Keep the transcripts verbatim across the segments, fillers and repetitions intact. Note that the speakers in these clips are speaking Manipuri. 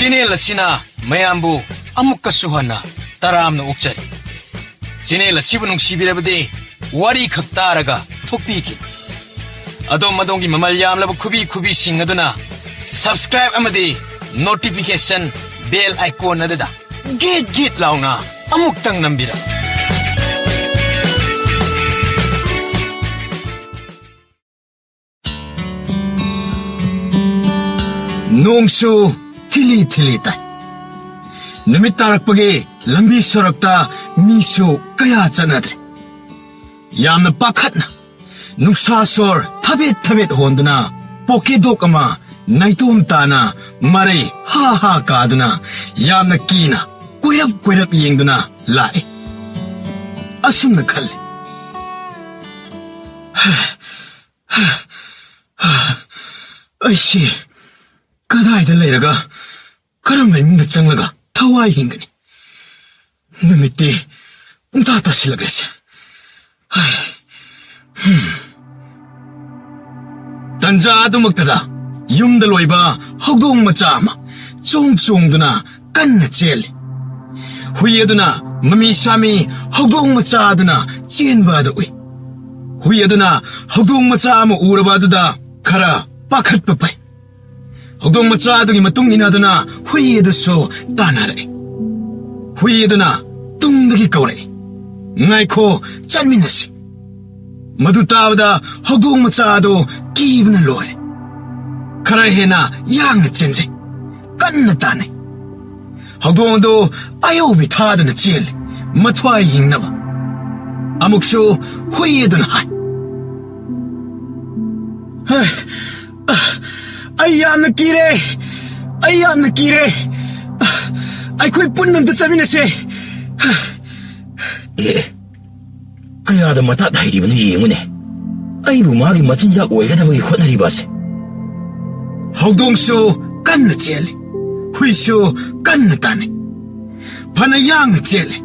ꯆꯦꯅꯦꯜ ꯑꯁꯤꯅ ꯃꯌꯥꯝꯕꯨ ꯑꯃꯨꯛꯀꯁꯨ ꯍꯟꯅ ꯇꯔꯥꯝꯅ ꯑꯣꯛꯆꯔꯤ꯫ ꯆꯦꯅꯦꯜ ꯑꯁꯤꯕꯨ ꯅꯨꯡꯁꯤꯕꯤꯔꯕꯗꯤ ꯋꯥꯔꯤ ꯈꯛ ꯇꯥꯔꯒ ꯊꯣꯛꯄꯤꯈꯤ꯫ ꯑꯗꯣꯝ ꯑꯗꯣꯝꯒꯤ ꯃꯃꯜ ꯌꯥꯝꯂꯕ ꯈꯨꯕꯤ ꯈꯨꯕꯤꯁꯤꯡ ꯑꯗꯨꯅ subscribe ꯑꯃꯗꯤ notification bell icon ꯑꯗꯨꯗ ꯒꯤꯠ ꯒꯤꯠ ꯂꯥꯎꯅ ꯑꯃꯨꯛꯇꯪ ꯅꯝꯕꯤꯔꯝꯃꯨ꯫ ꯅꯣꯡꯁꯨ ꯊꯤꯂꯤ ꯊꯤꯂꯤ ꯇꯥꯏ꯫ ꯅꯨꯃꯤꯠ ꯇꯥꯔꯛꯄꯒꯤ ꯂꯝꯕꯤ ꯁꯣꯔꯣꯛꯇ ꯃꯤꯁꯨ ꯀꯌꯥ ꯆꯠꯅꯗ꯭ꯔꯦ꯫ ꯌꯥꯝꯅ ꯄꯥꯈꯠꯅ ꯅꯨꯡꯁꯥ ꯁꯣꯔ ꯊꯕꯦꯠ ꯊꯕꯦꯠ ꯍꯣꯟꯗꯨꯅ ꯄꯣꯀꯦꯗꯣꯛ ꯑꯃ ꯅꯥꯏꯇꯣꯝ ꯇꯥꯅ ꯃꯔꯩ ꯍꯥ ꯍꯥ ꯀꯥꯗꯨꯅ ꯌꯥꯝꯅ ꯀꯤꯅ ꯀꯣꯏꯔꯞ ꯀꯣꯏꯔꯞ ꯌꯦꯡꯗꯨꯅ ꯂꯥꯛꯏ꯫ ꯑꯁꯨꯝꯅ ꯈꯜꯂꯤ, "ꯑꯩꯁꯤ ꯀꯗꯥꯏꯗ ꯂꯩꯔꯒ ꯀꯔꯝꯕ ꯏꯃꯨꯡꯗ ꯆꯪꯂꯒ ꯊꯋꯥꯏ ꯍꯤꯡꯒꯅꯤ? ꯅꯨꯃꯤꯠꯇꯤ ꯄꯨꯡꯇꯥ ꯇꯥꯁꯤꯜꯂꯛꯂꯦꯁꯦ꯫ ꯍꯥꯏ, ꯍꯝ꯫" ꯇꯟꯖꯥ ꯑꯗꯨꯃꯛꯇꯗ ꯌꯨꯝꯗ ꯂꯣꯏꯕ ꯍꯧꯗꯣꯡ ꯃꯆꯥ ꯑꯃ ꯆꯣꯡ ꯆꯣꯡꯗꯨꯅ ꯀꯟꯅ ꯆꯦꯜꯂꯤ꯫ ꯍꯨꯏ ꯑꯗꯨꯅ ꯃꯃꯤ ꯁꯥꯃꯤ ꯍꯧꯗꯣꯡ ꯃꯆꯥ ꯑꯗꯨꯅ ꯆꯦꯟꯕ ꯑꯗꯨ ꯎꯏ꯫ ꯍꯨꯏ ꯑꯗꯨꯅ ꯍꯧꯗꯣꯡ ꯃꯆꯥ ꯑꯃ ꯎꯔꯕ ꯑꯗꯨꯗ ꯈꯔ ꯄꯥꯈꯠꯄ ꯐꯩ꯫ ꯍꯧꯗꯣꯡ ꯃꯆꯥ ꯑꯗꯨꯒꯤ ꯃꯇꯨꯡ ꯏꯟꯅꯗꯨꯅ ꯍꯨꯏ ꯑꯗꯨꯁꯨ ꯇꯥꯟꯅꯔꯛꯏ꯫ ꯍꯨꯏ ꯑꯗꯨꯅ ꯇꯨꯡꯗꯒꯤ ꯀꯧꯔꯛꯏ, "ꯉꯥꯏꯈꯣ, ꯆꯠꯃꯤꯟꯅꯁꯤ꯫" ꯃꯗꯨ ꯇꯥꯕꯗ ꯍꯧꯗꯣꯡ ꯃꯆꯥ ꯑꯗꯨ ꯀꯤꯕꯅ ꯂꯣꯏꯔꯦ꯫ ꯈꯔ ꯍꯦꯟꯅ ꯌꯥꯡꯅ ꯆꯦꯟꯖꯩ, ꯀꯟꯅ ꯇꯥꯟꯅꯩ꯫ ꯍꯧꯗꯣꯡ ꯑꯗꯨ ꯑꯌꯧꯕꯤ ꯊꯥꯗꯨꯅ ꯆꯦꯜꯂꯤ, ꯃꯊ꯭ꯋꯥꯏ ꯍꯤꯡꯅꯕ꯫ ꯑꯃꯨꯛꯁꯨ ꯍꯨꯏ ꯑꯗꯨꯅ ꯍꯥꯏ, "ꯍꯦ, ꯑ, ꯑꯩ ꯌꯥꯝꯅ ꯀꯤꯔꯦ, ꯑꯩ ꯌꯥꯝꯅ ꯀꯤꯔꯦ꯫ ꯑ, ꯑꯩꯈꯣꯏ ꯄꯨꯟꯅ ꯑꯝꯇ ꯆꯠꯃꯤꯟꯅꯁꯦ꯫" ꯑꯦ, ꯀꯌꯥꯗ ꯃꯇꯥꯠ ꯍꯩꯔꯤꯕꯅꯣ ꯌꯦꯡꯉꯨꯅꯦ꯫ ꯑꯩꯕꯨ ꯃꯥꯒꯤ ꯃꯆꯤꯟꯖꯥꯛ ꯑꯣꯏꯒꯗꯕꯒꯤ ꯍꯣꯠꯅꯔꯤꯕ ꯑꯁꯦ꯫ ꯍꯧꯗꯣꯡꯁꯨ ꯀꯟꯅ ꯆꯦꯜꯂꯤ, ꯍꯨꯏꯁꯨ ꯀꯟꯅ ꯇꯥꯟꯅꯩ꯫ ꯐꯅ ꯌꯥꯡꯅ ꯆꯦꯜꯂꯤ,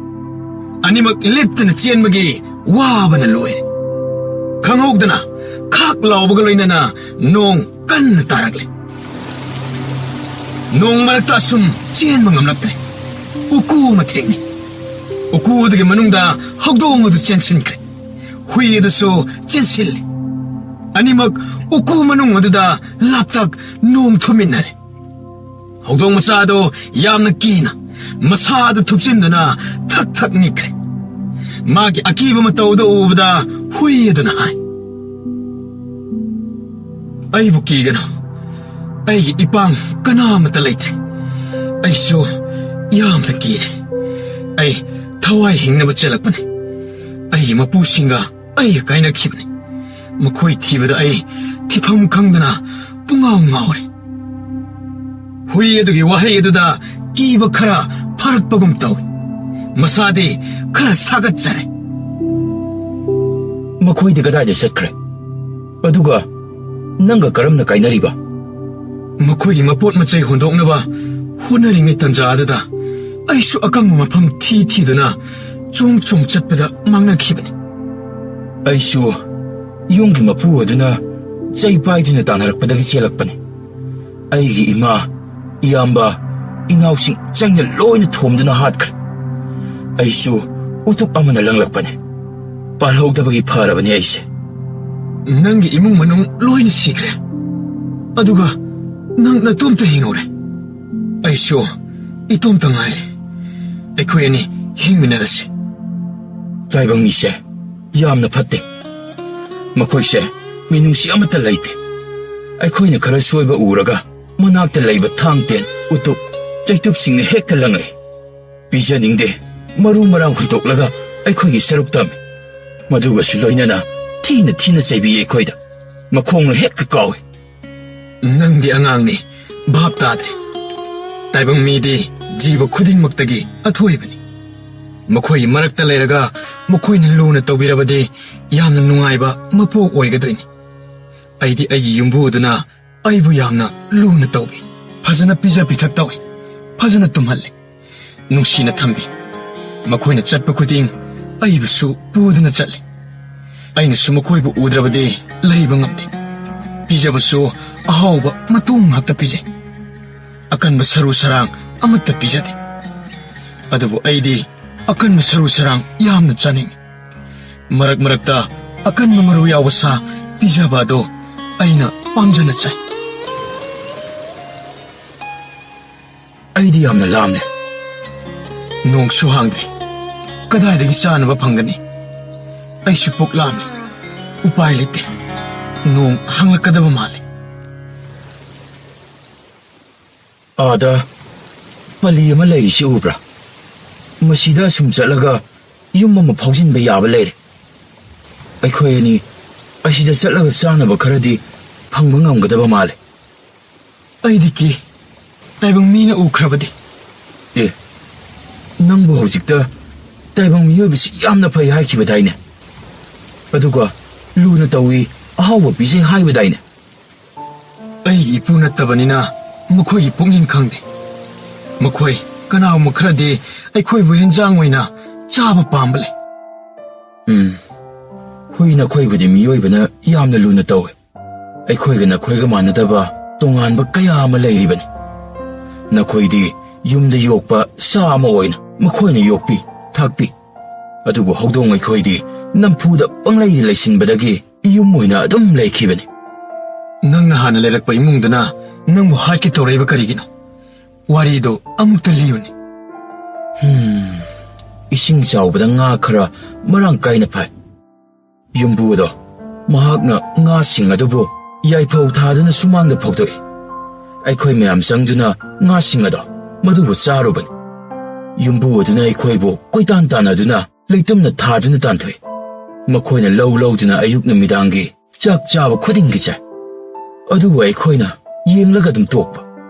ꯑꯅꯤꯃꯛ ꯂꯦꯞꯇꯅ ꯆꯦꯟꯕꯒꯤ ꯋꯥꯕꯅ ꯂꯣꯏꯔꯦ꯫ ꯈꯪꯍꯧꯗꯅ ꯈꯥꯛ ꯂꯥꯎꯕꯒ ꯂꯣꯏꯅꯅ ꯅꯣꯡ ꯀꯟꯅ ꯇꯥꯔꯛꯂꯦ꯫ ꯅꯣꯡ ꯃꯔꯛꯇ ꯑꯁꯨꯝ ꯆꯦꯟꯕ ꯉꯝꯂꯛꯇ꯭ꯔꯦ꯫ ꯎꯀꯨ ꯑꯃ ꯊꯦꯡꯅꯩ꯫ ꯎꯀꯨ ꯑꯗꯨꯒꯤ ꯃꯅꯨꯡꯗ ꯍꯧꯗꯣꯡ ꯑꯗꯨ ꯆꯦꯟꯁꯤꯟꯈ꯭ꯔꯦ꯫ ꯍꯨꯏ ꯑꯗꯨꯁꯨ ꯆꯦꯟꯁꯤꯜꯂꯤ꯫ ꯑꯅꯤꯃꯛ ꯎꯀꯨ ꯃꯅꯨꯡ ꯑꯗꯨꯗ ꯂꯥꯞꯇꯛ ꯅꯣꯡ ꯊꯨꯝꯃꯤꯟꯅꯔꯦ꯫ ꯍꯧꯗꯣꯡ ꯃꯆꯥ ꯑꯗꯨ ꯌꯥꯝꯅ ꯀꯤꯅ ꯃꯁꯥꯗ ꯊꯨꯞꯆꯤꯟꯗꯨꯅ ꯊꯛ ꯊꯛ ꯅꯤꯛꯈ꯭ꯔꯦ꯫ ꯃꯥꯒꯤ ꯑꯀꯤꯕ ꯃꯇꯧꯗ ꯎꯕꯗ ꯍꯨꯏ ꯑꯗꯨꯅ ꯍꯥꯏ, "ꯑꯩꯕꯨ ꯀꯤꯒꯅꯨ, ꯑꯩꯒꯤ ꯏꯄꯥꯡ ꯀꯅꯥ ꯑꯃꯠꯇ ꯂꯩꯇ꯭ꯔꯦ꯫ ꯑꯩꯁꯨ ꯌꯥꯝꯅ ꯀꯤꯔꯦ꯫ ꯑꯩ ꯊꯋꯥꯏ ꯍꯤꯡꯅꯕ ꯆꯦꯜꯂꯛꯄꯅꯤ꯫ ꯑꯩꯒꯤ ꯃꯄꯨꯁꯤꯡꯒ ꯑꯩꯒ ꯀꯥꯏꯅꯈꯤꯕꯅꯤ꯫ ꯃꯈꯣꯏ ꯊꯤꯕꯗ ꯑꯩ ꯊꯤꯐꯝ ꯈꯪꯗꯅ ꯄꯨꯡꯉꯥꯎ ꯉꯥꯎꯔꯦ꯫" ꯍꯨꯏ ꯑꯗꯨꯒꯤ ꯋꯥꯍꯩ ꯑꯗꯨꯗ ꯀꯤꯕ ꯈꯔ ꯐꯔꯛꯄꯒꯨꯝ ꯇꯧꯏ꯫ ꯃꯁꯥꯗꯤ ꯈꯔ ꯁꯥꯒꯠꯆꯔꯦ꯫ "ꯃꯈꯣꯏꯗꯤ ꯀꯗꯥꯏꯗ ꯆꯠꯈ꯭ꯔꯦ? ꯑꯗꯨꯒ ꯅꯪꯒ ꯀꯔꯝꯅ ꯀꯥꯏꯅꯔꯤꯕ?" ꯃꯈꯣꯏꯒꯤ ꯃꯄꯣꯠ ꯃꯆꯩ ꯍꯨꯟꯗꯣꯛꯅꯕ ꯍꯣꯠꯅꯔꯤꯉꯩ ꯇꯟꯖꯥ ꯑꯗꯨꯗ ꯑꯩꯁꯨ ꯑꯀꯪꯕ ꯃꯐꯝ ꯊꯤ ꯊꯤꯗꯨꯅ ꯆꯣꯡ ꯆꯣꯡ ꯆꯠꯄꯗ ꯃꯥꯡꯅꯈꯤꯕꯅꯤ꯫ "ꯑꯩꯁꯨ ꯌꯨꯝꯒꯤ ꯃꯄꯨ ꯑꯗꯨꯅ ꯆꯩ ꯄꯥꯏꯗꯨꯅ ꯇꯥꯟꯅꯔꯛꯄꯗꯒꯤ ꯆꯦꯜꯂꯛꯄꯅꯤ꯫ ꯑꯩꯒꯤ ꯏꯃꯥ, ꯏꯌꯥꯝꯕ, ꯏꯅꯥꯎꯁꯤꯡ ꯆꯩꯅ ꯂꯣꯏꯅ ꯊꯣꯝꯗꯨꯅ ꯍꯥꯠꯈ꯭ꯔꯦ꯫ ꯑꯩꯁꯨ ꯎꯇꯨꯞ ꯑꯃꯅ ꯂꯪꯂꯛꯄꯅꯦ꯫ ꯄꯥꯜꯍꯧꯗꯕꯒꯤ ꯐꯔꯕꯅꯦ ꯑꯩꯁꯦ꯫" "ꯅꯪꯒꯤ ꯏꯃꯨꯡ ꯃꯅꯨꯡ ꯂꯣꯏꯅ ꯁꯤꯈ꯭ꯔꯦ, ꯑꯗꯨꯒ ꯅꯪ ꯅꯇꯣꯝꯇ ꯍꯤꯡꯍꯧꯔꯦ꯫ ꯑꯩꯁꯨ ꯏꯇꯣꯝꯇ ꯉꯥꯏꯔꯦ꯫ ꯑꯩꯈꯣꯏ ꯑꯅꯤ ꯍꯤꯡꯃꯤꯟꯅꯔꯁꯤ꯫" ꯇꯥꯏꯕꯪ ꯃꯤꯁꯦ ꯌꯥꯝꯅ ꯐꯠꯇꯦ꯫ ꯃꯈꯣꯏꯁꯦ ꯃꯤꯅꯨꯡꯁꯤ ꯑꯃꯠꯇ ꯂꯩꯇꯦ꯫ ꯑꯩꯈꯣꯏꯅ ꯈꯔ ꯁꯣꯏꯕ ꯎꯔꯒ ꯃꯅꯥꯛꯇ ꯂꯩꯕ ꯊꯥꯡ ꯇꯦꯟ, ꯎꯇꯨꯞ, ꯆꯩꯇꯨꯞꯁꯤꯡꯅ ꯍꯦꯛꯇ ꯂꯪꯉꯛꯏ꯫ ꯄꯤꯖꯅꯤꯡꯗꯦ, ꯃꯔꯨ ꯃꯔꯥꯡ ꯍꯨꯟꯗꯣꯛꯂꯒ ꯑꯩꯈꯣꯏꯒꯤ ꯁꯔꯨꯛ ꯇꯝꯃꯤ꯫ ꯃꯗꯨꯒꯁꯨ ꯂꯣꯏꯅꯅ ꯊꯤꯅ ꯊꯤꯅ ꯆꯩꯕꯤ ꯑꯩꯈꯣꯏꯗ꯫ ꯃꯈꯣꯡꯅ ꯍꯦꯛꯇ ꯀꯥꯎꯏ꯫ "ꯅꯪꯗꯤ ꯑꯉꯥꯡꯅꯤ, ꯚꯥꯞ ꯇꯥꯗ꯭ꯔꯦ꯫ ꯇꯥꯏꯕꯪ ꯃꯤꯗꯤ ꯖꯤꯕ ꯈꯨꯗꯤꯡꯃꯛꯇꯒꯤ ꯑꯊꯣꯏꯕꯅꯤ꯫ ꯃꯈꯣꯏꯒꯤ ꯃꯔꯛꯇ ꯂꯩꯔꯒ ꯃꯈꯣꯏꯅ ꯂꯨꯅ ꯇꯧꯕꯤꯔꯕꯗꯤ ꯌꯥꯝꯅ ꯅꯨꯡꯉꯥꯏꯕ ꯃꯄꯣꯛ ꯑꯣꯏꯒꯗꯣꯏꯅꯤ꯫ ꯑꯩꯗꯤ ꯑꯩꯒꯤ ꯌꯨꯝꯕꯨꯗꯨꯅ ꯑꯩꯕꯨ ꯌꯥꯝꯅ ꯂꯨꯅ ꯇꯧꯕꯤ꯫ ꯐꯖꯅ ꯄꯤꯖ ꯄꯤꯊꯛ ꯇꯧꯏ꯫ ꯐꯖꯅ ꯇꯨꯝꯍꯜꯂꯤ꯫ ꯅꯨꯡꯁꯤꯅ ꯊꯝꯕꯤ꯫ ꯃꯈꯣꯏꯅ ꯆꯠꯄ ꯈꯨꯗꯤꯡ ꯑꯩꯕꯨꯁꯨ ꯄꯨꯗꯨꯅ ꯆꯠꯂꯤ꯫ ꯑꯩꯅꯁꯨ ꯃꯈꯣꯏꯕꯨ ꯎꯗ꯭ꯔꯕꯗꯤ ꯂꯩꯕ ꯉꯝꯗꯦ꯫ ꯄꯤꯖꯕꯁꯨ ꯑꯍꯥꯎꯕ ꯃꯇꯣꯡ ꯉꯥꯛꯇ ꯄꯤꯖꯩ꯫ ꯑꯀꯟꯕ ꯁꯔꯨ ꯁꯔꯥꯡ ꯑꯃꯠꯇ ꯄꯤꯖꯗꯦ꯫ ꯑꯗꯨꯕꯨ ꯑꯩꯗꯤ ꯑꯀꯟꯕ ꯁꯔꯨ ꯁꯔꯥꯡ ꯌꯥꯝꯅ ꯆꯥꯅꯤꯡꯏ꯫ ꯃꯔꯛ ꯃꯔꯛꯇ ꯑꯀꯟꯕ ꯃꯔꯨ ꯌꯥꯎꯕ ꯁꯥ ꯄꯤꯖꯕ ꯑꯗꯨ ꯑꯩꯅ ꯄꯥꯝꯖꯅ ꯆꯥꯏ꯫ ꯑꯩꯗꯤ ꯌꯥꯝꯅ ꯂꯥꯝꯂꯦ꯫ ꯅꯣꯡꯁꯨ ꯍꯥꯡꯗ꯭ꯔꯤ꯫ ꯀꯗꯥꯏꯗꯒꯤ ꯆꯥꯅꯕ ꯐꯪꯒꯅꯤ? ꯑꯩꯁꯨ ꯄꯨꯛ ꯂꯥꯝꯂꯦ꯫ ꯎꯄꯥꯏ ꯂꯩꯇꯦ꯫ ꯅꯣꯡ ꯍꯥꯡꯂꯛꯀꯗꯕ ꯃꯥꯜꯂꯦ꯫ ꯑꯥꯗ ꯄꯜꯂꯤ ꯑꯃ ꯂꯩꯔꯤꯁꯤ ꯎꯕ꯭ꯔꯥ? ꯃꯁꯤꯗ ꯑꯁꯨꯝ ꯆꯠꯂꯒ ꯌꯨꯝ ꯑꯃ ꯐꯥꯎꯖꯤꯟꯕ ꯌꯥꯕ ꯂꯩꯔꯦ꯫ ꯑꯩꯈꯣꯏ ꯑꯅꯤ ꯑꯁꯤꯗ ꯆꯠꯂꯒ ꯆꯥꯅꯕ ꯈꯔꯗꯤ ꯐꯪꯕ ꯉꯝꯒꯗꯕ ꯃꯥꯜꯂꯦ꯫ ꯑꯩꯗꯤ ꯀꯤ꯫ ꯇꯥꯏꯕꯪ ꯃꯤꯅ ꯎꯈ꯭ꯔꯕꯗꯤ? ꯑꯦ, ꯅꯪꯕꯨ ꯍꯧꯖꯤꯛꯇ ꯇꯥꯏꯕꯪ ꯃꯤꯑꯣꯏꯕꯁꯤ ꯌꯥꯝꯅ ꯐꯩ ꯍꯥꯏꯈꯤꯕꯗꯥꯏꯅꯦ? ꯑꯗꯨꯒ ꯂꯨꯅ ꯇꯧꯏ, ꯑꯍꯥꯎꯕ ꯄꯤꯖꯩ ꯍꯥꯏꯕꯗꯥꯏꯅꯦ? ꯑꯩꯒꯤ ꯏꯄꯨ ꯅꯠꯇꯕꯅꯤꯅ ꯃꯈꯣꯏꯒꯤ ꯄꯨꯛꯅꯤꯡ ꯈꯪꯗꯦ꯫ ꯃꯈꯣꯏ ꯀꯅꯥꯒꯨꯝꯕ ꯈꯔꯗꯤ ꯑꯩꯈꯣꯏꯕꯨ ꯍꯦꯟꯖꯥꯡ ꯑꯣꯏꯅ ꯆꯥꯕ ꯄꯥꯝꯕ ꯂꯩ꯫ ꯎꯝ, ꯍꯨꯏ ꯅꯈꯣꯏꯕꯨꯗꯤ ꯃꯤꯑꯣꯏꯕꯅ ꯌꯥꯝꯅ ꯂꯨꯅ ꯇꯧꯏ꯫ ꯑꯩꯈꯣꯏꯒ ꯅꯈꯣꯏꯒ ꯃꯥꯟꯅꯗꯕ ꯇꯣꯉꯥꯟꯕ ꯀꯌꯥ ꯑꯃ ꯂꯩꯔꯤꯕꯅꯤ꯫ ꯅꯈꯣꯏꯗꯤ ꯌꯨꯝꯗ ꯌꯣꯛꯄ ꯁꯥ ꯑꯃ ꯑꯣꯏꯅ ꯃꯈꯣꯏꯅ ꯌꯣꯛꯄꯤ, ꯊꯥꯛꯄꯤ꯫ ꯑꯗꯨꯕꯨ ꯍꯧꯗꯣꯡ ꯑꯩꯈꯣꯏꯗꯤ ꯅꯝꯐꯨꯗ ꯄꯪꯂꯩꯗ ꯂꯩꯁꯤꯟꯕꯗꯒꯤ ꯌꯨꯝ ꯑꯣꯏꯅ ꯑꯗꯨꯝ ꯂꯩꯈꯤꯕꯅꯤ꯫ ꯅꯪꯅ ꯍꯥꯟꯅ ꯂꯩꯔꯛꯄ ꯏꯃꯨꯡꯗꯨꯅ ꯅꯪꯕꯨ ꯍꯥꯠꯀꯦ ꯇꯧꯔꯛꯏꯕ ꯀꯔꯤꯒꯤꯅꯣ? ꯋꯥꯔꯤꯗꯨ ꯑꯃꯨꯛꯇ ꯂꯤꯌꯨꯅꯦ꯫ ꯍꯝ, ꯏꯁꯤꯡ ꯆꯥꯎꯕꯗ ꯉꯥ ꯈꯔ ꯃꯔꯥꯡ ꯀꯥꯏꯅ ꯐꯥꯏ꯫ ꯌꯨꯝꯕꯨ ꯑꯗꯣ ꯃꯍꯥꯛꯅ ꯉꯥꯁꯤꯡ ꯑꯗꯨꯕꯨ ꯌꯥꯏꯐꯧ ꯊꯥꯗꯨꯅ ꯁꯨꯃꯥꯡꯗ ꯐꯧꯗꯣꯛꯏ꯫ ꯑꯩꯈꯣꯏ ꯃꯌꯥꯝ ꯆꯪꯗꯨꯅ ꯉꯥꯁꯤꯡ ꯑꯗꯣ ꯃꯗꯨꯕꯨ ꯆꯥꯔꯨꯕꯅꯤ꯫ ꯌꯨꯝꯕꯨ ꯑꯗꯨꯅ ꯑꯩꯈꯣꯏꯕꯨ ꯀꯣꯏꯇꯥꯟ ꯇꯥꯟꯅꯗꯨꯅ ꯂꯩꯇꯨꯝꯅ ꯊꯥꯗꯨꯅ ꯇꯥꯟꯊꯣꯛꯏ꯫ ꯃꯈꯣꯏꯅ ꯂꯧ ꯂꯧꯗꯨꯅ ꯑꯌꯨꯛ ꯅꯨꯃꯤꯗꯥꯡꯒꯤ ꯆꯥꯛ ꯆꯥꯕ ꯈꯨꯗꯤꯡꯒꯤ ꯆꯥꯏ꯫ ꯑꯗꯨꯕꯨ ꯑꯩꯈꯣꯏꯅ ꯌꯦꯡꯂꯒ ꯑꯗꯨꯝ ꯇꯣꯛꯄ꯫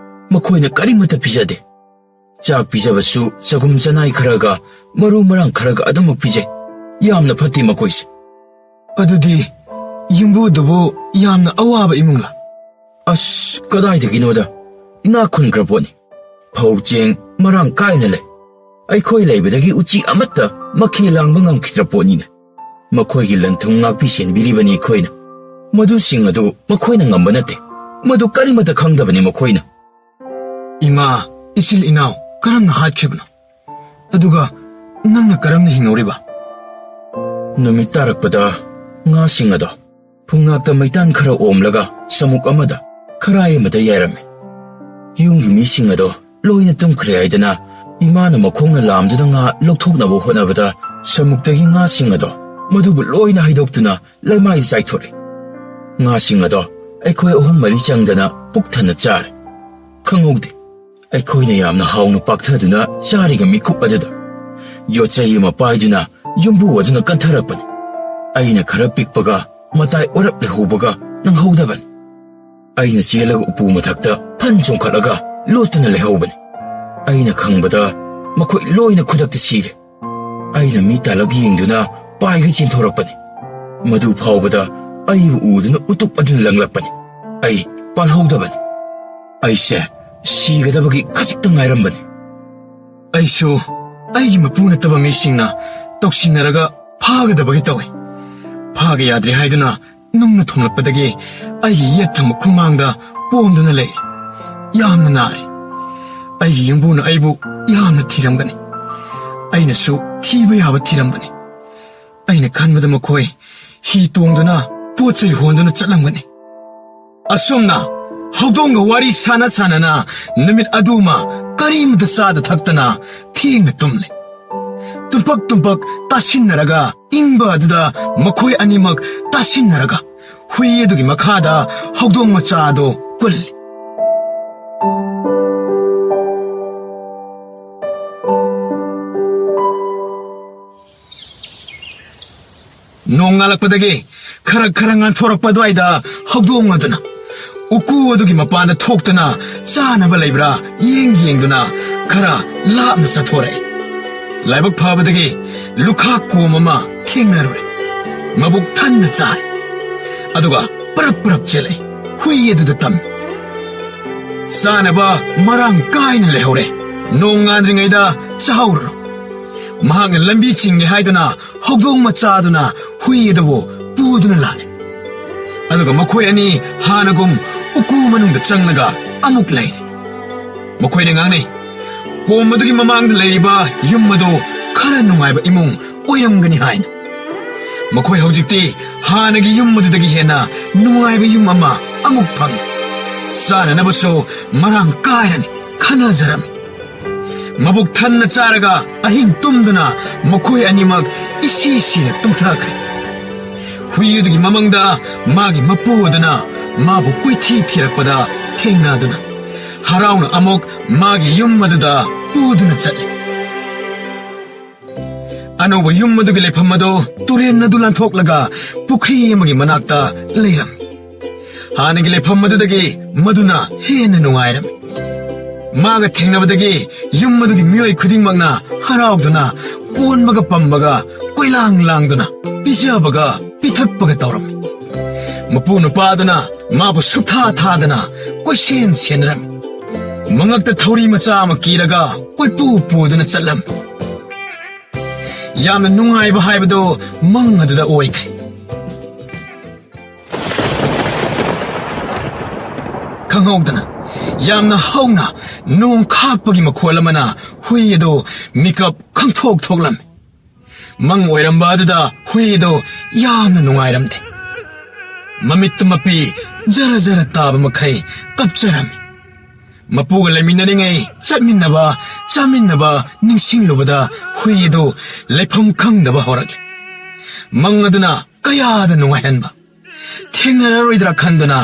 ꯃꯈꯣꯏꯅ ꯀꯔꯤꯃꯠꯇ ꯄꯤꯖꯗꯦ꯫ ꯆꯥꯛ ꯄꯤꯖꯕꯁꯨ ꯆꯒꯨꯝ ꯆꯅꯥꯏ ꯈꯔꯒ ꯃꯔꯨ ꯃꯔꯥꯡ ꯈꯔꯒ ꯑꯗꯨꯃꯛ ꯄꯤꯖꯩ꯫ ꯌꯥꯝꯅ ꯐꯠꯇꯦ ꯃꯈꯣꯏꯁꯦ꯫ ꯑꯗꯨꯗꯤ ꯌꯨꯝꯕꯨꯗꯨꯕꯨ ꯌꯥꯝꯅ ꯑꯋꯥꯕ ꯏꯃꯨꯡꯂꯥ? ꯑꯁ, ꯀꯗꯥꯏꯗꯒꯤꯅꯣꯗ, ꯏꯅꯥꯛ ꯈꯨꯟꯈ꯭ꯔ ꯄꯣꯠꯅꯤ꯫ ꯐꯧ ꯆꯦꯡ ꯃꯔꯥꯡ ꯀꯥꯏꯅ ꯂꯩ꯫ ꯑꯩꯈꯣꯏ ꯂꯩꯕꯗꯒꯤ ꯎꯆꯤ ꯑꯃꯠꯇ ꯃꯈꯦ ꯂꯥꯡꯕ ꯉꯝꯈꯤꯗ꯭ꯔ ꯄꯣꯠꯅꯤꯅꯦ꯫ ꯃꯈꯣꯏꯒꯤ ꯂꯟ ꯊꯨꯝ ꯉꯥꯛꯄꯤ ꯁꯦꯟꯕꯤꯔꯤꯕꯅꯤ ꯑꯩꯈꯣꯏꯅ꯫ ꯃꯗꯨꯁꯤꯡ ꯑꯗꯨ ꯃꯈꯣꯏꯅ ꯉꯝꯕ ꯅꯠꯇꯦ꯫ ꯃꯗꯨ ꯀꯔꯤꯃꯠꯇ ꯈꯪꯗꯕꯅꯤ ꯃꯈꯣꯏꯅ꯫ "ꯏꯃꯥ, ꯏꯆꯤꯜ ꯏꯅꯥꯎ ꯀꯔꯝꯅ ꯍꯥꯠꯈꯤꯕꯅꯣ? ꯑꯗꯨꯒ ꯅꯪꯅ ꯀꯔꯝꯅ ꯍꯤꯡꯍꯧꯔꯤꯕ?" ꯅꯨꯃꯤꯠ ꯇꯥꯔꯛꯄꯗ ꯉꯥꯁꯤꯡ ꯑꯗꯣ ꯐꯨꯡꯉꯥꯛꯇ ꯃꯩꯇꯥꯟ ꯈꯔ ꯑꯣꯝꯂꯒ ꯁꯃꯨꯛ ꯑꯃꯗ ꯈꯔꯥꯏ ꯑꯃꯗ ꯌꯥꯏꯔꯝꯃꯤ꯫ ꯌꯨꯝꯒꯤ ꯃꯤꯁꯤꯡ ꯑꯗꯣ ꯂꯣꯏꯅ ꯇꯨꯝꯈ꯭ꯔꯦ ꯍꯥꯏꯗꯅ ꯏꯃꯥꯅ ꯃꯈꯣꯡꯅ ꯂꯥꯝꯗꯨꯅ ꯉꯥ ꯂꯧꯊꯣꯛꯅꯕ ꯍꯣꯠꯅꯕꯗ ꯁꯃꯨꯛꯇꯒꯤ ꯉꯥꯁꯤꯡ ꯑꯗꯣ ꯃꯗꯨꯕꯨ ꯂꯣꯏꯅ ꯍꯩꯗꯣꯛꯇꯨꯅ ꯂꯩꯃꯥꯏꯗ ꯆꯥꯏꯊꯣꯔꯛꯏ꯫ ꯉꯥꯁꯤꯡ ꯑꯗꯣ ꯑꯩꯈꯣꯏ ꯑꯍꯨꯝ ꯃꯔꯤ ꯆꯪꯗꯅ ꯄꯨꯛ ꯊꯟꯅ ꯆꯥꯔꯦ꯫ ꯈꯪꯍꯧꯗꯦ, ꯑꯩꯈꯣꯏꯅ ꯌꯥꯝꯅ ꯍꯥꯎꯅ ꯄꯥꯛꯊꯗꯨꯅ ꯆꯥꯔꯤꯕ ꯃꯤꯀꯨꯞ ꯑꯗꯨꯗ ꯌꯣꯠꯆꯩ ꯑꯃ ꯄꯥꯏꯗꯨꯅ ꯌꯨꯝꯕꯨ ꯑꯗꯨꯅ ꯀꯟꯊꯔꯛꯄꯅꯤ꯫ ꯑꯩꯅ ꯈꯔ ꯄꯤꯛꯄꯒ ꯃꯇꯥꯏ ꯑꯣꯔꯞ ꯂꯩꯍꯧꯕꯒ ꯅꯪꯍꯧꯗꯕꯅꯤ꯫ ꯑꯩꯅ ꯆꯦꯜꯂꯒ ꯎꯄꯨ ꯃꯊꯛꯇ ꯐꯟ ꯆꯣꯡꯈꯠꯂꯒ ꯂꯣꯠꯇꯨꯅ ꯂꯩꯍꯧꯕꯅꯤ꯫ ꯑꯩꯅ ꯈꯪꯕꯗ ꯃꯈꯣꯏ ꯂꯣꯏꯅ ꯈꯨꯗꯛꯇ ꯁꯤꯔꯦ꯫ ꯑꯩꯅ ꯃꯤ ꯇꯥꯂꯛ ꯌꯦꯡꯗꯨꯅ ꯄꯥꯏꯒ ꯆꯦꯟꯊꯣꯔꯛꯄꯅꯤ꯫ ꯃꯗꯨ ꯐꯥꯎꯕꯗ ꯑꯩꯕꯨ ꯎꯗꯨꯅ ꯎꯇꯨꯞ ꯑꯗꯨꯅ ꯂꯪꯂꯛꯄꯅꯤ꯫ ꯑꯩ ꯄꯥꯜꯍꯧꯗꯕꯅꯤ꯫ ꯑꯩꯁꯦ ꯁꯤꯒꯗꯕꯒꯤ ꯈꯖꯤꯛꯇ ꯉꯥꯏꯔꯝꯕꯅꯤ꯫ ꯑꯩꯁꯨ ꯑꯩꯒꯤ ꯃꯄꯨ ꯅꯠꯇꯕ ꯃꯤꯁꯤꯡꯅ ꯇꯧꯁꯤꯟꯅꯔꯒ ꯐꯥꯒꯗꯕꯒꯤ ꯇꯧꯏ꯫ ꯐꯥꯒ ꯌꯥꯗ꯭ꯔꯦ ꯍꯥꯏꯗꯨꯅ ꯅꯨꯡꯅ ꯊꯣꯝꯂꯛꯄꯗꯒꯤ ꯑꯩꯒꯤ ꯌꯦꯠ ꯊꯪꯕ ꯈꯨꯃꯥꯡꯗ ꯄꯣꯝꯗꯨꯅ ꯂꯩꯔꯤ꯫ ꯌꯥꯝꯅ ꯅꯥꯔꯤ꯫ ꯑꯩꯒꯤ ꯌꯨꯝꯕꯨꯅ ꯑꯩꯕꯨ ꯌꯥꯝꯅ ꯊꯤꯔꯝꯒꯅꯤ꯫ ꯑꯩꯅꯁꯨ ꯊꯤꯕ ꯌꯥꯕ ꯊꯤꯔꯝꯕꯅꯤ꯫ ꯑꯩꯅ ꯈꯟꯕꯗ ꯃꯈꯣꯏ ꯍꯤ ꯇꯣꯡꯗꯨꯅ ꯄꯣꯠ ꯆꯩ ꯍꯣꯟꯗꯨꯅ ꯆꯠꯂꯝꯒꯅꯤ꯫ ꯑꯁꯨꯝꯅ ꯍꯧꯗꯣꯡꯒ ꯋꯥꯔꯤ ꯁꯥꯟꯅ ꯁꯥꯟꯅꯅ ꯅꯨꯃꯤꯠ ꯑꯗꯨꯃ ꯀꯔꯤꯃꯇ ꯆꯥꯗ ꯊꯛꯇꯅ ꯊꯦꯡꯅ ꯇꯨꯝꯂꯦ꯫ ꯇꯨꯝꯄꯛ ꯇꯨꯝꯄꯛ ꯇꯥꯁꯤꯟꯅꯔꯒ ꯏꯪꯕ ꯑꯗꯨꯗ ꯃꯈꯣꯏ ꯑꯅꯤꯃꯛ ꯇꯥꯁꯤꯟꯅꯔꯒ ꯍꯨꯏ ꯑꯗꯨꯒꯤ ꯃꯈꯥꯗ ꯍꯧꯗꯣꯡ ꯃꯆꯥ ꯑꯗꯨ ꯀꯨꯜꯂꯤ꯫ ꯅꯣꯡ ꯉꯥꯜꯂꯛꯄꯗꯒꯤ ꯈꯔ ꯈꯔ ꯉꯥꯟꯊꯣꯔꯛꯄ ꯑꯗꯨꯋꯥꯏꯗ ꯍꯧꯗꯣꯡ ꯑꯗꯨꯅ ꯎꯀꯨ ꯑꯗꯨꯒꯤ ꯃꯄꯥꯟꯗ ꯊꯣꯛꯇꯨꯅ ꯆꯥꯅꯕ ꯂꯩꯕ꯭ꯔꯥ ꯌꯦꯡ ꯌꯦꯡꯗꯨꯅ ꯈꯔ ꯂꯥꯞꯅ ꯆꯠꯊꯣꯔꯛꯏ꯫ ꯂꯥꯏꯕꯛ ꯐꯕꯗꯒꯤ ꯂꯨꯈꯥ ꯀꯣꯝ ꯑꯃ ꯊꯦꯡꯅꯔꯨꯔꯦ꯫ ꯃꯕꯨꯛ ꯊꯟꯅ ꯆꯥꯔꯦ꯫ ꯑꯗꯨꯒ ꯄꯔꯞ ꯄꯔꯞ ꯆꯦꯜꯂꯛꯏ꯫ ꯍꯨꯏ ꯑꯗꯨꯗ ꯇꯝꯃꯤ꯫ ꯆꯥꯅꯕ ꯃꯔꯥꯡ ꯀꯥꯏꯅ ꯂꯩꯍꯧꯔꯦ꯫ ꯅꯣꯡ ꯉꯥꯟꯗ꯭ꯔꯤꯉꯩꯗ ꯆꯥꯍꯧꯔꯨꯔꯣ꯫ ꯃꯍꯥꯛꯅ ꯂꯝꯕꯤ ꯆꯤꯡꯒꯦ ꯍꯥꯏꯗꯨꯅ ꯍꯧꯗꯣꯡ ꯃꯆꯥꯗꯨꯅ ꯍꯨꯏ ꯑꯗꯨꯕꯨ ꯄꯨꯗꯨꯅ ꯂꯥꯛꯂꯦ꯫ ꯑꯗꯨꯒ ꯃꯈꯣꯏ ꯑꯅꯤ ꯍꯥꯟꯅꯒꯨꯝ ꯎꯀꯨ ꯃꯅꯨꯡꯗ ꯆꯪꯂꯒ ꯑꯃꯨꯛ ꯂꯩꯔꯦ꯫ ꯃꯈꯣꯏꯅ ꯉꯥꯡꯅꯩ, ꯀꯣꯝ ꯑꯗꯨꯒꯤ ꯃꯃꯥꯡꯗ ꯂꯩꯔꯤꯕ ꯌꯨꯝ ꯑꯗꯨ ꯈꯔ ꯅꯨꯡꯉꯥꯏꯕ ꯏꯃꯨꯡ ꯑꯣꯏꯔꯝꯒꯅꯤ ꯍꯥꯏꯅ꯫ ꯃꯈꯣꯏ ꯍꯧꯖꯤꯛꯇꯤ ꯍꯥꯟꯅꯒꯤ ꯌꯨꯝ ꯑꯗꯨꯗꯒꯤ ꯍꯦꯟꯅ ꯅꯨꯡꯉꯥꯏꯕ ꯌꯨꯝ ꯑꯃ ꯑꯃꯨꯛ ꯐꯪꯉꯤ꯫ ꯆꯥꯅꯅꯕꯁꯨ ꯃꯔꯥꯡ ꯀꯥꯏꯔꯅꯤ ꯈꯟꯅꯖꯔꯝꯃꯤ꯫ ꯃꯕꯨꯛ ꯊꯟꯅ ꯆꯥꯔꯒ ꯑꯍꯤꯡ ꯇꯨꯝꯗꯨꯅ ꯃꯈꯣꯏ ꯑꯅꯤꯃꯛ ꯏꯁꯤ ꯁꯤꯅ ꯇꯨꯝꯊꯈ꯭ꯔꯦ꯫ ꯍꯨꯏ ꯑꯗꯨꯒꯤ ꯃꯃꯪꯗ ꯃꯥꯒꯤ ꯃꯄꯨ ꯑꯗꯨꯅ ꯃꯥꯕꯨ ꯀꯣꯏꯊꯤ ꯊꯤꯔꯛꯄꯗ ꯊꯦꯡꯅꯗꯨꯅ ꯍꯔꯥꯎꯅ ꯑꯃꯨꯛ ꯃꯥꯒꯤ ꯌꯨꯝ ꯑꯗꯨꯗ ꯄꯨꯗꯨꯅ ꯆꯠꯂꯤ꯫ ꯑꯅꯧꯕ ꯌꯨꯝ ꯑꯗꯨꯒꯤ ꯂꯩꯐꯝ ꯑꯗꯨ ꯇꯨꯔꯦꯜ ꯑꯗꯨ ꯂꯥꯟꯊꯣꯛꯂꯒ ꯄꯨꯈ꯭ꯔꯤ ꯑꯃꯒꯤ ꯃꯅꯥꯛꯇ ꯂꯩꯔꯝꯃꯤ꯫ ꯍꯥꯟꯅꯒꯤ ꯂꯩꯐꯝ ꯑꯗꯨꯗꯒꯤ ꯃꯗꯨꯅ ꯍꯦꯟꯅ ꯅꯨꯡꯉꯥꯏꯔꯝꯃꯤ꯫ ꯃꯥꯒ ꯊꯦꯡꯅꯕꯗꯒꯤ ꯌꯨꯝ ꯑꯗꯨꯒꯤ ꯃꯤꯑꯣꯏ ꯈꯨꯗꯤꯡꯃꯛꯅ ꯍꯔꯥꯎꯗꯨꯅ ꯀꯣꯟꯕꯒ ꯄꯝꯕꯒ ꯀꯣꯏꯂꯥꯡ ꯂꯥꯡꯗꯨꯅ ꯄꯤꯖꯕꯒ ꯄꯤꯊꯛꯄꯒ ꯇꯧꯔꯝꯃꯤ꯫ ꯃꯄꯨ ꯅꯨꯄꯥꯗꯨꯅ ꯃꯥꯕꯨ ꯁꯨꯛꯊꯥ ꯊꯥꯗꯅ ꯀꯣꯏꯁꯦꯟ ꯁꯦꯟꯅꯔꯝꯃꯤ꯫ ꯃꯉꯛꯇ ꯊꯧꯔꯤ ꯃꯆꯥ ꯑꯃ ꯀꯤꯔꯒ ꯀꯣꯏꯄꯨ ꯄꯨꯗꯨꯅ ꯆꯠꯂꯝꯃꯤ꯫ ꯌꯥꯝꯅ ꯅꯨꯡꯉꯥꯏꯕ ꯍꯥꯏꯕꯗꯨ ꯃꯪ ꯑꯗꯨꯗ ꯑꯣꯏꯈ꯭ꯔꯦ꯫ ꯈꯪꯍꯧꯗꯅ ꯌꯥꯝꯅ ꯍꯧꯅ ꯅꯣꯡ ꯈꯥꯛꯄꯒꯤ ꯃꯈꯣꯜ ꯑꯃꯅ ꯍꯨꯏ ꯑꯗꯨ ꯃꯤꯀꯞ ꯈꯪꯊꯣꯛ ꯊꯣꯛꯂꯝꯃꯤ꯫ ꯃꯪ ꯑꯣꯏꯔꯝꯕ ꯑꯗꯨꯗ ꯍꯨꯏ ꯑꯗꯨ ꯌꯥꯝꯅ ꯅꯨꯡꯉꯥꯏꯔꯝꯗꯦ꯫ ꯃꯃꯤꯠꯇ ꯃꯄꯤ ꯖꯔ ꯖꯔ ꯇꯥꯕ ꯃꯈꯩ ꯀꯞꯆꯔꯝꯃꯤ꯫ ꯃꯄꯨꯒ ꯂꯩꯃꯤꯟꯅꯔꯤꯉꯩ ꯆꯠꯃꯤꯟꯅꯕ, ꯆꯥꯃꯤꯟꯅꯕ ꯅꯤꯡꯁꯤꯡꯂꯨꯕꯗ ꯍꯨꯏ ꯑꯗꯨ ꯂꯩꯐꯝ ꯈꯪꯗꯕ ꯍꯧꯔꯛꯂꯦ꯫ ꯃꯪ ꯑꯗꯨꯅ ꯀꯌꯥꯗ ꯅꯨꯡꯉꯥꯏꯍꯟꯕ! ꯊꯦꯡꯅꯔꯔꯣꯏꯗ꯭ꯔꯥ ꯈꯟꯗꯨꯅ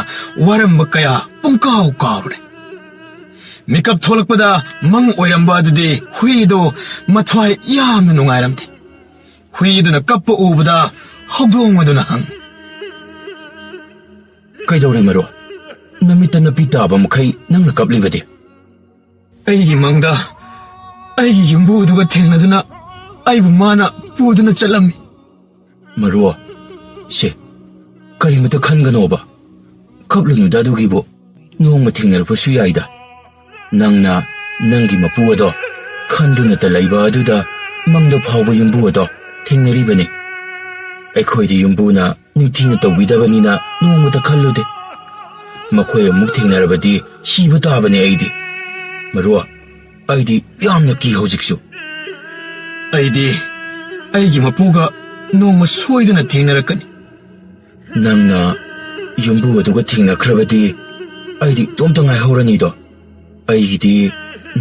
ꯋꯥꯔꯝꯕ ꯀꯌꯥ ꯄꯨꯡꯀꯥꯎ ꯀꯥꯎꯔꯨꯔꯦ꯫ ꯃꯤꯀꯞ ꯊꯣꯛꯂꯛꯄꯗ ꯃꯪ ꯑꯣꯏꯔꯝꯕ ꯑꯗꯨꯗꯤ ꯍꯨꯏꯗꯣ ꯃꯊ꯭ꯋꯥꯏ ꯌꯥꯝꯅ ꯅꯨꯡꯉꯥꯏꯔꯝꯗꯦ꯫ ꯍꯨꯏꯗꯨꯅ ꯀꯞꯄ ꯎꯕꯗ ꯍꯧꯗꯣꯡ ꯑꯗꯨꯅ ꯍꯪꯉꯤ, "ꯀꯩꯗꯧꯔꯦ ꯃꯔꯨꯞ? ꯅꯃꯤꯠꯇ ꯅꯄꯤ ꯇꯥꯕ ꯃꯈꯩ ꯅꯪꯅ ꯀꯞꯂꯤꯕꯗꯤ?" "ꯑꯩꯒꯤ ꯃꯪꯗ ꯑꯩꯒꯤ ꯌꯨꯝꯕꯨ ꯑꯗꯨꯒ ꯊꯦꯡꯅꯗꯨꯅ ꯑꯩꯕꯨ ꯃꯥꯅ ꯄꯨꯗꯨꯅ ꯆꯠꯂꯝꯃꯤ꯫" "ꯃꯔꯨꯞ, ꯁꯦ, ꯀꯔꯤꯃꯇ ꯈꯟꯒꯅꯣꯕ꯫ ꯀꯞꯂꯨꯅꯨꯗ ꯑꯗꯨꯒꯤꯕꯨ꯫ ꯅꯣꯡꯃ ꯊꯦꯡꯅꯔꯛꯄꯁꯨ ꯌꯥꯏꯗ꯫ ꯅꯪꯅ ꯅꯪꯒꯤ ꯃꯄꯨ ꯑꯗꯣ ꯈꯟꯗꯨꯅꯇ ꯂꯩꯕ ꯑꯗꯨꯗ ꯃꯪꯗ ꯐꯥꯎꯕ ꯌꯨꯝꯕꯨ ꯑꯗꯣ ꯊꯦꯡꯅꯔꯤꯕꯅꯤ꯫ ꯑꯩꯈꯣꯏꯗꯤ ꯌꯨꯝꯕꯨꯅ ꯅꯤꯡꯊꯤꯅ ꯇꯧꯕꯤꯗꯕꯅꯤꯅ ꯅꯣꯡꯃꯇ ꯈꯜꯂꯨꯗꯦ꯫ ꯃꯈꯣꯏ ꯑꯃꯨꯛ ꯊꯦꯡꯅꯔꯕꯗꯤ ꯁꯤꯕ ꯇꯥꯕꯅꯦ ꯑꯩꯗꯤ꯫" ꯃꯔꯨ, ꯑꯩꯗꯤ ꯌꯥꯝꯅ ꯀꯤ ꯍꯧꯖꯤꯛꯁꯨ꯫ ꯑꯩꯗꯤ ꯑꯩꯒꯤ ꯃꯄꯨꯒ ꯅꯣꯡꯃ ꯁꯣꯏꯗꯅ ꯊꯦꯡꯅꯔꯛꯀꯅꯤ꯫ ꯅꯪꯅ ꯌꯨꯝꯕꯨ ꯑꯗꯨꯒ ꯊꯦꯡꯅꯈ꯭ꯔꯕꯗꯤ ꯑꯩꯗꯤ ꯏꯇꯣꯝꯇ ꯉꯥꯏꯍꯧꯔꯅꯤꯗꯣ꯫ ꯑꯩꯒꯤꯗꯤ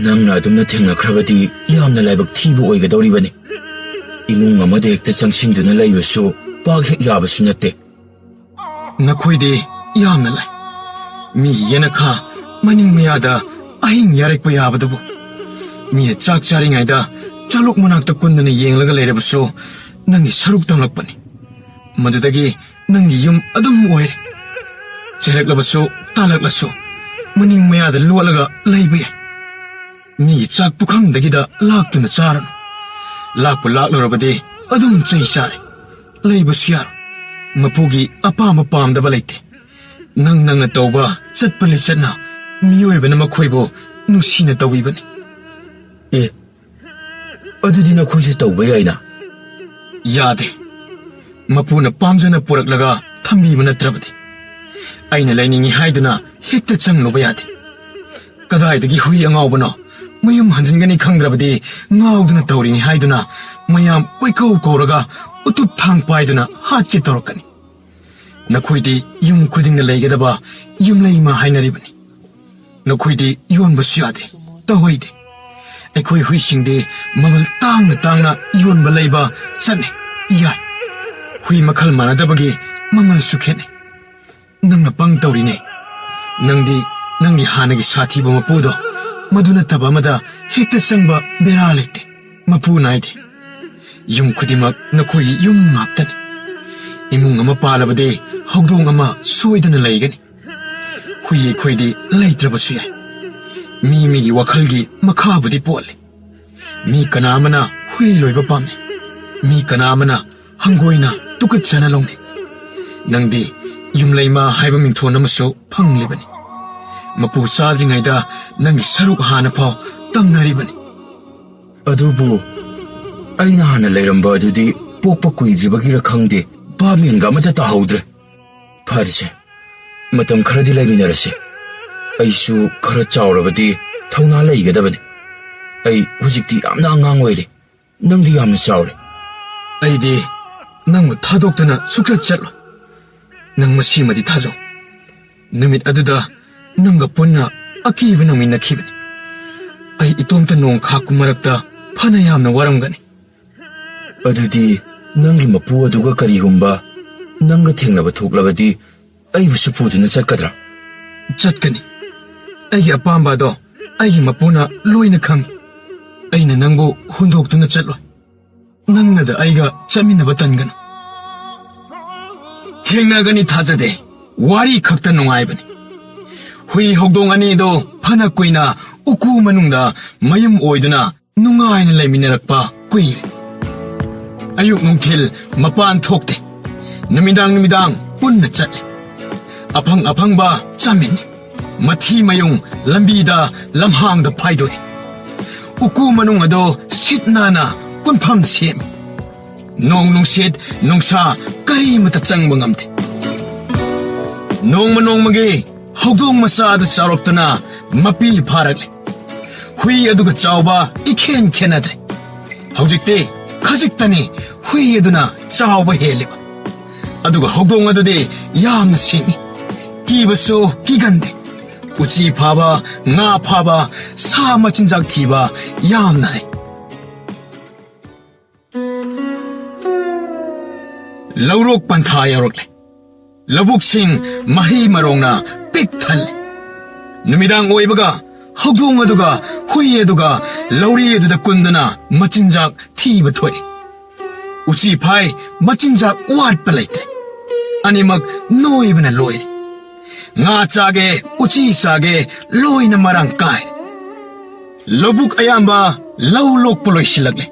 ꯅꯪꯅ ꯑꯗꯨꯝꯅ ꯊꯦꯡꯅꯈ꯭ꯔꯕꯗꯤ ꯌꯥꯝꯅ ꯂꯥꯏꯕꯛ ꯊꯤꯕ ꯑꯣꯏꯒꯗꯧꯔꯤꯕꯅꯤ꯫ ꯏꯃꯨꯡ ꯑꯃꯗ ꯍꯦꯛꯇ ꯆꯪꯁꯤꯟꯗꯨꯅ ꯂꯩꯕꯁꯨ ꯄꯥꯛ ꯍꯦꯛ ꯌꯥꯕꯁꯨ ꯅꯠꯇꯦ꯫ ꯅꯈꯣꯏꯗꯤ ꯌꯥꯝꯅ ꯂꯥꯏ꯫ ꯃꯤꯒꯤ ꯌꯦꯅꯈꯥ ꯃꯅꯤꯡ ꯃꯌꯥꯗ ꯑꯍꯤꯡ ꯌꯥꯔꯦꯛꯄ ꯌꯥꯕꯗꯨꯕꯨ꯫ ꯃꯤꯅ ꯆꯥꯛ ꯆꯥꯔꯤꯉꯩꯗ ꯆꯥꯂꯨꯛ ꯃꯅꯥꯛꯇ ꯀꯨꯟꯗꯨꯅ ꯌꯦꯡꯂꯒ ꯂꯩꯔꯕꯁꯨ ꯅꯪꯒꯤ ꯁꯔꯨꯛ ꯇꯝꯂꯛꯄꯅꯤ꯫ ꯃꯗꯨꯗꯒꯤ ꯅꯪꯒꯤ ꯌꯨꯝ ꯑꯗꯨꯝ ꯑꯣꯏꯔꯦ꯫ ꯆꯩꯔꯛꯂꯕꯁꯨ ꯇꯥꯜꯂꯛꯂꯁꯨ ꯃꯅꯤꯡ ꯃꯌꯥꯗ ꯂꯣꯠꯂꯒ ꯂꯩꯕ ꯌꯥꯏ꯫ ꯃꯤꯒꯤ ꯆꯥꯛ ꯄꯨꯈꯝꯗꯒꯤꯗ ꯂꯥꯛꯇꯨꯅ ꯆꯥꯔꯅꯨ꯫ ꯂꯥꯛꯄꯨ ꯂꯥꯛꯂꯨꯔꯕꯗꯤ ꯑꯗꯨꯝ ꯆꯩ ꯆꯥꯔꯦ꯫ ꯂꯩꯕꯁꯨ ꯌꯥꯔꯣꯏ꯫ ꯃꯄꯨꯒꯤ ꯑꯄꯥꯝꯕ ꯄꯥꯝꯗꯕ ꯂꯩꯇꯦ꯫ ꯅꯪ ꯅꯪꯅ ꯇꯧꯕ ꯆꯠꯄ ꯂꯤꯆꯠꯅ ꯃꯤꯑꯣꯏꯕꯅ ꯃꯈꯣꯏꯕꯨ ꯅꯨꯡꯁꯤꯅ ꯇꯧꯕꯤꯕꯅꯤ꯫ ꯑꯦ, ꯑꯗꯨꯗꯤ ꯅꯈꯣꯏꯁꯨ ꯇꯧꯕ ꯌꯥꯏꯅ꯫ ꯌꯥꯗꯦ꯫ ꯃꯄꯨꯅ ꯄꯥꯝꯖꯅ ꯄꯨꯔꯛꯂꯒ ꯊꯝꯕꯤꯕ ꯅꯠꯇ꯭ꯔꯕꯗꯤ꯫ ꯑꯩꯅ ꯂꯩꯅꯤꯡꯉꯤ ꯍꯥꯏꯗꯨꯅ ꯍꯦꯛꯇ ꯆꯪꯂꯨꯕ ꯌꯥꯗꯦ꯫ ꯀꯗꯥꯏꯗꯒꯤ ꯍꯨꯏ ꯑꯉꯥꯎꯕꯅꯣ? ꯃꯌꯨꯝ ꯍꯟꯖꯤꯟꯒꯅꯤ ꯈꯪꯗ꯭ꯔꯕꯗꯤ ꯉꯥꯎꯗꯨꯅ ꯇꯧꯔꯤꯅꯤ ꯍꯥꯏꯗꯨꯅ ꯃꯌꯥꯝ ꯀꯣꯏꯀꯧ ꯀꯧꯔꯒ ꯎꯇꯨꯞ ꯊꯥꯡ ꯄꯥꯏꯗꯨꯅ ꯍꯥꯠꯀꯦ ꯇꯧꯔꯛꯀꯅꯤ꯫ ꯅꯈꯣꯏꯗꯤ ꯌꯨꯝ ꯈꯨꯗꯤꯡꯗ ꯂꯩꯒꯗꯕ ꯌꯨꯝꯂꯩꯃ ꯍꯥꯏꯅꯔꯤꯕꯅꯤ꯫ ꯅꯈꯣꯏꯗꯤ ꯌꯣꯟꯕꯁꯨ ꯌꯥꯗꯦ, ꯇꯧꯍꯩꯗꯦ꯫ ꯑꯩꯈꯣꯏ ꯍꯨꯏꯁꯤꯡꯗꯤ ꯃꯃꯜ ꯇꯥꯡꯅ ꯇꯥꯡꯅ ꯌꯣꯟꯕ ꯂꯩꯕ ꯆꯠꯅꯩ, ꯌꯥꯏ꯫ ꯍꯨꯏ ꯃꯈꯜ ꯃꯥꯟꯅꯗꯕꯒꯤ ꯃꯃꯜꯁꯨ ꯈꯦꯠꯅꯩ꯫ ꯅꯪꯅ ꯄꯪ ꯇꯧꯔꯤꯅꯦ꯫ ꯅꯪꯗꯤ ꯅꯪꯒꯤ ꯍꯥꯟꯅꯒꯤ ꯁꯥꯊꯤꯕ ꯃꯄꯨꯗꯣ, ꯃꯗꯨ ꯅꯠꯇꯕ ꯑꯃꯗ ꯍꯦꯛꯇ ꯆꯪꯕ ꯕꯦꯔꯥ ꯂꯩꯇꯦ꯫ ꯃꯄꯨ ꯅꯥꯏꯗꯦ꯫ ꯌꯨꯝ ꯈꯨꯗꯤꯡꯃꯛ ꯅꯈꯣꯏꯒꯤ ꯌꯨꯝ ꯉꯥꯛꯇꯅꯤ꯫ ꯏꯃꯨꯡ ꯑꯃ ꯄꯥꯜꯂꯕꯗꯤ ꯍꯧꯗꯣꯡ ꯑꯃ ꯁꯣꯏꯗꯅ ꯂꯩꯒꯅꯤ꯫ ꯍꯨꯏ ꯑꯩꯈꯣꯏꯗꯤ ꯂꯩꯇ꯭ꯔꯕꯁꯨ ꯌꯥꯏ꯫ ꯃꯤ ꯃꯤꯒꯤ ꯋꯥꯈꯜꯒꯤ ꯃꯈꯥꯕꯨꯗꯤ ꯄꯣꯜꯂꯤ꯫ ꯃꯤ ꯀꯅꯥ ꯑꯃꯅ ꯍꯨꯏ ꯂꯣꯏꯕ ꯄꯥꯝꯃꯤ꯫ ꯃꯤ ꯀꯅꯥ ꯑꯃꯅ ꯍꯪꯒꯣꯏꯅ ꯇꯨꯀꯠꯆꯅ ꯂꯧꯅꯩ꯫ ꯅꯪꯗꯤ ꯌꯨꯝꯂꯩꯃ ꯍꯥꯏꯕ ꯃꯤꯡꯊꯣꯟ ꯑꯃꯁꯨ ꯐꯪꯂꯤꯕꯅꯤ꯫ ꯃꯄꯨ ꯆꯥꯗ꯭ꯔꯤꯉꯩꯗ ꯅꯪꯒꯤ ꯁꯔꯨꯛ ꯍꯥꯟꯅ ꯐꯥꯎ ꯇꯝꯅꯔꯤꯕꯅꯤ꯫ ꯑꯗꯨꯕꯨ ꯑꯩꯅ ꯍꯥꯟꯅ ꯂꯩꯔꯝꯕ ꯑꯗꯨꯗꯤ ꯄꯣꯛꯄ ꯀꯨꯏꯗ꯭ꯔꯤꯕꯒꯤꯔ ꯈꯪꯗꯦ, ꯚꯥꯞ ꯃꯦꯟꯒ ꯑꯃꯠꯇ ꯇꯥꯍꯧꯗ꯭ꯔꯦ꯫ ꯐꯔꯦꯁꯦ, ꯃꯇꯝ ꯈꯔꯗꯤ ꯂꯩꯃꯤꯟꯅꯔꯁꯦ꯫ ꯑꯩꯁꯨ ꯈꯔ ꯆꯥꯎꯔꯕꯗꯤ ꯊꯧꯅꯥ ꯂꯩꯒꯗꯕꯅꯤ꯫ ꯑꯩ ꯍꯧꯖꯤꯛꯇꯤ ꯌꯥꯝꯅ ꯑꯉꯥꯡ ꯑꯣꯏꯔꯤ꯫ ꯅꯪꯗꯤ ꯌꯥꯝꯅ ꯆꯥꯎꯔꯦ꯫ ꯑꯩꯗꯤ ꯅꯪꯕꯨ ꯊꯥꯗꯣꯛꯇꯨꯅ ꯁꯨꯛꯆꯠ ꯆꯠꯂꯣꯏ꯫ ꯅꯪ ꯃꯁꯤꯃꯗꯤ ꯊꯥꯖꯧ꯫ ꯅꯨꯃꯤꯠ ꯑꯗꯨꯗ ꯅꯪꯒ ꯄꯨꯟꯅ ꯑꯀꯤꯕ ꯅꯪꯃꯤꯟꯅꯈꯤꯕꯅꯤ꯫ ꯑꯩ ꯏꯇꯣꯝꯇ ꯅꯣꯡ ꯈꯥꯛꯄ ꯃꯔꯛꯇ ꯐꯅ ꯌꯥꯝꯅ ꯋꯥꯔꯝꯒꯅꯤ꯫ ꯑꯗꯨꯗꯤ ꯅꯪꯒꯤ ꯃꯄꯨ ꯑꯗꯨꯒ ꯀꯔꯤꯒꯨꯝꯕ ꯅꯪꯒ ꯊꯦꯡꯅꯕ ꯊꯣꯛꯂꯕꯗꯤ ꯑꯩꯕꯨꯁꯨ ꯄꯨꯗꯨꯅ ꯆꯠꯀꯗ꯭ꯔꯥ? ꯆꯠꯀꯅꯤ꯫ ꯑꯩꯒꯤ ꯑꯄꯥꯝꯕ ꯑꯗꯣ ꯑꯩꯒꯤ ꯃꯄꯨꯅ ꯂꯣꯏꯅ ꯈꯪꯏ꯫ ꯑꯩꯅ ꯅꯪꯕꯨ ꯍꯨꯟꯗꯣꯛꯇꯨꯅ ꯆꯠꯂꯣꯏ꯫ ꯅꯪꯅꯗ ꯑꯩꯒ ꯆꯠꯃꯤꯟꯅꯕ ꯇꯟꯒꯅꯨ꯫ ꯊꯦꯡꯅꯒꯅꯤ ꯊꯥꯖꯗꯦ꯫ ꯋꯥꯔꯤ ꯈꯛꯇ ꯅꯨꯡꯉꯥꯏꯕꯅꯤ꯫ ꯍꯨꯏ ꯍꯧꯗꯣꯡ ꯑꯅꯤꯗꯣ ꯐꯅ ꯀꯨꯏꯅ ꯎꯀꯨ ꯃꯅꯨꯡꯗ ꯃꯌꯨꯝ ꯑꯣꯏꯗꯨꯅ ꯅꯨꯡꯉꯥꯏꯅ ꯂꯩꯃꯤꯟꯅꯔꯛꯄ ꯀꯨꯏꯔꯦ꯫ ꯑꯌꯨꯛ ꯅꯨꯡꯊꯤꯜ ꯃꯄꯥꯟ ꯊꯣꯛꯇꯦ꯫ ꯅꯨꯃꯤꯗꯥꯡ ꯅꯨꯃꯤꯗꯥꯡ ꯄꯨꯟꯅ ꯆꯠꯂꯦ꯫ ꯑꯐꯪ ꯑꯐꯪꯕ ꯆꯥꯃꯤꯟꯅꯩ꯫ ꯃꯊꯤ ꯃꯌꯨꯡ ꯂꯝꯕꯤꯗ ꯂꯝꯍꯥꯡꯗ ꯐꯥꯏꯗꯣꯛꯏ꯫ ꯎꯀꯨ ꯃꯅꯨꯡ ꯑꯗꯣ ꯁꯤꯠ ꯅꯥꯟꯅ ꯀꯨꯟꯐꯝ ꯁꯦꯝꯃꯤ꯫ ꯅꯣꯡ ꯅꯨꯡꯁꯤꯠ ꯅꯨꯡꯁꯥ ꯀꯔꯤꯃꯇ ꯆꯪꯕ ꯉꯝꯗꯦ꯫ ꯅꯣꯡꯃ ꯅꯣꯡꯃꯒꯤ ꯍꯧꯗꯣꯡ ꯃꯆꯥꯗꯨ ꯆꯥꯎꯔꯛꯇꯨꯅ ꯃꯄꯤ ꯐꯥꯔꯛꯂꯦ꯫ ꯍꯨꯏ ꯑꯗꯨꯒ ꯆꯥꯎꯕ ꯏꯈꯦꯟ ꯈꯦꯟꯅꯗ꯭ꯔꯦ꯫ ꯍꯧꯖꯤꯛꯇꯤ ꯈꯖꯤꯛꯇꯅꯤ ꯍꯨꯏ ꯑꯗꯨꯅ ꯆꯥꯎꯕ ꯍꯦꯜꯂꯤꯕ꯫ ꯑꯗꯨꯒ ꯍꯧꯗꯣꯡ ꯑꯗꯨꯗꯤ ꯌꯥꯝꯅ ꯁꯤꯡꯏ꯫ ꯀꯤꯕꯁꯨ ꯀꯤꯒꯟꯗꯦ꯫ ꯎꯆꯤ ꯐꯥꯕ, ꯉꯥ ꯐꯥꯕ, ꯁꯥ ꯃꯆꯤꯟꯖꯥꯛ ꯊꯤꯕ ꯌꯥꯝꯅ ꯍꯩ꯫ ꯂꯧꯔꯣꯛ ꯄꯟꯊꯥ ꯌꯧꯔꯛꯂꯦ꯫ ꯂꯧꯕꯨꯛꯁꯤꯡ ꯃꯍꯩ ꯃꯔꯣꯡꯅ ꯄꯤꯛ ꯊꯜꯂꯦ꯫ ꯅꯨꯃꯤꯗꯥꯡ ꯑꯣꯏꯕꯒ ꯍꯧꯗꯣꯡ ꯑꯗꯨꯒ ꯍꯨꯏ ꯑꯗꯨꯒ ꯂꯧꯔꯤ ꯑꯗꯨꯗ ꯀꯨꯟꯗꯨꯅ ꯃꯆꯤꯟꯖꯥꯛ ꯊꯤꯕ ꯊꯣꯛꯏ꯫ ꯎꯆꯤ ꯐꯥꯏ, ꯃꯆꯤꯟꯖꯥꯛ ꯋꯥꯠꯄ ꯂꯩꯇ꯭ꯔꯦ꯫ ꯑꯅꯤꯃꯛ ꯅꯣꯏꯕꯅ ꯂꯣꯏꯔꯦ꯫ ꯉꯥ ꯆꯥꯒꯦ, ꯎꯆꯤ ꯆꯥꯒꯦ, ꯂꯣꯏꯅ ꯃꯔꯥꯡ ꯀꯥꯏ꯫ ꯂꯧꯕꯨꯛ ꯑꯌꯥꯝꯕ ꯂꯧ ꯂꯣꯛꯄ ꯂꯣꯏꯁꯤꯜꯂꯛꯂꯦ꯫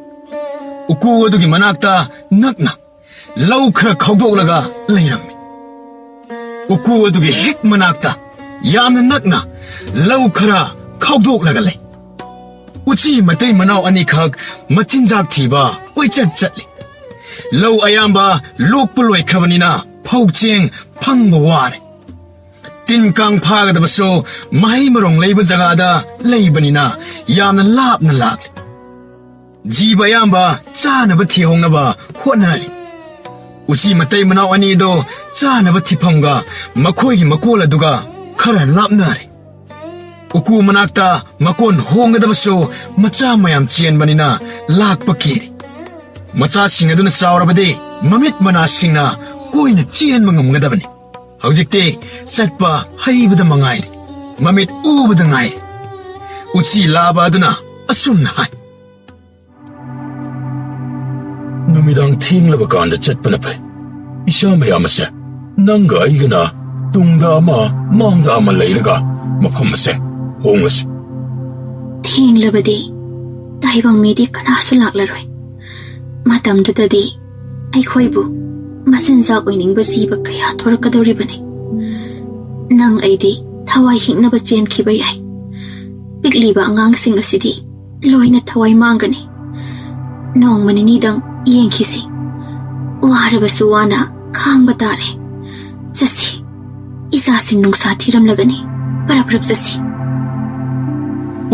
ꯎꯀꯨ ꯑꯗꯨꯒꯤ ꯃꯅꯥꯛꯇ ꯅꯛꯅ ꯂꯧ ꯈꯔ ꯈꯥꯎꯗꯣꯛꯂꯒ ꯂꯩꯔꯝꯃꯤ꯫ ꯎꯀꯨ ꯑꯗꯨꯒꯤ ꯍꯦꯛ ꯃꯅꯥꯛꯇ ꯌꯥꯝꯅ ꯅꯛꯅ ꯂꯧ ꯈꯔ ꯈꯥꯎꯗꯣꯛꯂꯒ ꯂꯩ꯫ ꯎꯆꯤ ꯃꯇꯩ ꯃꯅꯥꯎ ꯑꯅꯤꯈꯛ ꯃꯆꯤꯟꯖꯥꯛ ꯊꯤꯕ ꯀꯣꯏꯆꯠ ꯆꯠꯂꯤ꯫ ꯂꯧ ꯑꯌꯥꯝꯕ ꯂꯣꯛꯄ ꯂꯣꯏꯈ꯭ꯔꯕꯅꯤꯅ ꯐꯧ ꯆꯦꯡ ꯐꯪꯕ ꯋꯥꯔꯦ꯫ ꯇꯤꯟ ꯀꯥꯡ ꯐꯥꯒꯗꯕꯁꯨ ꯃꯍꯩ ꯃꯔꯣꯡ ꯂꯩꯕ ꯖꯒꯥꯗ ꯂꯩꯕꯅꯤꯅ ꯌꯥꯝꯅ ꯂꯥꯞꯅ ꯂꯥꯛꯂꯤ꯫ ꯖꯤꯕ ꯑꯌꯥꯝꯕ ꯆꯥꯅꯕ ꯊꯤꯍꯧꯅꯕ ꯍꯣꯠꯅꯔꯤ꯫ ꯎꯆꯤ ꯃꯇꯩ ꯃꯅꯥꯎ ꯑꯅꯤꯗꯣ ꯆꯥꯅꯕ ꯊꯤꯐꯝꯒ ꯃꯈꯣꯏꯒꯤ ꯃꯀꯣꯜ ꯑꯗꯨꯒ ꯈꯔ ꯂꯥꯞꯅꯔꯦ꯫ ꯎꯀꯨ ꯃꯅꯥꯛꯇ ꯃꯀꯣꯟ ꯍꯣꯡꯒꯗꯕꯁꯨ ꯃꯆꯥ ꯃꯌꯥꯝ ꯆꯦꯟꯕꯅꯤꯅ ꯂꯥꯛꯄ ꯀꯤꯔꯤ꯫ ꯃꯆꯥꯁꯤꯡ ꯑꯗꯨꯅ ꯆꯥꯎꯔꯕꯗꯤ ꯃꯃꯤꯠ ꯃꯅꯥꯁꯤꯡꯅ ꯀꯣꯏꯅ ꯆꯦꯟꯕ ꯉꯝꯒꯗꯕꯅꯤ꯫ ꯍꯧꯖꯤꯛꯇꯤ ꯆꯠꯄ ꯍꯩꯕꯗ ꯃꯉꯥꯏꯔꯦ, ꯃꯃꯤꯠ ꯎꯕꯗ ꯉꯥꯏꯔꯦ꯫ ꯎꯆꯤ ꯂꯥꯕ ꯑꯗꯨꯅ ꯑꯁꯨꯝꯅ ꯍꯥꯏ꯫ ꯅꯨꯃꯤꯗꯥꯡ ꯊꯦꯡꯂꯕ ꯀꯥꯟꯗ ꯆꯠꯄꯅ ꯐꯩ꯫ ꯏꯆꯥ ꯃꯌꯥꯝ ꯑꯁꯦ, ꯅꯪꯒ ꯑꯩꯒꯅ ꯇꯨꯡꯗ ꯑꯃ, ꯃꯥꯡꯗ ꯑꯃ ꯂꯩꯔꯒ ꯃꯐꯝ ꯑꯁꯦ ꯍꯣꯡꯂꯁꯤ꯫ ꯊꯦꯡꯂꯕꯗꯤ ꯇꯥꯏꯕꯪ ꯃꯤꯗꯤ ꯀꯅꯥꯁꯨ ꯂꯥꯛꯂꯔꯣꯏ꯫ ꯃꯇꯝꯗꯨꯗꯗꯤ ꯑꯩꯈꯣꯏꯕꯨ ꯃꯆꯤꯟꯖꯥꯛ ꯑꯣꯏꯅꯤꯡꯕ ꯖꯤꯕ ꯀꯌꯥ ꯊꯣꯔꯛꯀꯗꯧꯔꯤꯕꯅꯤ꯫ ꯅꯪ ꯑꯩꯗꯤ ꯊꯋꯥꯏ ꯍꯤꯡꯅꯕ ꯆꯦꯟꯈꯤꯕ ꯌꯥꯏ꯫ ꯄꯤꯛꯂꯤꯕ ꯑꯉꯥꯡꯁꯤꯡ ꯑꯁꯤꯗꯤ ꯂꯣꯏꯅ ꯊꯋꯥꯏ ꯃꯥꯡꯒꯅꯤ꯫ ꯅꯣꯡꯃ ꯅꯤꯅꯤꯗꯪ ꯌꯦꯡꯈꯤꯁꯤ꯫ ꯋꯥꯔꯕꯁꯨ ꯋꯥꯅ ꯈꯥꯡꯕ ꯇꯥꯔꯦ꯫ ꯆꯠꯁꯤ꯫ ꯏꯆꯥꯁꯤꯡ ꯅꯨꯡꯁꯥ ꯊꯤꯔꯝꯂꯒꯅꯤ꯫ ꯄꯔꯞ ꯄꯔꯞ ꯆꯠꯁꯤ꯫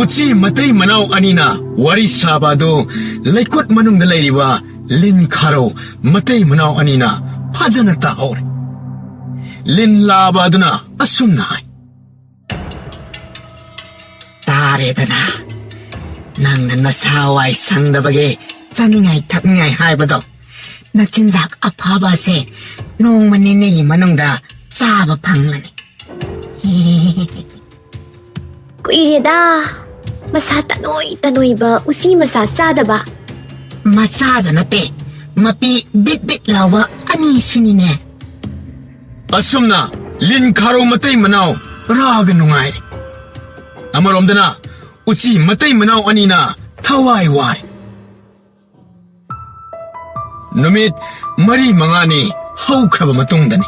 ꯎꯆꯤ ꯃꯇꯩ ꯃꯅꯥꯎ ꯑꯅꯤꯅ ꯋꯥꯔꯤ ꯁꯥꯕ ꯑꯗꯨ ꯂꯩꯀꯨꯠ ꯃꯅꯨꯡꯗ ꯂꯩꯔꯤꯕ ꯂꯤꯟ ꯈꯥꯔꯧ ꯃꯇꯩ ꯃꯅꯥꯎ ꯑꯅꯤꯅ ꯐꯖꯅ ꯇꯥꯍꯧꯔꯦ꯫ ꯂꯤꯟ ꯂꯥꯕ ꯑꯗꯨꯅ ꯑꯁꯨꯝꯅ ꯍꯥꯏ꯫ ꯇꯥꯔꯦꯗꯅ, ꯅꯪꯅ ꯅꯁꯥ ꯋꯥꯏ ꯁꯪꯗꯕꯒꯤ ꯆꯥꯅꯤꯡꯉꯥꯏ ꯊꯛꯅꯤꯡꯉꯥꯏ ꯍꯥꯏꯕꯗꯣ, ꯅꯆꯤꯟꯖꯥꯛ ꯑꯐꯕ ꯑꯁꯦ ꯅꯣꯡꯃ ꯅꯤꯅꯤꯒꯤ ꯃꯅꯨꯡꯗ ꯆꯥꯕ ꯐꯪꯂꯅꯤ꯫ ꯀꯨꯏꯔꯦꯗ, ꯃꯁꯥ ꯇꯅꯣꯏ ꯇꯅꯣꯏꯕ ꯎꯆꯤ ꯃꯆꯥ ꯆꯥꯗꯕ꯫ ꯃꯆꯥꯗ ꯅꯠꯇꯦ, ꯃꯄꯤ ꯕꯤꯠ ꯕꯤꯠ ꯂꯥꯎꯕ ꯑꯅꯤꯁꯨꯅꯤꯅꯦ꯫ ꯑꯁꯨꯝꯅ ꯂꯤꯟ ꯈꯥꯔꯧ ꯃꯇꯩ ꯃꯅꯥꯎ ꯄꯨꯔꯥꯒ ꯅꯨꯡꯉꯥꯏꯔꯦ꯫ ꯑꯃꯔꯣꯝꯗꯅ ꯎꯆꯤ ꯃꯇꯩ ꯃꯅꯥꯎ ꯑꯅꯤꯅ ꯊꯋꯥꯏ ꯋꯥꯔꯦ꯫ ꯅꯨꯃꯤꯠ ꯃꯔꯤ ꯃꯉꯥꯅꯤ ꯍꯧꯈ꯭ꯔꯕ ꯃꯇꯨꯡꯗꯅꯤ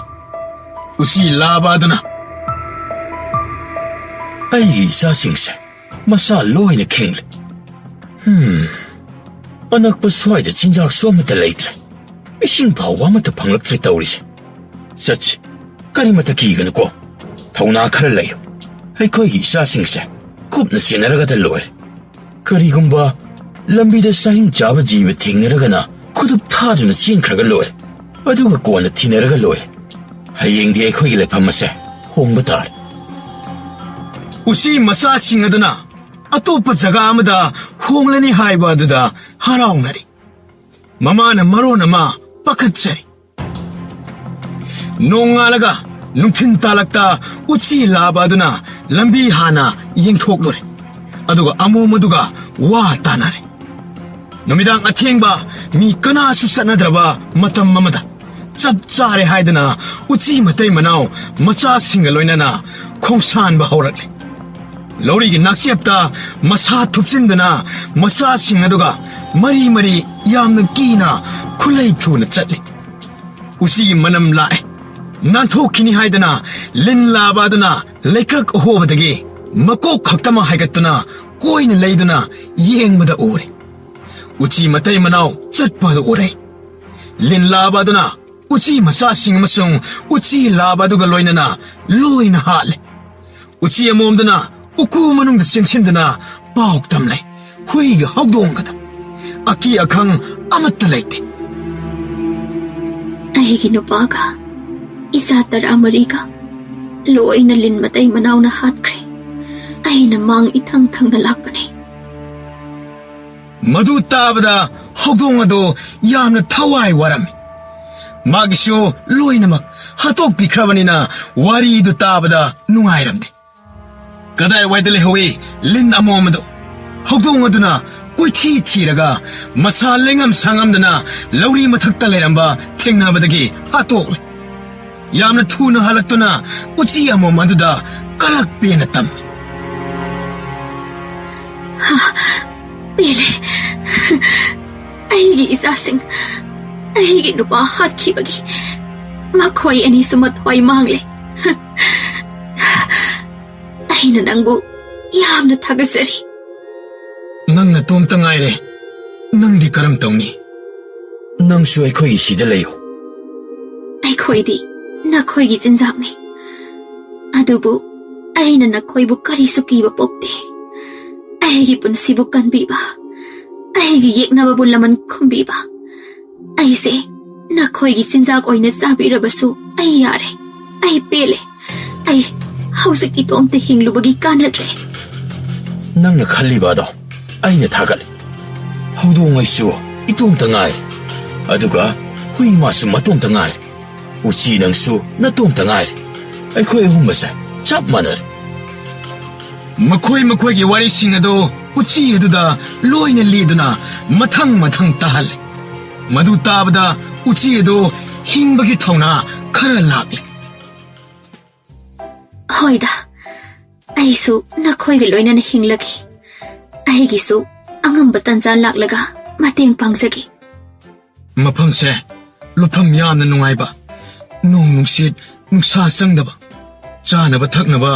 ꯎꯆꯤ ꯂꯥꯕ ꯑꯗꯨꯅ, "ꯑꯩꯒꯤ ꯏꯆꯥꯁꯤꯡꯁꯦ ꯃꯁꯥ ꯂꯣꯏꯅ ꯈꯤꯡꯂꯦ꯫ ꯍꯝ, ꯑꯅꯛꯄ ꯁ꯭ꯋꯥꯏꯗ ꯆꯤꯟꯖꯥꯛꯁꯨ ꯑꯃꯠꯇ ꯂꯩꯇ꯭ꯔꯦ꯫ ꯏꯁꯤꯡ ꯐꯥꯎꯕ ꯑꯃꯠꯇ ꯐꯪꯂꯛꯇ꯭ꯔꯦ ꯇꯧꯔꯤꯁꯦ꯫ ꯆꯠꯁꯤ, ꯀꯔꯤꯃꯠꯇ ꯀꯤꯒꯅꯨꯀꯣ꯫ ꯄꯧꯅꯥ ꯈꯔ ꯂꯩꯌꯨ꯫ ꯑꯩꯈꯣꯏꯒꯤ ꯏꯆꯥꯁꯤꯡꯁꯦ ꯀꯨꯞꯅ ꯁꯦꯟꯅꯔꯒꯗ ꯂꯣꯏꯔꯦ꯫ ꯀꯔꯤꯒꯨꯝꯕ ꯂꯝꯕꯤꯗ ꯁꯥꯍꯤꯡ ꯆꯥꯕ ꯖꯤꯕ ꯊꯦꯡꯅꯔꯒꯅ ꯈꯨꯗꯨꯞ ꯊꯥꯗꯨꯅ ꯆꯦꯟꯈ꯭ꯔꯒ ꯂꯣꯏꯔꯦ꯫ ꯑꯗꯨꯒ ꯀꯣꯟꯅ ꯊꯤꯅꯔꯒ ꯂꯣꯏꯔꯦ꯫ ꯍꯌꯦꯡꯗꯤ ꯑꯩꯈꯣꯏꯒꯤ ꯂꯩꯐꯝ ꯑꯁꯦ ꯍꯣꯡꯕ ꯇꯥꯔꯦ꯫ ꯎꯆꯤ ꯃꯆꯥꯁꯤꯡ ꯑꯗꯨꯅ ꯑꯇꯣꯞꯄ ꯖꯒꯥ ꯑꯃꯗ ꯍꯣꯡꯂꯅꯤ ꯍꯥꯏꯕ ꯑꯗꯨꯗ ꯍꯔꯥꯎꯅꯔꯤ꯫ ꯃꯃꯥꯅ ꯃꯔꯣꯟ ꯑꯃ ꯄꯥꯈꯠꯆꯔꯤ꯫ ꯅꯣꯡꯉꯥꯜꯂꯒ ꯅꯨꯡꯊꯤꯜ ꯇꯥꯂꯛꯇ ꯎꯆꯤ ꯂꯥꯕ ꯑꯗꯨꯅ ꯂꯝꯕꯤ ꯍꯥꯟꯅ ꯌꯦꯡꯊꯣꯛꯂꯨꯔꯦ꯫ ꯑꯗꯨꯒ ꯑꯃꯣꯝ ꯑꯗꯨꯒ ꯋꯥ ꯇꯥꯅꯔꯦ꯫ ꯅꯨꯃꯤꯗꯥꯡ ꯑꯊꯦꯡꯕ, ꯃꯤ ꯀꯅꯥꯁꯨ ꯆꯠꯅꯗ꯭ꯔꯕ ꯃꯇꯝ ꯑꯃꯗ ꯆꯞ ꯆꯥꯔꯦ ꯍꯥꯏꯗꯅ ꯎꯆꯤ ꯃꯇꯩ ꯃꯅꯥꯎ ꯃꯆꯥꯁꯤꯡꯒ ꯂꯣꯏꯅꯅ ꯈꯣꯡꯁꯥꯟꯕ ꯍꯧꯔꯛꯂꯦ꯫ ꯂꯧꯔꯤꯒꯤ ꯅꯥꯛꯆꯦꯞꯇ ꯃꯁꯥ ꯊꯨꯞꯆꯤꯟꯗꯨꯅ ꯃꯆꯥꯁꯤꯡ ꯑꯗꯨꯒ ꯃꯔꯤ ꯃꯔꯤ ꯌꯥꯝꯅ ꯀꯤꯅ ꯈꯨꯂꯩ ꯊꯨꯅ ꯆꯠꯂꯤ꯫ ꯎꯆꯤꯒꯤ ꯃꯅꯝ ꯂꯥꯛꯑꯦ꯫ ꯅꯥꯟꯊꯣꯛꯈꯤꯅꯤ ꯍꯥꯏꯗꯅ ꯂꯤꯟ ꯂꯥꯕ ꯑꯗꯨꯅ ꯂꯩꯀ꯭ꯔꯛ ꯑꯍꯣꯕꯗꯒꯤ ꯃꯀꯣꯛ ꯈꯛꯇꯃꯛ ꯍꯥꯏꯒꯠꯇꯨꯅ ꯀꯣꯏꯅ ꯂꯩꯗꯨꯅ ꯌꯦꯡꯕꯗ ꯎꯔꯦ꯫ ꯎꯆꯤ ꯃꯇꯩ ꯃꯅꯥꯎ ꯆꯠꯄ ꯑꯗꯨ ꯎꯔꯦ꯫ ꯂꯤꯟ ꯂꯥꯕ ꯑꯗꯨꯅ ꯎꯆꯤ ꯃꯆꯥꯁꯤꯡ ꯑꯃꯁꯨꯡ ꯎꯆꯤ ꯂꯥꯕ ꯑꯗꯨꯒ ꯂꯣꯏꯅꯅ ꯂꯣꯏꯅ ꯍꯥꯠꯂꯦ꯫ ꯎꯆꯤ ꯑꯃꯣꯝꯗꯨꯅ ꯎꯀꯨ ꯃꯅꯨꯡꯗ ꯆꯦꯟꯁꯤꯟꯗꯨꯅ ꯄꯥꯎ ꯇꯝꯂꯦ꯫ ꯍꯨꯏꯒ ꯍꯧꯗꯣꯡꯒꯗ ꯑꯀꯤ ꯑꯈꯪ ꯑꯃꯠꯇ ꯂꯩꯇꯦ꯫ ꯑꯩꯒꯤ ꯅꯨꯄꯥꯒ ꯏꯆꯥ ꯇꯔꯥꯃꯔꯤꯒ ꯂꯣꯏꯅ ꯂꯤꯟ ꯃꯇꯩ ꯃꯅꯥꯎꯅ ꯍꯥꯠꯈ꯭ꯔꯦ꯫ ꯑꯩꯅ ꯃꯥꯡ ꯏꯊꯪ ꯊꯪꯅ ꯂꯥꯛꯄꯅꯦ꯫ ꯃꯗꯨ ꯇꯥꯕꯗ ꯍꯧꯗꯣꯡ ꯑꯗꯨ ꯌꯥꯝꯅ ꯊꯋꯥꯏ ꯋꯥꯔꯝꯃꯤ꯫ ꯃꯥꯒꯤꯁꯨ ꯂꯣꯏꯅꯃꯛ ꯍꯥꯠꯇꯣꯛꯄꯤꯈ꯭ꯔꯕꯅꯤꯅ ꯋꯥꯔꯤꯗꯨ ꯇꯥꯕꯗ ꯅꯨꯡꯉꯥꯏꯔꯝꯗꯦ꯫ ꯀꯗꯥꯏꯋꯥꯏꯗ ꯂꯩꯍꯧꯏ ꯂꯤꯟ ꯑꯃꯣꯝ ꯑꯗꯨ? ꯍꯧꯗꯣꯡ ꯑꯗꯨꯅ ꯀꯣꯏꯊꯤ ꯊꯤꯔꯒ ꯃꯁꯥ ꯂꯦꯡꯉꯝ ꯁꯥꯉꯝꯗꯅ ꯂꯧꯔꯤ ꯃꯊꯛꯇ ꯂꯩꯔꯝꯕ ꯊꯦꯡꯅꯕꯗꯒꯤ ꯍꯥꯠꯇꯣꯛꯂꯦ꯫ ꯌꯥꯝꯅ ꯊꯨꯅ ꯍꯜꯂꯛꯇꯨꯅ ꯎꯆꯤ ꯑꯃꯣꯝ ꯑꯗꯨꯗ ꯀꯂꯛ ꯄꯦꯟꯅ ꯇꯝꯃꯤ꯫ ꯄꯦꯜꯂꯦ꯫ ꯑꯩꯒꯤ ꯏꯆꯥꯁꯤꯡ, ꯑꯩꯒꯤ ꯅꯨꯄꯥ ꯍꯥꯠꯈꯤꯕꯒꯤ ꯃꯈꯣꯏ ꯑꯅꯤꯁꯨ ꯃꯊ꯭ꯋꯥꯏ ꯃꯥꯡꯂꯦ꯫ ꯑꯩꯅ ꯅꯪꯕꯨ ꯌꯥꯝꯅ ꯊꯥꯒꯠꯆꯔꯤ꯫ ꯅꯪ ꯅꯇꯣꯝꯇ ꯉꯥꯏꯔꯦ꯫ ꯅꯪꯗꯤ ꯀꯔꯝ ꯇꯧꯅꯤ? ꯅꯪꯁꯨ ꯑꯩꯈꯣꯏꯒꯤ ꯁꯤꯗ ꯂꯩꯌꯨ꯫ ꯑꯩꯈꯣꯏꯗꯤ ꯅꯈꯣꯏꯒꯤ ꯆꯤꯟꯖꯥꯛꯅꯤ꯫ ꯑꯗꯨꯕꯨ ꯑꯩꯅ ꯅꯈꯣꯏꯕꯨ ꯀꯔꯤꯁꯨ ꯀꯤꯕ ꯄꯣꯛꯇꯦ꯫ ꯑꯩꯒꯤ ꯄꯨꯟꯁꯤꯕꯨ ꯀꯟꯕꯤꯕ, ꯑꯩꯒꯤ ꯌꯦꯛꯅꯕꯕꯨ ꯂꯃꯟ ꯈꯨꯝꯕꯤꯕ, ꯑꯩꯁꯦ ꯅꯈꯣꯏꯒꯤ ꯆꯤꯟꯖꯥꯛ ꯑꯣꯏꯅ ꯆꯥꯕꯤꯔꯕꯁꯨ ꯑꯩ ꯌꯥꯔꯦ꯫ ꯑꯩ ꯄꯦꯜꯂꯦ꯫ ꯑꯩ ꯍꯧꯖꯤꯛ ꯏꯇꯣꯝꯇ ꯍꯤꯡꯂꯨꯕꯒꯤ ꯀꯥꯟꯅꯗ꯭ꯔꯦ꯫ ꯅꯪꯅ ꯈꯜꯂꯤꯕ ꯑꯗꯣ ꯑꯩꯅ ꯊꯥꯒꯠꯂꯤ꯫ ꯍꯧꯗꯣꯡ ꯑꯩꯁꯨ ꯏꯇꯣꯝꯇ ꯉꯥꯏꯔꯦ, ꯑꯗꯨꯒ ꯍꯨꯏ ꯃꯥꯁꯨ ꯃꯇꯣꯝꯇ ꯉꯥꯏꯔꯦ꯫ ꯎꯆꯤ ꯅꯪꯁꯨ ꯅꯇꯣꯝꯇ ꯉꯥꯏꯔꯦ꯫ ꯑꯩꯈꯣꯏ ꯑꯍꯨꯝ ꯑꯁꯦ ꯆꯞ ꯃꯥꯟꯅꯔꯦ꯫ ꯃꯈꯣꯏ ꯃꯈꯣꯏꯒꯤ ꯋꯥꯔꯤꯁꯤꯡ ꯑꯗꯨ ꯎꯆꯤ ꯑꯗꯨꯗ ꯂꯣꯏꯅ ꯂꯤꯗꯨꯅ ꯃꯊꯪ ꯃꯊꯪ ꯇꯥꯍꯜꯂꯦ꯫ ꯃꯗꯨ ꯇꯥꯕꯗ ꯎꯆꯤ ꯑꯗꯨ ꯍꯤꯡꯕꯒꯤ ꯊꯧꯅꯥ ꯈꯔ ꯂꯥꯛꯂꯦ꯫ ꯍꯣꯏꯗ, ꯑꯩꯁꯨ ꯅꯈꯣꯏꯒ ꯂꯣꯏꯅꯅ ꯍꯤꯡꯂꯒꯦ꯫ ꯑꯩꯒꯤꯁꯨ ꯑꯉꯝꯕ ꯇꯟꯖꯥ ꯂꯥꯛꯂꯒ ꯃꯇꯦꯡ ꯄꯥꯡꯖꯒꯦ꯫ ꯃꯐꯝꯁꯦ ꯂꯨꯞꯐꯝ ꯌꯥꯝꯅ ꯅꯨꯡꯉꯥꯏꯕ, ꯅꯣꯡ ꯅꯨꯡꯁꯤꯠ ꯅꯨꯡꯁꯥ ꯆꯪꯗꯕ, ꯆꯥꯅꯕ ꯊꯛꯅꯕ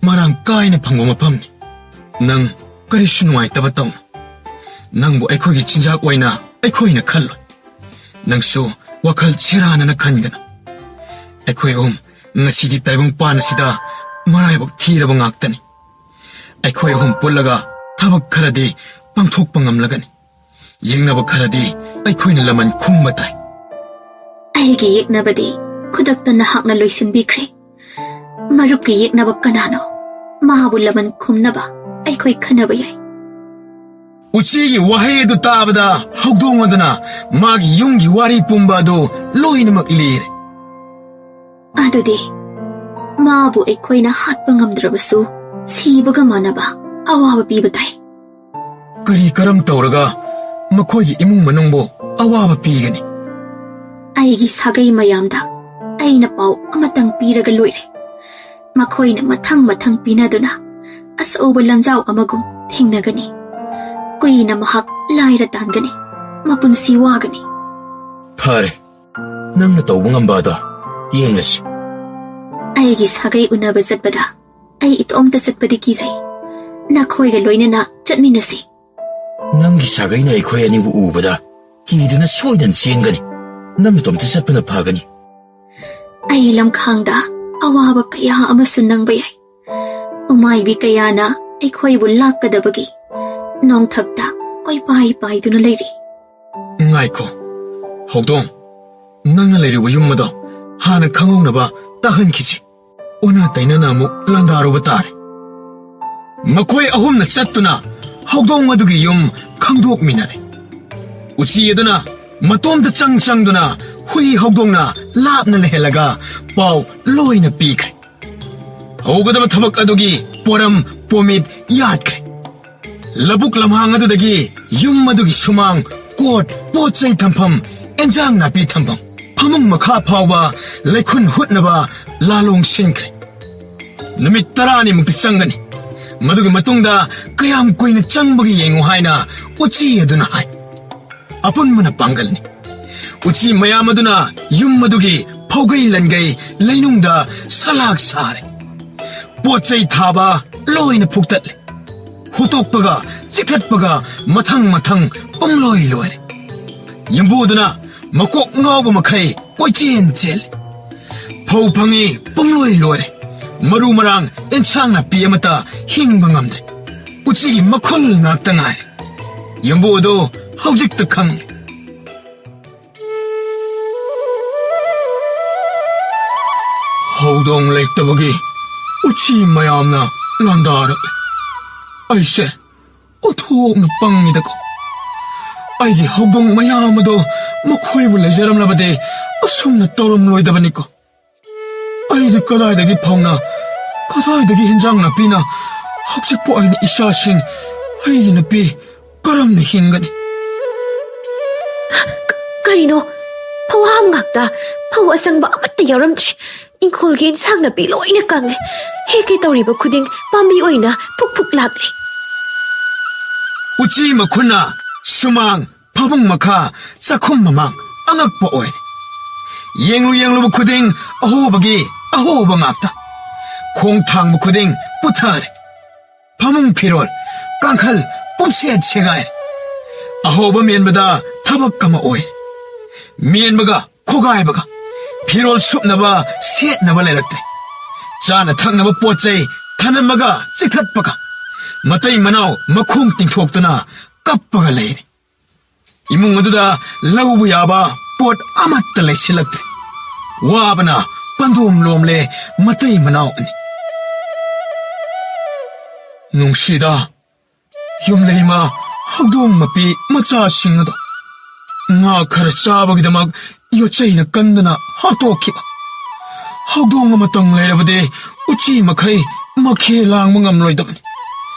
ꯃꯔꯥꯡ ꯀꯥꯏꯅ ꯐꯪꯕ ꯃꯐꯝꯅꯤ꯫ ꯅꯪ ꯀꯔꯤꯁꯨ ꯅꯨꯡꯉꯥꯏꯇꯕ ꯇꯧꯅꯨ꯫ ꯅꯪꯕꯨ ꯑꯩꯈꯣꯏꯒꯤ ꯆꯤꯟꯖꯥꯛ ꯑꯣꯏꯅ ꯑꯩꯈꯣꯏꯅ ꯈꯜꯂꯣꯏ꯫ ꯅꯪꯁꯨ ꯋꯥꯈꯜ ꯁꯦꯔꯥꯟꯅꯅ ꯈꯟꯒꯅꯨ꯫ ꯑꯩꯈꯣꯏ ꯑꯍꯨꯝ ꯉꯁꯤꯗꯤ ꯇꯥꯏꯕꯪꯄꯥꯟ ꯑꯁꯤꯗ ꯃꯔꯥꯏꯕꯛ ꯊꯤꯔꯕ ꯉꯥꯛꯇꯅꯤ꯫ ꯑꯩꯈꯣꯏ ꯑꯍꯨꯝ ꯄꯨꯜꯂꯒ ꯊꯕꯛ ꯈꯔꯗꯤ ꯄꯥꯡꯊꯣꯛꯄ ꯉꯝꯂꯒꯅꯤ꯫ ꯌꯦꯛꯅꯕ ꯈꯔꯗꯤ ꯑꯩꯈꯣꯏꯅ ꯂꯃꯟ ꯈꯨꯝꯕ ꯇꯥꯏ꯫ ꯑꯩꯒꯤ ꯌꯦꯛꯅꯕꯗꯤ ꯈꯨꯗꯛꯇ ꯅꯍꯥꯛꯅ ꯂꯣꯏꯁꯤꯟꯕꯤꯈ꯭ꯔꯦ꯫ ꯃꯔꯨꯞꯀꯤ ꯌꯦꯛꯅꯕ ꯀꯅꯥꯅꯣ? ꯃꯥꯕꯨ ꯂꯃꯟ ꯈꯨꯝꯅꯕ ꯑꯩꯈꯣꯏ ꯈꯟꯅꯕ ꯌꯥꯏ꯫ ꯎꯆꯤꯒꯤ ꯋꯥꯍꯩ ꯑꯗꯨ ꯇꯥꯕꯗ ꯍꯧꯗꯣꯡ ꯑꯗꯨꯅ ꯃꯥꯒꯤ ꯌꯨꯝꯒꯤ ꯋꯥꯔꯤ ꯄꯨꯝꯕ ꯑꯗꯨ ꯂꯣꯏꯅꯃꯛ ꯂꯤꯔꯦ꯫ ꯑꯗꯨꯗꯤ ꯃꯥꯕꯨ ꯑꯩꯈꯣꯏꯅ ꯍꯥꯠꯄ ꯉꯝꯗ꯭ꯔꯕꯁꯨ ꯁꯤꯕꯒ ꯃꯥꯟꯅꯕ ꯑꯋꯥꯕ ꯄꯤꯕ ꯇꯥꯏ꯫ ꯀꯔꯤ ꯀꯔꯝ ꯇꯧꯔꯒ ꯃꯈꯣꯏꯒꯤ ꯏꯃꯨꯡ ꯃꯅꯨꯡꯕꯨ ꯑꯋꯥꯕ ꯄꯤꯒꯅꯤ? ꯑꯩꯒꯤ ꯁꯥꯒꯩ ꯃꯌꯥꯝꯗ ꯑꯩꯅ ꯄꯥꯎ ꯑꯃꯇꯪ ꯄꯤꯔꯒ ꯂꯣꯏꯔꯦ꯫ ꯃꯈꯣꯏꯅ ꯃꯊꯪ ꯃꯊꯪ ꯄꯤꯅꯗꯨꯅ ꯑꯆꯧꯕ ꯂꯥꯟꯖꯥꯎ ꯑꯃꯒꯨꯝ ꯊꯦꯡꯅꯒꯅꯤ꯫ ꯀꯨꯏꯅ ꯃꯍꯥꯛ ꯂꯥꯏꯔ ꯇꯥꯟꯒꯅꯤ, ꯃꯄꯨꯟꯁꯤ ꯋꯥꯒꯅꯤ꯫ ꯐꯔꯦ, ꯅꯪꯅ ꯇꯧꯕ ꯉꯝꯕ ꯑꯗꯣ ꯌꯦꯡꯂꯁꯤ꯫ ꯑꯩꯒꯤ ꯁꯥꯒꯩ ꯎꯅꯕ ꯆꯠꯄꯗ ꯑꯩ ꯏꯇꯣꯝꯇ ꯆꯠꯄꯗꯤ ꯀꯤꯖꯩ꯫ ꯅꯈꯣꯏꯒ ꯂꯣꯏꯅꯅ ꯆꯠꯃꯤꯟꯅꯁꯤ꯫ ꯅꯪꯒꯤ ꯁꯥꯒꯩꯅ ꯑꯩꯈꯣꯏ ꯑꯅꯤꯕꯨ ꯎꯕꯗ ꯀꯤꯗꯨꯅ ꯁꯣꯏꯗꯅ ꯆꯦꯟꯒꯅꯤ꯫ ꯅꯪ ꯅꯇꯣꯝꯇ ꯆꯠꯄꯅ ꯐꯒꯅꯤ꯫ ꯑꯩ ꯂꯝꯈꯥꯡꯗ ꯑꯋꯥꯕ ꯀꯌꯥ ꯑꯃꯁꯨ ꯅꯪꯕ ꯌꯥꯏ꯫ ꯎꯃꯥꯏꯕꯤ ꯀꯌꯥꯅ ꯑꯩꯈꯣꯏꯕꯨ ꯂꯥꯛꯀꯗꯕꯒꯤ ꯅꯣꯡꯊꯛꯇ ꯀꯣꯏꯄꯥꯏ ꯄꯥꯏꯗꯨꯅ ꯂꯩꯔꯤ꯫ ꯉꯥꯏꯈꯣ, ꯍꯧꯗꯣꯡ, ꯅꯪꯅ ꯂꯩꯔꯤꯕ ꯌꯨꯝ ꯑꯗꯣ ꯍꯥꯟꯅ ꯈꯪꯍꯧꯅꯕ ꯇꯥꯍꯟꯈꯤꯁꯤ꯫ ꯑꯣꯟꯅ ꯇꯩꯅꯅ ꯑꯃꯨꯛ ꯂꯥꯟꯗꯥꯔꯨꯕ ꯇꯥꯔꯦ꯫ ꯃꯈꯣꯏ ꯑꯍꯨꯝꯅ ꯆꯠꯇꯨꯅ ꯍꯧꯗꯣꯡ ꯑꯗꯨꯒꯤ ꯌꯨꯝ ꯈꯪꯗꯣꯛꯃꯤꯟꯅꯔꯦ꯫ ꯎꯆꯤ ꯑꯗꯨꯅ ꯃꯇꯣꯝꯇ ꯆꯪ ꯆꯪꯗꯨꯅ ꯍꯨꯏ ꯍꯧꯗꯣꯡꯅ ꯂꯥꯞꯅ ꯂꯩꯍꯜꯂꯒ ꯄꯥꯎ ꯂꯣꯏꯅ ꯄꯤꯈ꯭ꯔꯦ꯫ ꯍꯧꯒꯗꯕ ꯊꯕꯛ ꯑꯗꯨꯒꯤ ꯄꯣꯔꯝ ꯄꯣꯃꯤꯠ ꯌꯥꯠꯈ꯭ꯔꯦ꯫ ꯂꯧꯕꯨꯛ ꯂꯝꯍꯥꯡ ꯑꯗꯨꯗꯒꯤ ꯌꯨꯝ ꯑꯗꯨꯒꯤ ꯁꯨꯃꯥꯡ, ꯀꯣꯠ, ꯄꯣꯠ ꯆꯩ ꯊꯝꯐꯝ, ꯑꯦꯟꯖꯥꯡ ꯅꯥꯄꯤ ꯊꯝꯐꯝ, ꯐꯃꯨꯡ ꯃꯈꯥ ꯐꯥꯎꯕ ꯂꯩꯈꯨꯟ ꯍꯨꯠꯅꯕ ꯂꯥꯂꯣꯡ ꯁꯤꯟꯈ꯭ꯔꯦ꯫ ꯅꯨꯃꯤꯠ ꯇꯔꯥꯅꯤꯃꯨꯛꯇꯤ ꯆꯪꯒꯅꯤ꯫ ꯃꯗꯨꯒꯤ ꯃꯇꯨꯡꯗ ꯀꯌꯥꯝ ꯀꯨꯏꯅ ꯆꯪꯕꯒꯦ ꯌꯦꯡꯉꯨ ꯍꯥꯏꯅ ꯎꯆꯤ ꯑꯗꯨꯅ ꯍꯥꯏ꯫ ꯑꯄꯨꯟꯕꯅ ꯄꯥꯡꯒꯜꯅꯤ꯫ ꯎꯆꯤ ꯃꯌꯥꯝ ꯑꯗꯨꯅ ꯌꯨꯝ ꯑꯗꯨꯒꯤ ꯐꯧꯒꯩ ꯂꯟꯒꯩ ꯂꯩꯅꯨꯡꯗ ꯁꯂꯥꯛ ꯁꯥꯔꯦ꯫ ꯄꯣꯠ ꯆꯩ ꯊꯥꯕ ꯂꯣꯏꯅ ꯐꯨꯛꯇꯠꯂꯦ꯫ ꯍꯨꯠꯇꯣꯛꯄꯒ ꯆꯤꯛꯊꯠꯄꯒ ꯃꯊꯪ ꯃꯊꯪ ꯄꯨꯝꯂꯣꯏ ꯂꯣꯏꯔꯦ꯫ ꯌꯨꯝꯕꯨꯗꯨꯅ ꯃꯀꯣꯛ ꯉꯥꯎꯕ ꯃꯈꯩ ꯀꯣꯏꯆꯦꯟ ꯆꯦꯜꯂꯤ꯫ ꯐꯧ ꯐꯪꯉꯤ, ꯄꯨꯝꯂꯣꯏ ꯂꯣꯏꯔꯦ꯫ ꯃꯔꯨ ꯃꯔꯥꯡ, ꯑꯦꯟꯁꯥꯡ ꯅꯥꯄꯤ ꯑꯃꯠꯇ ꯍꯤꯡꯕ ꯉꯝꯗ꯭ꯔꯦ꯫ ꯎꯆꯤꯒꯤ ꯃꯈꯨꯜ ꯉꯥꯛꯇ ꯉꯥꯏꯔꯦ꯫ ꯌꯨꯝꯕꯨ ꯑꯗꯨ ꯍꯧꯖꯤꯛꯇ ꯈꯪꯂꯦ꯫ ꯍꯧꯗꯣꯡ ꯂꯩꯇꯕꯒꯤ ꯎꯆꯤ ꯃꯌꯥꯝꯅ ꯂꯥꯟꯗꯥꯔꯛꯂꯦ꯫ ꯑꯩꯁꯦ ꯑꯣꯟꯊꯣꯛꯅ ꯄꯪꯉꯤꯗꯀꯣ꯫ ꯑꯩꯒꯤ ꯍꯧꯗꯣꯡ ꯃꯌꯥꯝ ꯑꯗꯣ ꯃꯈꯣꯏꯕꯨ ꯂꯩꯖꯔꯝꯂꯕꯗꯤ ꯑꯁꯨꯝꯅ ꯇꯧꯔꯝꯂꯣꯏꯗꯕꯅꯤꯀꯣ꯫ ꯑꯩꯗꯤ ꯀꯗꯥꯏꯗꯒꯤ ꯐꯧꯅ, ꯀꯗꯥꯏꯗꯒꯤ ꯍꯤꯟꯖꯥꯡ ꯅꯥꯄꯤꯅ ꯍꯧꯖꯤꯛꯄꯨ ꯑꯩꯅ ꯏꯆꯥꯁꯤꯡ, ꯑꯩꯒꯤ ꯅꯨꯄꯤ ꯀꯔꯝꯅ ꯍꯤꯡꯒꯅꯤ? ꯀ-, ꯀꯔꯤꯅꯣ? ꯐꯧꯍꯥꯝ ꯉꯥꯛꯇ, ꯐꯧ ꯑꯁꯪꯕ ꯑꯃꯠꯇ ꯌꯥꯎꯔꯝꯗ꯭ꯔꯦ꯫ ꯏꯪꯈꯣꯜꯒꯤ ꯏꯟꯁꯥꯡ ꯅꯥꯄꯤ ꯂꯣꯏꯅ ꯀꯪꯂꯦ꯫ ꯍꯦꯛꯀꯦ ꯇꯧꯔꯤꯕ ꯈꯨꯗꯤꯡ ꯄꯥꯝꯕꯤ ꯑꯣꯏꯅ ꯐꯨꯛ ꯐꯨꯛ ꯂꯥꯛꯂꯦ꯫ ꯎꯆꯤ ꯃꯈꯨꯟꯅ ꯁꯨꯃꯥꯡ, ꯐꯃꯨꯡ ꯃꯈꯥ, ꯆꯥꯛꯈꯨꯝ ꯃꯃꯥꯡ ꯑꯉꯛꯄ ꯑꯣꯏꯔꯦ꯫ ꯌꯦꯡꯂꯨ ꯌꯦꯡꯂꯨꯕ ꯈꯨꯗꯤꯡ ꯑꯍꯣꯕꯒꯤ ꯑꯍꯣꯕ ꯉꯥꯛꯇ꯫ ꯈꯣꯡ ꯊꯥꯡꯕ ꯈꯨꯗꯤꯡ ꯄꯨꯊꯔꯦ꯫ ꯐꯃꯨꯡ ꯐꯤꯔꯣꯜ, ꯀꯥꯡꯈꯜ ꯄꯨꯝꯁꯦꯠ ꯁꯦꯒꯥꯏꯔꯦ꯫ ꯑꯍꯣꯕ ꯃꯦꯟꯕꯗ ꯊꯕꯛ ꯑꯃ ꯑꯣꯏꯔꯦ꯫ ꯃꯦꯟꯕꯒ ꯈꯣꯒꯥꯏꯕꯒ ꯐꯤꯔꯣꯜ ꯁꯨꯞꯅꯕ ꯁꯦꯠꯅꯕ ꯂꯩꯔꯛꯇ꯭ꯔꯦ꯫ ꯆꯥꯅ ꯊꯛꯅꯕ ꯄꯣꯠ ꯆꯩ ꯊꯅꯝꯃꯒ ꯆꯤꯛꯊꯠꯄꯒ, ꯃꯇꯩ ꯃꯅꯥꯎ ꯃꯈꯣꯡ ꯇꯤꯡꯊꯣꯛꯇꯨꯅ ꯀꯞꯄꯒ ꯂꯩꯔꯦ꯫ ꯏꯃꯨꯡ ꯑꯗꯨꯗ ꯂꯧꯕ ꯌꯥꯕ ꯄꯣꯠ ꯑꯃꯠꯇ ꯂꯩꯁꯤꯜꯂꯛꯇ꯭ꯔꯦ꯫ ꯋꯥꯕꯅ ꯄꯟꯗꯣꯝ ꯂꯣꯝꯂꯦ ꯃꯇꯩ ꯃꯅꯥꯎ ꯑꯅꯤ꯫ ꯅꯨꯡꯁꯤꯗ, ꯌꯨꯝꯂꯩꯃ ꯍꯧꯗꯣꯡ ꯃꯄꯤ ꯃꯆꯥꯁꯤꯡ ꯑꯗꯣ ꯉꯥ ꯈꯔ ꯆꯥꯕꯒꯤꯗꯃꯛ ꯌꯣꯠꯆꯩꯅ ꯀꯟꯗꯅ ꯍꯥꯠꯇꯣꯛꯈꯤꯕ꯫ ꯍꯧꯗꯣꯡ ꯑꯃꯇꯪ ꯂꯩꯔꯕꯗꯤ ꯎꯆꯤ ꯃꯈꯩ ꯃꯈꯦ ꯂꯥꯡꯕ ꯉꯝꯂꯣꯏꯗꯕꯅꯤ꯫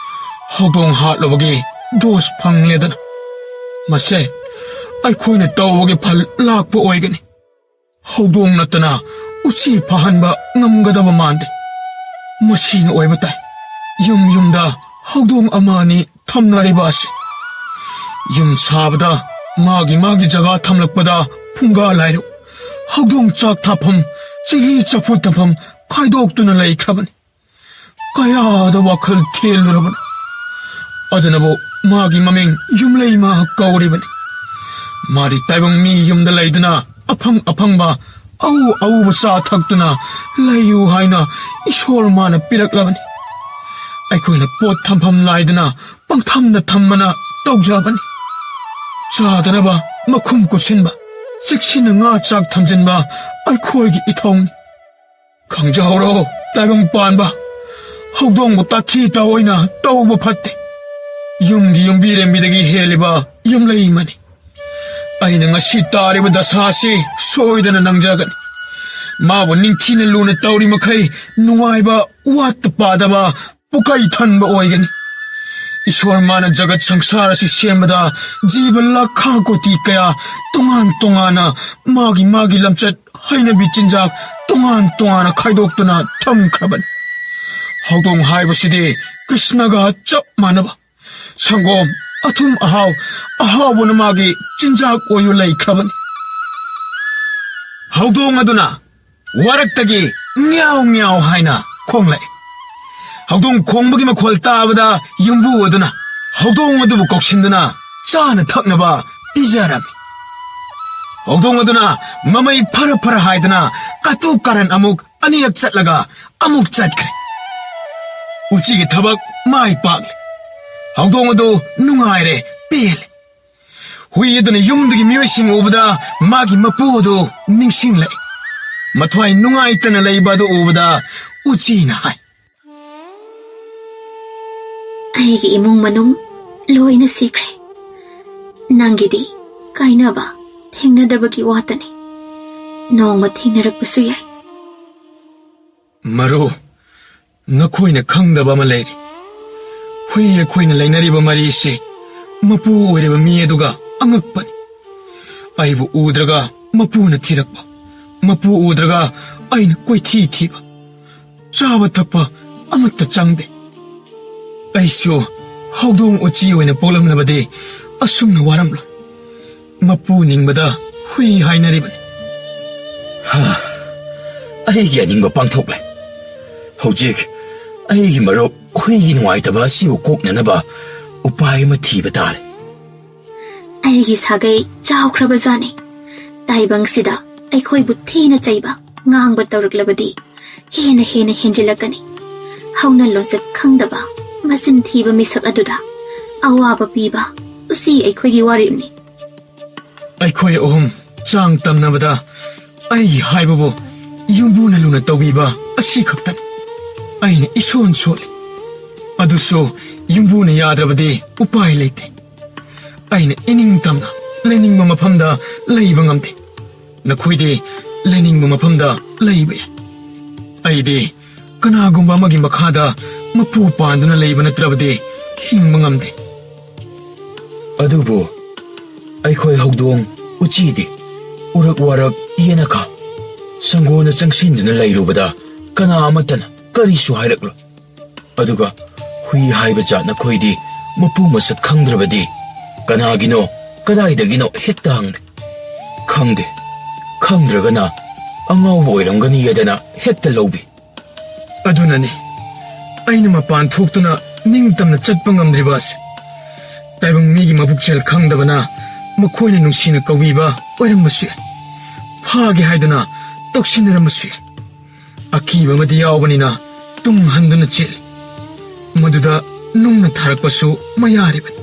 ꯍꯧꯗꯣꯡ ꯍꯥꯠꯂꯨꯕꯒꯤ ꯗꯣꯁ ꯐꯪꯂꯦꯗꯅ꯫ ꯃꯁꯦ ꯑꯩꯈꯣꯏꯅ ꯇꯧꯕꯒꯤ ꯐꯜ ꯂꯥꯛꯄ ꯑꯣꯏꯒꯅꯤ꯫ ꯍꯧꯗꯣꯡ ꯅꯠꯇꯅ ꯎꯆꯤ ꯐꯥꯍꯟꯕ ꯉꯝꯒꯗꯕ ꯃꯥꯟꯗꯦ꯫ ꯃꯁꯤꯅ ꯑꯣꯏꯕ ꯇꯥꯏ꯫ ꯌꯨꯝ ꯌꯨꯝꯗ ꯍꯧꯗꯣꯡ ꯑꯃ ꯑꯅꯤ ꯊꯝꯅꯔꯤꯕ ꯑꯁꯤ꯫ ꯌꯨꯝ ꯁꯥꯕꯗ ꯃꯥꯒꯤ ꯃꯥꯒꯤ ꯖꯒꯥ ꯊꯝꯂꯛꯄꯗ ꯐꯨꯡꯒꯥ ꯂꯥꯏꯔꯨ, ꯍꯧꯗꯣꯡ ꯆꯥꯛ ꯊꯥꯐꯝ, ꯆꯤꯂꯤ ꯆꯐꯨ ꯊꯝꯐꯝ ꯈꯥꯏꯗꯣꯛꯇꯨꯅ ꯂꯩꯈ꯭ꯔꯕꯅꯤ꯫ ꯀꯌꯥꯗ ꯋꯥꯈꯜ ꯊꯦꯜꯂꯨꯔꯕꯅꯣ꯫ ꯑꯗꯨꯅꯕꯨ ꯃꯥꯒꯤ ꯃꯃꯤꯡ ꯌꯨꯝꯂꯩꯃ ꯀꯧꯔꯤꯕꯅꯤ꯫ ꯃꯥꯗꯤ ꯇꯥꯏꯕꯪ ꯃꯤ ꯌꯨꯝꯗ ꯂꯩꯗꯨꯅ ꯑꯐꯪ ꯑꯐꯪꯕ ꯑꯎ ꯑꯎꯕ ꯆꯥ ꯊꯛꯇꯨꯅ ꯂꯩꯌꯨ ꯍꯥꯏꯅ ꯏꯁꯣꯔ ꯃꯥꯅ ꯄꯤꯔꯛꯂꯕꯅꯤ꯫ ꯑꯩꯈꯣꯏꯅ ꯄꯣꯠ ꯊꯝꯐꯝ ꯂꯥꯏꯗꯅ ꯄꯪꯊꯝꯗ ꯊꯝꯕꯅ ꯇꯧꯖꯕꯅꯤ꯫ ꯆꯥꯗꯅꯕ ꯃꯈꯨꯝ ꯀꯨꯞꯁꯤꯟꯕ, ꯆꯦꯛꯁꯤꯟꯅ ꯉꯥ ꯆꯥꯛ ꯊꯝꯖꯤꯟꯕ ꯑꯩꯈꯣꯏꯒꯤ ꯏꯊꯧꯅꯤ꯫ ꯈꯪꯖꯍꯧꯔꯣ, ꯇꯥꯏꯕꯪ ꯄꯥꯟꯕ, ꯍꯧꯗꯣꯡꯕꯨ ꯇꯥꯊꯤ ꯇꯥꯑꯣꯏꯅ ꯇꯧꯕ ꯐꯠꯇꯦ꯫ ꯌꯨꯝꯒꯤ ꯌꯨꯝꯕꯤꯔꯦꯝꯕꯤꯗꯒꯤ ꯍꯦꯜꯂꯤꯕ ꯌꯨꯝꯂꯩꯃꯅꯤ꯫ ꯑꯩꯅ ꯉꯁꯤ ꯇꯥꯔꯤꯕ ꯗꯁꯥ ꯑꯁꯤ ꯁꯣꯏꯗꯅ ꯅꯪꯖꯒꯅꯤ꯫ ꯃꯥꯕꯨ ꯅꯤꯡꯊꯤꯅ ꯂꯨꯅ ꯇꯧꯔꯤ ꯃꯈꯩ ꯅꯨꯡꯉꯥꯏꯕ, ꯋꯥꯠꯇ ꯄꯥꯗꯕ, ꯄꯨꯀꯩ ꯊꯟꯕ ꯑꯣꯏꯒꯅꯤ꯫ ꯏꯁꯣꯔ ꯃꯥꯅ ꯖꯒꯠ ꯁꯪꯁꯥꯔ ꯑꯁꯤ ꯁꯦꯝꯕꯗ ꯖꯤꯕ ꯂꯥꯈꯥ ꯀꯣꯇꯤ ꯀꯌꯥ ꯇꯣꯉꯥꯟ ꯇꯣꯉꯥꯟꯅ ꯃꯥꯒꯤ ꯃꯥꯒꯤ ꯂꯝꯆꯠ ꯍꯩꯅꯕꯤ ꯆꯤꯟꯖꯥꯛ ꯇꯣꯉꯥꯟ ꯇꯣꯉꯥꯟꯅ ꯈꯥꯏꯗꯣꯛꯇꯨꯅ ꯊꯝꯈ꯭ꯔꯕꯅꯤ꯫ ꯍꯧꯗꯣꯡ ꯍꯥꯏꯕꯁꯤꯗꯤ ꯀ꯭ꯔꯤꯁꯅꯒ ꯆꯞ ꯃꯥꯟꯅꯕ꯫ ꯁꯪꯒꯣꯝ, ꯑꯊꯨꯝ ꯑꯍꯥꯎ, ꯑꯍꯥꯎꯕꯅ ꯃꯥꯒꯤ ꯆꯤꯟꯖꯥꯛ ꯑꯣꯏꯌꯨ ꯂꯩꯈ꯭ꯔꯕꯅꯤ꯫ ꯍꯧꯗꯣꯡ ꯑꯗꯨꯅ ꯋꯥꯔꯛꯇꯒꯤ ꯉ꯭ꯌꯥꯎ ꯉ꯭ꯌꯥꯎ ꯍꯥꯏꯅ ꯈꯣꯡꯂꯛꯏ꯫ ꯍꯧꯗꯣꯡ ꯈꯣꯡꯕꯒꯤ ꯃꯈꯣꯜ ꯇꯥꯕꯗ ꯌꯨꯝꯕꯨ ꯑꯗꯨꯅ ꯍꯧꯗꯣꯡ ꯑꯗꯨꯕꯨ ꯀꯧꯁꯤꯟꯗꯨꯅ ꯆꯥꯅ ꯊꯛꯅꯕ ꯄꯤꯖꯔꯝꯃꯤ꯫ ꯍꯧꯗꯣꯡ ꯑꯗꯨꯅ ꯃꯃꯩ ꯐꯔ ꯐꯔ ꯍꯥꯏꯗꯅ ꯀꯇꯨ ꯀꯥꯔꯟ ꯑꯃꯨꯛ ꯑꯅꯤꯔꯛ ꯆꯠꯂꯒ ꯑꯃꯨꯛ ꯆꯠꯈ꯭ꯔꯦ꯫ ꯎꯆꯤꯒꯤ ꯊꯕꯛ ꯃꯥꯏ ꯄꯥꯛꯂꯦ꯫ ꯍꯧꯗꯣꯡ ꯑꯗꯨ ꯅꯨꯡꯉꯥꯏꯔꯦ, ꯄꯦꯜꯂꯦ꯫ ꯍꯨꯏ ꯑꯗꯨꯅ ꯌꯨꯝꯗꯨꯒꯤ ꯃꯤꯑꯣꯏꯁꯤꯡ ꯎꯕꯗ ꯃꯥꯒꯤ ꯃꯄꯨ ꯑꯗꯨ ꯅꯤꯡꯁꯤꯡꯂꯛꯏ꯫ ꯃꯊ꯭ꯋꯥꯏ ꯅꯨꯡꯉꯥꯏꯇꯅ ꯂꯩꯕ ꯑꯗꯨ ꯎꯕꯗ ꯎꯆꯤꯅ ꯍꯥꯏ, "ꯑꯩꯒꯤ ꯏꯃꯨꯡ ꯃꯅꯨꯡ ꯂꯣꯏꯅ ꯁꯤꯈ꯭ꯔꯦ꯫ ꯅꯪꯒꯤꯗꯤ ꯀꯥꯏꯅꯕ ꯊꯦꯡꯅꯗꯕꯒꯤ ꯋꯥꯇꯅꯤ꯫ ꯅꯣꯡꯃ ꯊꯦꯡꯅꯔꯛꯄꯁꯨ ꯌꯥꯏ꯫" "ꯃꯔꯨ, ꯅꯈꯣꯏꯅ ꯈꯪꯗꯕ ꯑꯃ ꯂꯩꯔꯤ꯫ ꯍꯨꯏ ꯑꯩꯈꯣꯏꯅ ꯂꯩꯅꯔꯤꯕ ꯃꯔꯤꯁꯤ ꯃꯄꯨ ꯑꯣꯏꯔꯤꯕ ꯃꯤ ꯑꯗꯨꯒ ꯑꯉꯛꯄꯅꯤ꯫ ꯑꯩꯕꯨ ꯎꯗ꯭ꯔꯒ ꯃꯄꯨꯅ ꯊꯤꯔꯛꯄ, ꯃꯄꯨ ꯎꯗ꯭ꯔꯒ ꯑꯩꯅ ꯀꯣꯏꯊꯤ ꯊꯤꯕ, ꯆꯥꯕ ꯊꯛꯄ ꯑꯃꯠꯇ ꯆꯪꯗꯦ꯫ ꯑꯩꯁꯨ ꯍꯧꯗꯣꯡ ꯎꯆꯤ ꯑꯣꯏꯅ ꯄꯣꯛꯂꯝꯂꯕꯗꯤ ꯑꯁꯨꯝꯅ ꯋꯥꯔꯝꯂꯣꯏ꯫ ꯃꯄꯨ ꯅꯤꯡꯕꯗ ꯍꯨꯏ ꯍꯥꯏꯅꯔꯤꯕꯅꯤ꯫" "ꯍꯥ, ꯑꯩꯒꯤ ꯑꯅꯤꯡꯕ ꯄꯥꯡꯊꯣꯛꯂꯦ꯫ ꯍꯧꯖꯤꯛ ꯑꯩꯒꯤ ꯃꯔꯨꯞ ꯍꯨꯏꯒꯤ ꯅꯨꯡꯉꯥꯏꯇꯕ ꯑꯁꯤꯕꯨ ꯀꯣꯛꯅꯅꯕ ꯎꯄꯥꯏ ꯑꯃ ꯊꯤꯕ ꯇꯥꯔꯦ꯫" "ꯑꯩꯒꯤ ꯁꯥꯒꯩ ꯆꯥꯎꯈ꯭ꯔꯕꯖꯥꯠꯅꯤ꯫ ꯇꯥꯏꯕꯪꯁꯤꯗ ꯑꯩꯈꯣꯏꯕꯨ ꯊꯤꯅ ꯆꯩꯕ, ꯉꯥꯡꯕ ꯇꯧꯔꯛꯂꯕꯗꯤ ꯍꯦꯟꯅ ꯍꯦꯟꯅ ꯍꯦꯟꯖꯤꯜꯂꯛꯀꯅꯤ꯫ ꯍꯧꯅ ꯂꯣꯟꯆꯠ ꯈꯪꯗꯕ, ꯃꯆꯤꯟ ꯊꯤꯕ ꯃꯤꯁꯛ ꯑꯗꯨꯗ ꯑꯋꯥꯕ ꯄꯤꯕ ꯎꯆꯤ ꯑꯩꯈꯣꯏꯒꯤ ꯋꯥꯔꯦꯞꯅꯤ꯫" "ꯑꯩꯈꯣꯏ ꯑꯍꯨꯝ ꯆꯥꯡ ꯇꯝꯅꯕꯗ ꯑꯩꯒꯤ ꯍꯥꯏꯕꯕꯨ ꯌꯨꯝꯕꯨꯅ ꯂꯨꯅ ꯇꯧꯕꯤꯕ ꯑꯁꯤ ꯈꯛꯇꯅꯤ꯫ ꯑꯩꯅ ꯏꯁꯣꯟ ꯁꯣꯜꯂꯤ꯫ ꯑꯗꯨꯁꯨ ꯌꯨꯝꯕꯨꯅ ꯌꯥꯗ꯭ꯔꯕꯗꯤ ꯎꯄꯥꯏ ꯂꯩꯇꯦ꯫ ꯑꯩꯅ ꯏꯅꯤꯡ ꯇꯝꯅ ꯂꯩꯅꯤꯡꯕ ꯃꯐꯝꯗ ꯂꯩꯕ ꯉꯝꯗꯦ꯫ ꯅꯈꯣꯏꯗꯤ ꯂꯩꯅꯤꯡꯕ ꯃꯐꯝꯗ ꯂꯩꯕ ꯌꯥꯏ꯫ ꯑꯩꯗꯤ ꯀꯅꯥꯒꯨꯝꯕ ꯑꯃꯒꯤ ꯃꯈꯥꯗ ꯃꯄꯨ ꯄꯥꯟꯗꯨꯅ ꯂꯩꯕ ꯅꯠꯇ꯭ꯔꯕꯗꯤ ꯍꯤꯡꯕ ꯉꯝꯗꯦ꯫" "ꯑꯗꯨꯕꯨ ꯑꯩꯈꯣꯏ ꯍꯧꯗꯣꯡ ꯎꯆꯤꯗꯤ ꯎꯔꯛ ꯋꯥꯔꯛ ꯌꯦꯅꯈꯥ ꯁꯪꯒꯣꯅ ꯆꯪꯁꯤꯟꯗꯨꯅ ꯂꯩꯔꯨꯕꯗ ꯀꯅꯥ ꯑꯃꯠꯇꯅ ꯀꯔꯤꯁꯨ ꯍꯥꯏꯔꯛꯂꯣꯏ꯫ ꯑꯗꯨꯒ ꯍꯨꯏ ꯍꯥꯏꯕ ꯖꯥꯠ ꯅꯈꯣꯏꯗꯤ ꯃꯄꯨ ꯃꯁꯛ ꯈꯪꯗ꯭ꯔꯕꯗꯤ ꯀꯅꯥꯒꯤꯅꯣ, ꯀꯗꯥꯏꯗꯒꯤꯅꯣ ꯍꯦꯛꯇ ꯍꯪꯂꯦ꯫ ꯈꯪꯗꯦ, ꯈꯪꯗ꯭ꯔꯒꯅ ꯑꯉꯥꯎꯕ ꯑꯣꯏꯔꯝꯒꯅꯤ ꯍꯥꯏꯗꯅ ꯍꯦꯛꯇ ꯂꯧꯕꯤ꯫ ꯑꯗꯨꯅꯅꯤ ꯑꯩꯅ ꯃꯄꯥꯟ ꯊꯣꯛꯇꯨꯅ ꯅꯤꯡꯇꯝꯅ ꯆꯠꯄ ꯉꯝꯗ꯭ꯔꯤꯕ ꯑꯁꯤ꯫ ꯇꯥꯏꯕꯪ ꯃꯤꯒꯤ ꯃꯕꯨꯛꯆꯦꯜ ꯈꯪꯗꯕꯅ ꯃꯈꯣꯏꯅ ꯅꯨꯡꯁꯤꯅ ꯀꯧꯕꯤꯕ ꯑꯣꯏꯔꯝꯕꯁꯨ ꯌꯥꯏ꯫ ꯐꯥꯒꯦ ꯍꯥꯏꯗꯨꯅ ꯇꯧꯁꯤꯟꯅꯔꯝꯕꯁꯨ ꯌꯥꯏ꯫ ꯑꯀꯤꯕ ꯑꯃꯗꯤ ꯌꯥꯎꯕꯅꯤꯅ ꯇꯨꯡ ꯍꯟꯗꯨꯅ ꯆꯦꯜꯂꯤ꯫ ꯃꯗꯨꯗ ꯅꯨꯡꯅ ꯊꯥꯔꯛꯄꯁꯨ ꯃꯌꯥꯔꯤꯕꯅꯤ꯫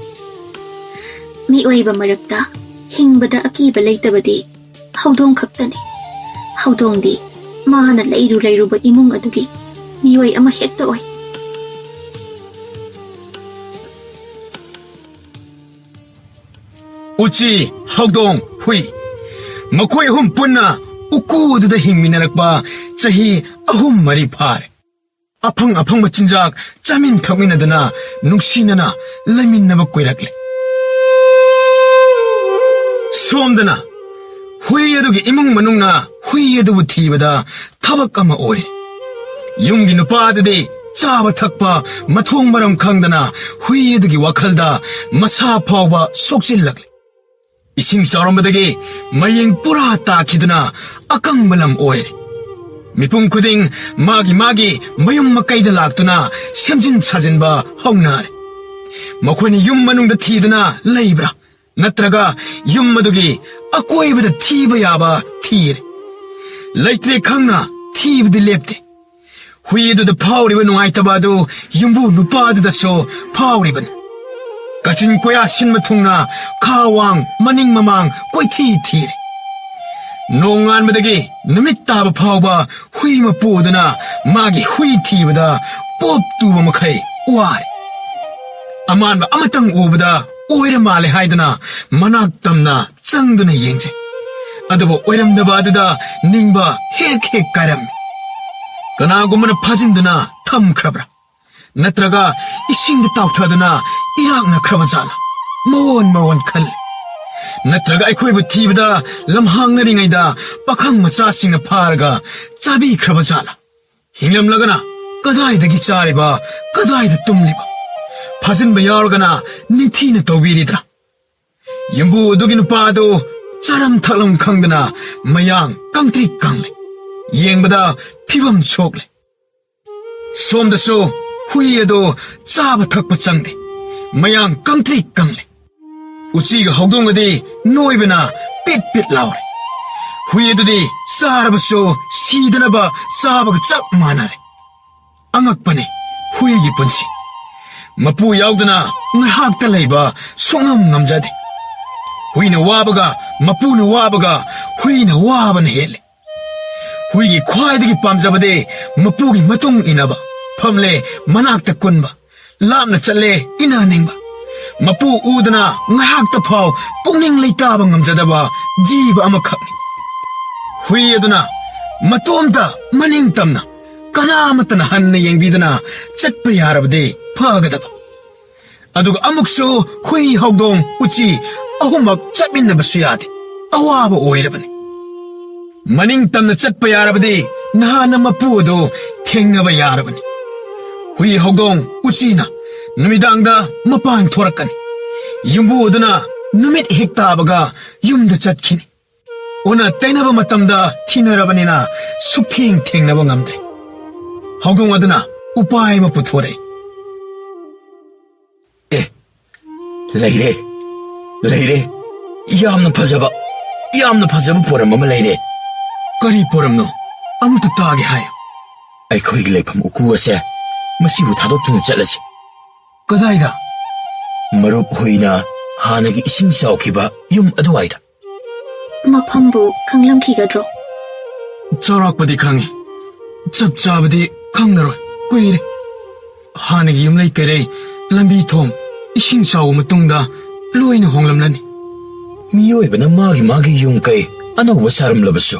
ꯃꯤꯑꯣꯏꯕ ꯃꯔꯛꯇ ꯍꯤꯡꯕꯗ ꯑꯀꯤꯕ ꯂꯩꯇꯕꯗꯤ ꯍꯧꯗꯣꯡ ꯈꯛꯇꯅꯤ꯫ ꯍꯧꯗꯣꯡꯗꯤ ꯃꯥꯅ ꯂꯩꯔꯨ ꯂꯩꯔꯨꯕ ꯏꯃꯨꯡ ꯑꯗꯨꯒꯤ ꯃꯤꯑꯣꯏ ꯑꯃ ꯍꯦꯛꯇ ꯑꯣꯏ꯫ ꯎꯆꯤ, ꯍꯧꯗꯣꯡ, ꯍꯨꯏ, ꯃꯈꯣꯏ ꯑꯍꯨꯝ ꯄꯨꯟꯅ ꯎꯀꯨ ꯑꯗꯨꯗ ꯍꯤꯡꯃꯤꯟꯅꯔꯛꯄ ꯆꯍꯤ ꯑꯍꯨꯝ ꯃꯔꯤ ꯐꯥꯔꯦ꯫ ꯑꯐꯪ ꯑꯐꯪꯕ ꯆꯤꯟꯖꯥꯛ ꯆꯥꯃꯤꯟ ꯊꯛꯃꯤꯟꯅꯗꯅ ꯅꯨꯡꯁꯤꯅꯅ ꯂꯩꯃꯤꯟꯅꯕ ꯀꯨꯏꯔꯛꯂꯦ꯫ ꯁꯣꯝꯗꯅ ꯍꯨꯏ ꯑꯗꯨꯒꯤ ꯏꯃꯨꯡ ꯃꯅꯨꯡꯅ ꯍꯨꯏ ꯑꯗꯨꯕꯨ ꯊꯤꯕꯗ ꯊꯕꯛ ꯑꯃ ꯑꯣꯏ꯫ ꯌꯨꯝꯒꯤ ꯅꯨꯄꯥ ꯑꯗꯨꯗꯤ ꯆꯥꯕ ꯊꯛꯄ ꯃꯊꯣꯡ ꯃꯔꯝ ꯈꯪꯗꯅ ꯍꯨꯏ ꯑꯗꯨꯒꯤ ꯋꯥꯈꯜꯗ ꯃꯁꯥ ꯐꯥꯎꯕ ꯁꯣꯛꯆꯤꯜꯂꯛꯂꯦ꯫ ꯏꯁꯤꯡ ꯆꯥꯎꯔꯝꯕꯗꯒꯤ ꯃꯌꯦꯡ ꯄꯨꯔꯥ ꯇꯥꯈꯤꯗꯨꯅ ꯑꯀꯪꯕ ꯂꯝ ꯑꯣꯏꯔꯦ꯫ ꯃꯤꯄꯨꯝ ꯈꯨꯗꯤꯡ ꯃꯥꯒꯤ ꯃꯥꯒꯤ ꯃꯌꯨꯝ ꯃꯀꯩꯗ ꯂꯥꯛꯇꯨꯅ ꯁꯦꯝꯖꯤꯟ ꯁꯥꯖꯤꯟꯕ ꯍꯧꯅꯔꯦ꯫ ꯃꯈꯣꯏꯅ ꯌꯨꯝ ꯃꯅꯨꯡꯗ ꯊꯤꯗꯨꯅ ꯂꯩꯕ꯭ꯔꯥ, ꯅꯠꯇ꯭ꯔꯒ ꯌꯨꯝ ꯑꯗꯨꯒꯤ ꯑꯀꯣꯏꯕꯗ ꯊꯤꯕ ꯌꯥꯕ ꯊꯤꯔꯦ꯫ ꯂꯩꯇ꯭ꯔꯦ ꯈꯪꯅ ꯊꯤꯕꯗꯤ ꯂꯦꯞꯇꯦ꯫ ꯍꯨꯏ ꯑꯗꯨꯗ ꯐꯥꯎꯔꯤꯕ ꯅꯨꯡꯉꯥꯏꯇꯕ ꯑꯗꯨ ꯌꯨꯝꯕꯨ ꯅꯨꯄꯥ ꯑꯗꯨꯗꯁꯨ ꯐꯥꯎꯔꯤꯕꯅꯤ꯫ ꯀꯥꯆꯤꯟ ꯀꯣꯌꯥ ꯁꯤꯟꯕ ꯊꯨꯡꯅ ꯈꯥ ꯋꯥꯡ ꯃꯅꯤꯡ ꯃꯃꯥꯡ ꯀꯣꯏꯊꯤ ꯊꯤꯔꯦ꯫ ꯅꯣꯡꯉꯥꯟꯕꯗꯒꯤ ꯅꯨꯃꯤꯠ ꯇꯥꯕ ꯐꯥꯎꯕ ꯍꯨꯏ ꯃꯄꯨ ꯑꯗꯨꯅ ꯃꯥꯒꯤ ꯍꯨꯏ ꯊꯤꯕꯗ ꯄꯣꯞ ꯇꯨꯕ ꯃꯈꯩ ꯋꯥꯔꯦ꯫ ꯑꯃꯥꯟꯕ ꯑꯃꯇꯪ ꯎꯕꯗ ꯑꯣꯏꯔ ꯃꯥꯜꯂꯦ ꯍꯥꯏꯗꯨꯅ ꯃꯅꯥꯛ ꯇꯝꯅ ꯆꯪꯗꯨꯅ ꯌꯦꯡꯖꯩ꯫ ꯑꯗꯨꯕꯨ ꯑꯣꯏꯔꯝꯗꯕ ꯑꯗꯨꯗ ꯅꯤꯡꯕ ꯍꯦꯛ ꯍꯦꯛ ꯀꯥꯏꯔꯝꯃꯤ꯫ ꯀꯅꯥꯒꯨꯝꯕꯅ ꯐꯥꯖꯤꯟꯗꯨꯅ ꯊꯝꯈ꯭ꯔꯕ꯭ꯔꯥ? ꯅꯠꯇ꯭ꯔꯒ ꯏꯁꯤꯡꯗ ꯇꯥꯎꯊꯗꯨꯅ ꯏꯔꯥꯛꯅꯈ꯭ꯔꯕ ꯖꯥꯠꯂꯥ? ꯃꯑꯣꯟ ꯃꯑꯣꯟ ꯈꯜꯂꯤ꯫ ꯅꯠꯇ꯭ꯔꯒ ꯑꯩꯈꯣꯏꯕꯨ ꯊꯤꯕꯗ ꯂꯝꯍꯥꯡꯅꯔꯤꯉꯩꯗ ꯄꯥꯈꯪ ꯃꯆꯥꯁꯤꯡꯅ ꯐꯥꯔꯒ ꯆꯥꯕꯤꯈ꯭ꯔꯕ ꯖꯥꯠꯂꯥ? ꯍꯤꯡꯂꯝꯂꯒꯅ ꯀꯗꯥꯏꯗꯒꯤ ꯆꯥꯔꯤꯕ, ꯀꯗꯥꯏꯗ ꯇꯨꯝꯂꯤꯕ? ꯐꯥꯖꯤꯟꯕ ꯌꯥꯎꯔꯒꯅ ꯅꯤꯡꯊꯤꯅ ꯇꯧꯕꯤꯔꯤꯗ꯭ꯔꯥ? ꯌꯨꯝꯕꯨ ꯑꯗꯨꯒꯤ ꯅꯨꯄꯥ ꯑꯗꯨ ꯆꯥꯔꯝ ꯊꯛꯂꯝ ꯈꯪꯗꯅ ꯃꯌꯥꯡ ꯀꯪꯇ꯭ꯔꯤꯛ ꯀꯪꯂꯦ꯫ ꯌꯦꯡꯕꯗ ꯐꯤꯕꯝ ꯁꯣꯛꯂꯦ꯫ ꯁꯣꯝꯗꯁꯨ ꯍꯨꯏ ꯑꯗꯨ ꯆꯥꯕ ꯊꯛꯄ ꯆꯪꯗꯦ꯫ ꯃꯌꯥꯡ ꯀꯪꯇ꯭ꯔꯤꯛ ꯀꯪꯂꯦ꯫ ꯎꯆꯤꯒ ꯍꯧꯗꯣꯡꯒꯗꯤ ꯅꯣꯏꯕꯅ ꯄꯤꯠ ꯄꯤꯠ ꯂꯥꯎꯔꯦ꯫ ꯍꯨꯏ ꯑꯗꯨꯗꯤ ꯆꯥꯔꯕꯁꯨ ꯁꯤꯗꯅꯕ ꯆꯥꯕꯒ ꯆꯞ ꯃꯥꯟꯅꯔꯦ꯫ ꯑꯉꯛꯄꯅꯤ ꯍꯨꯏꯒꯤ ꯄꯨꯟꯁꯤ꯫ ꯃꯄꯨ ꯌꯥꯎꯗꯅ ꯉꯥꯏꯍꯥꯛꯇ ꯂꯩꯕ ꯁꯨꯡꯉꯝ ꯉꯝꯖꯗꯦ꯫ ꯍꯨꯏꯅ ꯋꯥꯕꯒ ꯃꯄꯨꯅ ꯋꯥꯕꯒ ꯍꯨꯏꯅ ꯋꯥꯕꯅ ꯍꯦꯜꯂꯤ꯫ ꯍꯨꯏꯒꯤ ꯈ꯭ꯋꯥꯏꯗꯒꯤ ꯄꯥꯝꯖꯕꯗꯤ ꯃꯄꯨꯒꯤ ꯃꯇꯨꯡ ꯏꯟꯅꯕ, ꯐꯝꯂꯦ ꯃꯅꯥꯛꯇ ꯀꯨꯟꯕ, ꯂꯥꯞꯅ ꯆꯠꯂꯦ ꯏꯟꯅꯅꯤꯡꯕ꯫ ꯃꯄꯨ ꯎꯗꯅ ꯉꯥꯏꯍꯥꯛꯇ ꯐꯥꯎ ꯄꯨꯛꯅꯤꯡ ꯂꯩꯇꯥꯕ ꯉꯝꯖꯗꯕ ꯖꯤꯕ ꯑꯃꯈꯛꯅꯤ꯫ ꯍꯨꯏ ꯑꯗꯨꯅ ꯃꯇꯣꯝꯇ ꯃꯅꯤꯡ ꯇꯝꯅ ꯀꯅꯥꯃꯠꯇꯅ ꯍꯟꯅ ꯌꯦꯡꯕꯤꯗꯅ ꯆꯠꯄ ꯌꯥꯔꯕꯗꯤ ꯐꯒꯗꯕ꯫ ꯑꯗꯨꯒ ꯑꯃꯨꯛꯁꯨ ꯍꯨꯏ, ꯍꯧꯗꯣꯡ, ꯎꯆꯤ ꯑꯍꯨꯝꯃꯛ ꯆꯠꯃꯤꯟꯅꯕꯁꯨ ꯌꯥꯗꯦ꯫ ꯑꯋꯥꯕ ꯑꯣꯏꯔꯕꯅꯤ꯫ ꯃꯅꯤꯡ ꯇꯝꯅ ꯆꯠꯄ ꯌꯥꯔꯕꯗꯤ ꯅꯍꯥꯟꯅ ꯃꯄꯨ ꯑꯗꯨ ꯊꯦꯡꯅꯕ ꯌꯥꯔꯕꯅꯤ꯫ ꯍꯨꯏ, ꯍꯧꯗꯣꯡ, ꯎꯆꯤꯅ ꯅꯨꯃꯤꯗꯥꯡꯗ ꯃꯄꯥꯟ ꯊꯣꯔꯛꯀꯅꯤ꯫ ꯌꯨꯝꯕꯨ ꯑꯗꯨꯅ ꯅꯨꯃꯤꯠ ꯍꯦꯛ ꯇꯥꯕꯒ ꯌꯨꯝꯗ ꯆꯠꯈꯤꯅꯤ꯫ ꯎꯅ ꯇꯩꯅꯕ ꯃꯇꯝꯗ ꯊꯤꯅꯔꯕꯅꯤꯅ ꯁꯨꯛꯊꯦꯡ ꯊꯦꯡꯅꯕ ꯉꯝꯗ꯭ꯔꯦ꯫ ꯍꯧꯗꯣꯡ ꯑꯗꯨꯅ ꯎꯄꯥꯏ ꯑꯃ ꯄꯨꯊꯣꯔꯛꯏ꯫ ꯑꯦ, ꯂꯩꯔꯦ, ꯂꯩꯔꯦ꯫ ꯌꯥꯝꯅ ꯐꯖꯕ, ꯌꯥꯝꯅ ꯐꯖꯕ ꯄꯣꯔꯝ ꯑꯃ ꯂꯩꯔꯦ꯫ ꯀꯔꯤ ꯄꯣꯔꯝꯅꯣ? ꯑꯃꯨꯛꯇ ꯇꯥꯒꯦ ꯍꯥꯏ꯫ ꯑꯩꯈꯣꯏꯒꯤ ꯂꯩꯐꯝ ꯎꯀꯨ ꯑꯁꯦ, ꯃꯁꯤꯕꯨ ꯊꯥꯗꯣꯛꯇꯨꯅ ꯆꯠꯂꯁꯤ꯫ ꯀꯗꯥꯏꯗ? ꯃꯔꯨꯞ ꯍꯨꯏꯅ ꯍꯥꯟꯅꯒꯤ ꯏꯁꯤꯡ ꯆꯥꯎꯈꯤꯕ ꯌꯨꯝ ꯑꯗꯨꯋꯥꯏꯗ꯫ ꯃꯐꯝꯕꯨ ꯈꯪꯂꯝꯈꯤꯒꯗ꯭ꯔꯣ? ꯆꯥꯎꯔꯥꯛꯄꯗꯤ ꯈꯪꯉꯤ, ꯆꯞ ꯆꯥꯕꯗꯤ ꯈꯪꯂꯔꯣꯏ꯫ ꯀꯨꯏꯔꯦ꯫ ꯍꯥꯟꯅꯒꯤ ꯌꯨꯝꯂꯩ ꯀꯩꯔꯩ, ꯂꯝꯕꯤ ꯊꯣꯡ, ꯏꯁꯤꯡ ꯆꯥꯎꯕ ꯃꯇꯨꯡꯗ ꯂꯣꯏꯅ ꯍꯣꯡꯂꯝꯂꯅꯤ꯫ ꯃꯤꯑꯣꯏꯕꯅ ꯃꯥꯒꯤ ꯃꯥꯒꯤ ꯌꯨꯝ ꯀꯩ ꯑꯅꯧꯕ ꯁꯥꯔꯝꯂꯕꯁꯨ,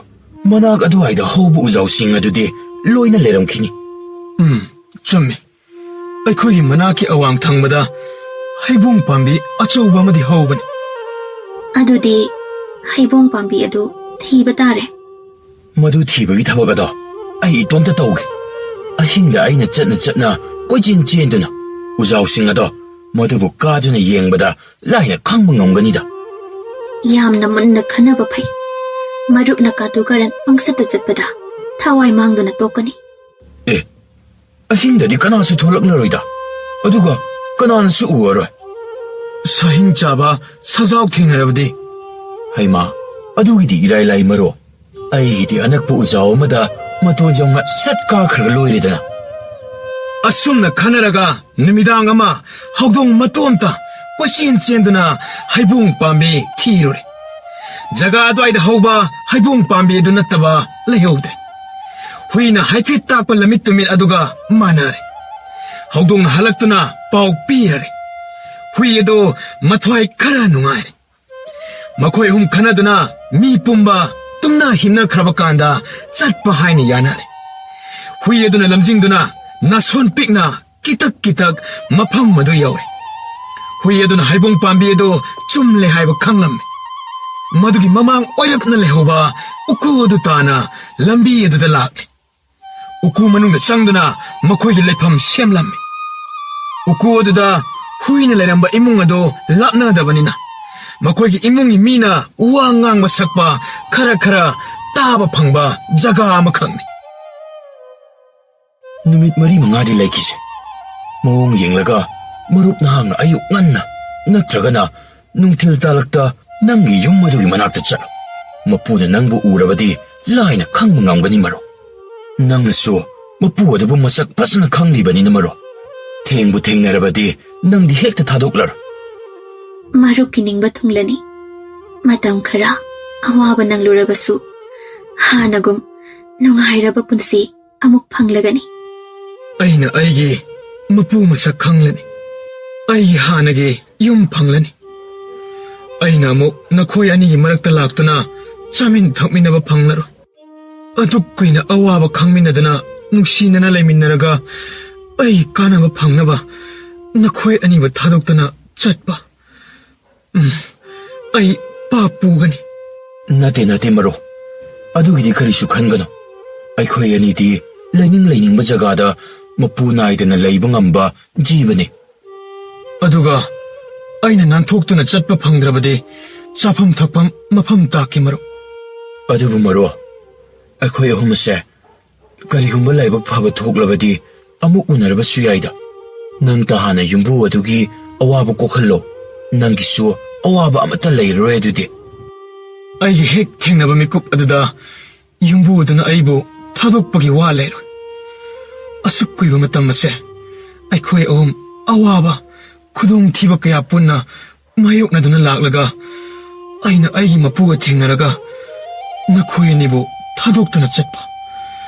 ꯃꯅꯥꯛ ꯑꯗꯨꯋꯥꯏꯗ ꯍꯧꯕ ꯎꯖꯥꯎꯁꯤꯡ ꯑꯗꯨꯗꯤ ꯂꯣꯏꯅ ꯂꯩꯔꯝꯈꯤꯅꯤ꯫ ꯎꯝ, ꯆꯨꯝꯃꯤ꯫ ꯑꯩꯈꯣꯏꯒꯤ ꯃꯅꯥꯛꯀꯤ ꯑꯋꯥꯡ ꯊꯪꯕꯗ ꯍꯩꯕꯣꯡ ꯄꯥꯝꯕꯤ ꯑꯆꯧꯕ ꯑꯃꯗꯤ ꯍꯧꯕꯅꯤ꯫ ꯑꯗꯨꯗꯤ ꯍꯩꯕꯣꯡ ꯄꯥꯝꯕꯤ ꯑꯗꯨ ꯊꯤꯕ ꯇꯥꯔꯦ꯫ ꯃꯗꯨ ꯊꯤꯕꯒꯤ ꯊꯕꯛ ꯑꯗꯣ ꯑꯩ ꯏꯇꯣꯝꯇ ꯇꯧꯒꯦ꯫ ꯑꯍꯤꯡꯗ ꯑꯩꯅ ꯆꯠꯅ ꯆꯠꯅ ꯀꯣꯏꯆꯦꯟ ꯆꯦꯟꯗꯨꯅ ꯎꯖꯥꯎꯁꯤꯡ ꯑꯗꯣ ꯃꯗꯨꯕꯨ ꯀꯥꯗꯨꯅ ꯌꯦꯡꯕꯗ ꯂꯥꯏꯅ ꯈꯪꯕ ꯉꯝꯒꯅꯤꯗ꯫ ꯌꯥꯝꯅ ꯃꯨꯟꯅ ꯈꯟꯅꯕ ꯐꯩ꯫ ꯃꯔꯨꯞꯅ ꯀꯥꯇꯨ ꯀꯥꯔꯟ ꯄꯪꯆꯠꯇ ꯆꯠꯄꯗ ꯊꯋꯥꯏ ꯃꯥꯡꯗꯨꯅ ꯇꯣꯛꯀꯅꯤ꯫ ꯑꯦ, ꯑꯍꯤꯡꯗꯗꯤ ꯀꯅꯥꯁꯨ ꯊꯣꯛꯂꯛꯂꯔꯣꯏꯗ꯫ ꯑꯗꯨꯒ ꯀꯅꯥꯅꯁꯨ ꯎꯔꯔꯣꯏ꯫ ꯁꯥꯍꯤꯡ ꯆꯥꯕ ꯁꯖꯥꯎ ꯊꯦꯡꯅꯔꯕꯗꯤ? ꯍꯩꯃꯥ, ꯑꯗꯨꯒꯤꯗꯤ ꯏꯔꯥꯏ ꯂꯥꯏ ꯃꯔꯣ꯫ ꯑꯩꯒꯤꯗꯤ ꯑꯅꯛꯄ ꯎꯖꯥꯎ ꯑꯃꯗ ꯃꯇꯣꯟ ꯌꯧꯅ ꯆꯠ ꯀꯥꯈ꯭ꯔꯒ ꯂꯣꯏꯔꯦꯗꯅ꯫ ꯑꯁꯨꯝꯅ ꯈꯟꯅꯔꯒ ꯅꯨꯃꯤꯗꯥꯡ ꯑꯃ ꯍꯧꯗꯣꯡ ꯃꯇꯣꯝꯇ ꯀꯣꯏꯆꯦꯟ ꯆꯦꯟꯗꯨꯅ ꯍꯩꯕꯣꯡ ꯄꯥꯝꯕꯤ ꯊꯤꯔꯨꯔꯦ꯫ ꯖꯒꯥ ꯑꯗꯨꯋꯥꯏꯗ ꯍꯧꯕ ꯍꯩꯕꯣꯡ ꯄꯥꯝꯕꯤ ꯑꯗꯨ ꯅꯠꯇꯕ ꯂꯩꯍꯧꯗ꯭ꯔꯦ꯫ ꯍꯨꯏꯅ ꯍꯥꯏꯐꯦꯠ ꯇꯥꯛꯄ ꯂꯝꯃꯤꯠ ꯇꯨꯃꯤꯠ ꯑꯗꯨꯒ ꯃꯥꯟꯅꯔꯦ꯫ ꯍꯧꯗꯣꯡꯅ ꯍꯜꯂꯛꯇꯨꯅ ꯄꯥꯎ ꯄꯤꯔꯔꯦ꯫ ꯍꯨꯏ ꯑꯗꯨ ꯃꯊ꯭ꯋꯥꯏ ꯈꯔ ꯅꯨꯡꯉꯥꯏꯔꯦ꯫ ꯃꯈꯣꯏ ꯑꯍꯨꯝ ꯈꯟꯅꯗꯨꯅ ꯃꯤ ꯄꯨꯝꯕ ꯇꯨꯝꯅ ꯍꯤꯞꯅꯈ꯭ꯔꯕ ꯀꯥꯟꯗ ꯆꯠꯄ ꯍꯥꯏꯅ ꯌꯥꯅꯔꯦ꯫ ꯍꯨꯏ ꯑꯗꯨꯅ ꯂꯝꯖꯤꯡꯗꯨꯅ ꯅꯥꯁꯣꯟ ꯄꯤꯛꯅ ꯀꯤꯇꯛ ꯀꯤꯇꯛ ꯃꯐꯝ ꯑꯗꯨ ꯌꯧꯔꯦ꯫ ꯍꯨꯏ ꯑꯗꯨꯅ ꯍꯩꯕꯣꯡ ꯄꯥꯝꯕꯤ ꯑꯗꯨ ꯆꯨꯝꯂꯦ ꯍꯥꯏꯕ ꯈꯪꯂꯝꯃꯤ꯫ ꯃꯗꯨꯒꯤ ꯃꯃꯥꯡ ꯑꯣꯏꯔꯞꯅ ꯂꯩꯍꯧꯕ ꯎꯀꯨ ꯑꯗꯨ ꯇꯥꯅ ꯂꯝꯕꯤ ꯑꯗꯨꯗ ꯂꯥꯛꯂꯦ꯫ ꯎꯀꯨ ꯃꯅꯨꯡꯗ ꯆꯪꯗꯨꯅ ꯃꯈꯣꯏꯒꯤ ꯂꯩꯐꯝ ꯁꯦꯝꯂꯝꯃꯤ꯫ ꯎꯀꯨ ꯑꯗꯨꯗ ꯍꯨꯏꯅ ꯂꯩꯔꯝꯕ ꯏꯃꯨꯡ ꯑꯗꯨ ꯂꯥꯞꯅꯗꯕꯅꯤꯅ ꯃꯈꯣꯏꯒꯤ ꯏꯃꯨꯡꯒꯤ ꯃꯤꯅ ꯋꯥ ꯉꯥꯡꯕ ꯁꯛꯄ ꯈꯔ ꯈꯔ ꯇꯥꯕ ꯐꯪꯕ ꯖꯒꯥ ꯑꯃꯈꯛꯅꯤ꯫ ꯅꯨꯃꯤꯠ ꯃꯔꯤ ꯃꯉꯥꯗꯤ ꯂꯩꯈꯤꯁꯦ꯫ ꯃꯑꯣꯡ ꯌꯦꯡꯂꯒ ꯃꯔꯨꯞ ꯅꯍꯥꯛꯅ ꯑꯌꯨꯛ ꯉꯟꯅ ꯅꯠꯇ꯭ꯔꯒꯅ ꯅꯨꯡꯊꯤꯜ ꯇꯥꯂꯛꯇ ꯅꯪꯒꯤ ꯌꯨꯝ ꯑꯗꯨꯒꯤ ꯃꯅꯥꯛꯇ ꯆꯠꯂꯨ꯫ ꯃꯄꯨꯅ ꯅꯪꯕꯨ ꯎꯔꯕꯗꯤ ꯂꯥꯏꯅ ꯈꯪꯕ ꯉꯝꯒꯅꯤ ꯃꯔꯨꯞ꯫ ꯅꯪꯅꯁꯨ ꯃꯄꯨ ꯑꯗꯨꯕꯨ ꯃꯁꯛ ꯐꯖꯅ ꯈꯪꯂꯤꯕꯅꯤꯅ ꯃꯔꯨꯞ꯫ ꯊꯦꯡꯕꯨ ꯊꯦꯡꯅꯔꯕꯗꯤ ꯅꯪꯗꯤ ꯍꯦꯛꯇ ꯊꯥꯗꯣꯛꯂꯔꯣꯏ꯫ ꯃꯔꯨꯞꯀꯤ ꯅꯤꯡꯕ ꯊꯨꯡꯂꯅꯤ꯫ ꯃꯇꯝ ꯈꯔ ꯑꯋꯥꯕ ꯅꯪꯂꯨꯔꯕꯁꯨ ꯍꯥꯟꯅꯒꯨꯝ ꯅꯨꯡꯉꯥꯏꯔꯕ ꯄꯨꯟꯁꯤ ꯑꯃꯨꯛ ꯐꯪꯂꯒꯅꯤ꯫ ꯑꯩꯅ ꯑꯩꯒꯤ ꯃꯄꯨ ꯃꯁꯛ ꯈꯪꯂꯅꯤ꯫ ꯑꯩꯒꯤ ꯍꯥꯟꯅꯒꯤ ꯌꯨꯝ ꯐꯪꯂꯅꯤ꯫ ꯑꯩꯅ ꯑꯃꯨꯛ ꯅꯈꯣꯏ ꯑꯅꯤꯒꯤ ꯃꯔꯛꯇ ꯂꯥꯛꯇꯨꯅ ꯆꯥꯃꯤꯟ ꯊꯛꯃꯤꯟꯅꯕ ꯐꯪꯂꯔꯣꯏ꯫ ꯑꯗꯨꯛ ꯀꯨꯏꯅ ꯑꯋꯥꯕ ꯈꯪꯃꯤꯟꯅꯗꯨꯅ ꯅꯨꯡꯁꯤꯅꯅ ꯂꯩꯃꯤꯟꯅꯔꯒ ꯑꯩ ꯀꯥꯟꯅꯕ ꯐꯪꯅꯕ ꯅꯈꯣꯏ ꯑꯅꯤꯕꯨ ꯊꯥꯗꯣꯛꯇꯨꯅ ꯆꯠꯄ꯫ ꯎꯝ, ꯑꯩ ꯄꯥꯞ ꯄꯨꯒꯅꯤ꯫ ꯅꯠꯇꯦ, ꯅꯠꯇꯦ ꯃꯔꯨꯞ꯫ ꯑꯗꯨꯒꯤꯗꯤ ꯀꯔꯤꯁꯨ ꯈꯟꯒꯅꯨ꯫ ꯑꯩꯈꯣꯏ ꯑꯅꯤꯗꯤ ꯂꯩꯅꯤꯡ ꯂꯩꯅꯤꯡꯕ ꯖꯒꯥꯗ ꯃꯄꯨ ꯅꯥꯏꯗꯅ ꯂꯩꯕ ꯉꯝꯕ ꯖꯤꯕꯅꯤ꯫ ꯑꯗꯨꯒ ꯑꯩꯅ ꯅꯥꯟꯊꯣꯛꯇꯨꯅ ꯆꯠꯄ ꯐꯪꯗ꯭ꯔꯕꯗꯤ ꯆꯥꯐꯝ ꯊꯛꯐꯝ ꯃꯐꯝ ꯇꯥꯛꯀꯦ ꯃꯔꯨꯞ꯫ ꯑꯗꯨꯕꯨ ꯃꯔꯨꯞ, ꯑꯩꯈꯣꯏ ꯑꯍꯨꯝ ꯑꯁꯦ ꯀꯔꯤꯒꯨꯝꯕ ꯂꯥꯏꯕꯛ ꯐꯕ ꯊꯣꯛꯂꯕꯗꯤ ꯑꯃꯨꯛ ꯎꯅꯔꯕꯁꯨ ꯌꯥꯏꯗ꯫ ꯅꯪ ꯇꯍꯥꯟꯅ ꯌꯨꯝꯕꯨ ꯑꯗꯨꯒꯤ ꯑꯋꯥꯕ ꯀꯣꯛꯍꯜꯂꯣ꯫ ꯅꯪꯒꯤꯁꯨ ꯑꯋꯥꯕ ꯑꯃꯠꯇ ꯂꯩꯔꯔꯣꯏ ꯑꯗꯨꯗꯤ꯫ ꯑꯩꯒꯤ ꯍꯦꯛ ꯊꯦꯡꯅꯕ ꯃꯤꯀꯨꯞ ꯑꯗꯨꯗ ꯌꯨꯝꯕꯨꯗꯨꯅ ꯑꯩꯕꯨ ꯊꯥꯗꯣꯛꯄꯒꯤ ꯋꯥ ꯂꯩꯔꯣꯏ꯫ ꯑꯁꯨꯛ ꯀꯨꯏꯕ ꯃꯇꯝ ꯑꯁꯦ ꯑꯩꯈꯣꯏ ꯑꯍꯨꯝ ꯑꯋꯥꯕ, ꯈꯨꯗꯣꯡꯊꯤꯕ ꯀꯌꯥ ꯄꯨꯟꯅ ꯃꯥꯌꯣꯛꯅꯗꯨꯅ ꯂꯥꯛꯂꯒ, ꯑꯩꯅ ꯑꯩꯒꯤ ꯃꯄꯨꯒ ꯊꯦꯡꯅꯔꯒ ꯅꯈꯣꯏ ꯑꯅꯤꯕꯨ ꯊꯥꯗꯣꯛꯇꯨꯅ ꯆꯠꯄ꯫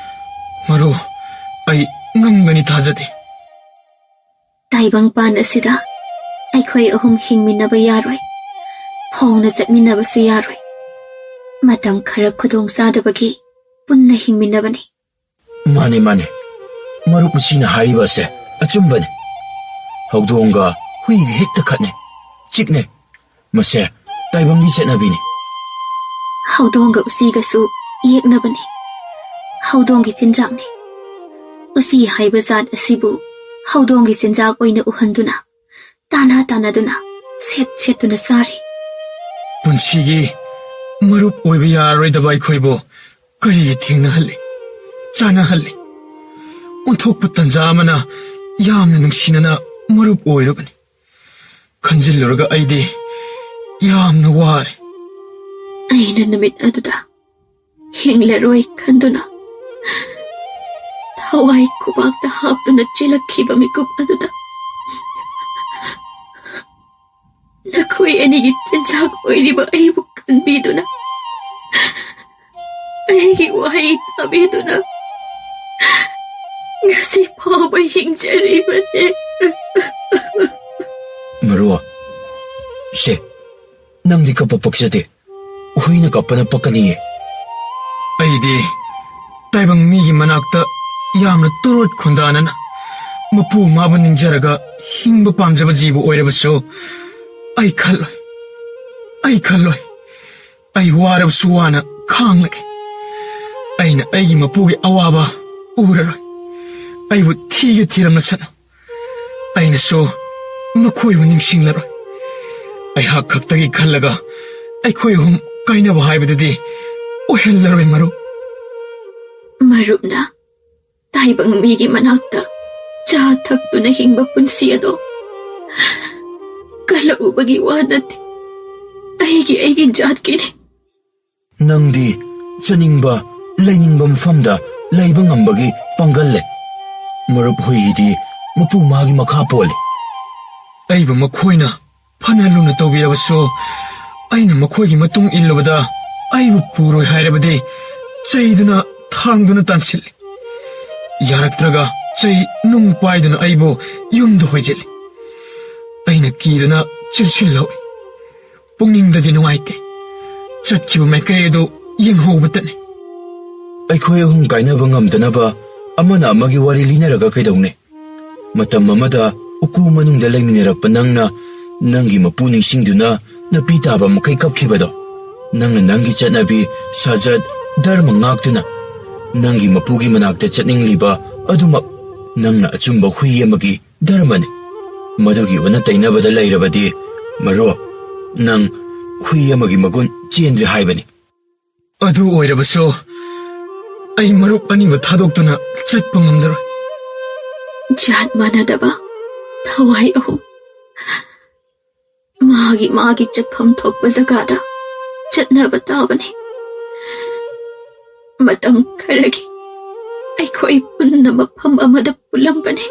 ꯃꯔꯨ, ꯑꯩ ꯉꯝꯒꯅꯤ ꯊꯥꯖꯗꯦ꯫ ꯇꯥꯏꯕꯪꯄꯥꯟ ꯑꯁꯤꯗ ꯑꯩꯈꯣꯏ ꯑꯍꯨꯝ ꯍꯤꯡꯃꯤꯟꯅꯕ ꯌꯥꯔꯣꯏ, ꯐꯣꯡꯅ ꯆꯠꯃꯤꯟꯅꯕꯁꯨ ꯌꯥꯔꯣꯏ꯫ ꯃꯇꯝ ꯈꯔ ꯈꯨꯗꯣꯡ ꯆꯥꯗꯕꯒꯤ ꯄꯨꯟꯅ ꯍꯤꯡꯃꯤꯟꯅꯕꯅꯤ꯫ ꯃꯥꯅꯦ, ꯃꯥꯅꯦ꯫ ꯃꯔꯨꯞ ꯎꯆꯤꯅ ꯍꯥꯏꯔꯤꯕ ꯑꯁꯦ ꯑꯆꯨꯝꯕꯅꯦ꯫ ꯍꯧꯗꯣꯡꯒ ꯍꯨꯏꯒ ꯍꯦꯛꯇ ꯈꯠꯅꯩ, ꯆꯤꯛꯅꯩ꯫ ꯃꯁꯦ ꯇꯥꯏꯕꯪꯒꯤ ꯆꯠꯅꯕꯤꯅꯤ꯫ ꯍꯧꯗꯣꯡꯒ ꯎꯆꯤꯒꯁꯨ ꯌꯦꯛꯅꯕꯅꯤ꯫ ꯍꯧꯗꯣꯡꯒꯤ ꯆꯤꯟꯖꯥꯛꯅꯤ꯫ ꯎꯆꯤ ꯍꯥꯏꯕ ꯖꯥꯠ ꯑꯁꯤꯕꯨ ꯍꯧꯗꯣꯡꯒꯤ ꯆꯤꯟꯖꯥꯛ ꯑꯣꯏꯅ ꯎꯍꯟꯗꯨꯅ, ꯇꯥꯟꯅ ꯇꯥꯟꯅꯗꯨꯅ, ꯁꯦꯠ ꯁꯦꯠꯇꯨꯅ ꯆꯥꯔꯤ꯫ ꯄꯨꯟꯁꯤꯒꯤ ꯃꯔꯨꯞ ꯑꯣꯏꯕ ꯌꯥꯔꯔꯣꯏꯗꯕ ꯑꯩꯈꯣꯏꯕꯨ ꯀꯔꯤꯒꯤ ꯊꯦꯡꯅꯍꯜꯂꯤ, ꯆꯥꯟꯅꯍꯜꯂꯤ? ꯑꯣꯟꯊꯣꯛꯄ ꯇꯟꯖꯥ ꯑꯃꯅ ꯌꯥꯝꯅ ꯅꯨꯡꯁꯤꯅꯅ ꯃꯔꯨꯞ ꯑꯣꯏꯔꯨꯕꯅꯤ꯫ ꯈꯟꯖꯤꯜꯂꯨꯔꯒ ꯑꯩꯗꯤ ꯌꯥꯝꯅ ꯋꯥꯔꯦ꯫ ꯑꯩꯅ ꯅꯨꯃꯤꯠ ꯑꯗꯨꯗ ꯍꯤꯡꯂꯔꯣꯏ ꯈꯟꯗꯨꯅ ꯊꯋꯥꯏ ꯈꯨꯕꯥꯛꯇ ꯍꯥꯞꯇꯨꯅ ꯆꯦꯜꯂꯛꯈꯤꯕ ꯃꯤꯀꯨꯞ ꯑꯗꯨꯗ, ꯅꯈꯣꯏ ꯑꯅꯤꯒꯤ ꯆꯤꯟꯖꯥꯛ ꯑꯣꯏꯔꯤꯕ ꯑꯩꯕꯨ ꯀꯟꯕꯤꯗꯨꯅ, ꯑꯩꯒꯤ ꯋꯥꯍꯩ ꯇꯥꯕꯤꯗꯨꯅ ꯉꯁꯤ ꯐꯥꯎꯕ ꯍꯤꯡꯖꯔꯤꯕꯅꯦ꯫ ꯃꯔꯨ, ꯁꯦ, ꯅꯪꯗꯤ ꯀꯞꯄ ꯄꯛꯆꯗꯦ꯫ ꯍꯨꯏꯅ ꯀꯞꯄꯅ ꯄꯛꯀꯅꯤꯌꯦ꯫ ꯑꯩꯗꯤ ꯇꯥꯏꯕꯪ ꯃꯤꯒꯤ ꯃꯅꯥꯛꯇ ꯌꯥꯝꯅ ꯇꯣꯔꯣꯠ ꯈꯨꯟꯗꯥꯅꯅ ꯃꯄꯨ ꯃꯥꯕꯨ ꯅꯤꯡꯖꯔꯒ ꯍꯤꯡꯕ ꯄꯥꯝꯖꯕ ꯖꯤꯕ ꯑꯣꯏꯔꯕꯁꯨ, ꯑꯩ ꯈꯜꯂꯣꯏ, ꯑꯩ ꯈꯜꯂꯣꯏ꯫ ꯑꯩ ꯋꯥꯔꯕꯁꯨ ꯋꯥꯅ ꯈꯥꯡꯂꯒꯦ꯫ ꯑꯩꯅ ꯑꯩꯒꯤ ꯃꯄꯨꯒꯤ ꯑꯋꯥꯕ ꯎꯔꯔꯣꯏ꯫ ꯑꯩꯕꯨ ꯊꯤꯒꯦ ꯊꯤꯔꯝꯂꯁꯅꯨ, ꯑꯩꯅꯁꯨ ꯃꯈꯣꯏꯕꯨ ꯅꯤꯡꯁꯤꯡꯂꯔꯣꯏ꯫ ꯑꯩꯍꯥꯛ ꯈꯛꯇꯒꯤ ꯈꯜꯂꯒ ꯑꯩꯈꯣꯏ ꯑꯍꯨꯝ ꯀꯥꯏꯅꯕ ꯍꯥꯏꯕꯗꯨꯗꯤ ꯑꯣꯏꯍꯜꯂꯔꯣꯏ, ꯃꯔꯨꯞ꯫ ꯃꯔꯨꯞꯅ ꯇꯥꯏꯕꯪ ꯃꯤꯒꯤ ꯃꯅꯥꯛꯇ ꯆꯥ ꯊꯛꯇꯨꯅ ꯍꯤꯡꯕ ꯄꯨꯟꯁꯤ ꯑꯗꯣ ꯀꯜꯂꯛꯎꯕꯒꯤ ꯋꯥ ꯅꯠꯇꯦ, ꯑꯩꯒꯤ, ꯑꯩꯒꯤ ꯖꯥꯠꯀꯤꯅꯤ꯫ ꯅꯪꯗꯤ ꯆꯠꯅꯤꯡꯕ, ꯂꯩꯅꯤꯡꯕ ꯃꯐꯝꯗ ꯂꯩꯕ ꯉꯝꯕꯒꯤ ꯄꯥꯡꯒꯜ ꯂꯩ꯫ ꯃꯔꯨꯞ ꯍꯨꯏꯒꯤꯗꯤ ꯃꯄꯨ ꯃꯥꯒꯤ ꯃꯈꯥ ꯄꯣꯜꯂꯤ꯫ ꯑꯩꯕꯨ ꯃꯈꯣꯏꯅ ꯐꯅ ꯂꯨꯅ ꯇꯧꯕꯤꯔꯕꯁꯨ, ꯑꯩꯅ ꯃꯈꯣꯏꯒꯤ ꯃꯇꯨꯡ ꯏꯜꯂꯨꯕꯗ ꯑꯩꯕꯨ ꯄꯨꯔꯣꯏ ꯍꯥꯏꯔꯕꯗꯤ ꯆꯩꯗꯨꯅ, ꯊꯥꯡꯗꯨꯅ ꯇꯥꯟꯁꯤꯜꯂꯤ꯫ ꯌꯥꯔꯛꯇ꯭ꯔꯒ ꯆꯩ ꯅꯨꯡ ꯄꯥꯏꯗꯨꯅ ꯑꯩꯕꯨ ꯌꯨꯝꯗ ꯍꯣꯏꯖꯤꯜꯂꯤ꯫ ꯑꯩꯅ ꯀꯤꯗꯨꯅ ꯆꯦꯟꯁꯤꯜꯍꯧꯏ꯫ ꯄꯨꯛꯅꯤꯡꯗꯗꯤ ꯅꯨꯡꯉꯥꯏꯇꯦ꯫ ꯆꯠꯈꯤꯕ ꯃꯥꯏꯀꯩ ꯑꯗꯨ ꯌꯦꯡꯍꯧꯕꯇꯅꯤ꯫ ꯑꯩꯈꯣꯏ ꯑꯍꯨꯝ ꯀꯥꯏꯅꯕ ꯉꯝꯗꯅꯕ ꯑꯃꯅ ꯑꯃꯒꯤ ꯋꯥꯔꯤ ꯂꯤꯅꯔꯒ ꯀꯩꯗꯧꯅꯤ? ꯃꯇꯝ ꯑꯃꯗ ꯎꯀꯨ ꯃꯅꯨꯡꯗ ꯂꯩꯃꯤꯟꯅꯔꯛꯄ ꯅꯪꯅ ꯅꯪꯒꯤ ꯃꯄꯨ ꯅꯤꯡꯁꯤꯡꯗꯨꯅ ꯅꯄꯤ ꯇꯥꯕ ꯃꯈꯩ ꯀꯞꯈꯤꯕꯗꯣ, ꯅꯪꯅ ꯅꯪꯒꯤ ꯆꯠꯅꯕꯤ, ꯁꯥꯖꯠ, ꯙꯔꯃ ꯉꯥꯛꯇꯨꯅ ꯅꯪꯒꯤ ꯃꯄꯨꯒꯤ ꯃꯅꯥꯛꯇ ꯆꯠꯅꯤꯡꯂꯤꯕ ꯑꯗꯨꯃꯛ ꯅꯪꯅ ꯑꯆꯨꯝꯕ ꯍꯨꯏ ꯑꯃꯒꯤ ꯙꯔꯃꯅꯤ꯫ ꯃꯗꯨꯒꯤ ꯑꯣꯟꯅ ꯇꯩꯅꯕꯗ ꯂꯩꯔꯕꯗꯤ, ꯃꯔꯨꯞ, ꯅꯪ ꯍꯨꯏ ꯑꯃꯒꯤ ꯃꯒꯨꯟ ꯆꯦꯟꯗ꯭ꯔꯦ ꯍꯥꯏꯕꯅꯤ꯫ ꯑꯗꯨ ꯑꯣꯏꯔꯕꯁꯨ, ꯑꯩ ꯃꯔꯨꯞ ꯑꯅꯤꯕꯨ ꯊꯥꯗꯣꯛꯇꯨꯅ ꯆꯠꯄ ꯉꯝꯂꯔꯣꯏ꯫ ꯖꯥꯠ ꯃꯥꯟꯅꯗꯕ ꯊꯋꯥꯏ ꯑꯍꯨꯝ, ꯃꯥꯒꯤ ꯃꯥꯒꯤ ꯆꯠꯐꯝ ꯊꯣꯛꯄ ꯖꯒꯥꯗ ꯆꯠꯅꯕ ꯇꯥꯕꯅꯤ꯫ ꯃꯇꯝ ꯈꯔꯒꯤ ꯑꯩꯈꯣꯏ ꯄꯨꯟꯅ ꯃꯐꯝ ꯑꯃꯗ ꯄꯨꯜꯂꯝꯕꯅꯤ꯫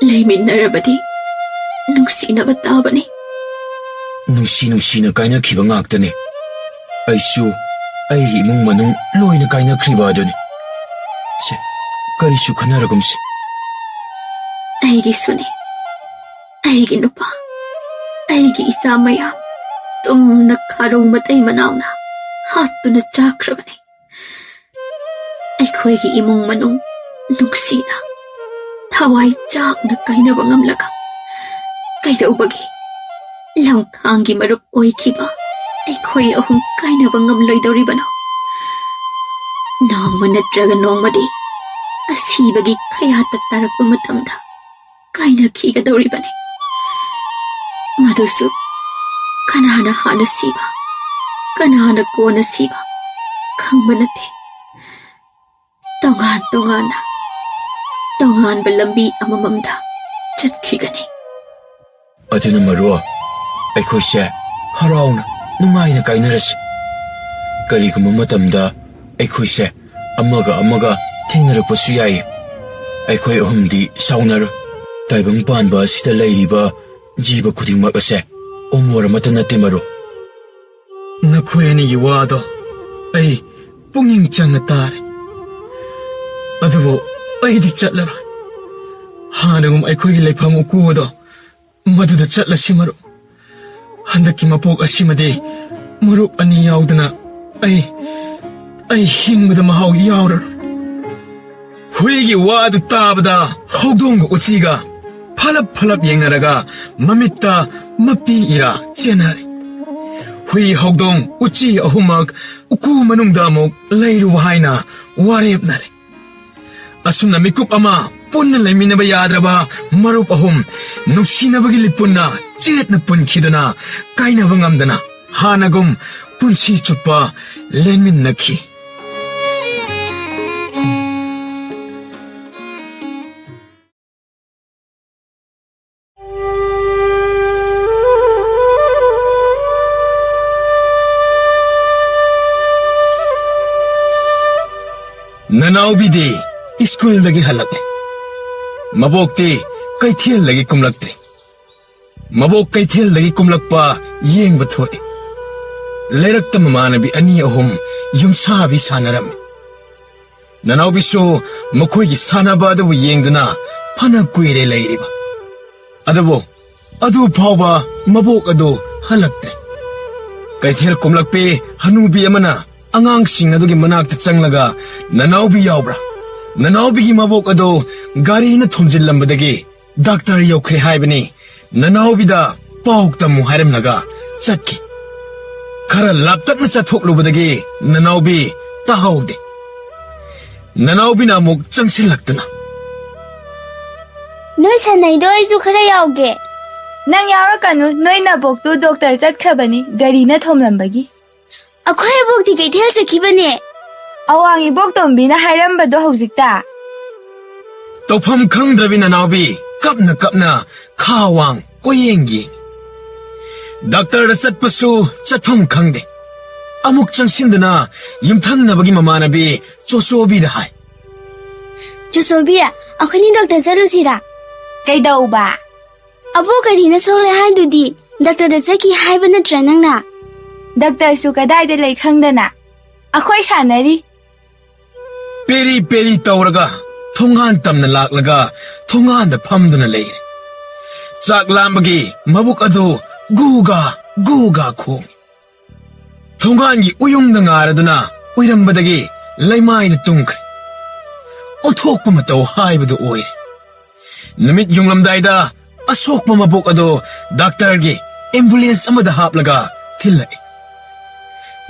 ꯂꯩꯃꯤꯟꯅꯔꯕꯗꯤ ꯅꯨꯡꯁꯤꯅꯕ ꯇꯥꯕꯅꯤ꯫ ꯅꯨꯡꯁꯤ ꯅꯨꯡꯁꯤꯅ ꯀꯥꯏꯅꯈꯤꯕ ꯉꯥꯛꯇꯅꯤ꯫ ꯑꯩꯁꯨ ꯑꯩꯒꯤ ꯏꯃꯨꯡ ꯃꯅꯨꯡ ꯂꯣꯏꯅ ꯀꯥꯏꯅꯈ꯭ꯔꯤꯕ ꯑꯗꯨꯅꯤ꯫ ꯁꯦ, ꯀꯔꯤꯁꯨ ꯈꯟꯅꯔꯒꯨꯝꯁꯤ꯫ ꯑꯩꯒꯤꯁꯨꯅꯤ꯫ ꯑꯩꯒꯤ ꯅꯨꯄꯥ, ꯑꯩꯒꯤ ꯏꯆꯥ ꯃꯌꯥꯝ ꯇꯨꯝꯅ ꯈꯥꯔꯧ ꯃꯇꯩ ꯃꯅꯥꯎꯅ ꯍꯥꯠꯇꯨꯅ ꯆꯥꯈ꯭ꯔꯕꯅꯤ꯫ ꯑꯩꯈꯣꯏꯒꯤ ꯏꯃꯨꯡ ꯃꯅꯨꯡ ꯅꯨꯡꯁꯤꯅ, ꯊꯋꯥꯏ ꯆꯥꯛꯅ ꯀꯥꯏꯅꯕ ꯉꯝꯂꯒ ꯀꯩꯗꯧꯕꯒꯤ ꯂꯝꯈꯥꯡꯒꯤ ꯃꯔꯨꯞ ꯑꯣꯏꯈꯤꯕ ꯑꯩꯈꯣꯏ ꯑꯍꯨꯝ ꯀꯥꯏꯅꯕ ꯉꯝꯂꯣꯏꯗꯧꯔꯤꯕꯅꯣ? ꯅꯣꯡꯃ ꯅꯠꯇ꯭ꯔꯒ ꯅꯣꯡꯃꯗꯤ ꯑꯁꯤꯕꯒꯤ ꯈꯌꯥꯠꯇ ꯇꯥꯔꯛꯄ ꯃꯇꯝꯗ ꯀꯥꯏꯅꯈꯤꯒꯗꯧꯔꯤꯕꯅꯤ꯫ ꯃꯗꯨꯁꯨ ꯀꯅꯥꯅ ꯍꯥꯟꯅ ꯁꯤꯕ, ꯀꯅꯥꯅ ꯀꯣꯟꯅ ꯁꯤꯕ ꯈꯪꯕ ꯅꯠꯇꯦ꯫ ꯇꯣꯉꯥꯟ ꯇꯣꯉꯥꯟꯅ, ꯇꯣꯉꯥꯟꯕ ꯂꯝꯕꯤ ꯑꯃꯃꯝꯗ ꯆꯠꯈꯤꯒꯅꯤ꯫ ꯑꯗꯨꯅ ꯃꯔꯨꯞ, ꯑꯩꯈꯣꯏꯁꯦ ꯍꯔꯥꯎꯅ, ꯅꯨꯡꯉꯥꯏꯅ ꯀꯥꯏꯅꯔꯁꯤ꯫ ꯀꯔꯤꯒꯨꯝꯕ ꯃꯇꯝꯗ ꯑꯩꯈꯣꯏꯁꯦ ꯑꯃꯒ ꯑꯃꯒ ꯊꯦꯡꯅꯔꯛꯄꯁꯨ ꯌꯥꯏ꯫ ꯑꯩꯈꯣꯏ ꯑꯍꯨꯝꯗꯤ ꯁꯥꯎꯅꯔꯣꯏ꯫ ꯇꯥꯏꯕꯪ ꯄꯥꯟꯕ ꯑꯁꯤꯗ ꯂꯩꯔꯤꯕ ꯖꯤꯕ ꯈꯨꯗꯤꯡꯃꯛ ꯑꯁꯦ ꯑꯣꯃꯣꯔ ꯑꯃꯠꯇ ꯅꯠꯇꯦ, ꯃꯔꯨꯞ꯫ ꯅꯈꯣꯏ ꯑꯅꯤꯒꯤ ꯋꯥꯗꯣ ꯑꯩ ꯄꯨꯛꯅꯤꯡ ꯆꯪꯅ ꯇꯥꯔꯦ꯫ ꯑꯗꯨꯕꯨ ꯑꯩꯗꯤ ꯆꯠꯂꯔꯣꯏ꯫ ꯍꯥꯟꯅꯒꯨꯝ ꯑꯩꯈꯣꯏꯒꯤ ꯂꯩꯐꯝ ꯎꯀꯨ ꯑꯗꯣ ꯃꯗꯨꯗ ꯆꯠꯂꯁꯤ, ꯃꯔꯨꯞ꯫ ꯍꯟꯗꯛꯀꯤ ꯃꯄꯣꯛ ꯑꯁꯤꯃꯗꯤ ꯃꯔꯨꯞ ꯑꯅꯤ ꯌꯥꯎꯗꯅ ꯑꯩ, ꯑꯩ ꯍꯤꯡꯕꯗ ꯃꯍꯥꯎ ꯌꯥꯎꯔꯔꯣꯏ꯫ ꯍꯨꯏꯒꯤ ꯋꯥꯗꯨ ꯇꯥꯕꯗ ꯍꯧꯗꯣꯡꯒ ꯎꯆꯤꯒ ꯐꯂꯞ ꯐꯂꯞ ꯌꯦꯡꯅꯔꯒ ꯃꯃꯤꯠꯇ ꯃꯄꯤ ꯏꯔꯥ ꯆꯦꯟꯅꯔꯦ꯫ ꯍꯨꯏ, ꯍꯧꯗꯣꯡ, ꯎꯆꯤ ꯑꯍꯨꯝꯃꯛ ꯎꯀꯨ ꯃꯅꯨꯡꯗ ꯑꯃꯨꯛ ꯂꯩꯔꯨ ꯍꯥꯏꯅ ꯋꯥꯔꯦꯞꯅꯔꯦ꯫ ꯑꯁꯨꯝꯅ ꯃꯤꯀꯨꯞ ꯑꯃ ꯄꯨꯟꯅ ꯂꯩꯃꯤꯟꯅꯕ ꯌꯥꯗ꯭ꯔꯕ ꯃꯔꯨꯞ ꯑꯍꯨꯝ ꯅꯨꯡꯁꯤꯅꯕꯒꯤ ꯂꯤꯄꯨꯟꯅ ꯆꯦꯠꯅ ꯄꯨꯟꯈꯤꯗꯨꯅ ꯀꯥꯏꯅꯕ ꯉꯝꯗꯅ ꯍꯥꯟꯅꯒꯨꯝ ꯄꯨꯟꯁꯤ ꯆꯨꯞꯄ ꯂꯦꯟꯃꯤꯟꯅꯈꯤ꯫ ꯅꯅꯥꯎꯕꯤꯗꯤ ꯁ꯭ꯀꯨꯜꯗꯒꯤ ꯍꯜꯂꯛꯂꯦ꯫ ꯃꯕꯣꯛꯇꯤ ꯀꯩꯊꯦꯜꯗꯒꯤ ꯀꯨꯝꯂꯛꯇ꯭ꯔꯤ꯫ ꯃꯕꯣꯛ ꯀꯩꯊꯦꯜꯗꯒꯤ ꯀꯨꯝꯂꯛꯄ ꯌꯦꯡꯕ ꯊꯣꯛꯏ꯫ ꯂꯩꯔꯛꯇ ꯃꯃꯥꯟꯅꯕꯤ ꯑꯅꯤ ꯑꯍꯨꯝ ꯌꯨꯝꯁꯥꯕꯤ ꯁꯥꯟꯅꯔꯝꯃꯤ꯫ ꯅꯅꯥꯎꯕꯤꯁꯨ ꯃꯈꯣꯏꯒꯤ ꯁꯥꯟꯅꯕ ꯑꯗꯨꯕꯨ ꯌꯦꯡꯗꯨꯅ ꯐꯅ ꯀꯨꯏꯔꯦ ꯂꯩꯔꯤꯕ꯫ ꯑꯗꯨꯕꯨ ꯑꯗꯨ ꯐꯥꯎꯕ ꯃꯕꯣꯛ ꯑꯗꯨ ꯍꯜꯂꯛꯇ꯭ꯔꯦ꯫ ꯀꯩꯊꯦꯜ ꯀꯨꯝꯂꯛꯄꯤ ꯍꯅꯨꯕꯤ ꯑꯃꯅ ꯑꯉꯥꯡꯁꯤꯡ ꯑꯗꯨꯒꯤ ꯃꯅꯥꯛꯇ ꯆꯪꯂꯒ, "ꯅꯅꯥꯎꯕꯤ ꯌꯥꯎꯕ꯭ꯔꯥ? ꯅꯅꯥꯎꯕꯤꯒꯤ ꯃꯕꯣꯛ ꯑꯗꯨ ꯒꯥꯔꯤꯅ ꯊꯣꯝꯖꯤꯜꯂꯝꯕꯗꯒꯤ ꯗꯥꯛꯇꯔ ꯌꯧꯈ꯭ꯔꯦ ꯍꯥꯏꯕꯅꯤ, ꯅꯅꯥꯎꯕꯤꯗ ꯄꯥꯎ ꯇꯝꯃꯨ" ꯍꯥꯏꯔꯝꯂꯒ ꯆꯠꯈꯤ꯫ ꯈꯔ ꯂꯥꯞꯇꯛꯅ ꯆꯠꯊꯣꯛꯂꯨꯕꯗꯒꯤ ꯅꯅꯥꯎꯕꯤ ꯇꯥꯍꯧꯗꯦ꯫ ꯅꯅꯥꯎꯕꯤꯅ ꯑꯃꯨꯛ ꯆꯪꯁꯤꯜꯂꯛꯇꯨꯅ, "ꯅꯣꯏ ꯁꯥꯟꯅꯩꯗꯣ ꯑꯩꯁꯨ ꯈꯔ ꯌꯥꯎꯒꯦ꯫" "ꯅꯪ ꯌꯥꯎꯔꯛꯀꯅꯨ, ꯅꯣꯏ ꯅꯕꯣꯛꯇꯨ ꯗꯣꯛꯇꯔ ꯆꯠꯈ꯭ꯔꯕꯅꯤ ꯒꯥꯔꯤꯅ ꯊꯣꯝꯂꯝꯕꯒꯤ꯫" "ꯑꯩꯈꯣꯏ ꯑꯕꯣꯛꯇꯤ ꯀꯩꯊꯦꯜ ꯆꯠꯈꯤꯕꯅꯦ꯫" "ꯑꯋꯥꯡ ꯏꯕꯣꯛꯇꯣꯝꯕꯤꯅ ꯍꯥꯏꯔꯝꯕꯗꯣ ꯍꯧꯖꯤꯛꯇ꯫" ꯇꯧꯐꯝ ꯈꯪꯗ꯭ꯔꯕꯤ ꯅꯅꯥꯎꯕꯤ ꯀꯞꯅ ꯀꯞꯅ ꯈꯥ ꯋꯥꯡ ꯀꯣꯏꯌꯦꯡ ꯌꯦꯡꯉꯤ꯫ ꯗꯥꯛꯇꯔꯗ ꯆꯠꯄꯁꯨ ꯆꯠꯐꯝ ꯈꯪꯗꯦ꯫ ꯑꯃꯨꯛ ꯆꯪꯁꯤꯟꯗꯨꯅ ꯌꯨꯝꯊꯪꯅꯕꯒꯤ ꯃꯃꯥꯟꯅꯕꯤ ꯆꯣꯆꯣꯕꯤꯗ ꯍꯥꯏ꯫ "ꯆꯣꯆꯣꯕꯤ, ꯑꯩꯈꯣꯏꯅꯤ ꯗꯣꯛꯇꯔ ꯆꯠꯂꯨꯁꯤꯔꯥ?" "ꯀꯩꯗꯧꯕ?" "ꯑꯕꯣꯛ ꯒꯥꯔꯤꯅ ꯁꯣꯛꯂꯦ ꯍꯥꯏꯗꯨꯗꯤ, ꯗꯣꯛꯇꯔꯗ ꯆꯠꯈꯤ ꯍꯥꯏꯕ ꯅꯠꯇ꯭ꯔꯥ ꯅꯪꯅ?" "ꯗꯣꯛꯇꯔꯁꯨ ꯀꯗꯥꯏꯗ ꯂꯩ ꯈꯪꯗꯅ? ꯑꯩꯈꯣꯏ ꯁꯥꯟꯅꯔꯤ꯫" ꯄꯦꯔꯤ ꯄꯦꯔꯤ ꯇꯧꯔꯒ ꯊꯣꯡꯒꯥꯟ ꯇꯝꯅ ꯂꯥꯛꯂꯒ ꯊꯣꯡꯒꯥꯟꯗ ꯐꯝꯗꯨꯅ ꯂꯩꯔꯦ꯫ ꯆꯥꯛ ꯂꯥꯝꯕꯒꯤ ꯃꯕꯨꯛ ꯑꯗꯨ ꯒꯨꯒꯥ ꯒꯨꯒꯥ ꯈꯣꯡꯏ꯫ ꯊꯣꯡꯒꯥꯟꯒꯤ ꯎꯌꯨꯡꯗ ꯉꯥꯔꯗꯨꯅ ꯎꯏꯔꯝꯕꯗꯒꯤ ꯂꯩꯃꯥꯏꯗ ꯇꯨꯝꯈ꯭ꯔꯦ꯫ ꯑꯣꯟꯊꯣꯛꯄ ꯃꯇꯧ ꯍꯥꯏꯕꯗꯨ ꯑꯣꯏꯔꯦ꯫ ꯅꯨꯃꯤꯠ ꯌꯨꯡꯂꯝꯗꯥꯏꯗ ꯑꯁꯣꯛꯄ ꯃꯕꯣꯛ ꯑꯗꯨ ꯗꯥꯛꯇꯔꯒꯤ ꯑꯦꯝꯕꯨꯂꯦꯟꯁ ꯑꯃꯗ ꯍꯥꯞꯂꯒ ꯊꯤꯜꯂꯛꯏ꯫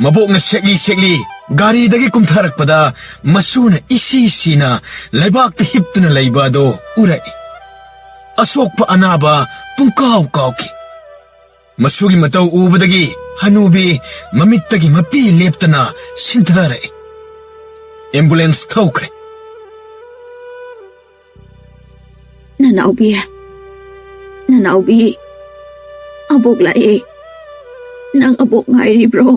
ꯃꯕꯣꯛꯅ ꯁꯦꯛꯂꯤ ꯁꯦꯛꯂꯤ ꯒꯥꯔꯤꯗꯒꯤ ꯀꯨꯝꯊꯔꯛꯄꯗ ꯃꯁꯨꯅ ꯏꯁꯤ ꯁꯤꯅ ꯂꯩꯕꯥꯛꯇ ꯍꯤꯞꯇꯨꯅ ꯂꯩꯕ ꯑꯗꯨ ꯎꯔꯛꯏ꯫ ꯑꯁꯣꯛꯄ ꯑꯅꯥꯕ ꯄꯨꯡꯀꯥꯎ ꯀꯥꯎꯈꯤ꯫ ꯃꯁꯨꯒꯤ ꯃꯇꯧ ꯎꯕꯗꯒꯤ ꯍꯅꯨꯕꯤ ꯃꯃꯤꯠꯇꯒꯤ ꯃꯄꯤ ꯂꯦꯞꯇꯅ ꯁꯤꯟꯊꯔꯛꯏ꯫ ꯑꯦꯝꯕꯨꯂꯦꯟꯁ ꯊꯧꯈ꯭ꯔꯦ꯫ "ꯅꯅꯥꯎꯕꯤ, ꯅꯅꯥꯎꯕꯤ, ꯑꯕꯣꯛ ꯂꯥꯛꯑꯦ꯫ ꯅꯪ ꯑꯕꯣꯛ ꯉꯥꯏꯔꯤꯕ꯭ꯔꯣ?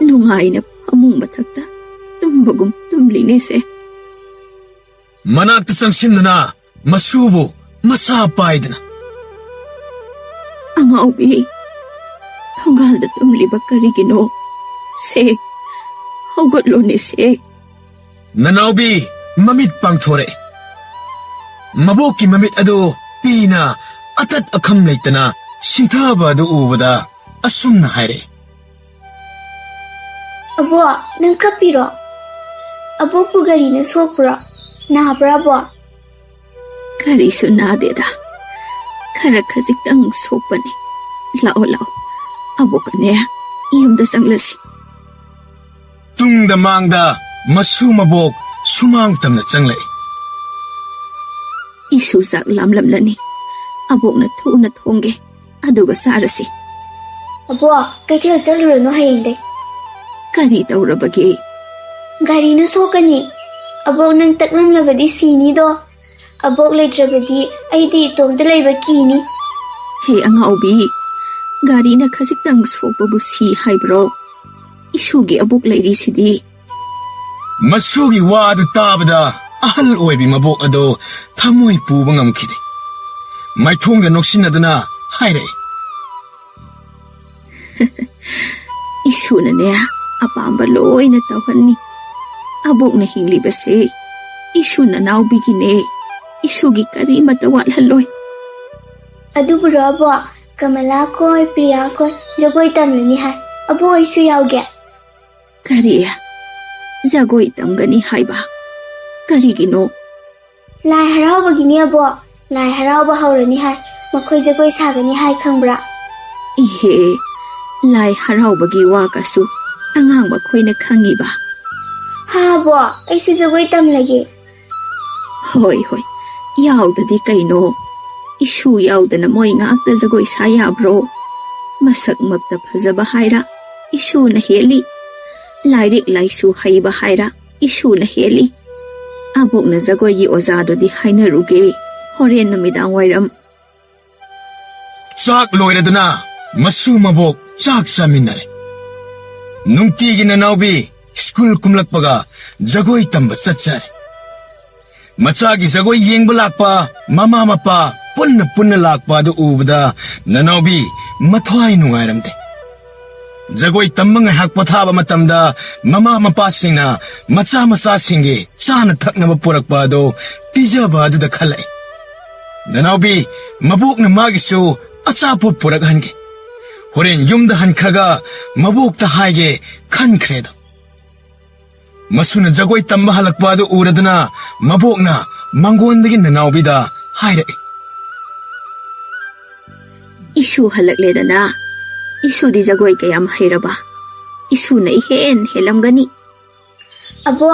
ꯅꯨꯡꯉꯥꯏꯅ ꯐꯃꯨꯡ ꯃꯊꯛꯇ ꯇꯨꯝꯕꯒꯨꯝ ꯇꯨꯝꯂꯤꯅꯦꯁꯦ꯫" ꯃꯅꯥꯛꯇ ꯆꯪꯁꯤꯟꯗꯨꯅ ꯃꯁꯨꯕꯨ ꯃꯁꯥ ꯄꯥꯏꯗꯨꯅ, "ꯑꯉꯥꯎꯕꯤ, ꯊꯣꯡꯒꯥꯜꯗ ꯇꯨꯝꯂꯤꯕ ꯀꯔꯤꯒꯤꯅꯣ? ꯁꯦ, ꯍꯧꯒꯠꯂꯣꯅꯦ ꯁꯦ꯫" ꯅꯅꯥꯎꯕꯤ ꯃꯃꯤꯠ ꯄꯥꯡꯊꯣꯔꯛꯏ꯫ ꯃꯕꯣꯛꯀꯤ ꯃꯃꯤꯠ ꯑꯗꯨ ꯄꯤꯅ ꯑꯇꯠ ꯑꯈꯝ ꯂꯩꯇꯅ ꯁꯤꯡꯊꯕ ꯑꯗꯨ ꯎꯕꯗ ꯑꯁꯨꯝꯅ ꯍꯥꯏꯔꯛꯏ꯫ "ꯑꯕꯣꯛ, ꯅꯪ ꯀꯞꯄꯤꯔꯣ? ꯑꯕꯣꯛꯄꯨ ꯒꯥꯔꯤꯅ ꯁꯣꯛꯄ꯭ꯔꯣ? ꯅꯥꯕ꯭ꯔꯥ, ꯑꯕꯣꯛ?" "ꯀꯔꯤꯁꯨ ꯅꯥꯗꯦꯗ, ꯈꯔ ꯈꯖꯤꯛꯇꯪ ꯁꯣꯛꯄꯅꯤ꯫ ꯂꯥꯛꯑꯣ, ꯂꯥꯛꯑꯣ, ꯑꯕꯣꯛꯀꯅꯦ ꯌꯨꯝꯗ ꯆꯪꯂꯁꯤ꯫" ꯇꯨꯡꯗ ꯃꯥꯡꯗ ꯃꯁꯨ ꯃꯕꯣꯛ ꯁꯨꯃꯥꯡ ꯇꯝꯅ ꯆꯪꯂꯛꯏ꯫ "ꯏꯁꯨ ꯆꯥꯛ ꯂꯥꯝꯂꯝꯂꯅꯤ꯫ ꯑꯕꯣꯛꯅ ꯊꯨꯅ ꯊꯣꯡꯒꯦ, ꯑꯗꯨꯒ ꯆꯥꯔꯁꯤ꯫" "ꯑꯕꯣꯛ, ꯀꯩꯊꯦꯜ ꯆꯠꯂꯨꯔꯅꯨ ꯍꯌꯦꯡꯗꯩ꯫" "ꯀꯔꯤ ꯇꯧꯔꯕꯒꯦ?" "ꯒꯥꯔꯤꯅ ꯁꯣꯛꯀꯅꯤ꯫ ꯑꯕꯣꯛ, ꯅꯪ ꯇꯛꯂꯝꯂꯕꯗꯤ ꯁꯤꯅꯤꯗꯣ꯫ ꯑꯕꯣꯛ ꯂꯩꯇ꯭ꯔꯕꯗꯤ ꯑꯩꯗꯤ ꯏꯇꯣꯝꯇ ꯂꯩꯕ ꯀꯤꯅꯤ꯫" "ꯍꯦ ꯑꯉꯥꯎꯕꯤ, ꯒꯥꯔꯤꯅ ꯈꯖꯤꯛꯇꯪ ꯁꯣꯛꯄꯕꯨ ꯁꯤ ꯍꯥꯏꯕ꯭ꯔꯣ? ꯏꯁꯨꯒꯤ ꯑꯕꯣꯛ ꯂꯩꯔꯤꯁꯤꯗꯤ꯫ ꯃꯁꯨꯒꯤ ꯋꯥ ꯑꯗꯨ ꯇꯥꯕꯗ ꯑꯍꯜ ꯑꯣꯏꯕꯤ ꯃꯕꯣꯛ ꯑꯗꯣ ꯊꯃꯣꯏ ꯄꯨꯕ ꯉꯝꯈꯤꯗꯦ꯫ ꯃꯥꯏꯊꯣꯡꯗ ꯅꯣꯛꯁꯤꯟꯅꯗꯨꯅ ꯍꯥꯏꯔꯛꯏ꯫ ꯏꯁꯨꯅꯅꯦ, ꯑꯄꯥꯝꯕ ꯂꯣꯏꯅ ꯇꯧꯍꯟꯅꯤ꯫ ꯑꯕꯣꯛꯅ ꯍꯤꯡꯂꯤꯕꯁꯦ ꯏꯁꯨ ꯅꯅꯥꯎꯕꯤꯒꯤꯅꯦ꯫ ꯏꯁꯨꯒꯤ ꯀꯔꯤꯃꯠꯇ ꯋꯥꯠꯍꯜꯂꯣꯏ꯫ ꯑꯗꯨꯕꯨꯔꯣ ꯑꯕꯣꯛ, ꯀꯃꯂꯥ ꯈꯣꯏ, ꯄ꯭ꯔꯤꯌꯥ ꯈꯣꯏ ꯖꯒꯣꯏ ꯇꯝꯂꯅꯤ ꯍꯥꯏ꯫ ꯑꯕꯣꯛ, ꯑꯩꯁꯨ ꯌꯥꯎꯒꯦ꯫ ꯀꯔꯤ? ꯖꯒꯣꯏ ꯇꯝꯒꯅꯤ ꯍꯥꯏꯕ? ꯀꯔꯤꯒꯤꯅꯣ? ꯂꯥꯏ ꯍꯔꯥꯎꯕꯒꯤꯅꯦ ꯑꯕꯣꯛ꯫ ꯂꯥꯏ ꯍꯔꯥꯎꯕ ꯍꯧꯔꯅꯤ ꯍꯥꯏ꯫ ꯃꯈꯣꯏ ꯖꯒꯣꯏ ꯁꯥꯒꯅꯤ ꯍꯥꯏ, ꯈꯪꯕ꯭ꯔꯥ? ꯏꯍꯦ, ꯂꯥꯏ ꯍꯔꯥꯎꯕꯒꯤ ꯋꯥ ꯀꯁꯨ ꯑꯉꯥꯡ ꯃꯈꯣꯏꯅ ꯈꯪꯉꯤꯕ? ꯍꯥ ꯑꯕꯣꯛ, ꯑꯩꯁꯨ ꯖꯒꯣꯏ ꯇꯝꯂꯒꯦ꯫ ꯍꯣꯏ, ꯍꯣꯏ, ꯌꯥꯎꯗꯗꯤ ꯀꯩꯅꯣ? ꯏꯁꯨ ꯌꯥꯎꯗꯅ ꯃꯣꯏ ꯉꯥꯛꯇ ꯖꯒꯣꯏ ꯁꯥ ꯌꯥꯕ꯭ꯔꯣ? ꯃꯁꯛꯃꯛꯇ ꯐꯖꯕ ꯍꯥꯏꯔ ꯏꯁꯨꯅ ꯍꯦꯜꯂꯤ꯫ ꯂꯥꯏꯔꯤꯛ ꯂꯥꯏꯁꯨ ꯍꯩꯕ ꯍꯥꯏꯔ ꯏꯁꯨꯅ ꯍꯦꯜꯂꯤ꯫ ꯑꯕꯣꯛꯅ ꯖꯒꯣꯏꯒꯤ ꯑꯣꯖꯥꯗꯨꯗꯤ ꯍꯥꯏꯅꯔꯨꯒꯦ, ꯍꯣꯔꯦꯟ ꯅꯨꯃꯤꯗꯥꯡ ꯋꯥꯏꯔꯝ꯫ ꯆꯥꯛ ꯂꯣꯏꯔꯗꯨꯅ ꯃꯁꯨ ꯃꯕꯣꯛ ꯆꯥꯛ ꯆꯥꯃꯤꯟꯅꯔꯦ꯫ ꯅꯨꯡꯇꯤꯒꯤ ꯅꯅꯥꯎꯕꯤ ꯁ꯭ꯀꯨꯜ ꯀꯨꯝꯂꯛꯄꯒ ꯖꯒꯣꯏ ꯇꯝꯕ ꯆꯠꯆꯔꯦ꯫ ꯃꯆꯥꯒꯤ ꯖꯒꯣꯏ ꯌꯦꯡꯕ ꯂꯥꯛꯄ ꯃꯃꯥ ꯃꯄꯥ ꯄꯨꯟꯅ ꯄꯨꯟꯅ ꯂꯥꯛꯄ ꯑꯗꯨ ꯎꯕꯗ ꯅꯅꯥꯎꯕꯤ ꯃꯊ꯭ꯋꯥꯏ ꯅꯨꯡꯉꯥꯏꯔꯝꯗꯦ꯫ ꯖꯒꯣꯏ ꯇꯝꯕ ꯉꯥꯏꯍꯥꯛ ꯄꯣꯊꯥꯕ ꯃꯇꯝꯗ ꯃꯃꯥ ꯃꯄꯥꯁꯤꯡꯅ ꯃꯆꯥ ꯃꯆꯥꯁꯤꯡꯒꯤ ꯆꯥꯅ ꯊꯛꯅꯕ ꯄꯨꯔꯛꯄ ꯑꯗꯨ ꯄꯤꯖꯕ ꯑꯗꯨꯗ ꯈꯜꯂꯛꯏ꯫ ꯅꯅꯥꯎꯕꯤ, ꯃꯕꯣꯛꯅ ꯃꯥꯒꯤꯁꯨ ꯑꯆꯥꯄꯣꯠ ꯄꯨꯔꯛꯍꯟꯒꯦ꯫ ꯍꯣꯔꯦꯟ ꯌꯨꯝꯗ ꯍꯟꯈ꯭ꯔꯒ ꯃꯕꯣꯛꯇ ꯍꯥꯏꯒꯦ ꯈꯟꯈ꯭ꯔꯦꯗꯣ꯫ ꯃꯁꯨꯅ ꯖꯒꯣꯏ ꯇꯝꯕ ꯍꯜꯂꯛꯄ ꯑꯗꯨ ꯎꯔꯗꯨꯅ ꯃꯕꯣꯛꯅ ꯃꯪꯒꯣꯟꯗꯒꯤ ꯅꯅꯥꯎꯕꯤꯗ ꯍꯥꯏꯔꯛꯏ꯫ ꯏꯁꯨ ꯍꯜꯂꯛꯂꯦꯗꯅ꯫ ꯏꯁꯨꯗꯤ ꯖꯒꯣꯏ ꯀꯌꯥꯝ ꯍꯩꯔꯕ? ꯏꯁꯨꯅ ꯏꯍꯦꯟ ꯍꯦꯜꯂꯝꯒꯅꯤ꯫ ꯑꯕꯣ,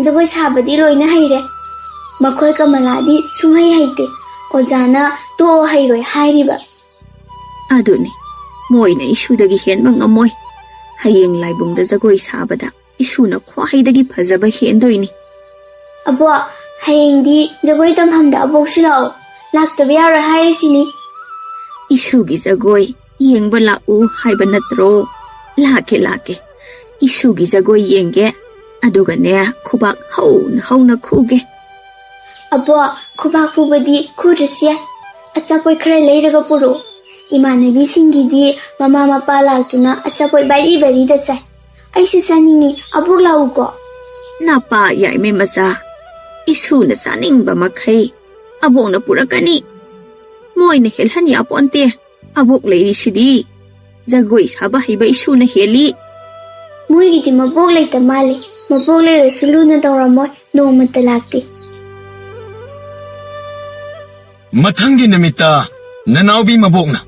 ꯖꯒꯣꯏ ꯁꯥꯕꯗꯤ ꯂꯣꯏꯅ ꯍꯩꯔꯦ꯫ ꯃꯈꯣꯏ ꯀꯃꯂꯥꯗꯤ ꯁꯨꯡꯍꯩ ꯍꯩꯇꯦ꯫ ꯑꯣꯖꯥꯅ ꯇꯣꯛꯑꯣ, ꯍꯩꯔꯣꯏ ꯍꯥꯏꯔꯤꯕ꯫ ꯑꯗꯨꯅꯤ, ꯃꯣꯏꯅ ꯏꯁꯨꯗꯒꯤ ꯍꯦꯟꯕ ꯉꯝꯃꯣꯏ꯫ ꯍꯌꯦꯡ ꯂꯥꯏꯕꯨꯡꯗ ꯖꯒꯣꯏ ꯁꯥꯕꯗ ꯏꯁꯨꯅ ꯈ꯭ꯋꯥꯏꯗꯒꯤ ꯐꯖꯕ ꯍꯦꯟꯗꯣꯏꯅꯤ꯫ ꯑꯕꯣ, ꯍꯌꯦꯡꯗꯤ ꯖꯒꯣꯏ ꯇꯝꯐꯝꯗ ꯑꯕꯣꯛꯁꯨ ꯂꯥꯛꯑꯣ꯫ ꯂꯥꯛꯇꯕ ꯌꯥꯔꯣꯏ ꯍꯥꯏꯔꯤꯁꯤꯅꯤ꯫ ꯏꯁꯨꯒꯤ ꯖꯒꯣꯏ ꯌꯦꯡꯕ ꯂꯥꯛꯎ ꯍꯥꯏꯕ ꯅꯠꯇ꯭ꯔꯣ? ꯂꯥꯛꯀꯦ, ꯂꯥꯛꯀꯦ꯫ ꯏꯁꯨꯒꯤ ꯖꯒꯣꯏ ꯌꯦꯡꯒꯦ꯫ ꯑꯗꯨꯒꯅꯦ, ꯈꯨꯕꯥꯛ ꯍꯧꯅ ꯍꯧꯅ ꯈꯨꯒꯦ꯫ ꯑꯕꯣ, ꯈꯨꯕꯥꯛ ꯈꯨꯕꯗꯤ ꯈꯨꯗ꯭ꯔꯁꯨ ꯌꯥꯏ꯫ ꯑꯆꯥꯄꯣꯠ ꯈꯔ ꯂꯩꯔꯒ ꯄꯨꯔꯛꯎ꯫ ꯏꯃꯥꯟꯅꯕꯤꯁꯤꯡꯒꯤꯗꯤ ꯃꯃꯥ ꯃꯄꯥ ꯂꯥꯛꯇꯨꯅ ꯑꯆꯥꯄꯣꯠ ꯕꯥꯔꯤ ꯕꯥꯔꯤꯗ ꯆꯥꯏ꯫ ꯑꯩꯁꯨ ꯆꯥꯅꯤꯡꯉꯤ, ꯑꯕꯣꯛ ꯂꯥꯛꯎꯀꯣ꯫ ꯅꯄꯥ ꯌꯥꯏꯃ ꯃꯆꯥ, ꯏꯁꯨꯅ ꯆꯥꯅꯤꯡꯕ ꯃꯈꯩ ꯑꯕꯣꯛꯅ ꯄꯨꯔꯛꯀꯅꯤ꯫ ꯃꯣꯏꯅ ꯍꯦꯜꯍꯟ ꯌꯥꯄꯣꯟꯇꯦ꯫ ꯑꯕꯣꯛ ꯂꯩꯔꯤꯁꯤꯗꯤ꯫ ꯖꯒꯣꯏ ꯁꯥꯕ ꯍꯩꯕ ꯏꯁꯨꯅ ꯍꯦꯜꯂꯤ꯫ ꯃꯣꯏꯒꯤꯗꯤ ꯃꯕꯣꯛ ꯂꯩꯇ ꯃꯥꯜꯂꯦ꯫ ꯃꯕꯣꯛ ꯂꯩꯔꯁꯨ ꯂꯨꯅ ꯇꯧꯔꯝꯃꯣꯏ, ꯅꯣꯡꯃꯇ ꯂꯥꯛꯇꯦ꯫ ꯃꯊꯪꯒꯤ ꯅꯨꯃꯤꯠꯇ ꯅꯅꯥꯎꯕꯤ ꯃꯕꯣꯛꯅ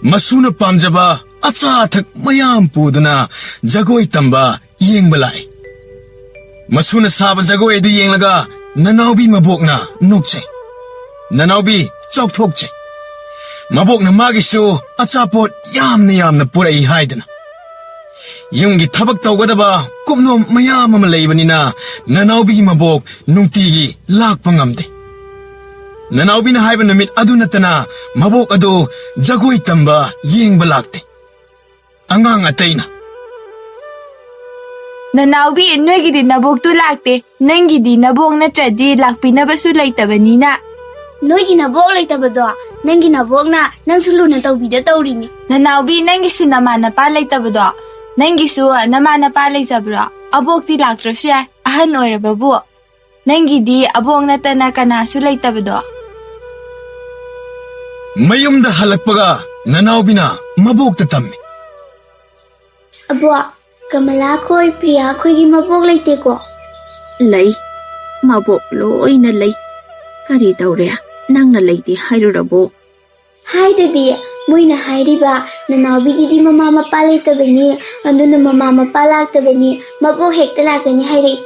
ꯃꯁꯨꯅ ꯄꯥꯝꯖꯕ ꯑꯆꯥ ꯑꯊꯛ ꯃꯌꯥꯝ ꯄꯨꯗꯨꯅ ꯖꯒꯣꯏ ꯇꯝꯕ ꯌꯦꯡꯕ ꯂꯥꯛꯏ꯫ ꯃꯁꯨꯅ ꯁꯥꯕ ꯖꯒꯣꯏ ꯑꯗꯨ ꯌꯦꯡꯂꯒ ꯅꯅꯥꯎꯕꯤ ꯃꯕꯣꯛꯅ ꯅꯣꯛꯆꯩ꯫ ꯅꯅꯥꯎꯕꯤ ꯆꯥꯎꯊꯣꯛꯆꯩ꯫ ꯃꯕꯣꯛꯅ ꯃꯥꯒꯤꯁꯨ ꯑꯆꯥꯄꯣꯠ ꯌꯥꯝꯅ ꯌꯥꯝꯅ ꯄꯨꯔꯛꯏ ꯍꯥꯏꯗꯅ꯫ ꯌꯨꯝꯒꯤ ꯊꯕꯛ ꯇꯧꯒꯗꯕ ꯀꯨꯞꯅꯣꯝ ꯃꯌꯥꯝ ꯑꯃ ꯂꯩꯕꯅꯤꯅ ꯅꯅꯥꯎꯕꯤ ꯃꯕꯣꯛ ꯅꯨꯡꯇꯤꯒꯤ ꯂꯥꯛꯄ ꯉꯝꯗꯦ꯫ ꯅꯅꯥꯎꯕꯤꯅ ꯍꯥꯏꯕ ꯅꯨꯃꯤꯠ ꯑꯗꯨ ꯅꯠꯇꯅ ꯃꯕꯣꯛ ꯑꯗꯨ ꯖꯒꯣꯏ ꯇꯝꯕ ꯌꯦꯡꯕ ꯂꯥꯛꯇꯦ꯫ ꯑꯉꯥꯡ ꯑꯇꯩꯅ, "ꯅꯅꯥꯎꯕꯤ, ꯅꯣꯏꯒꯤꯗꯤ ꯅꯕꯣꯛꯇꯨ ꯂꯥꯛꯇꯦ, ꯅꯪꯒꯤꯗꯤ ꯅꯕꯣꯛ ꯅꯠꯇ꯭ꯔꯗꯤ ꯂꯥꯛꯄꯤꯅꯕꯁꯨ ꯂꯩꯇꯕꯅꯤꯅ꯫" ꯅꯣꯏꯒꯤ ꯅꯕꯣꯛ ꯂꯩꯇꯕꯗꯣ ꯅꯪꯒꯤ ꯅꯕꯣꯛꯅ ꯅꯪꯁꯨ ꯂꯨꯅ ꯇꯧꯕꯤꯗ ꯇꯧꯔꯤꯅꯤ꯫ ꯅꯅꯥꯎꯕꯤ, ꯅꯪꯒꯤꯁꯨ ꯅꯃꯥ ꯅꯄꯥ ꯂꯩꯇꯕꯗꯣ ꯅꯪꯒꯤꯁꯨ ꯅꯃꯥ ꯅꯄꯥ ꯂꯩꯖꯕ꯭ꯔꯣ? ꯑꯕꯣꯛꯇꯤ ꯂꯥꯛꯇ꯭ꯔꯁꯨ ꯌꯥꯏ, ꯑꯍꯟ ꯑꯣꯏꯔꯕꯕꯨ꯫ ꯅꯪꯒꯤꯗꯤ ꯑꯕꯣꯛ ꯅꯠꯇꯅ ꯀꯅꯥꯁꯨ ꯂꯩꯇꯕꯗꯣ꯫ ꯃꯌꯨꯝꯗ ꯍꯜꯂꯛꯄꯒ ꯅꯅꯥꯎꯕꯤꯅ ꯃꯕꯣꯛꯇ ꯇꯝꯃꯤ꯫ ꯑꯕꯣꯛ, ꯀꯃꯂꯥ ꯈꯣꯏ, ꯄ꯭ꯔꯤꯌꯥ ꯈꯣꯏꯒꯤ ꯃꯕꯣꯛ ꯂꯩꯇꯦꯀꯣ? ꯂꯩ, ꯃꯕꯣꯛ ꯂꯣꯏꯅ ꯂꯩ꯫ ꯀꯔꯤ ꯇꯧꯔꯦ? ꯅꯪꯅ ꯂꯩꯇꯦ ꯍꯥꯏꯔꯨꯔꯕꯣ? ꯍꯥꯏꯗꯗꯤ, ꯃꯣꯏꯅ ꯍꯥꯏꯔꯤꯕ ꯅꯅꯥꯎꯕꯤꯒꯤꯗꯤ ꯃꯃꯥ ꯃꯄꯥ ꯂꯩꯇꯕꯅꯤ, ꯑꯗꯨꯅ ꯃꯃꯥ ꯃꯄꯥ ꯂꯥꯛꯇꯕꯅꯤ, ꯃꯕꯣꯛ ꯍꯦꯛꯇ ꯂꯥꯛꯀꯅꯤ ꯍꯥꯏꯔꯛꯏ꯫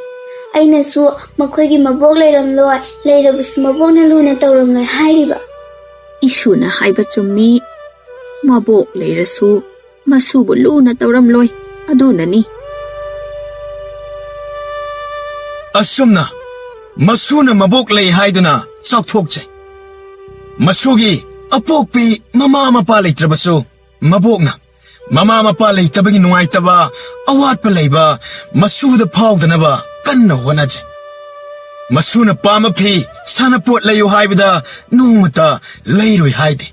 ꯑꯩꯅꯁꯨ ꯃꯈꯣꯏꯒꯤ ꯃꯕꯣꯛ ꯂꯩꯔꯝꯂꯣꯏ, ꯂꯩꯔꯕꯁꯨ ꯃꯕꯣꯛꯅ ꯂꯨꯅ ꯇꯧꯔꯝꯂꯣꯏ ꯍꯥꯏꯔꯤꯕ꯫ ꯏꯁꯨꯅ ꯍꯥꯏꯕ ꯆꯨꯝꯃꯤ, ꯃꯕꯣꯛ ꯂꯩꯔꯁꯨ ꯃꯁꯨꯕꯨ ꯂꯨꯅ ꯇꯧꯔꯝꯂꯣꯏ, ꯑꯗꯨꯅꯅꯤ꯫ ꯑꯁꯨꯝꯅ ꯃꯁꯨꯅ ꯃꯕꯣꯛ ꯂꯩ ꯍꯥꯏꯗꯨꯅ ꯆꯥꯎꯊꯣꯛꯆꯩ꯫ ꯃꯁꯨꯒꯤ ꯑꯄꯣꯛꯄꯤ ꯃꯃꯥ ꯃꯄꯥ ꯂꯩꯇ꯭ꯔꯕꯁꯨ ꯃꯕꯣꯛꯅ ꯃꯃꯥ ꯃꯄꯥ ꯂꯩꯇꯕꯒꯤ ꯅꯨꯡꯉꯥꯏꯇꯕ, ꯑꯋꯥꯠꯄ ꯂꯩꯕ ꯃꯁꯨꯗ ꯐꯥꯎꯗꯅꯕ ꯀꯟꯅ ꯍꯣꯠꯅꯖꯩ꯫ ꯃꯁꯨꯅ ꯄꯥꯝꯕ ꯐꯤ, ꯁꯥꯟꯅꯄꯣꯠ ꯂꯩꯌꯨ ꯍꯥꯏꯕꯗ ꯅꯣꯡꯃꯇ ꯂꯩꯔꯣꯏ ꯍꯥꯏꯗꯦ꯫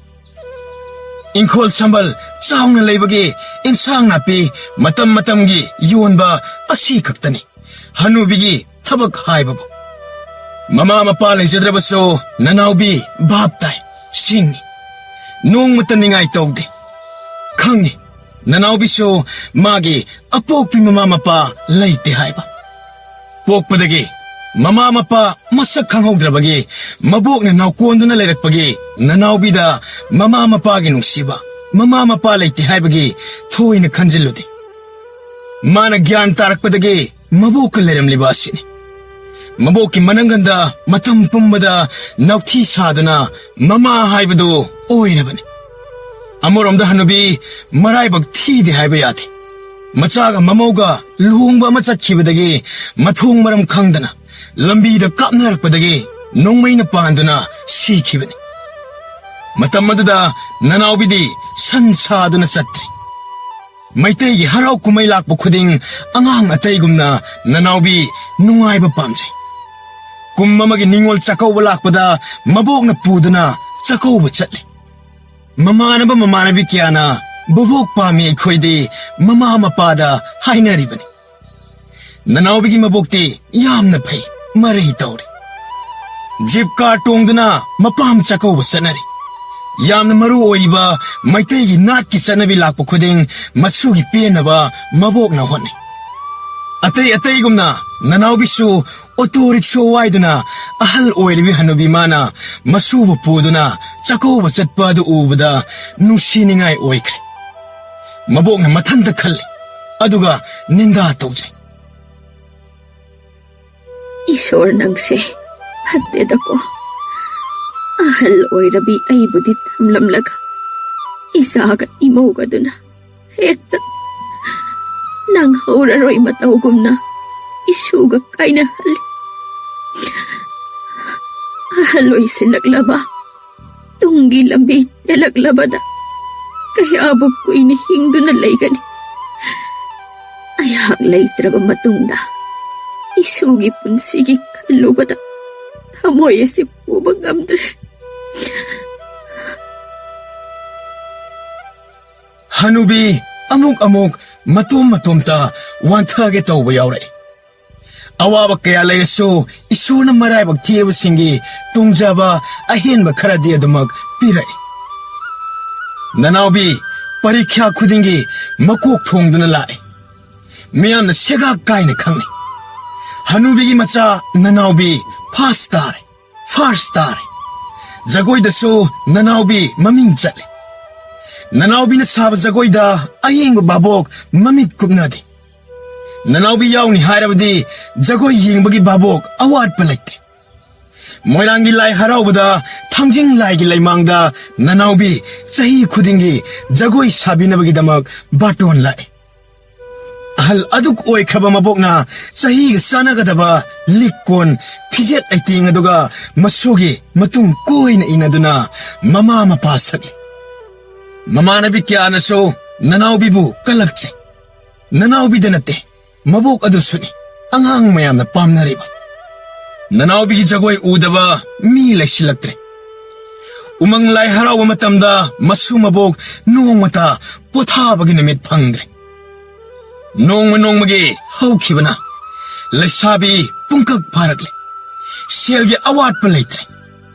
ꯏꯪꯈꯣꯜ ꯁꯝꯕꯜ ꯆꯥꯎꯅ ꯂꯩꯕꯒꯤ ꯏꯟꯁꯥꯡ ꯅꯥꯄꯤ ꯃꯇꯝ ꯃꯇꯝꯒꯤ ꯌꯣꯟꯕ ꯑꯁꯤ ꯈꯛꯇꯅꯤ ꯍꯅꯨꯕꯤꯒꯤ ꯊꯕꯛ ꯍꯥꯏꯕꯕꯨ꯫ ꯃꯃꯥ ꯃꯄꯥ ꯂꯩꯖꯗ꯭ꯔꯕꯁꯨ ꯅꯅꯥꯎꯕꯤ ꯚꯥꯞ ꯇꯥꯏ, ꯁꯤꯡꯉꯤ꯫ ꯅꯣꯡꯃꯇ ꯅꯤꯡꯉꯥꯏ ꯇꯧꯗꯦ꯫ ꯈꯪꯉꯤ, ꯅꯅꯥꯎꯕꯤꯁꯨ ꯃꯥꯒꯤ ꯑꯄꯣꯛꯄꯤ ꯃꯃꯥ ꯃꯄꯥ ꯂꯩꯇꯦ ꯍꯥꯏꯕ꯫ ꯄꯣꯛꯄꯗꯒꯤ ꯃꯃꯥ ꯃꯄꯥ ꯃꯁꯛ ꯈꯪꯍꯧꯗ꯭ꯔꯕꯒꯤ ꯃꯕꯣꯛꯅ ꯅꯥꯎꯀꯣꯟꯗꯨꯅ ꯂꯩꯔꯛꯄꯒꯤ ꯅꯅꯥꯎꯕꯤꯗ ꯃꯃꯥ ꯃꯄꯥꯒꯤ ꯅꯨꯡꯁꯤꯕ, ꯃꯃꯥ ꯃꯄꯥ ꯂꯩꯇꯦ ꯍꯥꯏꯕꯒꯤ ꯊꯣꯏꯅ ꯈꯟꯖꯤꯜꯂꯨꯗꯦ꯫ ꯃꯥꯅ ꯒ꯭ꯌꯥꯟ ꯇꯥꯔꯛꯄꯗꯒꯤ ꯃꯕꯣꯛꯀ ꯂꯩꯔꯝꯂꯤꯕ ꯑꯁꯤꯅꯤ꯫ ꯃꯕꯣꯛꯀꯤ ꯃꯅꯪꯒꯟꯗ ꯃꯇꯝ ꯄꯨꯝꯕꯗ ꯅꯥꯎꯊꯤ ꯁꯥꯗꯨꯅ ꯃꯃꯥ ꯍꯥꯏꯕꯗꯨ ꯑꯣꯏꯔꯕꯅꯤ꯫ ꯑꯃꯔꯣꯝꯗ ꯍꯅꯨꯕꯤ ꯃꯔꯥꯏꯕꯛ ꯊꯤꯗꯦ ꯍꯥꯏꯕ ꯌꯥꯗꯦ꯫ ꯃꯆꯥꯒ ꯃꯃꯧꯒ ꯂꯨꯍꯣꯡꯕ ꯑꯃ ꯆꯠꯈꯤꯕꯗꯒꯤ ꯃꯊꯣꯡ ꯃꯔꯝ ꯈꯪꯗꯅ ꯂꯝꯕꯤꯗ ꯀꯥꯞꯅꯔꯛꯄꯗꯒꯤ ꯅꯣꯡꯃꯩꯅ ꯄꯥꯟꯗꯨꯅ ꯁꯤꯈꯤꯕꯅꯤ꯫ ꯃꯇꯝ ꯑꯗꯨꯗ ꯅꯅꯥꯎꯕꯤꯗꯤ ꯁꯟ ꯁꯥꯗꯨꯅ ꯆꯠꯇ꯭ꯔꯤ꯫ ꯃꯩꯇꯩꯒꯤ ꯍꯔꯥꯎ ꯀꯨꯝꯍꯩ ꯂꯥꯛꯄ ꯈꯨꯗꯤꯡ ꯑꯉꯥꯡ ꯑꯇꯩꯒꯨꯝꯅ ꯅꯅꯥꯎꯕꯤ ꯅꯨꯡꯉꯥꯏꯕ ꯄꯥꯝꯖꯩ꯫ ꯀꯨꯝ ꯑꯃꯒꯤ ꯅꯤꯉꯣꯜ ꯆꯥꯛꯀꯧꯕ ꯂꯥꯛꯄꯗ ꯃꯕꯣꯛꯅ ꯄꯨꯗꯨꯅ ꯆꯥꯛꯀꯧꯕ ꯆꯠꯂꯤ꯫ ꯃꯃꯥꯟꯅꯕ ꯃꯃꯥꯟꯅꯕꯤ ꯀꯌꯥꯅ "ꯕꯣꯕꯣꯛ ꯄꯥꯝꯃꯤ ꯑꯩꯈꯣꯏꯗꯤ" ꯃꯃꯥ ꯃꯄꯥꯗ ꯍꯥꯏꯅꯔꯤꯕꯅꯤ꯫ ꯅꯅꯥꯎꯕꯤꯒꯤ ꯃꯕꯣꯛꯇꯤ ꯌꯥꯝꯅ ꯐꯩ, ꯃꯔꯩ ꯇꯧꯔꯤ꯫ ꯖꯤꯞ ꯀꯥꯔ ꯇꯣꯡꯗꯨꯅ ꯃꯄꯥꯝ ꯆꯥꯛꯀꯧꯕ ꯆꯠꯅꯔꯤ꯫ ꯌꯥꯝꯅ ꯃꯔꯨ ꯑꯣꯏꯔꯤꯕ ꯃꯩꯇꯩꯒꯤ ꯅꯥꯠꯀꯤ ꯆꯠꯅꯕꯤ ꯂꯥꯛꯄ ꯈꯨꯗꯤꯡ ꯃꯁꯨꯒꯤ ꯄꯦꯟꯅꯕ ꯃꯕꯣꯛꯅ ꯍꯣꯠꯅꯩ꯫ ꯑꯇꯩ ꯑꯇꯩꯒꯨꯝꯅ ꯅꯅꯥꯎꯕꯤꯁꯨ ꯑꯣꯇꯣ ꯔꯤꯛꯁꯣ ꯋꯥꯏꯗꯨꯅ ꯑꯍꯜ ꯑꯣꯏꯔꯤꯕꯤ ꯍꯅꯨꯕꯤ ꯃꯥꯅ ꯃꯁꯨꯕꯨ ꯄꯨꯗꯨꯅ ꯆꯥꯛꯀꯧꯕ ꯆꯠꯄ ꯑꯗꯨ ꯎꯕꯗ ꯅꯨꯡꯁꯤꯅꯤꯡꯉꯥꯏ ꯑꯣꯏꯈ꯭ꯔꯦ꯫ ꯃꯕꯣꯛꯅ ꯃꯊꯟꯇ ꯈꯜꯂꯤ, ꯑꯗꯨꯒ ꯅꯤꯟꯗꯥ ꯇꯧꯖꯩ꯫ "ꯏꯁꯣꯔ, ꯅꯪꯁꯦ ꯐꯠꯇꯦꯗꯀꯣ꯫ ꯑꯍꯜ ꯑꯣꯏꯔꯕꯤ ꯑꯩꯕꯨꯗꯤ ꯊꯝꯂꯝꯂꯒ ꯏꯆꯥꯒ ꯏꯃꯧꯒꯗꯨꯅ ꯍꯦꯛꯇ ꯅꯪ ꯍꯧꯔꯔꯣꯏ ꯃꯇꯧꯒꯨꯝꯅ ꯏꯁꯨꯒ ꯀꯥꯏꯅꯍꯜꯂꯤ꯫ ꯑꯍꯜ ꯑꯣꯏꯁꯤꯜꯂꯛꯂꯕ ꯇꯨꯡꯒꯤ ꯂꯝꯕꯤ ꯇꯦꯜꯂꯛꯂꯕꯗ ꯀꯌꯥꯕꯨ ꯀꯨꯏꯅ ꯍꯤꯡꯗꯨꯅ ꯂꯩꯒꯅꯤ? ꯑꯩꯍꯥꯛ ꯂꯩꯇ꯭ꯔꯕ ꯃꯇꯨꯡꯗ ꯏꯁꯨꯒꯤ ꯄꯨꯟꯁꯤꯒꯤ ꯈꯜꯂꯨꯕꯗ ꯊꯃꯣꯏ ꯑꯁꯤ ꯄꯨꯕ ꯉꯝꯗ꯭ꯔꯦ꯫ ꯍꯅꯨꯕꯤ ꯑꯃꯨꯛ ꯑꯃꯨꯛ ꯃꯇꯣꯝ ꯃꯇꯣꯝꯇ ꯋꯥꯟꯊꯒꯦ ꯇꯧꯕ ꯌꯥꯎꯔꯛꯏ꯫ ꯑꯋꯥꯕ ꯀꯌꯥ ꯂꯩꯔꯁꯨ ꯏꯁꯣꯔꯅ ꯃꯔꯥꯏꯕꯛ ꯊꯤꯔꯕꯁꯤꯡꯒꯤ ꯇꯣꯡꯖꯕ ꯑꯍꯦꯟꯕ ꯈꯔꯗꯤ ꯑꯗꯨꯃꯛ ꯄꯤꯔꯛꯏ꯫ ꯅꯅꯥꯎꯕꯤ ꯄꯔꯤꯈ꯭ꯌꯥ ꯈꯨꯗꯤꯡꯒꯤ ꯃꯀꯣꯛ ꯊꯣꯡꯗꯨꯅ ꯂꯥꯛꯏ꯫ ꯃꯤꯌꯥꯝꯅ ꯁꯦꯒꯥꯛ ꯀꯥꯏꯅ ꯈꯪꯅꯩ꯫ ꯍꯅꯨꯕꯤꯒꯤ ꯃꯆꯥ ꯅꯅꯥꯎꯕꯤ ꯐꯥꯁ ꯇꯥꯔꯦ꯫ ꯐꯥꯔꯁ ꯇꯥꯔꯦ꯫ ꯖꯒꯣꯏꯗꯁꯨ ꯅꯅꯥꯎꯕꯤ ꯃꯃꯤꯡ ꯆꯠꯂꯦ꯫ ꯅꯅꯥꯎꯕꯤꯅ ꯁꯥꯕ ꯖꯒꯣꯏꯗ ꯑꯌꯦꯡꯕ ꯚꯥꯕꯣꯛ ꯃꯃꯤꯠ ꯀꯨꯞꯅꯗꯦ꯫ ꯅꯅꯥꯎꯕꯤ ꯌꯥꯎꯅꯤ ꯍꯥꯏꯔꯕꯗꯤ ꯖꯒꯣꯏ ꯌꯦꯡꯕꯒꯤ ꯚꯥꯕꯣꯛ ꯑꯋꯥꯠꯄ ꯂꯩꯇꯦ꯫ ꯃꯣꯏꯔꯥꯡꯒꯤ ꯂꯥꯏ ꯍꯔꯥꯎꯕꯗ ꯊꯥꯡꯖꯤꯡ ꯂꯥꯏꯒꯤ ꯂꯩꯃꯥꯡꯗ ꯅꯅꯥꯎꯕꯤ ꯆꯍꯤ ꯈꯨꯗꯤꯡꯒꯤ ꯖꯒꯣꯏ ꯁꯥꯕꯤꯅꯕꯒꯤꯗꯃꯛ ꯕꯥꯇꯣꯟ ꯂꯥꯛꯏ꯫ ꯑꯍꯜ ꯑꯗꯨꯛ ꯑꯣꯏꯈ꯭ꯔꯕ ꯃꯕꯣꯛꯅ ꯆꯍꯤꯒ ꯆꯥꯟꯅꯒꯗꯕ ꯂꯤꯛ ꯀꯣꯟ, ꯐꯤꯖꯦꯠ ꯂꯩꯇꯦꯡ ꯑꯗꯨꯒ ꯃꯁꯨꯒꯤ ꯃꯇꯨꯡ ꯀꯣꯏꯅ ꯏꯟꯅꯗꯨꯅ ꯃꯃꯥ ꯃꯄꯥ ꯁꯛꯂꯤ꯫ ꯃꯃꯥꯟꯅꯕꯤ ꯀꯌꯥꯅꯁꯨ ꯅꯅꯥꯎꯕꯤꯕꯨ ꯀꯜꯂꯛꯆꯩ꯫ ꯅꯅꯥꯎꯕꯤꯗ ꯅꯠꯇꯦ, ꯃꯕꯣꯛ ꯑꯗꯨꯁꯨꯅꯤ ꯑꯉꯥꯡ ꯃꯌꯥꯝꯅ ꯄꯥꯝꯅꯔꯤꯕ꯫ ꯅꯅꯥꯎꯕꯤꯒꯤ ꯖꯒꯣꯏ ꯎꯗꯕ ꯃꯤ ꯂꯩꯁꯤꯜꯂꯛꯇ꯭ꯔꯦ꯫ ꯎꯃꯪ ꯂꯥꯏ ꯍꯔꯥꯎꯕ ꯃꯇꯝꯗ ꯃꯁꯨ ꯃꯕꯣꯛ ꯅꯣꯡꯃꯇ ꯄꯣꯊꯥꯕꯒꯤ ꯅꯨꯃꯤꯠ ꯐꯪꯗ꯭ꯔꯦ꯫ ꯅꯣꯡꯃ ꯅꯣꯡꯃꯒꯤ ꯍꯧꯈꯤꯕꯅ ꯂꯩꯁꯥꯕꯤ ꯄꯨꯡꯀꯛ ꯐꯥꯔꯛꯂꯦ꯫ ꯁꯦꯜꯒꯤ ꯑꯋꯥꯠꯄ ꯂꯩꯇ꯭ꯔꯦ꯫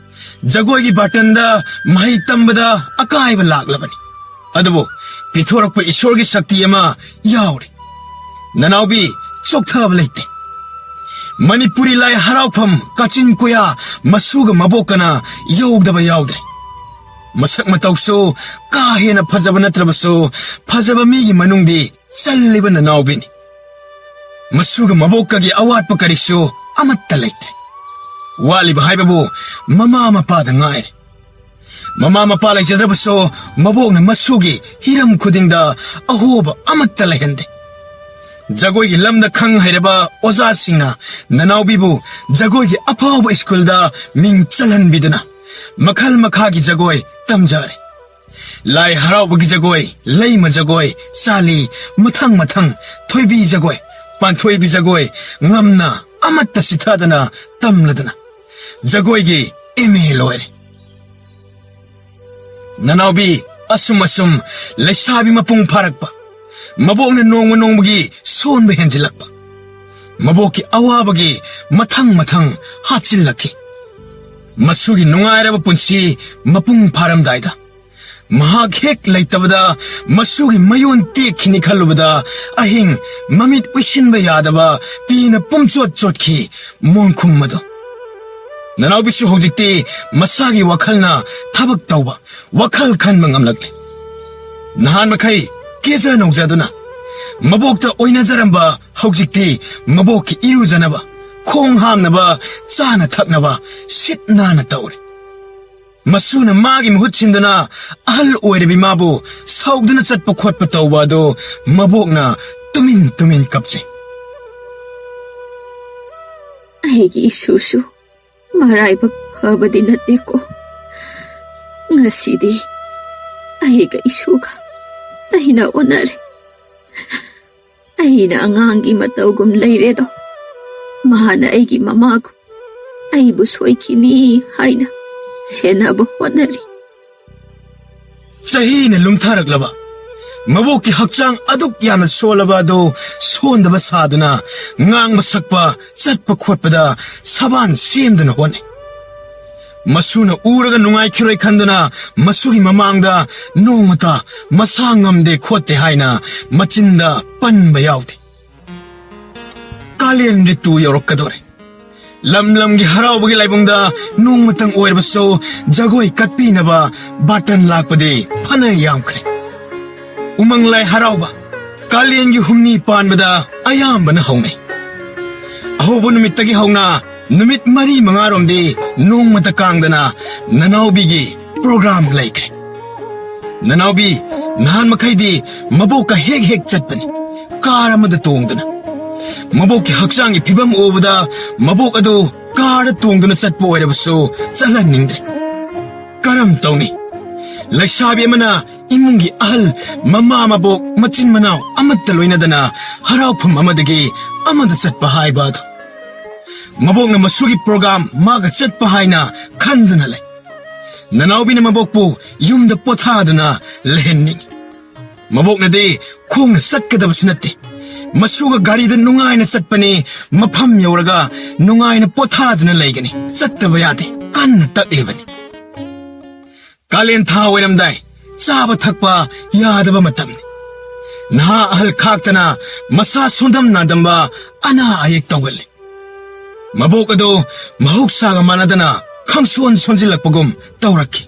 ꯖꯒꯣꯏꯒꯤ ꯕꯥꯇꯟꯗ ꯃꯍꯩ ꯇꯝꯕꯗ ꯑꯀꯥꯏꯕ ꯂꯥꯛꯂꯕꯅꯤ꯫ ꯑꯗꯨꯕꯨ ꯄꯤꯊꯣꯔꯛꯄ ꯏꯁꯣꯔꯒꯤ ꯁꯛꯇꯤ ꯑꯃ ꯌꯥꯎꯔꯤ꯫ ꯅꯅꯥꯎꯕꯤ ꯆꯣꯛꯊꯕ ꯂꯩꯇꯦ꯫ ꯃꯅꯤꯄꯨꯔꯤ ꯂꯥꯏ ꯍꯔꯥꯎꯐꯝ ꯀꯥꯆꯤꯟ ꯀꯣꯌꯥ ꯃꯁꯨꯒ ꯃꯕꯣꯛꯀꯅ ꯌꯧꯗꯕ ꯌꯥꯎꯗ꯭ꯔꯦ꯫ ꯃꯁꯛ ꯃꯇꯧꯁꯨ ꯀꯥ ꯍꯦꯟꯅ ꯐꯖꯕ ꯅꯠꯇ꯭ꯔꯕꯁꯨ, ꯐꯖꯕ ꯃꯤꯒꯤ ꯃꯅꯨꯡꯗꯤ ꯆꯜꯂꯤꯕ ꯅꯅꯥꯎꯕꯤꯅꯤ꯫ ꯃꯁꯨꯒ ꯃꯕꯣꯛꯀꯒꯤ ꯑꯋꯥꯠꯄ ꯀꯔꯤꯁꯨ ꯑꯃꯠꯇ ꯂꯩꯇ꯭ꯔꯦ꯫ ꯋꯥꯠꯂꯤꯕ ꯍꯥꯏꯕꯕꯨ ꯃꯃꯥ ꯃꯄꯥꯗ ꯉꯥꯏꯔꯦ꯫ ꯃꯃꯥ ꯃꯄꯥ ꯂꯩꯖꯗ꯭ꯔꯕꯁꯨ, ꯃꯕꯣꯛꯅ ꯃꯁꯨꯒꯤ ꯍꯤꯔꯝ ꯈꯨꯗꯤꯡꯗ ꯑꯍꯣꯕ ꯑꯃꯠꯇ ꯂꯩꯍꯟꯗꯦ꯫ ꯖꯒꯣꯏꯒꯤ ꯂꯝꯗ ꯈꯪ ꯍꯩꯔꯕ ꯑꯣꯖꯥꯁꯤꯡꯅ ꯅꯅꯥꯎꯕꯤꯕꯨ ꯖꯒꯣꯏꯒꯤ ꯑꯐꯥꯎꯕ ꯁ꯭ꯀꯨꯜꯗ ꯃꯤꯡ ꯆꯜꯍꯟꯕꯤꯗꯨꯅ ꯃꯈꯜ ꯃꯈꯥꯒꯤ ꯖꯒꯣꯏ ꯇꯝꯖꯔꯦ꯫ ꯂꯥꯏ ꯍꯔꯥꯎꯕꯒꯤ ꯖꯒꯣꯏ, ꯂꯩꯃ ꯖꯒꯣꯏ, ꯆꯥꯂꯤ, ꯃꯊꯪ ꯃꯊꯪ, ꯊꯣꯏꯕꯤ ꯖꯒꯣꯏ, ꯄꯥꯟꯊꯣꯏꯕꯤ ꯖꯒꯣꯏ, ꯉꯝꯅ ꯑꯃꯠꯇ ꯆꯤꯊꯗꯅ ꯇꯝꯂꯗꯅ ꯖꯒꯣꯏꯒꯤ ꯑꯦꯝ ꯑꯦ ꯂꯣꯏꯔꯦ꯫ ꯅꯅꯥꯎꯕꯤ ꯑꯁꯨꯝ ꯑꯁꯨꯝ ꯂꯩꯁꯥꯕꯤ ꯃꯄꯨꯡ ꯐꯥꯔꯛꯄ, ꯃꯕꯣꯛꯅ ꯅꯣꯡꯃ ꯅꯣꯡꯃꯒꯤ ꯁꯣꯟꯕ ꯍꯦꯟꯖꯤꯜꯂꯛꯄ, ꯃꯕꯣꯛꯀꯤ ꯑꯋꯥꯕꯒꯤ ꯃꯊꯪ ꯃꯊꯪ ꯍꯥꯞꯆꯤꯜꯂꯛꯈꯤ꯫ ꯃꯁꯨꯒꯤ ꯅꯨꯡꯉꯥꯏꯔꯕ ꯄꯨꯟꯁꯤ ꯃꯄꯨꯡ ꯐꯥꯔꯝꯗꯥꯏꯗ, ꯃꯍꯥꯛ ꯍꯦꯛ ꯂꯩꯇꯕꯗ ꯃꯁꯨꯒꯤ ꯃꯌꯣꯟ ꯇꯦꯛꯈꯤꯅꯤ ꯈꯜꯂꯨꯕꯗ, ꯑꯍꯤꯡ ꯃꯃꯤꯠ ꯎꯏꯁꯤꯟꯕ ꯌꯥꯗꯕ ꯄꯤꯅ ꯄꯨꯝꯆꯣꯠ ꯆꯣꯠꯈꯤ ꯃꯣꯟꯈꯨꯝ ꯑꯗꯨ꯫ ꯅꯅꯥꯎꯕꯤꯁꯨ ꯍꯧꯖꯤꯛꯇꯤ ꯃꯁꯥꯒꯤ ꯋꯥꯈꯜꯅ ꯊꯕꯛ ꯇꯧꯕ, ꯋꯥꯈꯜ ꯈꯟꯕ ꯉꯝꯂꯛꯂꯦ꯫ ꯅꯍꯥꯟ ꯃꯈꯩ ꯀꯦꯖ ꯅꯧꯖꯗꯨꯅ ꯃꯕꯣꯛꯇ ꯑꯣꯏꯅꯖꯔꯝꯕ ꯍꯧꯖꯤꯛꯇꯤ ꯃꯕꯣꯛꯀꯤ ꯏꯔꯨꯖꯅꯕ, ꯈꯣꯡ ꯍꯥꯝꯅꯕ, ꯆꯥꯅ ꯊꯛꯅꯕ ꯁꯤꯠ ꯅꯥꯟꯅ ꯇꯧꯔꯦ꯫ ꯃꯁꯨꯅ ꯃꯥꯒꯤ ꯃꯍꯨꯠ ꯁꯤꯟꯗꯨꯅ ꯑꯍꯜ ꯑꯣꯏꯔꯕꯤ ꯃꯥꯕꯨ ꯁꯥꯎꯗꯨꯅ ꯆꯠꯄ ꯈꯣꯠꯄ ꯇꯧꯕ ꯑꯗꯨ ꯃꯕꯣꯛꯅ ꯇꯨꯃꯤꯟ ꯇꯨꯃꯤꯟ ꯀꯞꯆꯩ꯫ ꯑꯩꯒꯤ ꯏꯁꯨꯁꯨ ꯃꯔꯥꯏꯕꯛ ꯐꯕꯗꯤ ꯅꯠꯇꯦꯀꯣ꯫ ꯉꯁꯤꯗꯤ ꯑꯩꯒ ꯏꯁꯨꯒ ꯑꯩꯅ ꯑꯣꯟꯅꯔꯦ꯫ ꯑꯩꯅ ꯑꯉꯥꯡꯒꯤ ꯃꯇꯧꯒꯨꯝ ꯂꯩꯔꯦꯗꯣ꯫ ꯃꯍꯥꯛꯅ ꯑꯩꯒꯤ ꯃꯃꯥꯒꯨꯝ ꯑꯩꯕꯨ ꯁꯣꯏꯈꯤꯅꯤ ꯍꯥꯏꯅ ꯁꯦꯟꯅꯕ ꯍꯣꯠꯅꯔꯤ꯫ ꯆꯍꯤꯅ ꯂꯨꯝꯊꯔꯛꯂꯕ, ꯃꯕꯣꯛꯀꯤ ꯍꯛꯆꯥꯡ ꯑꯗꯨꯛ ꯌꯥꯝꯅ ꯁꯣꯜꯂꯕ ꯑꯗꯨ ꯁꯣꯟꯗꯕ ꯁꯥꯗꯨꯅ ꯉꯥꯡꯕ ꯁꯛꯄ, ꯆꯠꯄ ꯈꯣꯠꯄꯗ ꯁꯕꯥꯟ ꯁꯦꯝꯗꯨꯅ ꯍꯣꯠꯅꯩ꯫ ꯃꯁꯨꯅ ꯎꯔꯒ ꯅꯨꯡꯉꯥꯏꯈꯤꯔꯣꯏ ꯈꯟꯗꯨꯅ ꯃꯁꯨꯒꯤ ꯃꯃꯥꯡꯗ ꯅꯣꯡꯃꯇ ꯃꯁꯥ ꯉꯝꯗꯦ ꯈꯣꯠꯇꯦ ꯍꯥꯏꯅ ꯃꯆꯤꯟꯗ ꯄꯟꯕ ꯌꯥꯎꯗꯦ꯫ ꯀꯥꯂꯦꯟ ꯔꯤꯇꯨ ꯌꯧꯔꯛꯀꯗꯧꯔꯦ꯫ ꯂꯝ ꯂꯝꯒꯤ ꯍꯔꯥꯎꯕꯒꯤ ꯂꯥꯏꯕꯨꯡꯗ ꯅꯣꯡꯃꯇꯪ ꯑꯣꯏꯔꯕꯁꯨ ꯖꯒꯣꯏ ꯀꯠꯄꯤꯅꯕ ꯕꯥꯇꯟ ꯂꯥꯛꯄꯗꯤ ꯐꯅ ꯌꯥꯝꯈ꯭ꯔꯦ꯫ ꯎꯃꯪ ꯂꯥꯏ ꯍꯔꯥꯎꯕ ꯀꯥꯂꯦꯟꯒꯤ ꯍꯨꯝꯅꯤ ꯄꯥꯟꯕꯗ ꯑꯌꯥꯝꯕꯅ ꯍꯧꯅꯩ꯫ ꯑꯍꯧꯕ ꯅꯨꯃꯤꯠꯇꯒꯤ ꯍꯧꯅ ꯅꯨꯃꯤꯠ ꯃꯔꯤ ꯃꯉꯥꯔꯣꯝꯗꯤ ꯅꯣꯡꯃꯇ ꯀꯥꯡꯗꯅ ꯅꯅꯥꯎꯕꯤꯒꯤ ꯄ꯭ꯔꯣꯒ꯭ꯔꯥꯝ ꯂꯩꯈ꯭ꯔꯦ꯫ ꯅꯅꯥꯎꯕꯤ ꯅꯍꯥꯟ ꯃꯈꯩꯗꯤ ꯃꯕꯣꯛꯀ ꯍꯦꯛ ꯍꯦꯛ ꯆꯠꯄꯅꯤ, ꯀꯥꯔ ꯑꯃꯗ ꯇꯣꯡꯗꯨꯅ꯫ ꯃꯕꯣꯛꯀꯤ ꯍꯛꯆꯥꯡꯒꯤ ꯐꯤꯕꯝ ꯎꯕꯗ ꯃꯕꯣꯛ ꯑꯗꯨ ꯀꯥꯔꯗ ꯇꯣꯡꯗꯨꯅ ꯆꯠꯄ ꯑꯣꯏꯔꯕꯁꯨ ꯆꯠꯍꯟꯅꯤꯡꯗ꯭ꯔꯦ꯫ ꯀꯔꯝ ꯇꯧꯅꯤ? ꯂꯩꯁꯥꯕꯤ ꯑꯃꯅ ꯏꯃꯨꯡꯒꯤ ꯑꯍꯜ, ꯃꯃꯥ ꯃꯕꯣꯛ, ꯃꯆꯤꯟ ꯃꯅꯥꯎ ꯑꯃꯠꯇ ꯂꯣꯏꯅꯗꯅ ꯍꯔꯥꯎꯐꯝ ꯑꯃꯗꯒꯤ ꯑꯃꯗ ꯆꯠꯄ ꯍꯥꯏꯕ ꯑꯗꯨ꯫ ꯃꯕꯣꯛꯅ ꯃꯁꯨꯒꯤ ꯄ꯭ꯔꯣꯒ꯭ꯔꯥꯝ ꯃꯥꯒ ꯆꯠꯄ ꯍꯥꯏꯅ ꯈꯟꯗꯨꯅ ꯂꯩ꯫ ꯅꯅꯥꯎꯕꯤꯅ ꯃꯕꯣꯛꯄꯨ ꯌꯨꯝꯗ ꯄꯣꯊꯥꯗꯨꯅ ꯂꯩꯍꯟꯅꯤꯡꯏ꯫ ꯃꯕꯣꯛꯅꯗꯤ ꯈꯣꯡꯅ ꯆꯠꯀꯗꯕꯁꯨ ꯅꯠꯇꯦ꯫ ꯃꯁꯨꯒ ꯒꯥꯔꯤꯗ ꯅꯨꯡꯉꯥꯏꯅ ꯆꯠꯄꯅꯤ, ꯃꯐꯝ ꯌꯧꯔꯒ ꯅꯨꯡꯉꯥꯏꯅ ꯄꯣꯊꯥꯗꯨꯅ ꯂꯩꯒꯅꯤ, ꯆꯠꯇꯕ ꯌꯥꯗꯦ, ꯀꯟꯅ ꯇꯛꯂꯤꯕꯅꯤ꯫ ꯀꯥꯂꯦꯟ ꯊꯥ ꯑꯣꯏꯔꯝꯗꯥꯏ, ꯆꯥꯕ ꯊꯛꯄ ꯌꯥꯗꯕ ꯃꯇꯝꯅꯤ꯫ ꯅꯍꯥ ꯑꯍꯜ ꯈꯥꯛꯇꯅ ꯃꯁꯥ ꯁꯣꯟꯗꯝ ꯅꯥꯗꯝꯕ ꯑꯅꯥ ꯑꯌꯦꯛ ꯇꯧꯒꯜꯂꯤ꯫ ꯃꯕꯣꯛ ꯑꯗꯨ ꯃꯍꯧꯁꯥꯒ ꯃꯥꯟꯅꯗꯅ ꯈꯪꯁꯣꯟ ꯁꯣꯟꯖꯤꯜꯂꯛꯄꯒꯨꯝ ꯇꯧꯔꯛꯈꯤ꯫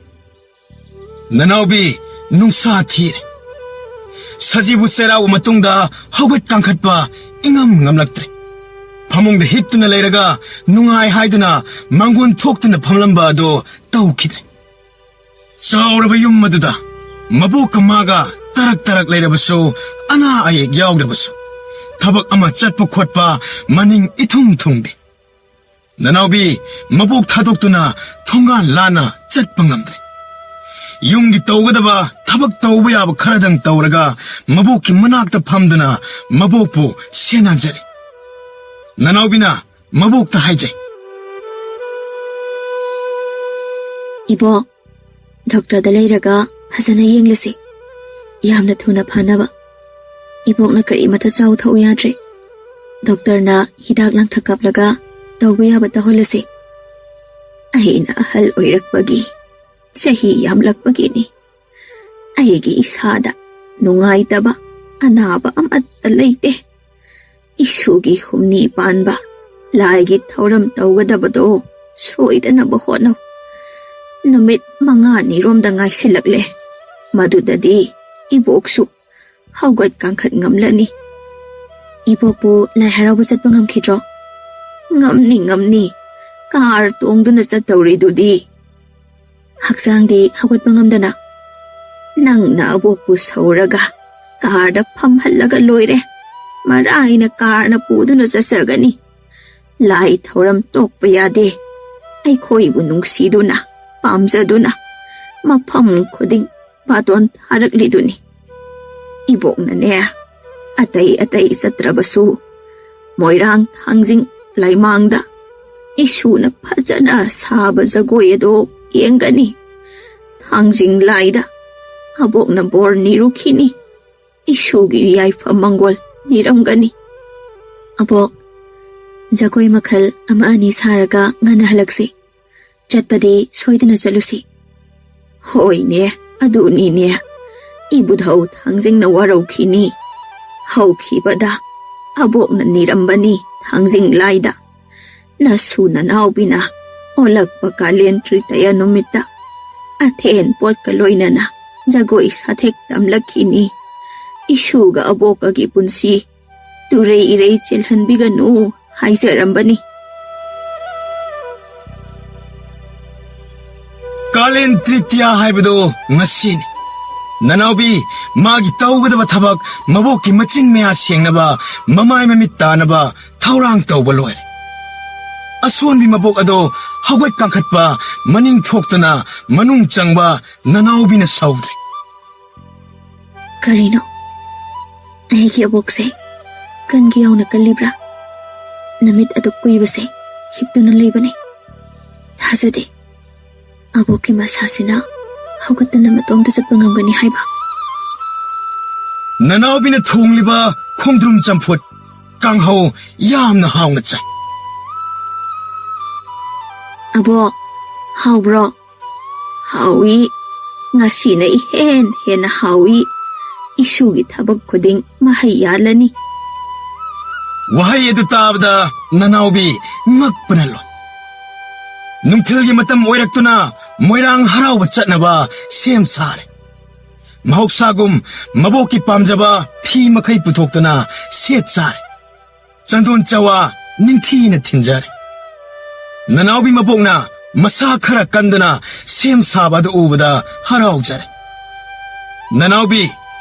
ꯅꯅꯥꯎꯕꯤ ꯅꯨꯡꯁꯥ ꯊꯤꯔꯦ꯫ ꯁꯖꯤꯕꯨ ꯆꯩꯔꯥꯎꯕ ꯃꯇꯨꯡꯗ ꯍꯧꯒꯠ ꯀꯥꯡꯈꯠꯄ ꯏꯉꯝ ꯉꯝꯂꯛꯇ꯭ꯔꯦ꯫ ꯐꯃꯨꯡꯗ ꯍꯤꯞꯇꯨꯅ ꯂꯩꯔꯒ ꯅꯨꯡꯉꯥꯏ ꯍꯥꯏꯗꯨꯅ ꯃꯥꯡꯒꯣꯟ ꯊꯣꯛꯇꯨꯅ ꯐꯝꯂꯝꯕ ꯑꯗꯨ ꯇꯧꯈꯤꯗ꯭ꯔꯦ꯫ ꯆꯥꯎꯔꯕ ꯌꯨꯝ ꯑꯗꯨꯗ ꯃꯕꯣꯛꯀ ꯃꯥꯒ ꯇꯔꯛ ꯇꯔꯛ ꯂꯩꯔꯕꯁꯨ, ꯑꯅꯥ ꯑꯌꯦꯛ ꯌꯥꯎꯗ꯭ꯔꯕꯁꯨ, ꯊꯕꯛ ꯑꯃ ꯆꯠꯄ ꯈꯣꯠꯄ ꯃꯅꯤꯡ ꯏꯊꯨꯡ ꯊꯨꯡꯗꯦ꯫ ꯅꯅꯥꯎꯕꯤ ꯃꯕꯣꯛ ꯊꯥꯗꯣꯛꯇꯨꯅ ꯊꯣꯡꯒꯥꯟ ꯂꯥꯟꯅ ꯆꯠꯄ ꯉꯝꯗ꯭ꯔꯦ꯫ ꯌꯨꯝꯒꯤ ꯇꯧꯒꯗꯕ ꯊꯕꯛ ꯇꯧꯕ ꯌꯥꯕ ꯈꯔꯗꯪ ꯇꯧꯔꯒ ꯃꯕꯣꯛꯀꯤ ꯃꯅꯥꯛꯇ ꯐꯝꯗꯨꯅ ꯃꯕꯣꯛꯄꯨ ꯁꯦꯟꯅꯖꯔꯤ꯫ ꯅꯅꯥꯎꯕꯤꯅ ꯃꯕꯣꯛꯇ ꯍꯥꯏꯖꯩ꯫ ꯏꯕꯣꯛ, ꯗꯣꯛꯇꯔꯗ ꯂꯩꯔꯒ ꯐꯖꯅ ꯌꯦꯡꯂꯁꯤ꯫ ꯌꯥꯝꯅ ꯊꯨꯅ ꯐꯅꯕ꯫ ꯏꯕꯣꯛꯅ ꯀꯔꯤꯃꯠꯇ ꯆꯥꯎ ꯊꯛꯎ ꯌꯥꯗ꯭ꯔꯦ꯫ ꯗꯣꯛꯇꯔꯅ ꯍꯤꯗꯥꯛ ꯂꯥꯡꯊꯛ ꯀꯥꯞꯂꯒ ꯇꯧꯕ ꯌꯥꯕ ꯇꯧꯍꯜꯂꯁꯤ꯫ ꯑꯩꯅ ꯑꯍꯜ ꯑꯣꯏꯔꯛꯄꯒꯤ, ꯆꯍꯤ ꯌꯥꯝꯂꯛꯄꯒꯤꯅꯤ꯫ ꯑꯩꯒꯤ ꯏꯁꯥꯗ ꯅꯨꯡꯉꯥꯏꯇꯕ, ꯑꯅꯥꯕ ꯑꯃꯠꯇ ꯂꯩꯇꯦ꯫ ꯏꯁꯨꯒꯤ ꯍꯨꯝꯅꯤ ꯄꯥꯟꯕ ꯂꯥꯏꯒꯤ ꯊꯧꯔꯝ ꯇꯧꯒꯗꯕꯗꯣ ꯁꯣꯏꯗꯅꯕ ꯍꯣꯠꯅꯧ꯫ ꯅꯨꯃꯤꯠ ꯃꯉꯥꯅꯤꯔꯣꯝꯗ ꯉꯥꯏꯁꯤꯜꯂꯛꯂꯦ꯫ ꯃꯗꯨꯗꯗꯤ ꯏꯕꯣꯛꯁꯨ ꯍꯧꯒꯠ ꯀꯥꯡꯈꯠ ꯉꯝꯂꯅꯤ꯫ ꯏꯕꯣꯛꯄꯨ ꯂꯥꯏ ꯍꯔꯥꯎꯕ ꯆꯠꯄ ꯉꯝꯈꯤꯗ꯭ꯔꯣ? ꯉꯝꯅꯤ, ꯉꯝꯅꯤ꯫ ꯀꯥꯔ ꯇꯣꯡꯗꯨꯅ ꯆꯠꯇꯧꯔꯤꯗꯨꯗꯤ꯫ ꯍꯛꯆꯥꯡꯗꯤ ꯍꯧꯒꯠꯄ ꯉꯝꯗꯅ? ꯅꯪꯅ ꯑꯕꯣꯛꯄꯨ ꯁꯧꯔꯒ ꯀꯥꯔꯗ ꯐꯝꯍꯜꯂꯒ ꯂꯣꯏꯔꯦ꯫ ꯃꯔꯥꯏꯅ ꯀꯥꯔꯅ ꯄꯨꯗꯨꯅ ꯆꯠꯆꯒꯅꯤ꯫ ꯂꯥꯏ ꯊꯧꯔꯝ ꯇꯣꯛꯄ ꯌꯥꯗꯦ꯫ ꯑꯩꯈꯣꯏꯕꯨ ꯅꯨꯡꯁꯤꯗꯨꯅ, ꯄꯥꯝꯖꯗꯨꯅ, ꯃꯐꯝ ꯈꯨꯗꯤꯡ ꯕꯥꯇꯣꯟ ꯊꯥꯔꯛꯂꯤꯗꯨꯅꯤ꯫ ꯏꯕꯣꯛꯅꯅꯦ, ꯑꯇꯩ ꯑꯇꯩ ꯆꯠꯇ꯭ꯔꯕꯁꯨ ꯃꯣꯏꯔꯥꯡ ꯊꯥꯡꯖꯤꯡ ꯂꯩꯃꯥꯡꯗ ꯏꯁꯨꯅ ꯐꯖꯅ ꯁꯥꯕ ꯖꯒꯣꯏ ꯑꯗꯣ ꯌꯦꯡꯒꯅꯤ꯫ ꯊꯥꯡꯖꯤꯡ ꯂꯥꯏꯗ ꯑꯕꯣꯛꯅ ꯕꯣꯔ ꯅꯤꯔꯨꯈꯤꯅꯤ꯫ ꯏꯁꯨꯒꯤ ꯌꯥꯏꯐ ꯃꯪꯒꯣꯜ ꯅꯤꯔꯝꯒꯅꯤ꯫ ꯑꯕꯣꯛ, ꯖꯒꯣꯏ ꯃꯈꯜ ꯑꯃ ꯑꯅꯤ ꯁꯥꯔꯒ ꯉꯟꯅ ꯍꯜꯂꯛꯁꯤ꯫ ꯆꯠꯄꯗꯤ ꯁꯣꯏꯗꯅ ꯆꯠꯂꯨꯁꯤ꯫ ꯍꯣꯏꯅꯦ, ꯑꯗꯨꯅꯤꯅꯦ꯫ ꯏꯕꯨꯙꯧ ꯊꯥꯡꯖꯤꯡꯅ ꯋꯥꯔꯧꯈꯤꯅꯤ꯫ ꯍꯧꯈꯤꯕꯗ ꯑꯕꯣꯛꯅ ꯅꯤꯔꯝꯕꯅꯤ ꯊꯥꯡꯖꯤꯡ ꯂꯥꯏꯗ꯫ ꯅꯁꯨ ꯅꯅꯥꯎꯕꯤꯅ ꯑꯣꯜꯂꯛꯄ ꯀꯥꯂꯦꯟ ꯇ꯭ꯔꯤꯇꯌꯥ ꯅꯨꯃꯤꯠꯇ ꯑꯊꯦꯟ ꯄꯣꯠꯀ ꯂꯣꯏꯅꯅ ꯖꯒꯣꯏ ꯁꯥꯊꯦꯛ ꯇꯝꯂꯛꯈꯤꯅꯤ꯫ ꯏꯁꯨꯒ ꯑꯕꯣꯛꯀꯒꯤ ꯄꯨꯟꯁꯤ ꯇꯨꯔꯩ ꯏꯔꯩ ꯆꯦꯜꯍꯟꯕꯤꯒꯅꯨ ꯍꯥꯏꯖꯔꯝꯕꯅꯤ꯫ ꯀꯥꯂꯦꯟ ꯇ꯭ꯔꯤꯇꯤꯌꯥ ꯍꯥꯏꯕꯗꯨ ꯉꯁꯤꯅꯤ꯫ ꯅꯅꯥꯎꯕꯤ, ꯃꯥꯒꯤ ꯇꯧꯒꯗꯕ ꯊꯕꯛ, ꯃꯕꯣꯛꯀꯤ ꯃꯆꯤꯟ ꯃꯌꯥ ꯁꯦꯡꯅꯕ, ꯃꯃꯥꯏ ꯃꯃꯤꯠ ꯇꯥꯅꯕ ꯊꯧꯔꯥꯡ ꯇꯧꯕ ꯂꯣꯏꯔꯦ꯫ ꯑꯁꯣꯟꯕꯤ ꯃꯕꯣꯛ ꯑꯗꯣ ꯍꯧꯒꯠ ꯀꯥꯡꯈꯠꯄ, ꯃꯅꯤꯡ ꯊꯣꯛꯇꯅ ꯃꯅꯨꯡ ꯆꯪꯕ ꯅꯅꯥꯎꯕꯤꯅ ꯁꯧꯗ꯭ꯔꯦ꯫ ꯀꯔꯤꯅꯣ? ꯑꯩꯒꯤ ꯑꯕꯣꯛꯁꯦ ꯀꯟꯒꯤ ꯌꯥꯎꯅ ꯀꯜꯂꯤꯕ꯭ꯔꯥ? ꯅꯨꯃꯤꯠ ꯑꯗꯨ ꯀꯨꯏꯕꯁꯦ ꯍꯤꯞꯇꯨꯅ ꯂꯩꯕꯅꯦ꯫ ꯊꯥꯖꯗꯦ꯫ ꯑꯕꯣꯛꯀꯤ ꯃꯁꯥꯁꯤꯅ ꯍꯧꯒꯠꯇꯨꯅ ꯃꯇꯣꯝꯇ ꯆꯠꯄ ꯉꯝꯒꯅꯤ ꯍꯥꯏꯕ꯫ ꯅꯅꯥꯎꯕꯤꯅ ꯊꯣꯡꯂꯤꯕ ꯈꯣꯡꯗ꯭ꯔꯨꯝ ꯆꯝꯐꯨꯠ, ꯀꯥꯡꯍꯧ ꯌꯥꯝꯅ ꯍꯥꯎꯅ ꯆꯥꯏ꯫ ꯑꯕꯣꯛ, ꯍꯥꯎꯕ꯭ꯔꯣ? ꯍꯥꯎꯏ꯫ ꯉꯁꯤꯅ ꯏꯍꯦꯟ ꯍꯦꯟꯅ ꯍꯥꯎꯏ꯫ ꯏꯁꯨꯒꯤ ꯊꯕꯛ ꯈꯨꯗꯤꯡ ꯃꯍꯩ ꯌꯥꯜꯂꯅꯤ꯫ ꯋꯥꯍꯩ ꯑꯗꯨ ꯇꯥꯕꯗ ꯅꯅꯥꯎꯕꯤ ꯉꯛꯄꯅ ꯂꯣꯏ꯫ ꯅꯨꯡꯊꯤꯜꯒꯤ ꯃꯇꯝ ꯑꯣꯏꯔꯛꯇꯨꯅ ꯃꯣꯏꯔꯥꯡ ꯍꯔꯥꯎꯕ ꯆꯠꯅꯕ ꯁꯦꯝ ꯁꯥꯔꯦ꯫ ꯃꯍꯧꯁꯥꯒꯨꯝ ꯃꯕꯣꯛꯀꯤ ꯄꯥꯝꯖꯕ ꯐꯤ ꯃꯈꯩ ꯄꯨꯊꯣꯛꯇꯨꯅ ꯁꯦꯠ ꯆꯥꯔꯦ꯫ ꯆꯟꯗꯣꯟ ꯆꯋꯥ ꯅꯤꯡꯊꯤꯅ ꯊꯤꯟꯖꯔꯦ꯫ ꯅꯅꯥꯎꯕꯤ ꯃꯕꯣꯛꯅ ꯃꯁꯥ ꯈꯔ ꯀꯟꯗꯅ ꯁꯦꯝ ꯁꯥꯕ ꯑꯗꯨ ꯎꯕꯗ ꯍꯔꯥꯎꯖꯔꯦ꯫ ꯅꯅꯥꯎꯕꯤ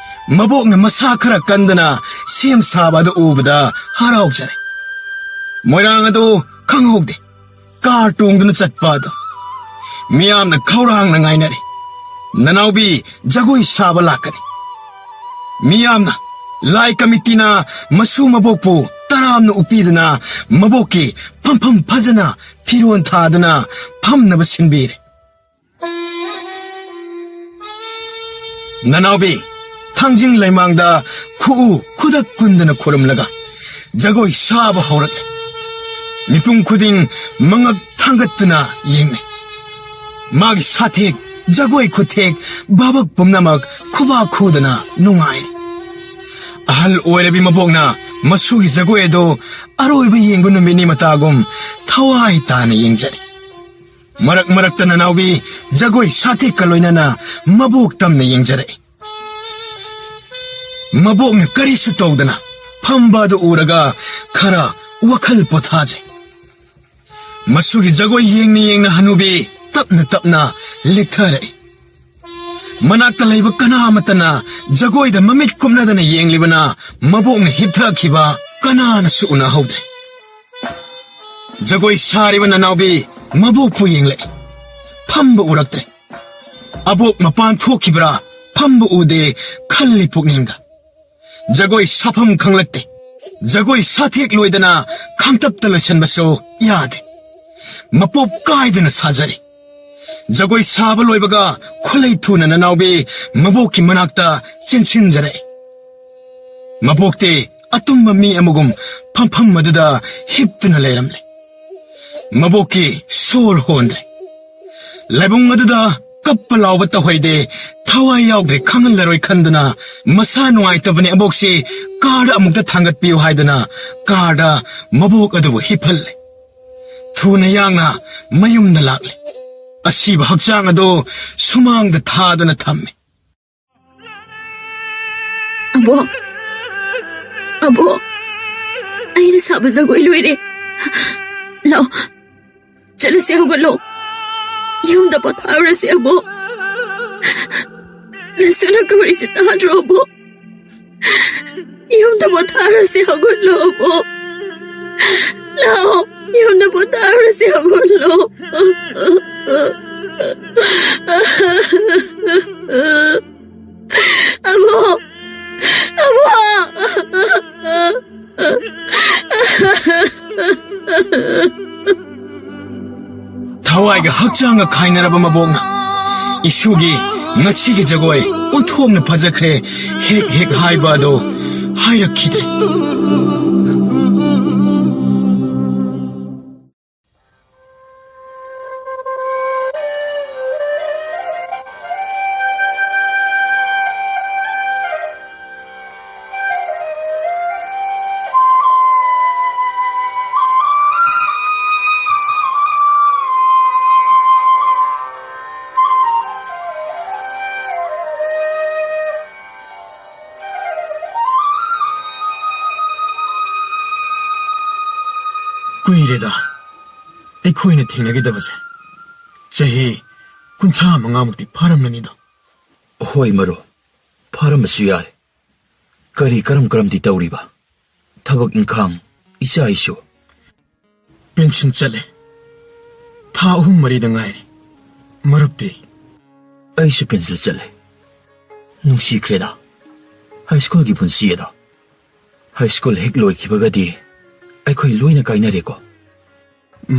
ꯃꯕꯣꯛꯅ ꯃꯁꯥ ꯈꯔ ꯀꯟꯗꯅ ꯁꯦꯝ ꯁꯥꯕ ꯑꯗꯨ ꯎꯕꯗ ꯍꯔꯥꯎꯖꯔꯦ꯫ ꯃꯣꯏꯔꯥꯡ ꯑꯗꯨ ꯈꯪꯍꯧꯗꯦ꯫ ꯀꯥꯔ ꯇꯣꯡꯗꯨꯅ ꯆꯠꯄ ꯑꯗꯨ ꯃꯤꯌꯥꯝꯅ ꯈꯧꯔꯥꯡꯅ ꯉꯥꯏꯅꯔꯦ꯫ ꯅꯅꯥꯎꯕꯤ ꯖꯒꯣꯏ ꯁꯥꯕ ꯂꯥꯛꯀꯅꯤ꯫ ꯃꯤꯌꯥꯝꯅ, ꯂꯥꯏ ꯀꯃꯤꯇꯤꯅ ꯃꯁꯨ ꯃꯕꯣꯛꯄꯨ ꯇꯔꯥꯝꯅ ꯎꯞꯄꯤꯗꯨꯅ ꯃꯕꯣꯛꯀꯤ ꯐꯝꯐꯝ ꯐꯖꯅ ꯐꯤꯔꯣꯟ ꯊꯥꯗꯨꯅ ꯐꯝꯅꯕ ꯁꯤꯟꯕꯤꯔꯦ꯫ ꯅꯅꯥꯎꯕꯤ ꯊꯥꯡꯖꯤꯡ ꯂꯩꯃꯥꯡꯗ ꯈꯨꯎ ꯈꯨꯗꯛ ꯀꯨꯟꯗꯅ ꯈꯨꯔꯨꯝꯂꯒ ꯖꯒꯣꯏ ꯁꯥꯕ ꯍꯧꯔꯛꯂꯦ꯫ ꯃꯤꯄꯨꯝ ꯈꯨꯗꯤꯡ ꯃꯉꯛ ꯊꯥꯡꯒꯠꯇꯨꯅ ꯌꯦꯡꯂꯦ꯫ ꯃꯥꯒꯤ ꯁꯥꯊꯦꯛ, ꯖꯒꯣꯏ ꯈꯨꯊꯦꯛ, ꯚꯥꯕꯛ ꯄꯨꯝꯅꯃꯛ ꯈꯨꯕꯥꯛ ꯈꯨꯗꯅ ꯅꯨꯡꯉꯥꯏꯔꯦ꯫ ꯑꯍꯜ ꯑꯣꯏꯔꯕꯤ ꯃꯕꯣꯛꯅ ꯃꯁꯨꯒꯤ ꯖꯒꯣꯏ ꯑꯗꯨ ꯑꯔꯣꯏꯕ ꯌꯦꯡꯕ ꯅꯨꯃꯤꯠꯅꯤ ꯃꯇꯥꯒꯨꯝ ꯊꯋꯥꯏ ꯇꯥꯅ ꯌꯦꯡꯖꯔꯦ꯫ ꯃꯔꯛ ꯃꯔꯛꯇ ꯅꯅꯥꯎꯕꯤ ꯖꯒꯣꯏ ꯁꯥꯊꯦꯛꯀ ꯂꯣꯏꯅꯅ ꯃꯕꯣꯛ ꯇꯝꯅ ꯌꯦꯡꯖꯔꯛꯏ꯫ ꯃꯕꯣꯛꯅ ꯀꯔꯤꯁꯨ ꯇꯧꯗꯅ ꯐꯝꯕ ꯑꯗꯨ ꯎꯔꯒ ꯈꯔ ꯋꯥꯈꯜ ꯄꯣꯊꯥꯖꯩ꯫ ꯃꯁꯨꯒꯤ ꯖꯒꯣꯏ ꯌꯦꯡꯅ ꯌꯦꯡꯅ ꯍꯅꯨꯕꯤ ꯇꯞꯅ ꯇꯞꯅ ꯂꯤꯛꯊꯔꯛꯏ꯫ ꯃꯅꯥꯛꯇ ꯂꯩꯕ ꯀꯅꯥ ꯑꯃꯠꯇꯅ ꯖꯒꯣꯏꯗ ꯃꯃꯤꯠ ꯀꯨꯞꯅꯗꯅ ꯌꯦꯡꯂꯤꯕꯅ ꯃꯕꯣꯛꯅ ꯍꯤꯞꯊꯈꯤꯕ ꯀꯅꯥꯅꯁꯨ ꯎꯅꯍꯧꯗ꯭ꯔꯦ꯫ ꯖꯒꯣꯏ ꯁꯥꯔꯤꯕ ꯅꯅꯥꯎꯕꯤ ꯃꯕꯣꯛꯄꯨ ꯌꯦꯡꯂꯛꯏ꯫ ꯐꯝꯕ ꯎꯔꯛꯇ꯭ꯔꯦ꯫ ꯑꯕꯣꯛ ꯃꯄꯥꯟ ꯊꯣꯛꯈꯤꯕ꯭ꯔꯥ ꯐꯝꯕ ꯎꯗꯦ ꯈꯜꯂꯤ ꯄꯨꯛꯅꯤꯡꯗ꯫ ꯖꯒꯣꯏ ꯁꯥꯐꯝ ꯈꯪꯂꯛꯇꯦ꯫ ꯖꯒꯣꯏ ꯁꯥꯊꯦꯛ ꯂꯣꯏꯗꯅ ꯈꯥꯡꯇꯞꯇ ꯂꯣꯏꯁꯟꯕꯁꯨ ꯌꯥꯗꯦ꯫ ꯃꯄꯣꯞ ꯀꯥꯏꯗꯅ ꯁꯥꯖꯔꯤ꯫ ꯖꯒꯣꯏ ꯁꯥꯕ ꯂꯣꯏꯕꯒ ꯈꯨꯂꯩ ꯊꯨꯅ ꯅꯅꯥꯎꯕꯤ ꯃꯕꯣꯛꯀꯤ ꯃꯅꯥꯛꯇ ꯆꯦꯟꯁꯤꯟꯖꯔꯛꯏ꯫ ꯃꯕꯣꯛꯇꯤ ꯑꯇꯨꯝꯕ ꯃꯤ ꯑꯃꯒꯨꯝ ꯐꯝꯐꯝ ꯑꯗꯨꯗ ꯍꯤꯞꯇꯨꯅ ꯂꯩꯔꯝꯂꯦ꯫ ꯃꯕꯣꯛꯀꯤ ꯁꯣꯔ ꯍꯣꯟꯗ꯭ꯔꯦ꯫ ꯂꯥꯏꯕꯨꯡ ꯑꯗꯨꯗ ꯀꯞꯄ ꯂꯥꯎꯕ ꯇꯧꯍꯩꯗꯦ, ꯊꯋꯥꯏ ꯌꯥꯎꯗ꯭ꯔꯦ ꯈꯪꯍꯜꯂꯔꯣꯏ ꯈꯟꯗꯨꯅ ꯃꯁꯥ ꯅꯨꯡꯉꯥꯏꯇꯕꯅꯤ ꯑꯕꯣꯛꯁꯤ ꯀꯥꯔꯗ ꯑꯃꯨꯛꯇ ꯊꯥꯡꯒꯠꯄꯤꯌꯨ ꯍꯥꯏꯗꯨꯅ ꯀꯥꯔꯗ ꯃꯕꯣꯛ ꯑꯗꯨꯕꯨ ꯍꯤꯞꯍꯜꯂꯦ꯫ ꯊꯨꯅ ꯌꯥꯡꯅ ꯃꯌꯨꯝꯗ ꯂꯥꯛꯂꯦ꯫ ꯑꯁꯤꯕ ꯍꯛꯆꯥꯡ ꯑꯗꯨ ꯁꯨꯃꯥꯡꯗ ꯊꯥꯗꯨꯅ ꯊꯝꯃꯦ꯫ ꯑꯕꯣ, ꯑꯕꯣ, ꯑꯩꯅ ꯁꯥꯕ ꯖꯒꯣꯏ ꯂꯣꯏꯔꯦ꯫ ꯂꯥꯛꯑꯣ, ꯆꯠꯂꯁꯤ, ꯍꯧꯒꯠꯂꯣ꯫ ꯌꯨꯝꯗ ꯄꯣꯊꯥꯔꯨꯔꯁꯤ ꯑꯕꯣ꯫ ꯅꯁꯨꯅ ꯀꯧꯔꯤꯁꯦ ꯇꯥꯗ꯭ꯔꯣ ꯑꯕꯣ? ꯌꯨꯝꯗ ꯄꯣꯊꯥꯔꯨꯔꯁꯤ, ꯍꯧꯒꯠꯂꯣ ꯑꯕꯣ꯫ ꯂꯥꯛꯑꯣ, ꯌꯨꯝꯗ ꯄꯣꯊꯥꯔꯨꯔꯁꯤ, ꯍꯧꯒꯠꯂꯣ꯫ ꯑꯃꯨ! ꯑꯃꯨ! ꯊꯋꯥꯏꯒ ꯍꯛꯆꯥꯡꯒ ꯈꯥꯏꯅꯔꯕ ꯃꯕꯣꯛꯅ ꯏꯁꯨꯒꯤ ꯉꯁꯤꯒꯤ ꯖꯒꯣꯏ ꯑꯣꯟꯊꯣꯛꯅ ꯐꯖꯈ꯭ꯔꯦ, ꯍꯦꯛ ꯍꯦꯛ ꯍꯥꯏꯕ ꯑꯗꯣ ꯍꯥꯏꯔꯛꯈꯤꯗ꯭ꯔꯦ꯫ ꯀꯨꯏꯔꯦꯗ ꯑꯩꯈꯣꯏꯅ ꯊꯦꯡꯅꯈꯤꯗꯕꯁꯦ꯫ ꯆꯍꯤ ꯀꯨꯟꯊ꯭ꯔꯥ ꯃꯉꯥꯃꯨꯛꯇꯤ ꯐꯥꯔꯝꯂꯅꯤꯗꯣ꯫ ꯍꯣꯏ ꯃꯔꯨꯞ, ꯐꯥꯔꯝꯕꯁꯨ ꯌꯥꯔꯦ꯫ ꯀꯔꯤ ꯀꯔꯝ ꯀꯔꯝꯗꯤ ꯇꯧꯔꯤꯕ? ꯊꯕꯛ ꯏꯪꯈꯥꯡ, ꯏꯆꯥ ꯏꯁꯨ? ꯄꯦꯟꯁꯤꯟ ꯆꯠꯂꯦ꯫ ꯊꯥ ꯑꯍꯨꯝ ꯃꯔꯤꯗ ꯉꯥꯏꯔꯤ꯫ ꯃꯔꯨꯞꯇꯤ? ꯑꯩꯁꯨ ꯄꯦꯟꯁꯤꯜ ꯆꯠꯂꯦ꯫ ꯅꯨꯡꯁꯤꯈ꯭ꯔꯦꯗ, ꯍꯥꯏ ꯁ꯭ꯀꯨꯜꯒꯤ ꯄꯨꯟꯁꯤ ꯑꯗꯣ꯫ ꯍꯥꯏ ꯁ꯭ꯀꯨꯜ ꯍꯦꯛ ꯂꯣꯏꯈꯤꯕꯒꯗꯤ ꯑꯩꯈꯣꯏ ꯂꯣꯏꯅ ꯀꯥꯏꯅꯔꯦꯀꯣ꯫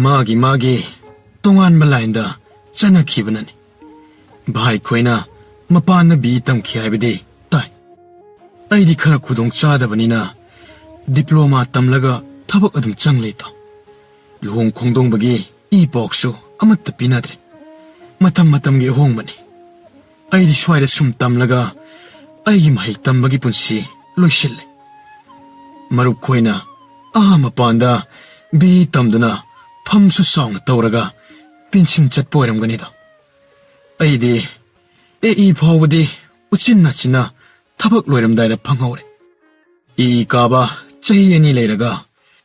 ꯃꯥꯒꯤ ꯃꯥꯒꯤ ꯇꯣꯉꯥꯟꯕ ꯂꯥꯏꯟꯗ ꯆꯠꯅꯈꯤꯕꯅꯅꯤ꯫ ꯚꯥꯏ ꯈꯣꯏꯅ ꯃꯄꯥꯟꯗ ꯕꯤ ꯇꯝꯈꯤ ꯍꯥꯏꯕꯗꯤ ꯇꯥꯏ꯫ ꯑꯩꯗꯤ ꯈꯔ ꯈꯨꯗꯣꯡ ꯆꯥꯗꯕꯅꯤꯅ ꯗꯤꯄ꯭ꯂꯣꯃꯥ ꯇꯝꯂꯒ ꯊꯕꯛ ꯑꯗꯨꯝ ꯆꯪ ꯂꯩꯇꯣ꯫ ꯂꯨꯍꯣꯡ ꯈꯣꯡꯗꯣꯡꯕꯒꯤ ꯏ ꯄꯥꯎꯁꯨ ꯑꯃꯠꯇ ꯄꯤꯅꯗ꯭ꯔꯦ꯫ ꯃꯇꯝ ꯃꯇꯝꯒꯤ ꯑꯍꯣꯡꯕꯅꯤ꯫ ꯑꯩꯗꯤ ꯁ꯭ꯋꯥꯏꯗ ꯁꯨꯝ ꯇꯝꯂꯒ ꯑꯩꯒꯤ ꯃꯍꯩ ꯇꯝꯕꯒꯤ ꯄꯨꯟꯁꯤ ꯂꯣꯏꯁꯤꯜꯂꯦ꯫ ꯃꯔꯨꯞ ꯈꯣꯏꯅ ꯑꯥ ꯃꯄꯥꯟꯗ ꯕꯤ ꯇꯝꯗꯨꯅ ꯐꯝꯁꯨ ꯆꯥꯎꯅ ꯇꯧꯔꯒ ꯄꯦꯟꯁꯤꯟ ꯆꯠꯄ ꯑꯣꯏꯔꯝꯒꯅꯤꯗꯣ꯫ ꯑꯩꯗꯤ ꯑꯦ ꯏ ꯐꯥꯎꯕꯗꯤ ꯎꯆꯤꯟ ꯅꯥꯆꯤꯟꯅ ꯊꯕꯛ ꯂꯣꯏꯔꯝꯗꯥꯏꯗ ꯐꯪꯍꯧꯔꯦ꯫ ꯏ ꯀꯥꯕ ꯆꯍꯤ ꯑꯅꯤ ꯂꯩꯔꯒ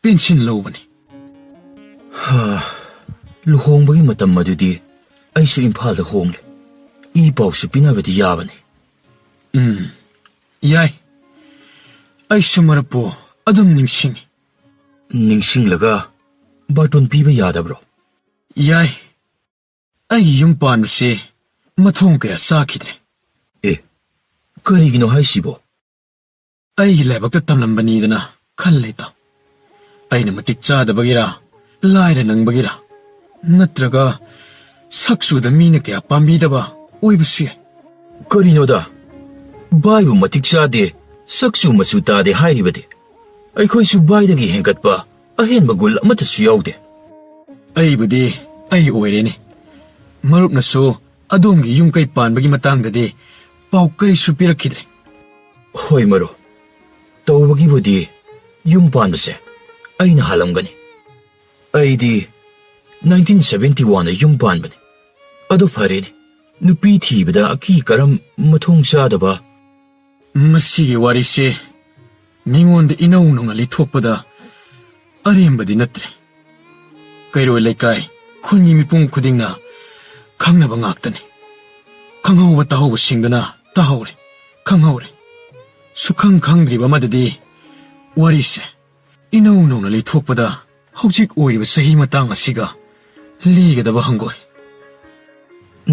ꯄꯦꯟꯁꯤꯟ ꯂꯧꯕꯅꯤ꯫ ꯍꯥ, ꯂꯨꯍꯣꯡꯕꯒꯤ ꯃꯇꯝ ꯑꯗꯨꯗꯤ ꯑꯩꯁꯨ ꯏꯝꯐꯥꯜꯗ ꯍꯣꯡꯂꯦ꯫ ꯏ ꯄꯥꯎꯁꯨ ꯄꯤꯅꯕꯗꯤ ꯌꯥꯕꯅꯤ꯫ ꯎꯝ, ꯌꯥꯏ꯫ ꯑꯩꯁꯨ ꯃꯔꯨꯞꯄꯨ ꯑꯗꯨꯝ ꯅꯤꯡꯁꯤꯡꯉꯤ꯫ ꯅꯤꯡꯁꯤꯡꯂꯒ ꯕꯥꯔꯇꯣꯟ ꯄꯤꯕ ꯌꯥꯗꯕ꯭ꯔꯣ? ꯌꯥꯏ꯫ ꯑꯩꯒꯤ ꯌꯨꯝ ꯄꯥꯟꯕꯁꯦ ꯃꯊꯣꯡ ꯀꯌꯥ ꯆꯥꯈꯤꯗ꯭ꯔꯦ꯫ ꯑꯦ, ꯀꯔꯤꯒꯤꯅꯣ ꯍꯥꯏꯁꯤꯕꯣ? ꯑꯩꯒꯤ ꯂꯥꯏꯕꯛꯇ ꯇꯝꯂꯝꯕꯅꯤꯗꯅ ꯈꯜꯂꯦ, ꯏꯇꯥꯎ꯫ ꯑꯩꯅ ꯃꯇꯤꯛ ꯆꯥꯗꯕꯒꯤꯔ, ꯂꯥꯏꯔ ꯅꯪꯕꯒꯤꯔ, ꯅꯠꯇ꯭ꯔꯒ ꯁꯛ ꯆꯨꯗ ꯃꯤꯅ ꯀꯌꯥ ꯄꯥꯝꯕꯤꯗꯕ ꯑꯣꯏꯕꯁꯨ ꯌꯥꯏ꯫ ꯀꯔꯤꯅꯣꯗ, ꯚꯥꯏꯕꯨ ꯃꯇꯤꯛ ꯆꯥꯗꯦ, ꯁꯛ ꯆꯨ ꯃꯆꯨ ꯇꯥꯗꯦ ꯍꯥꯏꯔꯤꯕꯗꯤ? ꯑꯩꯈꯣꯏꯁꯨ ꯚꯥꯏꯗꯒꯤ ꯍꯦꯟꯒꯠꯄ ꯑꯍꯦꯟꯕ ꯒꯨꯜ ꯑꯃꯠꯇꯁꯨ ꯌꯥꯎꯗꯦ꯫ ꯑꯩꯕꯨꯗꯤ ꯑꯩ ꯑꯣꯏꯔꯦꯅꯦ꯫ ꯃꯔꯨꯞꯅꯁꯨ ꯑꯗꯣꯝꯒꯤ ꯌꯨꯝ ꯀꯩ ꯄꯥꯟꯕꯒꯤ ꯃꯇꯥꯡꯗꯗꯤ ꯄꯥꯎ ꯀꯔꯤꯁꯨ ꯄꯤꯔꯛꯈꯤꯗ꯭ꯔꯦ꯫ ꯍꯣꯏ ꯃꯔꯨꯞ, ꯇꯧꯕꯒꯤꯕꯨꯗꯤ ꯌꯨꯝ ꯄꯥꯟꯕꯁꯦ ꯑꯩꯅ ꯍꯥꯜꯂꯝꯒꯅꯤ꯫ ꯑꯩꯗꯤ ꯅꯥꯏꯟꯇꯤꯟ ꯁꯚꯦꯟꯇꯤ ꯋꯥꯟꯗ ꯌꯨꯝ ꯄꯥꯟꯕꯅꯤ꯫ ꯑꯗꯨ ꯐꯔꯦꯅꯦ, ꯅꯨꯄꯤ ꯊꯤꯕꯗ ꯑꯀꯤ ꯀꯔꯝ, ꯃꯊꯣꯡ ꯆꯥꯗꯕ꯫ ꯃꯁꯤꯒꯤ ꯋꯥꯔꯤꯁꯦ ꯃꯤꯉꯣꯟꯗ ꯏꯅꯧ ꯅꯧꯅ ꯂꯤꯊꯣꯛꯄꯗ ꯑꯔꯦꯝꯕꯗꯤ ꯅꯠꯇ꯭ꯔꯦ꯫ ꯀꯩꯔꯣꯏ ꯂꯩꯀꯥꯏ, ꯈꯨꯟꯒꯤ ꯃꯤꯄꯨꯝ ꯈꯨꯗꯤꯡꯅ ꯈꯪꯅꯕ ꯉꯥꯛꯇꯅꯤ꯫ ꯈꯪꯍꯧꯕ ꯇꯥꯍꯧꯕꯁꯤꯡꯗꯨꯅ ꯇꯥꯍꯧꯔꯦ, ꯈꯪꯍꯧꯔꯦ꯫ ꯁꯨꯈꯪ ꯈꯪꯗ꯭ꯔꯤꯕ ꯑꯃꯗꯗꯤ ꯋꯥꯔꯤꯁꯦ ꯏꯅꯧ ꯅꯧꯅ ꯂꯤꯊꯣꯛꯄꯗ ꯍꯧꯖꯤꯛ ꯑꯣꯏꯔꯤꯕ ꯆꯍꯤ ꯃꯇꯥꯡ ꯑꯁꯤꯒ ꯂꯤꯒꯗꯕ ꯍꯪꯒꯣꯏ꯫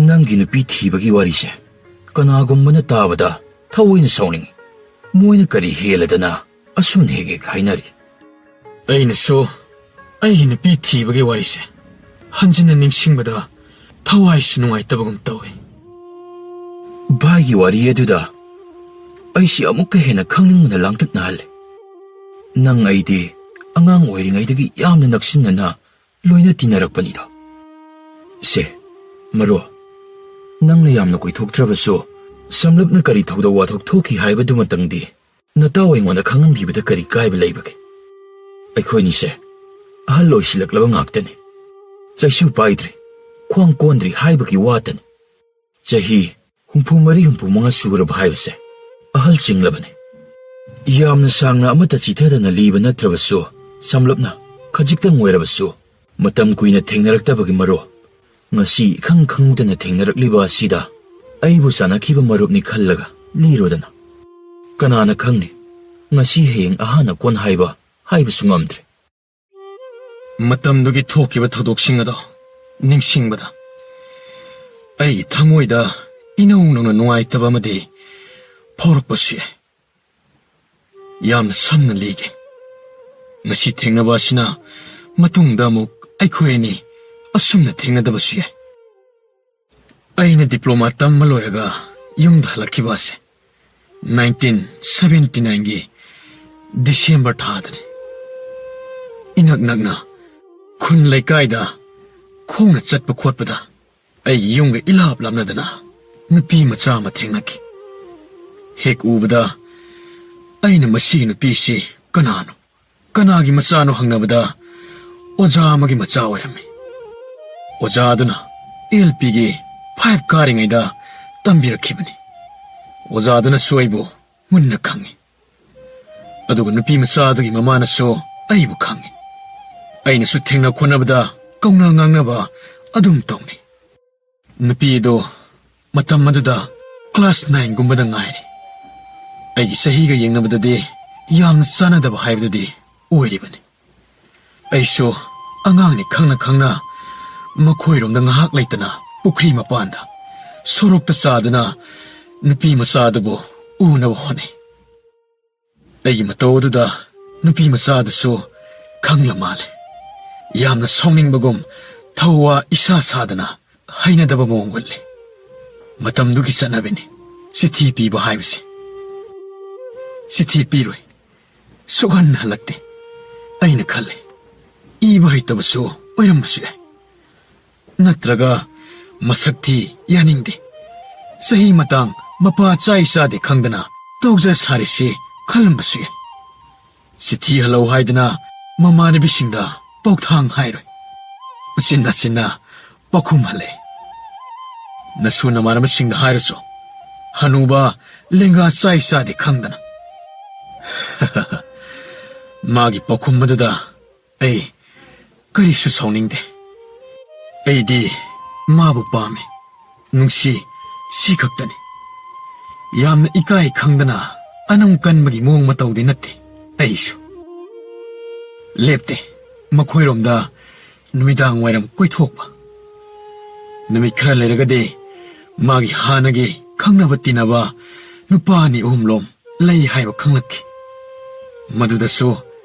ꯅꯪꯒꯤ ꯅꯨꯄꯤ ꯊꯤꯕꯒꯤ ꯋꯥꯔꯤꯁꯦ ꯀꯅꯥꯒꯨꯝꯕꯅ ꯇꯥꯕꯗ ꯊꯑꯣꯏꯅ ꯁꯥꯎꯅꯤꯡꯉꯤ꯫ ꯃꯣꯏꯅ ꯀꯔꯤ ꯍꯦꯜꯂꯗꯅ ꯑꯁꯨꯝꯅ ꯍꯦꯛ ꯍꯦꯛ ꯍꯥꯏꯅꯔꯤ? ꯑꯩꯅꯁꯨ ꯑꯩꯒꯤ ꯅꯨꯄꯤ ꯊꯤꯕꯒꯤ ꯋꯥꯔꯤꯁꯦ ꯍꯟꯖꯤꯟꯅ ꯅꯤꯡꯁꯤꯡꯕꯗ ꯊꯋꯥꯏꯁꯨ ꯅꯨꯡꯉꯥꯏꯇꯕꯒꯨꯝ ꯇꯧꯏ꯫ ꯚꯥꯏꯒꯤ ꯋꯥꯔꯤ ꯑꯗꯨꯗ ꯑꯩꯁꯤ ꯑꯃꯨꯛꯀ ꯍꯦꯟꯅ ꯈꯪꯅꯤꯡꯕꯅ ꯂꯥꯡꯇꯛꯅꯍꯜꯂꯦ꯫ ꯅꯪ ꯑꯩꯗꯤ ꯑꯉꯥꯡ ꯑꯣꯏꯔꯤꯉꯩꯗꯒꯤ ꯌꯥꯝꯅ ꯅꯛꯁꯤꯟꯅꯅ ꯂꯣꯏꯅ ꯇꯤꯟꯅꯔꯛꯄꯅꯤꯗꯣ꯫ ꯁꯦ, ꯃꯔꯨꯞ, ꯅꯪꯅ ꯌꯥꯝꯅ ꯀꯨꯏꯊꯣꯛꯇ꯭ꯔꯕꯁꯨ ꯁꯝꯂꯞꯅ ꯀꯔꯤ ꯊꯧꯗꯣꯛ ꯋꯥꯊꯣꯛ ꯊꯣꯛꯈꯤ ꯍꯥꯏꯕꯗꯨꯃꯇꯪꯗꯤ ꯅꯇꯥꯎ ꯑꯩꯉꯣꯟꯗ ꯈꯪꯍꯟꯕꯤꯕꯗ ꯀꯔꯤ ꯀꯥꯏꯕ ꯂꯩꯕꯒꯦ? ꯑꯩꯈꯣꯏꯅꯤꯁꯦ ꯑꯍꯜ ꯑꯣꯏꯁꯤꯜꯂꯛꯂꯕ ꯉꯥꯛꯇꯅꯤ꯫ ꯆꯩꯁꯨ ꯄꯥꯏꯗ꯭ꯔꯤ, ꯈ꯭ꯋꯥꯡ ꯀꯣꯟꯗ꯭ꯔꯤ ꯍꯥꯏꯕꯒꯤ ꯋꯥꯇꯅꯤ꯫ ꯆꯍꯤ ꯍꯨꯝꯐꯨ ꯃꯔꯤ, ꯍꯨꯝꯐꯨ ꯃꯉꯥ ꯁꯨꯔꯕ ꯍꯥꯏꯕꯁꯦ ꯑꯍꯜ ꯆꯤꯡꯂꯕꯅꯤ꯫ ꯌꯥꯝꯅ ꯁꯥꯡꯅ ꯑꯃꯠꯇ ꯆꯤꯊꯗꯅ ꯂꯤꯕ ꯅꯠꯇ꯭ꯔꯕꯁꯨ, ꯁꯝꯂꯞꯅ ꯈꯖꯤꯛꯇꯪ ꯑꯣꯏꯔꯕꯁꯨ, ꯃꯇꯝ ꯀꯨꯏꯅ ꯊꯦꯡꯅꯔꯛꯇꯕꯒꯤ ꯃꯔꯨꯞ, ꯉꯁꯤ ꯏꯈꯪ ꯈꯪꯍꯧꯗꯅ ꯊꯦꯡꯅꯔꯛꯂꯤꯕ ꯑꯁꯤꯗ ꯑꯩꯕꯨ ꯆꯥꯟꯅꯈꯤꯕ ꯃꯔꯨꯞꯅꯤ ꯈꯜꯂꯒ ꯂꯤꯔꯣꯗꯅ꯫ ꯀꯅꯥꯅ ꯈꯪꯅꯤ, ꯉꯁꯤ ꯍꯌꯦꯡ ꯑꯍꯥꯟꯅ ꯀꯣꯟ ꯍꯥꯏꯕ ꯍꯥꯏꯕꯁꯨ ꯉꯝꯗ꯭ꯔꯦ꯫ ꯃꯇꯝꯗꯨꯒꯤ ꯊꯣꯛꯈꯤꯕ ꯊꯧꯗꯣꯛꯁꯤꯡ ꯑꯗꯣ ꯅꯤꯡꯁꯤꯡꯕꯗ ꯑꯩꯒꯤ ꯊꯃꯣꯏꯗ ꯏꯅꯧ ꯅꯧꯅ ꯅꯨꯡꯉꯥꯏꯇꯕ ꯑꯃꯗꯤ ꯐꯥꯎꯔꯛꯄꯁꯨ ꯌꯥꯏ꯫ ꯌꯥꯝꯅ ꯁꯝꯅ ꯂꯤꯒꯦ꯫ ꯉꯁꯤ ꯊꯦꯡꯅꯕ ꯑꯁꯤꯅ ꯃꯇꯨꯡꯗ ꯑꯃꯨꯛ ꯑꯩꯈꯣꯏ ꯑꯅꯤ ꯑꯁꯨꯝꯅ ꯊꯦꯡꯅꯗꯕꯁꯨ ꯌꯥꯏ꯫ ꯑꯩꯅ diploma ꯇꯝꯕ ꯂꯣꯏꯔꯒ ꯌꯨꯝꯗ ꯍꯜꯂꯛꯈꯤꯕ ꯑꯁꯦ nineteen seventy nineꯒꯤ December ꯊꯥꯗꯅꯤ꯫ ꯏꯅꯛ ꯅꯛꯅ ꯈꯨꯟ ꯂꯩꯀꯥꯏꯗ ꯈꯣꯡꯅ ꯆꯠꯄ ꯈꯣꯠꯄꯗ ꯑꯩꯒꯤ ꯌꯨꯝꯒ ꯏꯂꯥꯞ ꯂꯥꯞꯅꯗꯅ ꯅꯨꯄꯤ ꯃꯆꯥ ꯑꯃ ꯊꯦꯡꯅꯈꯤ꯫ ꯍꯦꯛ ꯎꯕꯗ ꯑꯩꯅ ꯃꯁꯤꯒꯤ ꯅꯨꯄꯤꯁꯤ ꯀꯅꯥꯅꯣ, ꯀꯅꯥꯒꯤ ꯃꯆꯥꯅꯣ ꯍꯪꯅꯕꯗ ꯑꯣꯖꯥ ꯑꯃꯒꯤ ꯃꯆꯥ ꯑꯣꯏꯔꯝꯃꯤ꯫ ꯑꯣꯖꯥꯗꯨꯅ L Pꯒꯤ five ꯀꯥꯔꯤꯉꯩꯗ ꯇꯝꯕꯤꯔꯛꯈꯤꯕꯅꯤ꯫ ꯑꯣꯖꯥꯗꯨꯅꯁꯨ ꯑꯩꯕꯨ ꯃꯨꯟꯅ ꯈꯪꯉꯤ꯫ ꯑꯗꯨꯒ ꯅꯨꯄꯤ ꯃꯆꯥꯗꯨꯒꯤ ꯃꯃꯥꯅꯁꯨ ꯑꯩꯕꯨ ꯈꯪꯉꯤ꯫ ꯑꯩꯅꯁꯨ ꯊꯦꯡꯅ ꯈꯣꯠꯅꯕꯗ ꯀꯧꯅ ꯉꯥꯡꯅꯕ ꯑꯗꯨꯝ ꯇꯧꯅꯩ꯫ ꯅꯨꯄꯤ ꯑꯗꯨ ꯃꯇꯝ ꯑꯗꯨꯗ class nineꯒꯨꯝꯕꯗ ꯉꯥꯏꯔꯤ꯫ ꯑꯩꯒꯤ ꯆꯍꯤꯒ ꯌꯦꯡꯅꯕꯗꯗꯤ ꯌꯥꯝꯅ ꯆꯥꯟꯅꯗꯕ ꯍꯥꯏꯕꯗꯨꯗꯤ ꯑꯣꯏꯔꯤꯕꯅꯤ꯫ ꯑꯩꯁꯨ ꯑꯉꯥꯡꯅꯤ ꯈꯪꯅ ꯈꯪꯅ ꯃꯈꯣꯏꯔꯣꯝꯗ ꯉꯥꯏꯍꯥꯛ ꯂꯩꯇꯅ ꯄꯨꯈ꯭ꯔꯤ ꯃꯄꯥꯟꯗ ꯁꯣꯔꯣꯛꯇ ꯆꯥꯗꯨꯅ ꯅꯨꯄꯤ ꯃꯆꯥ ꯑꯗꯨꯕꯨ ꯎꯅꯕ ꯍꯣꯠꯅꯩ꯫ ꯑꯩꯒꯤ ꯃꯇꯧ ꯑꯗꯨꯗ ꯅꯨꯄꯤ ꯃꯆꯥ ꯑꯗꯨꯁꯨ ꯈꯪꯂ ꯃꯥꯜꯂꯦ꯫ ꯌꯥꯝꯅ ꯁꯥꯎꯅꯤꯡꯕꯒꯨꯝ ꯊꯧꯋꯥ ꯏꯁꯥ ꯁꯥꯗꯅ ꯍꯩꯅꯗꯕ ꯃꯑꯣꯡ ꯎꯠꯂꯤ꯫ ꯃꯇꯝꯗꯨꯒꯤ ꯆꯠꯅꯕꯤꯅꯤ ꯆꯤꯊꯤ ꯄꯤꯕ ꯍꯥꯏꯕꯁꯦ꯫ ꯆꯤꯊꯤ ꯄꯤꯔꯣꯏ, ꯁꯨꯛꯍꯟ ꯍꯜꯂꯛꯇꯦ꯫ ꯑꯩꯅ ꯈꯜꯂꯤ, ꯏꯕ ꯍꯩꯇꯕꯁꯨ ꯑꯣꯏꯔꯝꯕꯁꯨ ꯌꯥꯏ꯫ ꯅꯠꯇ꯭ꯔꯒ ꯃꯁꯛ ꯊꯤ, ꯌꯥꯅꯤꯡꯗꯦ, ꯆꯍꯤ ꯃꯇꯥꯡ ꯃꯄꯥ ꯆꯥꯏ ꯆꯥꯗꯦ ꯈꯪꯗꯅ ꯇꯧꯖ ꯁꯥꯔꯤꯁꯤ ꯈꯜꯂꯝꯕꯁꯨ ꯌꯥꯏ꯫ ꯆꯤꯊꯤ ꯍꯜꯂꯧ ꯍꯥꯏꯗꯅ ꯃꯃꯥꯟꯅꯕꯤꯁꯤꯡꯗ ꯄꯥꯎꯊꯥꯡ ꯍꯥꯏꯔꯣꯏ꯫ ꯎꯆꯤꯟ ꯅꯥꯆꯤꯟꯅ ꯄꯥꯎꯈꯨꯝ ꯍꯜꯂꯛꯑꯦ꯫ ꯅꯁꯨ ꯅꯃꯥꯟꯅꯕꯁꯤꯡꯗ ꯍꯥꯏꯔꯨꯆꯣ, ꯍꯅꯨꯕ ꯂꯦꯡꯒꯥ ꯆꯥꯏ ꯆꯥꯗꯦ ꯈꯪꯗꯅ꯫ ꯃꯥꯒꯤ ꯄꯥꯎꯈꯨꯝ ꯑꯗꯨꯗ ꯑꯩ ꯀꯔꯤꯁꯨ ꯁꯥꯎꯅꯤꯡꯗꯦ꯫ ꯑꯩꯗꯤ ꯃꯥꯕꯨ ꯄꯥꯝꯃꯤ, ꯅꯨꯡꯁꯤ, ꯁꯤ ꯈꯛꯇꯅꯤ꯫ ꯌꯥꯝꯅ ꯏꯀꯥꯏ ꯈꯪꯗꯅ ꯑꯅꯝ ꯀꯟꯕꯒꯤ ꯃꯑꯣꯡ ꯃꯇꯧꯗꯤ ꯅꯠꯇꯦ ꯑꯩꯁꯨ꯫ ꯂꯦꯞꯇꯦ ꯃꯈꯣꯏꯔꯣꯝꯗ ꯅꯨꯃꯤꯗꯥꯡ ꯋꯥꯏꯔꯝ ꯀꯣꯏꯊꯣꯛꯄ꯫ ꯅꯨꯃꯤꯠ ꯈꯔ ꯂꯩꯔꯒꯗꯤ ꯃꯥꯒꯤ ꯍꯥꯟꯅꯒꯤ ꯈꯪꯅꯕ ꯇꯤꯟꯅꯕ ꯅꯨꯄꯥ ꯑꯅꯤ ꯑꯍꯨꯝ ꯂꯣꯝ ꯂꯩ ꯍꯥꯏꯕ ꯈꯪꯂꯛꯈꯤ꯫ ꯃꯗꯨꯗꯁꯨ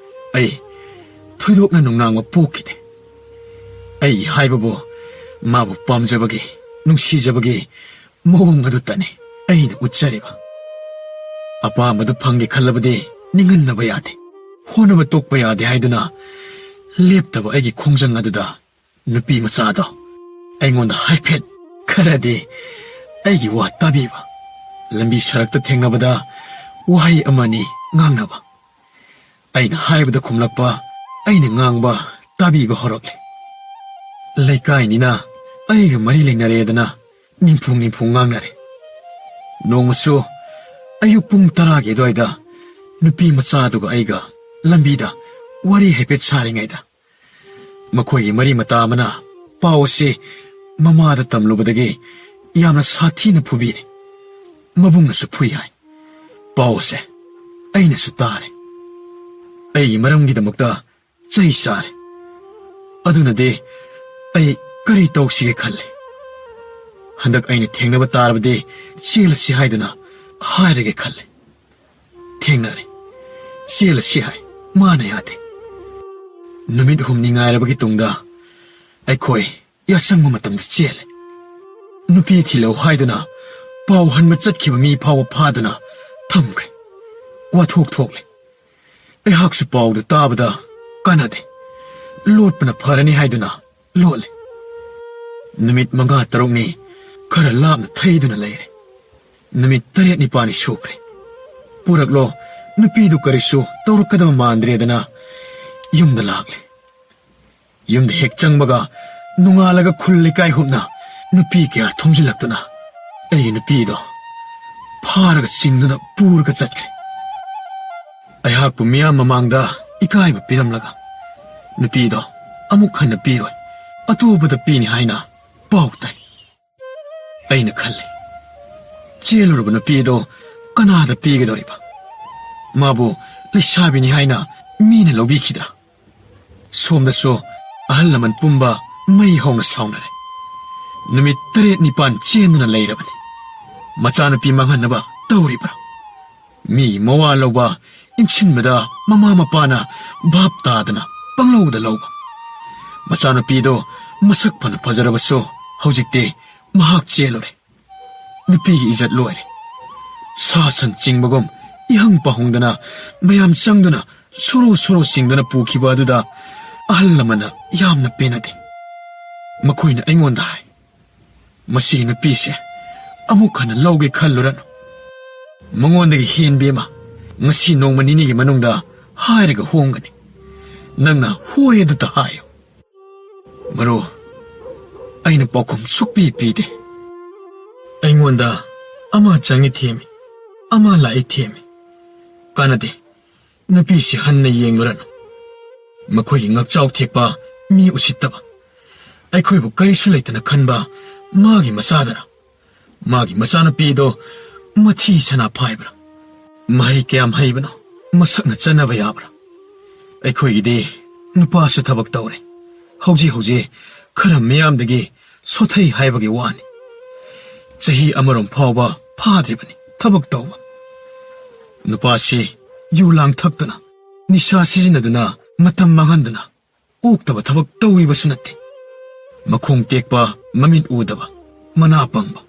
ꯑꯩ ꯊꯣꯏꯗꯣꯛꯅ ꯅꯨꯡꯅꯥꯡꯕ ꯄꯣꯛꯈꯤꯗꯦ꯫ ꯑꯩꯒꯤ ꯍꯥꯏꯕꯕꯨ ꯃꯥꯕꯨ ꯄꯥꯝꯖꯕꯒꯤ, ꯅꯨꯡꯁꯤꯖꯕꯒꯤ ꯃꯑꯣꯡ ꯑꯗꯨꯇꯅꯤ ꯑꯩꯅ ꯎꯠꯆꯔꯤꯕ꯫ ꯑꯄꯥꯝꯕꯗꯨ ꯐꯪꯒꯦ ꯈꯜꯂꯕꯗꯤ ꯅꯤꯡꯍꯟꯅꯕ ꯌꯥꯗꯦ, ꯍꯣꯠꯅꯕ ꯇꯣꯛꯄ ꯌꯥꯗꯦ ꯍꯥꯏꯗꯨꯅ ꯂꯦꯞꯇꯕ ꯑꯩꯒꯤ ꯈꯣꯡꯖꯪ ꯑꯗꯨꯗ ꯅꯨꯄꯤ ꯃꯆꯥꯗꯣ ꯑꯩꯉꯣꯟꯗ ꯍꯥꯏꯐꯦꯠ ꯈꯔꯗꯤ ꯑꯩꯒꯤ ꯋꯥ ꯇꯥꯕꯤꯕ, ꯂꯝꯕꯤ ꯁꯔꯛꯇ ꯊꯦꯡꯅꯕꯗ ꯋꯥꯍꯩ ꯑꯃꯅꯤ ꯉꯥꯡꯅꯕ, ꯑꯩꯅ ꯍꯥꯏꯕꯗ ꯈꯨꯝꯂꯛꯄ, ꯑꯩꯅ ꯉꯥꯡꯕ ꯇꯥꯕꯤꯕ ꯍꯧꯔꯛꯂꯦ꯫ ꯂꯩꯀꯥꯏꯅꯤꯅ ꯑꯩꯒ ꯃꯔꯤ ꯂꯩꯅꯔꯦꯗꯅ ꯅꯤꯝꯐꯨ ꯅꯤꯝꯐꯨ ꯉꯥꯡꯅꯔꯦ꯫ ꯅꯣꯡꯃꯁꯨ ꯑꯌꯨꯛ ꯄꯨꯡ ꯇꯔꯥꯒꯤ ꯑꯗꯨꯋꯥꯏꯗ ꯅꯨꯄꯤ ꯃꯆꯥꯗꯨꯒ ꯑꯩꯒ ꯂꯝꯕꯤꯗ ꯋꯥꯔꯤ ꯍꯥꯏꯐꯦꯠ ꯁꯥꯔꯤꯉꯩꯗ, ꯃꯈꯣꯏꯒꯤ ꯃꯔꯤ ꯃꯇꯥ ꯑꯃꯅ ꯄꯥꯎ ꯑꯁꯤ ꯃꯃꯥꯗ ꯇꯝꯂꯨꯕꯗꯒꯤ ꯌꯥꯝꯅ ꯁꯥꯊꯤꯅ ꯐꯨꯕꯤꯔꯦ꯫ ꯃꯕꯨꯡꯅꯁꯨ ꯐꯨꯏ ꯍꯥꯏ꯫ ꯄꯥꯎ ꯑꯁꯦ ꯑꯩꯅꯁꯨ ꯇꯥꯔꯦ꯫ ꯑꯩꯒꯤ ꯃꯔꯝꯒꯤꯗꯃꯛꯇ ꯆꯩ ꯆꯥꯔꯦ꯫ ꯑꯗꯨꯅꯗꯤ ꯑꯩ ꯀꯔꯤ ꯇꯧꯁꯤꯒꯦ ꯈꯜꯂꯦ꯫ ꯍꯟꯗꯛ ꯑꯩꯅ ꯊꯦꯡꯅꯕ ꯇꯥꯔꯕꯗꯤ ꯆꯦꯜꯂꯁꯤ ꯍꯥꯏꯗꯨꯅ ꯍꯥꯏꯔꯒꯦ ꯈꯜꯂꯦ꯫ ꯊꯦꯡꯅꯔꯦ꯫ ꯆꯦꯜꯂꯁꯤ ꯍꯥꯏ꯫ ꯃꯥꯅ ꯌꯥꯗꯦ꯫ ꯅꯨꯃꯤꯠ ꯍꯨꯝꯅꯤ ꯉꯥꯏꯔꯕꯒꯤ ꯇꯨꯡꯗ ꯑꯩꯈꯣꯏ ꯌꯥꯆꯪꯕ ꯃꯇꯝꯗ ꯆꯦꯜꯂꯦ꯫ ꯅꯨꯄꯤ ꯊꯤꯜꯂꯧ ꯍꯥꯏꯗꯨꯅ ꯄꯥꯎ ꯍꯟꯕ ꯆꯠꯈꯤꯕ ꯃꯤ ꯐꯥꯎꯕ ꯐꯥꯗꯨꯅ ꯊꯝꯈ꯭ꯔꯦ꯫ ꯋꯥꯊꯣꯛ ꯊꯣꯛꯂꯦ꯫ ꯑꯩꯍꯥꯛꯁꯨ ꯄꯥꯎꯗꯨ ꯇꯥꯕꯗ ꯀꯥꯟꯅꯗꯦ, ꯂꯣꯠꯄꯅ ꯐꯔꯅꯤ ꯍꯥꯏꯗꯨꯅ ꯂꯣꯠꯂꯦ꯫ ꯅꯨꯃꯤꯠ ꯃꯉꯥ ꯇꯔꯨꯛꯅꯤ ꯈꯔ ꯂꯥꯞꯅ ꯊꯩꯗꯨꯅ ꯂꯩꯔꯦ꯫ ꯅꯨꯃꯤꯠ ꯇꯔꯦꯠ ꯅꯤꯄꯥꯜꯅꯤ ꯁꯨꯈ꯭ꯔꯦ꯫ ꯄꯨꯔꯛꯂꯣ, ꯅꯨꯄꯤꯗꯨ ꯀꯔꯤꯁꯨ ꯇꯧꯔꯛꯀꯗꯕ ꯃꯥꯟꯗ꯭ꯔꯦꯗꯅ ꯌꯨꯝꯗ ꯂꯥꯛꯂꯦ꯫ ꯌꯨꯝꯗ ꯍꯦꯛ ꯆꯪꯕꯒ ꯅꯣꯡꯉꯥꯜꯂꯒ ꯈꯨꯜ ꯂꯩꯀꯥꯏ ꯍꯨꯞꯅ ꯅꯨꯄꯤ ꯀꯌꯥ ꯊꯣꯝꯖꯤꯜꯂꯛꯇꯨꯅ ꯑꯩꯒꯤ ꯅꯨꯄꯤꯗꯣ ꯐꯥꯔꯒ ꯆꯤꯡꯗꯨꯅ ꯄꯨꯔꯒ ꯆꯠꯈ꯭ꯔꯦ꯫ ꯑꯩꯍꯥꯛꯄꯨ ꯃꯤꯌꯥꯝ ꯃꯃꯥꯡꯗ ꯏꯀꯥꯏꯕ ꯄꯤꯔꯝꯂꯒ ꯅꯨꯄꯤꯗꯣ ꯑꯃꯨꯛ ꯍꯟꯅ ꯄꯤꯔꯣꯏ, ꯑꯇꯣꯞꯄꯗ ꯄꯤꯅꯤ ꯍꯥꯏꯅ ꯄꯥꯎ ꯇꯥꯏ꯫ ꯑꯩꯅ ꯈꯜꯂꯤ, ꯆꯦꯜꯂꯨꯔꯕ ꯅꯨꯄꯤ ꯑꯗꯣ ꯀꯅꯥꯗ ꯄꯤꯒꯗꯧꯔꯤꯕ? ꯃꯥꯕꯨ ꯂꯩꯁꯥꯕꯤꯅꯤ ꯍꯥꯏꯅ ꯃꯤꯅ ꯂꯧꯕꯤꯈꯤꯗ꯭ꯔꯥ? ꯁꯣꯝꯗꯁꯨ ꯑꯍꯜ ꯂꯃꯟ ꯄꯨꯝꯕ ꯃꯩ ꯍꯧꯅ ꯁꯥꯎꯅꯔꯦ꯫ ꯅꯨꯃꯤꯠ ꯇꯔꯦꯠ ꯅꯤꯄꯥꯟ ꯆꯦꯟꯗꯨꯅ ꯂꯩꯔꯕꯅꯤ꯫ ꯃꯆꯥꯅꯨꯄꯤ ꯃꯥꯡꯍꯟꯅꯕ ꯇꯧꯔꯤꯕ꯭ꯔꯥ? ꯃꯤ ꯃꯋꯥ ꯂꯧꯕ, ꯏꯟꯁꯤꯟꯕꯗ ꯃꯃꯥ ꯃꯄꯥꯅ ꯚꯥꯞ ꯇꯥꯗꯅ ꯄꯪꯂꯧꯗ ꯂꯧꯕ꯫ ꯃꯆꯥꯅꯨꯄꯤꯗꯣ ꯃꯁꯛ ꯐꯅ ꯐꯖꯔꯕꯁꯨ ꯍꯧꯖꯤꯛꯇꯤ ꯃꯍꯥꯛ ꯆꯦꯜꯂꯨꯔꯦ꯫ ꯅꯨꯄꯤꯒꯤ ꯏꯖꯠ ꯂꯣꯏꯔꯦ꯫ ꯁꯥ ꯁꯟ ꯆꯤꯡꯕꯒꯨꯝ ꯏꯍꯪ ꯄꯥꯍꯪꯗꯅ ꯃꯌꯥꯝ ꯆꯪꯗꯨꯅ ꯁꯣꯔꯣ ꯁꯣꯔꯣ ꯆꯤꯡꯗꯨꯅ ꯄꯨꯈꯤꯕ ꯑꯗꯨꯗ ꯑꯍꯜ ꯂꯃꯟꯅ ꯌꯥꯝꯅ ꯄꯦꯟꯅꯗꯦ꯫ ꯃꯈꯣꯏꯅ ꯑꯩꯉꯣꯟꯗ ꯍꯥꯏ, "ꯃꯁꯤꯒꯤ ꯅꯨꯄꯤꯁꯦ ꯑꯃꯨꯛ ꯍꯟꯅ ꯂꯧꯒꯦ ꯈꯜꯂꯨꯔꯅꯨ꯫ ꯃꯉꯣꯟꯗꯒꯤ ꯍꯦꯟꯕꯤ ꯑꯃ ꯉꯁꯤ ꯅꯣꯡꯃ ꯅꯤꯅꯤꯒꯤ ꯃꯅꯨꯡꯗ ꯍꯥꯏꯔꯒ ꯍꯣꯡꯒꯅꯤ꯫ ꯅꯪꯅ ꯍꯣꯏ ꯑꯗꯨꯇ ꯍꯥꯏꯌꯨ꯫" ꯃꯔꯨ, ꯑꯩꯅ ꯄꯥꯎꯈꯨꯝ ꯁꯨꯛꯄꯤ ꯄꯤꯗꯦ꯫ ꯑꯩꯉꯣꯟꯗ ꯑꯃ ꯆꯪꯏ ꯊꯦꯝꯃꯤ, ꯑꯃ ꯂꯥꯛꯏ ꯊꯦꯝꯃꯤ꯫ ꯀꯥꯟꯅꯗꯦ꯫ ꯅꯨꯄꯤꯁꯤ ꯍꯟꯅ ꯌꯦꯡꯂꯨꯔꯅꯨ꯫ ꯃꯈꯣꯏꯒꯤ ꯉꯛꯆꯥꯎ ꯊꯦꯛꯄ, ꯃꯤ ꯎꯁꯤꯠꯇꯕ, ꯑꯩꯈꯣꯏꯕꯨ ꯀꯔꯤꯁꯨ ꯂꯩꯇꯅ ꯈꯟꯕ ꯃꯥꯒꯤ ꯃꯆꯥꯗꯔ? ꯃꯥꯒꯤ ꯃꯆꯥꯅꯨꯄꯤꯗꯣ ꯃꯊꯤ ꯁꯅꯥ ꯐꯥꯏꯕ꯭ꯔꯥ? ꯃꯍꯩ ꯀꯌꯥꯝ ꯍꯩꯕꯅꯣ? ꯃꯁꯛꯅ ꯆꯠꯅꯕ ꯌꯥꯕ꯭ꯔꯥ? ꯑꯩꯈꯣꯏꯒꯤꯗꯤ ꯅꯨꯄꯥꯁꯨ ꯊꯕꯛ ꯇꯧꯔꯦ꯫ ꯍꯧꯖꯤꯛ ꯍꯧꯖꯤꯛ ꯈꯔ ꯃꯤꯌꯥꯝꯗꯒꯤ ꯁꯣꯊꯩ ꯍꯥꯏꯕꯒꯤ ꯋꯥꯅꯤ꯫ ꯆꯍꯤ ꯑꯃꯔꯣꯝ ꯐꯥꯎꯕ ꯐꯥꯗ꯭ꯔꯤꯕꯅꯤ ꯊꯕꯛ ꯇꯧꯕ꯫ ꯅꯨꯄꯥꯁꯤ ꯌꯨ ꯂꯥꯡ ꯊꯛꯇꯨꯅ, ꯅꯤꯁꯥ ꯁꯤꯖꯤꯟꯅꯗꯨꯅ, ꯃꯇꯝ ꯃꯥꯡꯍꯟꯗꯨꯅ ꯑꯣꯛꯇꯕ ꯊꯕꯛ ꯇꯧꯔꯤꯕꯁꯨ ꯅꯠꯇꯦ꯫ ꯃꯈꯣꯡ ꯇꯦꯛꯄ, ꯃꯃꯤꯠ ꯎꯗꯕ, ꯃꯅꯥ ꯄꯪꯕ,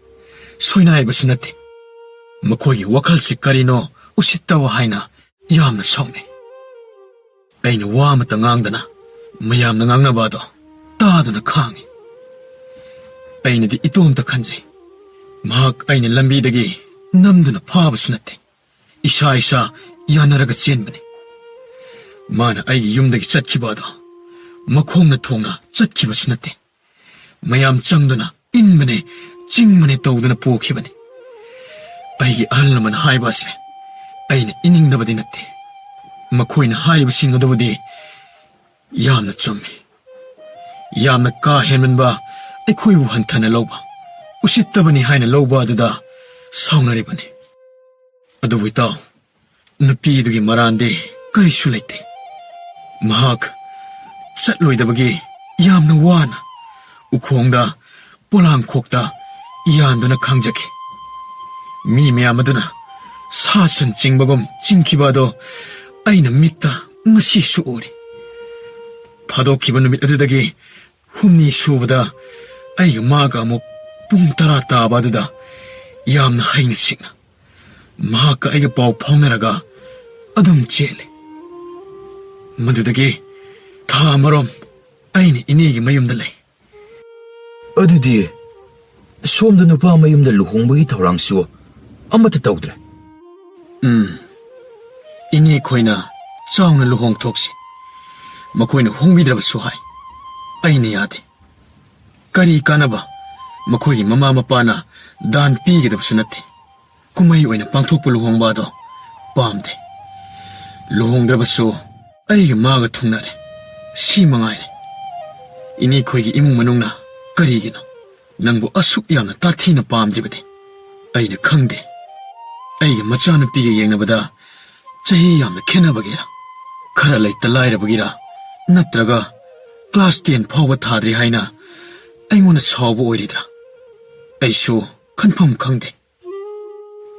ꯁꯣꯏꯅꯥꯏꯕꯁꯨ ꯅꯠꯇꯦ꯫ ꯃꯈꯣꯏꯒꯤ ꯋꯥꯈꯜꯁꯤ ꯀꯔꯤꯅꯣ ꯎꯁꯤꯠꯇꯕ ꯍꯥꯏꯅ ꯌꯥꯝꯅ ꯁꯥꯎꯅꯩ꯫ ꯑꯩꯅ ꯋꯥ ꯑꯃꯠꯇ ꯉꯥꯡꯗꯅ ꯃꯌꯥꯝꯅ ꯉꯥꯡꯅꯕ ꯑꯗꯣ ꯇꯥꯗꯨꯅ ꯈꯥꯡꯉꯤ꯫ ꯑꯩꯅꯗꯤ ꯏꯇꯣꯝꯇ ꯈꯟꯖꯩ, ꯃꯍꯥꯛ ꯑꯩꯅ ꯂꯝꯕꯤꯗꯒꯤ ꯅꯝꯗꯨꯅ ꯐꯥꯕꯁꯨ ꯅꯠꯇꯦ꯫ ꯏꯁꯥ ꯏꯁꯥ ꯌꯥꯅꯔꯒ ꯆꯦꯟꯕꯅꯤ꯫ ꯃꯥꯅ ꯑꯩꯒꯤ ꯌꯨꯝꯗꯒꯤ ꯆꯠꯈꯤꯕ ꯑꯗꯣ ꯃꯈꯣꯡꯅ ꯊꯣꯡꯅ ꯆꯠꯈꯤꯕꯁꯨ ꯅꯠꯇꯦ꯫ ꯃꯌꯥꯝ ꯆꯪꯗꯨꯅ ꯏꯟꯕꯅꯦ, ꯆꯤꯡꯕꯅꯦ ꯇꯧꯗꯨꯅ ꯄꯨꯈꯤꯕꯅꯤ꯫ ꯑꯩꯒꯤ ꯑꯍꯜ ꯂꯃꯟ ꯍꯥꯏꯕ ꯑꯁꯦ ꯑꯩꯅ ꯏꯅꯤꯡꯗꯕꯗꯤ ꯅꯠꯇꯦ꯫ ꯃꯈꯣꯏꯅ ꯍꯥꯏꯔꯤꯕꯁꯤꯡ ꯑꯗꯨꯕꯨꯗꯤ ꯌꯥꯝꯅ ꯆꯨꯝꯃꯤ꯫ ꯌꯥꯝꯅ ꯀꯥ ꯍꯦꯟꯃꯟꯕ, ꯑꯩꯈꯣꯏꯕꯨ ꯍꯟꯊꯅ ꯂꯧꯕ, ꯎꯁꯤꯠꯇꯕꯅꯤ ꯍꯥꯏꯅ ꯂꯧꯕ ꯑꯗꯨꯗ ꯁꯥꯎꯅꯔꯤꯕꯅꯤ꯫ ꯑꯗꯨꯕꯨ ꯏꯇꯥꯎ, ꯅꯨꯄꯤꯗꯨꯒꯤ ꯃꯔꯥꯟꯗꯤ ꯀꯔꯤꯁꯨ ꯂꯩꯇꯦ꯫ ꯃꯍꯥꯛ ꯆꯠꯂꯣꯏꯗꯕꯒꯤ ꯌꯥꯝꯅ ꯋꯥꯅ ꯎꯈꯣꯡꯗ ꯄꯣꯂꯥꯡꯈꯣꯛꯇ ꯌꯥꯟꯗꯨꯅ ꯈꯥꯡꯖꯈꯤ꯫ ꯃꯤ ꯃꯌꯥꯝ ꯑꯗꯨꯅ ꯁꯥ ꯁꯟ ꯆꯤꯡꯕꯒꯨꯝ ꯆꯤꯡꯈꯤꯕ ꯑꯗꯣ ꯑꯩꯅ ꯃꯤꯠꯇ ꯉꯁꯤꯁꯨ ꯎꯔꯤ꯫ ꯐꯥꯗꯣꯛꯈꯤꯕ ꯅꯨꯃꯤꯠ ꯑꯗꯨꯗꯒꯤ ꯍꯨꯝꯅꯤ ꯁꯨꯕꯗ ꯑꯩꯒ ꯃꯥꯒ ꯑꯃꯨꯛ ꯄꯨꯡ ꯇꯔꯥ ꯇꯥꯕ ꯑꯗꯨꯗ ꯌꯥꯝꯅ ꯍꯩꯅ ꯁꯤꯡꯅ ꯃꯍꯥꯛꯀ ꯑꯩꯒ ꯄꯥꯎ ꯐꯥꯎꯅꯔꯒ ꯑꯗꯨꯝ ꯆꯦꯜꯂꯤ꯫ ꯃꯗꯨꯗꯒꯤ ꯊꯥ ꯑꯃꯔꯣꯝ ꯑꯩꯅ ꯏꯅꯦꯒꯤ ꯃꯌꯨꯝꯗ ꯂꯩ꯫ ꯑꯗꯨꯗꯤ ꯁꯣꯝꯗ ꯅꯨꯄꯥ ꯃꯌꯨꯝꯗ ꯂꯨꯍꯣꯡꯕꯒꯤ ꯊꯧꯔꯥꯡꯁꯨ ꯑꯃꯠꯇ ꯇꯧꯗ꯭ꯔꯦ? ꯎꯝ, ꯏꯅꯦ ꯈꯣꯏꯅ ꯆꯥꯎꯅ ꯂꯨꯍꯣꯡ ꯊꯣꯛꯁꯤ, ꯃꯈꯣꯏꯅ ꯍꯣꯡꯕꯤꯗ꯭ꯔꯕꯁꯨ ꯍꯥꯏ꯫ ꯑꯩꯅ ꯌꯥꯗꯦ꯫ ꯀꯔꯤ ꯀꯥꯟꯅꯕ? ꯃꯈꯣꯏꯒꯤ ꯃꯃꯥ ꯃꯄꯥꯅ ꯗꯥꯟ ꯄꯤꯒꯗꯕꯁꯨ ꯅꯠꯇꯦ꯫ ꯀꯨꯝꯍꯩ ꯑꯣꯏꯅ ꯄꯥꯡꯊꯣꯛꯄ ꯂꯨꯍꯣꯡꯕ ꯑꯗꯣ ꯄꯥꯝꯗꯦ꯫ ꯂꯨꯍꯣꯡꯗ꯭ꯔꯕꯁꯨ ꯑꯩꯒ ꯃꯥꯒ ꯊꯨꯡꯅꯔꯦ, ꯁꯤ ꯃꯉꯥꯏꯔꯦ꯫ ꯏꯅꯦꯈꯣꯏꯒꯤ ꯏꯃꯨꯡ ꯃꯅꯨꯡꯅ ꯀꯔꯤꯒꯤꯅꯣ ꯅꯪꯕꯨ ꯑꯁꯨꯛ ꯌꯥꯝꯅ ꯇꯥꯊꯤꯅ ꯄꯥꯝꯗ꯭ꯔꯤꯕꯗꯤ? ꯑꯩꯅ ꯈꯪꯗꯦ꯫ ꯑꯩꯒ ꯃꯆꯥꯅꯨꯄꯤꯒ ꯌꯦꯡꯅꯕꯗ ꯆꯍꯤ ꯌꯥꯝꯅ ꯈꯦꯠꯅꯕꯒꯤꯔ, ꯈꯔ ꯂꯩꯇ ꯂꯥꯏꯔꯕꯒꯤꯔ, ꯅꯠꯇ꯭ꯔꯒ ꯀ꯭ꯂꯥꯁ ꯇꯦꯟ ꯐꯥꯎꯕ ꯊꯥꯗ꯭ꯔꯤ ꯍꯥꯏꯅ ꯑꯩꯉꯣꯟꯗ ꯁꯥꯎꯕ ꯑꯣꯏꯔꯤꯗ꯭ꯔꯥ? ꯑꯩꯁꯨ ꯈꯟꯐꯝ ꯈꯪꯗꯦ꯫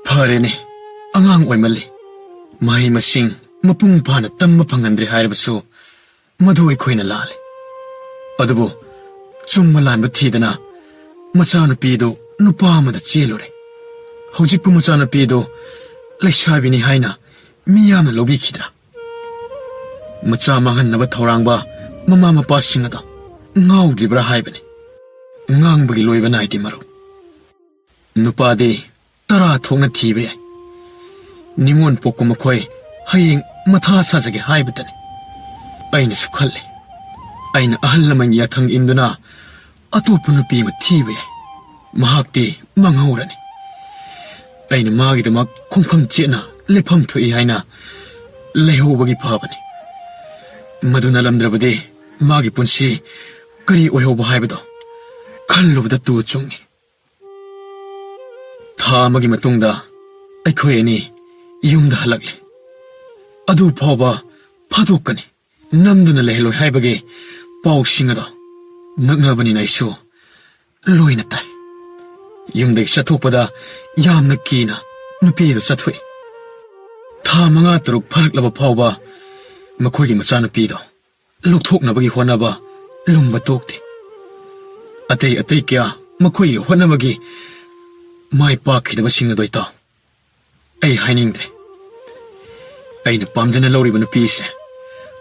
ꯐꯔꯦꯅꯦ, ꯑꯉꯥꯡ ꯑꯣꯏꯃꯜꯂꯤ꯫ ꯃꯍꯩ ꯃꯁꯤꯡ ꯃꯄꯨꯡ ꯐꯥꯅ ꯇꯝꯕ ꯐꯪꯍꯟꯗ꯭ꯔꯦ ꯍꯥꯏꯔꯕꯁꯨ ꯃꯗꯨ ꯑꯩꯈꯣꯏꯅ ꯂꯥꯜꯂꯦ꯫ ꯑꯗꯨꯕꯨ ꯆꯨꯝꯕ ꯂꯥꯟꯕ ꯊꯤꯗꯅ ꯃꯆꯥꯅꯨꯄꯤꯗꯨ ꯅꯨꯄꯥ ꯑꯃꯗ ꯆꯦꯜꯂꯨꯔꯦ꯫ ꯍꯧꯖꯤꯛꯄꯨ ꯃꯆꯥꯅꯨꯄꯤꯗꯨ ꯂꯩꯁꯥꯕꯤꯅꯤ ꯍꯥꯏꯅ ꯃꯤꯌꯥꯝꯅ ꯂꯧꯕꯤꯈꯤꯗ꯭ꯔꯥ? ꯃꯆꯥ ꯃꯥꯡꯍꯟꯅꯕ ꯊꯧꯔꯥꯡꯕ ꯃꯃꯥ ꯃꯄꯥꯁꯤꯡ ꯑꯗꯣ ꯉꯥꯎꯗ꯭ꯔꯤꯕ꯭ꯔꯥ ꯍꯥꯏꯕꯅꯤ꯫ ꯉꯥꯡꯕꯒꯤ ꯂꯣꯏꯕ ꯅꯥꯏꯗꯦ, ꯃꯔꯨꯞ꯫ ꯅꯨꯄꯥꯗꯤ ꯇꯔꯥ ꯊꯣꯛꯅ ꯊꯤꯕ ꯌꯥꯏ꯫ ꯅꯤꯉꯣꯜ ꯄꯣꯛꯄ ꯃꯈꯣꯏ ꯍꯌꯦꯡ ꯃꯊꯥ ꯁꯥꯖꯒꯦ ꯍꯥꯏꯕꯇꯅꯤ꯫ ꯑꯩꯅꯁꯨ ꯈꯜꯂꯤ, ꯑꯩꯅ ꯑꯍꯜ ꯂꯃꯟꯒꯤ ꯌꯥꯊꯪ ꯏꯟꯗꯨꯅ ꯑꯇꯣꯞꯄ ꯅꯨꯄꯤ ꯑꯃ ꯊꯤꯕ ꯌꯥꯏ꯫ ꯃꯍꯥꯛꯇꯤ ꯃꯥꯡꯍꯧꯔꯅꯤ꯫ ꯑꯩꯅ ꯃꯥꯒꯤꯗꯃꯛ ꯈꯣꯡꯐꯝ ꯆꯦꯠꯅ ꯂꯦꯞꯐꯝ ꯊꯣꯛꯏ ꯍꯥꯏꯅ ꯂꯩꯍꯧꯕꯒꯤ ꯐꯕꯅꯤ꯫ ꯃꯗꯨ ꯅꯠꯂꯝꯗ꯭ꯔꯕꯗꯤ ꯃꯥꯒꯤ ꯄꯨꯟꯁꯤ ꯀꯔꯤ ꯑꯣꯏꯍꯧꯕ ꯍꯥꯏꯕꯗꯣ ꯈꯜꯂꯨꯕꯗ ꯇꯨ ꯆꯨꯡꯏ꯫ ꯊꯥ ꯑꯃꯒꯤ ꯃꯇꯨꯡꯗ ꯑꯩꯈꯣꯏ ꯑꯅꯤ ꯌꯨꯝꯗ ꯍꯜꯂꯛꯂꯦ꯫ ꯑꯗꯨ ꯐꯥꯎꯕ ꯐꯥꯗꯣꯛꯀꯅꯤ, ꯅꯝꯗꯨꯅ ꯂꯩꯍꯜꯂꯣꯏ ꯍꯥꯏꯕꯒꯤ ꯄꯥꯎꯁꯤꯡ ꯑꯗꯣ ꯅꯛꯅꯕꯅꯤꯅ ꯑꯩꯁꯨ ꯂꯣꯏꯅ ꯇꯥꯏ꯫ ꯌꯨꯝꯗꯒꯤ ꯆꯠꯊꯣꯛꯄꯗ ꯌꯥꯝꯅ ꯀꯤꯅ ꯅꯨꯄꯤꯗꯨ ꯆꯠꯊꯣꯛꯏ꯫ ꯊꯥ ꯃꯉꯥ ꯇꯔꯨꯛ ꯐꯥꯔꯛꯂꯕ ꯐꯥꯎꯕ ꯃꯈꯣꯏꯒꯤ ꯃꯆꯥꯅꯨꯄꯤꯗꯣ ꯂꯧꯊꯣꯛꯅꯕꯒꯤ ꯍꯣꯠꯅꯕ ꯂꯨꯝꯕ ꯇꯣꯛꯇꯦ꯫ ꯑꯇꯩ ꯑꯇꯩ ꯀꯌꯥ ꯃꯈꯣꯏꯒꯤ ꯍꯣꯠꯅꯕꯒꯤ ꯃꯥꯏ ꯄꯥꯛꯈꯤꯗꯕꯁꯤꯡ ꯑꯗꯨ ꯏꯇꯥꯎ, ꯑꯩ ꯍꯥꯏꯅꯤꯡꯗ꯭ꯔꯦ꯫ ꯑꯩꯅ ꯄꯥꯝꯖꯅ ꯂꯧꯔꯤꯕ ꯅꯨꯄꯤꯁꯦ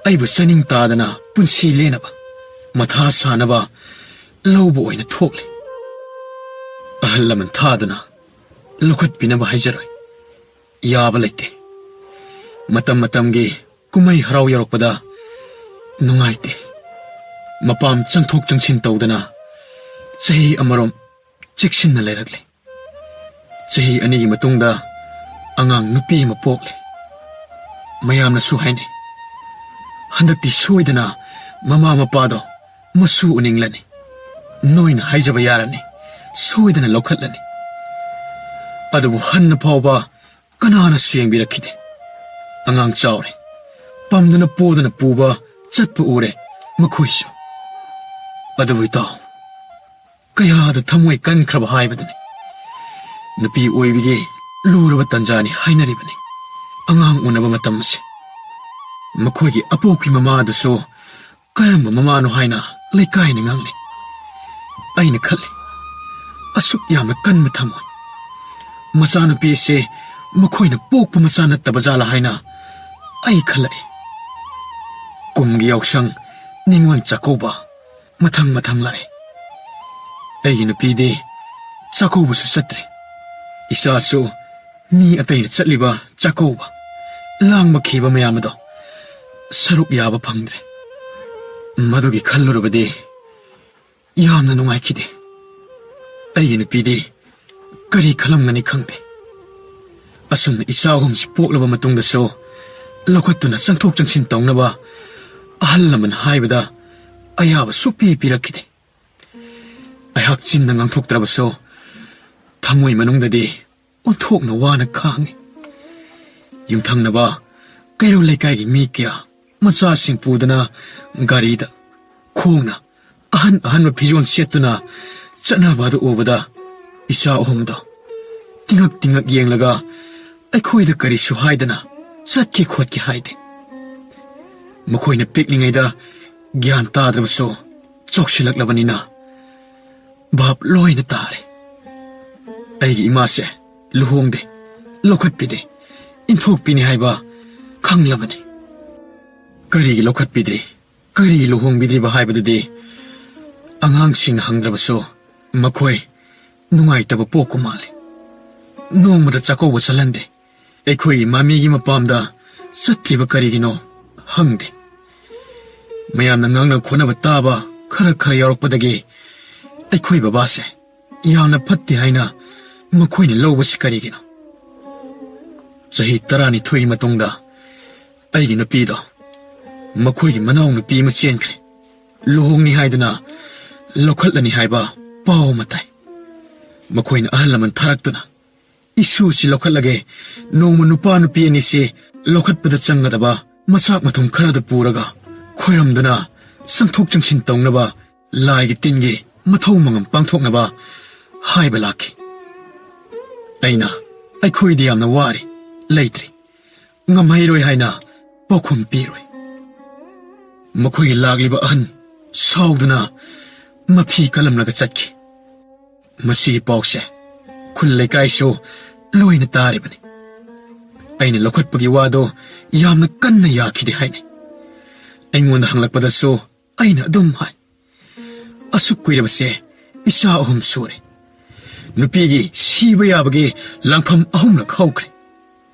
ꯑꯩꯕꯨ ꯆꯥꯅꯤꯡ ꯇꯥꯗꯅ ꯄꯨꯟꯁꯤ ꯂꯦꯟꯅꯕ, ꯃꯊꯥ ꯁꯥꯅꯕ ꯂꯧꯕ ꯑꯣꯏꯅ ꯊꯣꯛꯂꯦ꯫ ꯑꯍꯜ ꯂꯃꯟ ꯊꯥꯗꯨꯅ ꯂꯧꯈꯠꯄꯤꯅꯕ ꯍꯥꯏꯖꯔꯣꯏ꯫ ꯌꯥꯕ ꯂꯩꯇꯦ꯫ ꯃꯇꯝ ꯃꯇꯝꯒꯤ ꯀꯨꯝꯍꯩ ꯍꯔꯥꯎ ꯌꯧꯔꯛꯄꯗ ꯅꯨꯡꯉꯥꯏꯇꯦ꯫ ꯃꯄꯥꯝ ꯆꯪꯊꯣꯛ ꯆꯪꯁꯤꯟ ꯇꯧꯗꯅ ꯆꯍꯤ ꯑꯃꯔꯣꯝ ꯆꯦꯛꯁꯤꯟꯅ ꯂꯩꯔꯛꯂꯦ꯫ ꯆꯍꯤ ꯑꯅꯤꯒꯤ ꯃꯇꯨꯡꯗ ꯑꯉꯥꯡ ꯅꯨꯄꯤ ꯑꯃ ꯄꯣꯛꯂꯦ꯫ ꯃꯌꯥꯝꯅꯁꯨ ꯍꯥꯏꯅꯩ, "ꯍꯟꯗꯛꯇꯤ ꯁꯣꯏꯗꯅ ꯃꯃꯥ ꯃꯄꯥꯗꯣ ꯃꯁꯨ ꯎꯅꯤꯡꯂꯅꯤ꯫ ꯅꯣꯏꯅ ꯍꯥꯏꯖꯕ ꯌꯥꯔꯅꯤ, ꯁꯣꯏꯗꯅ ꯂꯧꯈꯠꯂꯅꯤ"꯫ ꯑꯗꯨꯕꯨ ꯍꯟꯅ ꯐꯥꯎꯕ ꯀꯅꯥꯅꯁꯨ ꯌꯦꯡꯕꯤꯔꯛꯈꯤꯗꯦ꯫ ꯑꯉꯥꯡ ꯆꯥꯎꯔꯦ, ꯄꯝꯗꯅ ꯄꯣꯗꯅ ꯄꯨꯕ ꯆꯠꯄ ꯎꯔꯦ ꯃꯈꯣꯏꯁꯨ꯫ ꯑꯗꯨꯕꯨ ꯏꯇꯥꯎ, ꯀꯌꯥꯗ ꯊꯃꯣꯏ ꯀꯟꯈ꯭ꯔꯕ ꯍꯥꯏꯕꯗꯨꯅꯤ꯫ ꯅꯨꯄꯤ ꯑꯣꯏꯕꯤꯒꯤ ꯂꯨꯔꯕ ꯇꯟꯖꯥꯅꯤ ꯍꯥꯏꯅꯔꯤꯕꯅꯤ ꯑꯉꯥꯡ ꯎꯅꯕ ꯃꯇꯝ ꯑꯁꯦ꯫ ꯃꯈꯣꯏꯒꯤ ꯑꯄꯣꯛꯄꯤ ꯃꯃꯥ ꯑꯗꯨꯁꯨ ꯀꯔꯝꯕ ꯃꯃꯥꯅꯣ ꯍꯥꯏꯅ ꯂꯩꯀꯥꯏꯅ ꯉꯥꯡꯅꯩ꯫ ꯑꯩꯅ ꯈꯜꯂꯤ, ꯑꯁꯨꯛ ꯌꯥꯝꯅ ꯀꯟꯕ ꯊꯃꯣꯏ, ꯃꯆꯥꯅꯨꯄꯤ ꯑꯁꯦ ꯃꯈꯣꯏꯅ ꯄꯣꯛꯄ ꯃꯆꯥ ꯅꯠꯇꯕ ꯖꯥꯠꯂꯥ ꯍꯥꯏꯅ ꯑꯩ ꯈꯜꯂꯛꯏ꯫ ꯀꯨꯝꯒꯤ ꯌꯥꯎꯁꯪ, ꯅꯤꯉꯣꯜ ꯆꯥꯛꯀꯧꯕ, ꯃꯊꯪ ꯃꯊꯪ ꯂꯥꯛꯑꯦ꯫ ꯑꯩꯒꯤ ꯅꯨꯄꯤꯗꯤ ꯆꯥꯛꯀꯧꯕꯁꯨ ꯆꯠꯇ꯭ꯔꯦ꯫ ꯏꯆꯥꯁꯨ ꯃꯤ ꯑꯇꯩꯅ ꯆꯠꯂꯤꯕ ꯆꯥꯛꯀꯧꯕ, ꯂꯥꯡꯕ ꯈꯤꯕ ꯃꯌꯥꯝ ꯑꯗꯣ ꯁꯔꯨꯛ ꯌꯥꯕ ꯐꯪꯗ꯭ꯔꯦ꯫ ꯃꯗꯨꯒꯤ ꯈꯜꯂꯨꯔꯕꯗꯤ ꯌꯥꯝꯅ ꯅꯨꯡꯉꯥꯏꯈꯤꯗꯦ꯫ ꯑꯩꯒꯤ ꯅꯨꯄꯤꯗꯤ ꯀꯔꯤ ꯈꯜꯂꯝꯒꯅꯤ ꯈꯪꯗꯦ꯫ ꯑꯁꯨꯝꯅ ꯏꯆꯥ ꯑꯍꯨꯝꯁꯤ ꯄꯣꯛꯂꯕ ꯃꯇꯨꯡꯗꯁꯨ ꯂꯧꯈꯠꯇꯨꯅ ꯆꯪꯊꯣꯛ ꯆꯪꯁꯤꯟ ꯇꯧꯅꯕ ꯑꯍꯜ ꯂꯃꯟ ꯍꯥꯏꯕꯗ ꯑꯌꯥꯕ ꯁꯨꯛꯄꯤ ꯄꯤꯔꯛꯈꯤꯗꯦ꯫ ꯑꯩꯍꯥꯛ ꯆꯤꯟꯗ ꯉꯥꯡꯊꯣꯛꯇ꯭ꯔꯕꯁꯨ ꯊꯃꯣꯏ ꯃꯅꯨꯡꯗꯗꯤ ꯑꯣꯟꯊꯣꯛꯅ ꯋꯥꯅ ꯈꯥꯡꯉꯤ꯫ ꯌꯨꯝꯊꯪꯅꯕ ꯀꯩꯔꯣꯜ ꯂꯩꯀꯥꯏꯒꯤ ꯃꯤ ꯀꯌꯥ ꯃꯆꯥꯁꯤꯡ ꯄꯨꯗꯨꯅ ꯒꯥꯔꯤꯗ, ꯈꯣꯡꯅ, ꯑꯍꯟ ꯑꯍꯟꯕ ꯐꯤꯖꯣꯜ ꯁꯦꯠꯇꯨꯅ ꯆꯠꯅꯕ ꯑꯗꯨ ꯎꯕꯗ ꯏꯆꯥ ꯑꯍꯨꯝꯗꯣ ꯇꯤꯉꯛ ꯇꯤꯉꯛ ꯌꯦꯡꯂꯒ ꯑꯩꯈꯣꯏꯗ ꯀꯔꯤꯁꯨ ꯍꯥꯏꯗꯅ ꯆꯠꯀꯦ ꯈꯣꯠꯀꯦ ꯍꯥꯏꯗꯦ꯫ ꯃꯈꯣꯏꯅ ꯄꯤꯛꯂꯤꯉꯩꯗ ꯒ꯭ꯌꯥꯟ ꯇꯥꯗ꯭ꯔꯕꯁꯨ ꯆꯥꯎꯁꯤꯜꯂꯛꯂꯕꯅꯤꯅ ꯚꯥꯞ ꯂꯣꯏꯅ ꯇꯥꯔꯦ꯫ ꯑꯩꯒꯤ ꯏꯃꯥꯁꯦ ꯂꯨꯍꯣꯡꯗꯦ, ꯂꯧꯈꯠꯄꯤꯗꯦ, ꯏꯟꯊꯣꯛꯄꯤꯅꯤ ꯍꯥꯏꯕ ꯈꯪꯂꯕꯅꯤ꯫ ꯀꯔꯤꯒꯤ ꯂꯧꯈꯠꯄꯤꯗ꯭ꯔꯤ, ꯀꯔꯤꯒꯤ ꯂꯨꯍꯣꯡꯕꯤꯗ꯭ꯔꯤꯕ ꯍꯥꯏꯕꯗꯨꯗꯤ ꯑꯉꯥꯡꯁꯤꯡꯅ ꯍꯪꯗ꯭ꯔꯕꯁꯨ ꯃꯈꯣꯏ ꯅꯨꯡꯉꯥꯏꯇꯕ ꯄꯣꯛꯄ ꯃꯥꯜꯂꯤ꯫ ꯅꯣꯡꯃꯗ ꯆꯥꯛꯀꯧꯕ ꯆꯠꯍꯟꯗꯦ꯫ ꯑꯩꯈꯣꯏꯒꯤ ꯃꯃꯤꯒꯤ ꯃꯄꯥꯝꯗ ꯆꯠꯇ꯭ꯔꯤꯕ ꯀꯔꯤꯒꯤꯅꯣ ꯍꯪꯗꯦ꯫ ꯃꯌꯥꯝꯅ ꯉꯥꯡꯅ ꯈꯣꯠꯅꯕ ꯇꯥꯕ ꯈꯔ ꯈꯔ ꯌꯥꯎꯔꯛꯄꯗꯒꯤ ꯑꯩꯈꯣꯏ ꯕꯕꯥꯁꯦ ꯌꯥꯝꯅ ꯐꯠꯇꯦ ꯍꯥꯏꯅ ꯃꯈꯣꯏꯅ ꯂꯧꯕꯁꯤ ꯀꯔꯤꯒꯤꯅꯣ? ꯆꯍꯤ ꯇꯔꯥꯅꯤꯊꯣꯏꯒꯤ ꯃꯇꯨꯡꯗ ꯑꯩꯒꯤ ꯅꯨꯄꯤꯗꯣ ꯃꯈꯣꯏꯒꯤ ꯃꯅꯥꯎ ꯅꯨꯄꯤ ꯑꯃ ꯆꯦꯟꯈ꯭ꯔꯦ꯫ ꯂꯨꯍꯣꯡꯅꯤ ꯍꯥꯏꯗꯨꯅ ꯂꯧꯈꯠꯂꯅꯤ ꯍꯥꯏꯕ ꯄꯥꯎ ꯑꯃ ꯇꯥꯏ꯫ ꯃꯈꯣꯏꯅ ꯑꯍꯜ ꯂꯃꯟ ꯊꯥꯔꯛꯇꯨꯅ ꯏꯁꯨꯁꯤ ꯂꯧꯈꯠꯂꯒꯦ, ꯅꯣꯡꯃ ꯅꯨꯄꯥ ꯅꯨꯄꯤ ꯑꯅꯤꯁꯤ ꯂꯧꯈꯠꯄꯗ ꯆꯪꯒꯗꯕ ꯃꯆꯥꯛ ꯃꯊꯨꯝ ꯈꯔꯗꯨ ꯄꯨꯔꯒ ꯈꯣꯏꯔꯝꯗꯨꯅ ꯆꯪꯊꯣꯛ ꯆꯪꯁꯤꯟ ꯇꯧꯅꯕ, ꯂꯥꯏꯒꯤ ꯇꯤꯟꯒꯤ ꯃꯊꯧ ꯃꯉꯝ ꯄꯥꯡꯊꯣꯛꯅꯕ ꯍꯥꯏꯕ ꯂꯥꯛꯈꯤ꯫ ꯑꯩꯅ ꯑꯩꯈꯣꯏꯗꯤ ꯌꯥꯝꯅ ꯋꯥꯔꯦ, ꯂꯩꯇ꯭ꯔꯤ, ꯉꯝꯍꯩꯔꯣꯏ ꯍꯥꯏꯅ ꯄꯥꯎꯈꯨꯝ ꯄꯤꯔꯨꯏ꯫ ꯃꯈꯣꯏꯒꯤ ꯂꯥꯛꯂꯤꯕ ꯑꯍꯟ ꯁꯥꯎꯗꯨꯅ ꯃꯐꯤ ꯀꯜꯂꯝꯂꯒ ꯆꯠꯈꯤ꯫ ꯃꯁꯤꯒꯤ ꯄꯥꯎꯁꯦ ꯈꯨꯜ ꯂꯩꯀꯥꯏꯁꯨ ꯂꯣꯏꯅ ꯇꯥꯔꯤꯕꯅꯤ꯫ ꯑꯩꯅ ꯂꯧꯈꯠꯄꯒꯤ ꯋꯥꯗꯣ ꯌꯥꯝꯅ ꯀꯟꯅ ꯌꯥꯈꯤꯗꯦ ꯍꯥꯏꯅꯩ꯫ ꯑꯩꯉꯣꯟꯗ ꯍꯪꯂꯛꯄꯗꯁꯨ ꯑꯩꯅ ꯑꯗꯨꯝ ꯍꯥꯏ, "ꯑꯁꯨꯛ ꯀꯨꯏꯔꯕꯁꯦ ꯏꯆꯥ ꯑꯍꯨꯝ ꯁꯨꯔꯦ꯫ ꯅꯨꯄꯤꯒꯤ ꯁꯤꯕ ꯌꯥꯕꯒꯤ ꯂꯥꯡꯐꯝ ꯑꯍꯨꯝꯂꯛ ꯍꯧꯈ꯭ꯔꯦ꯫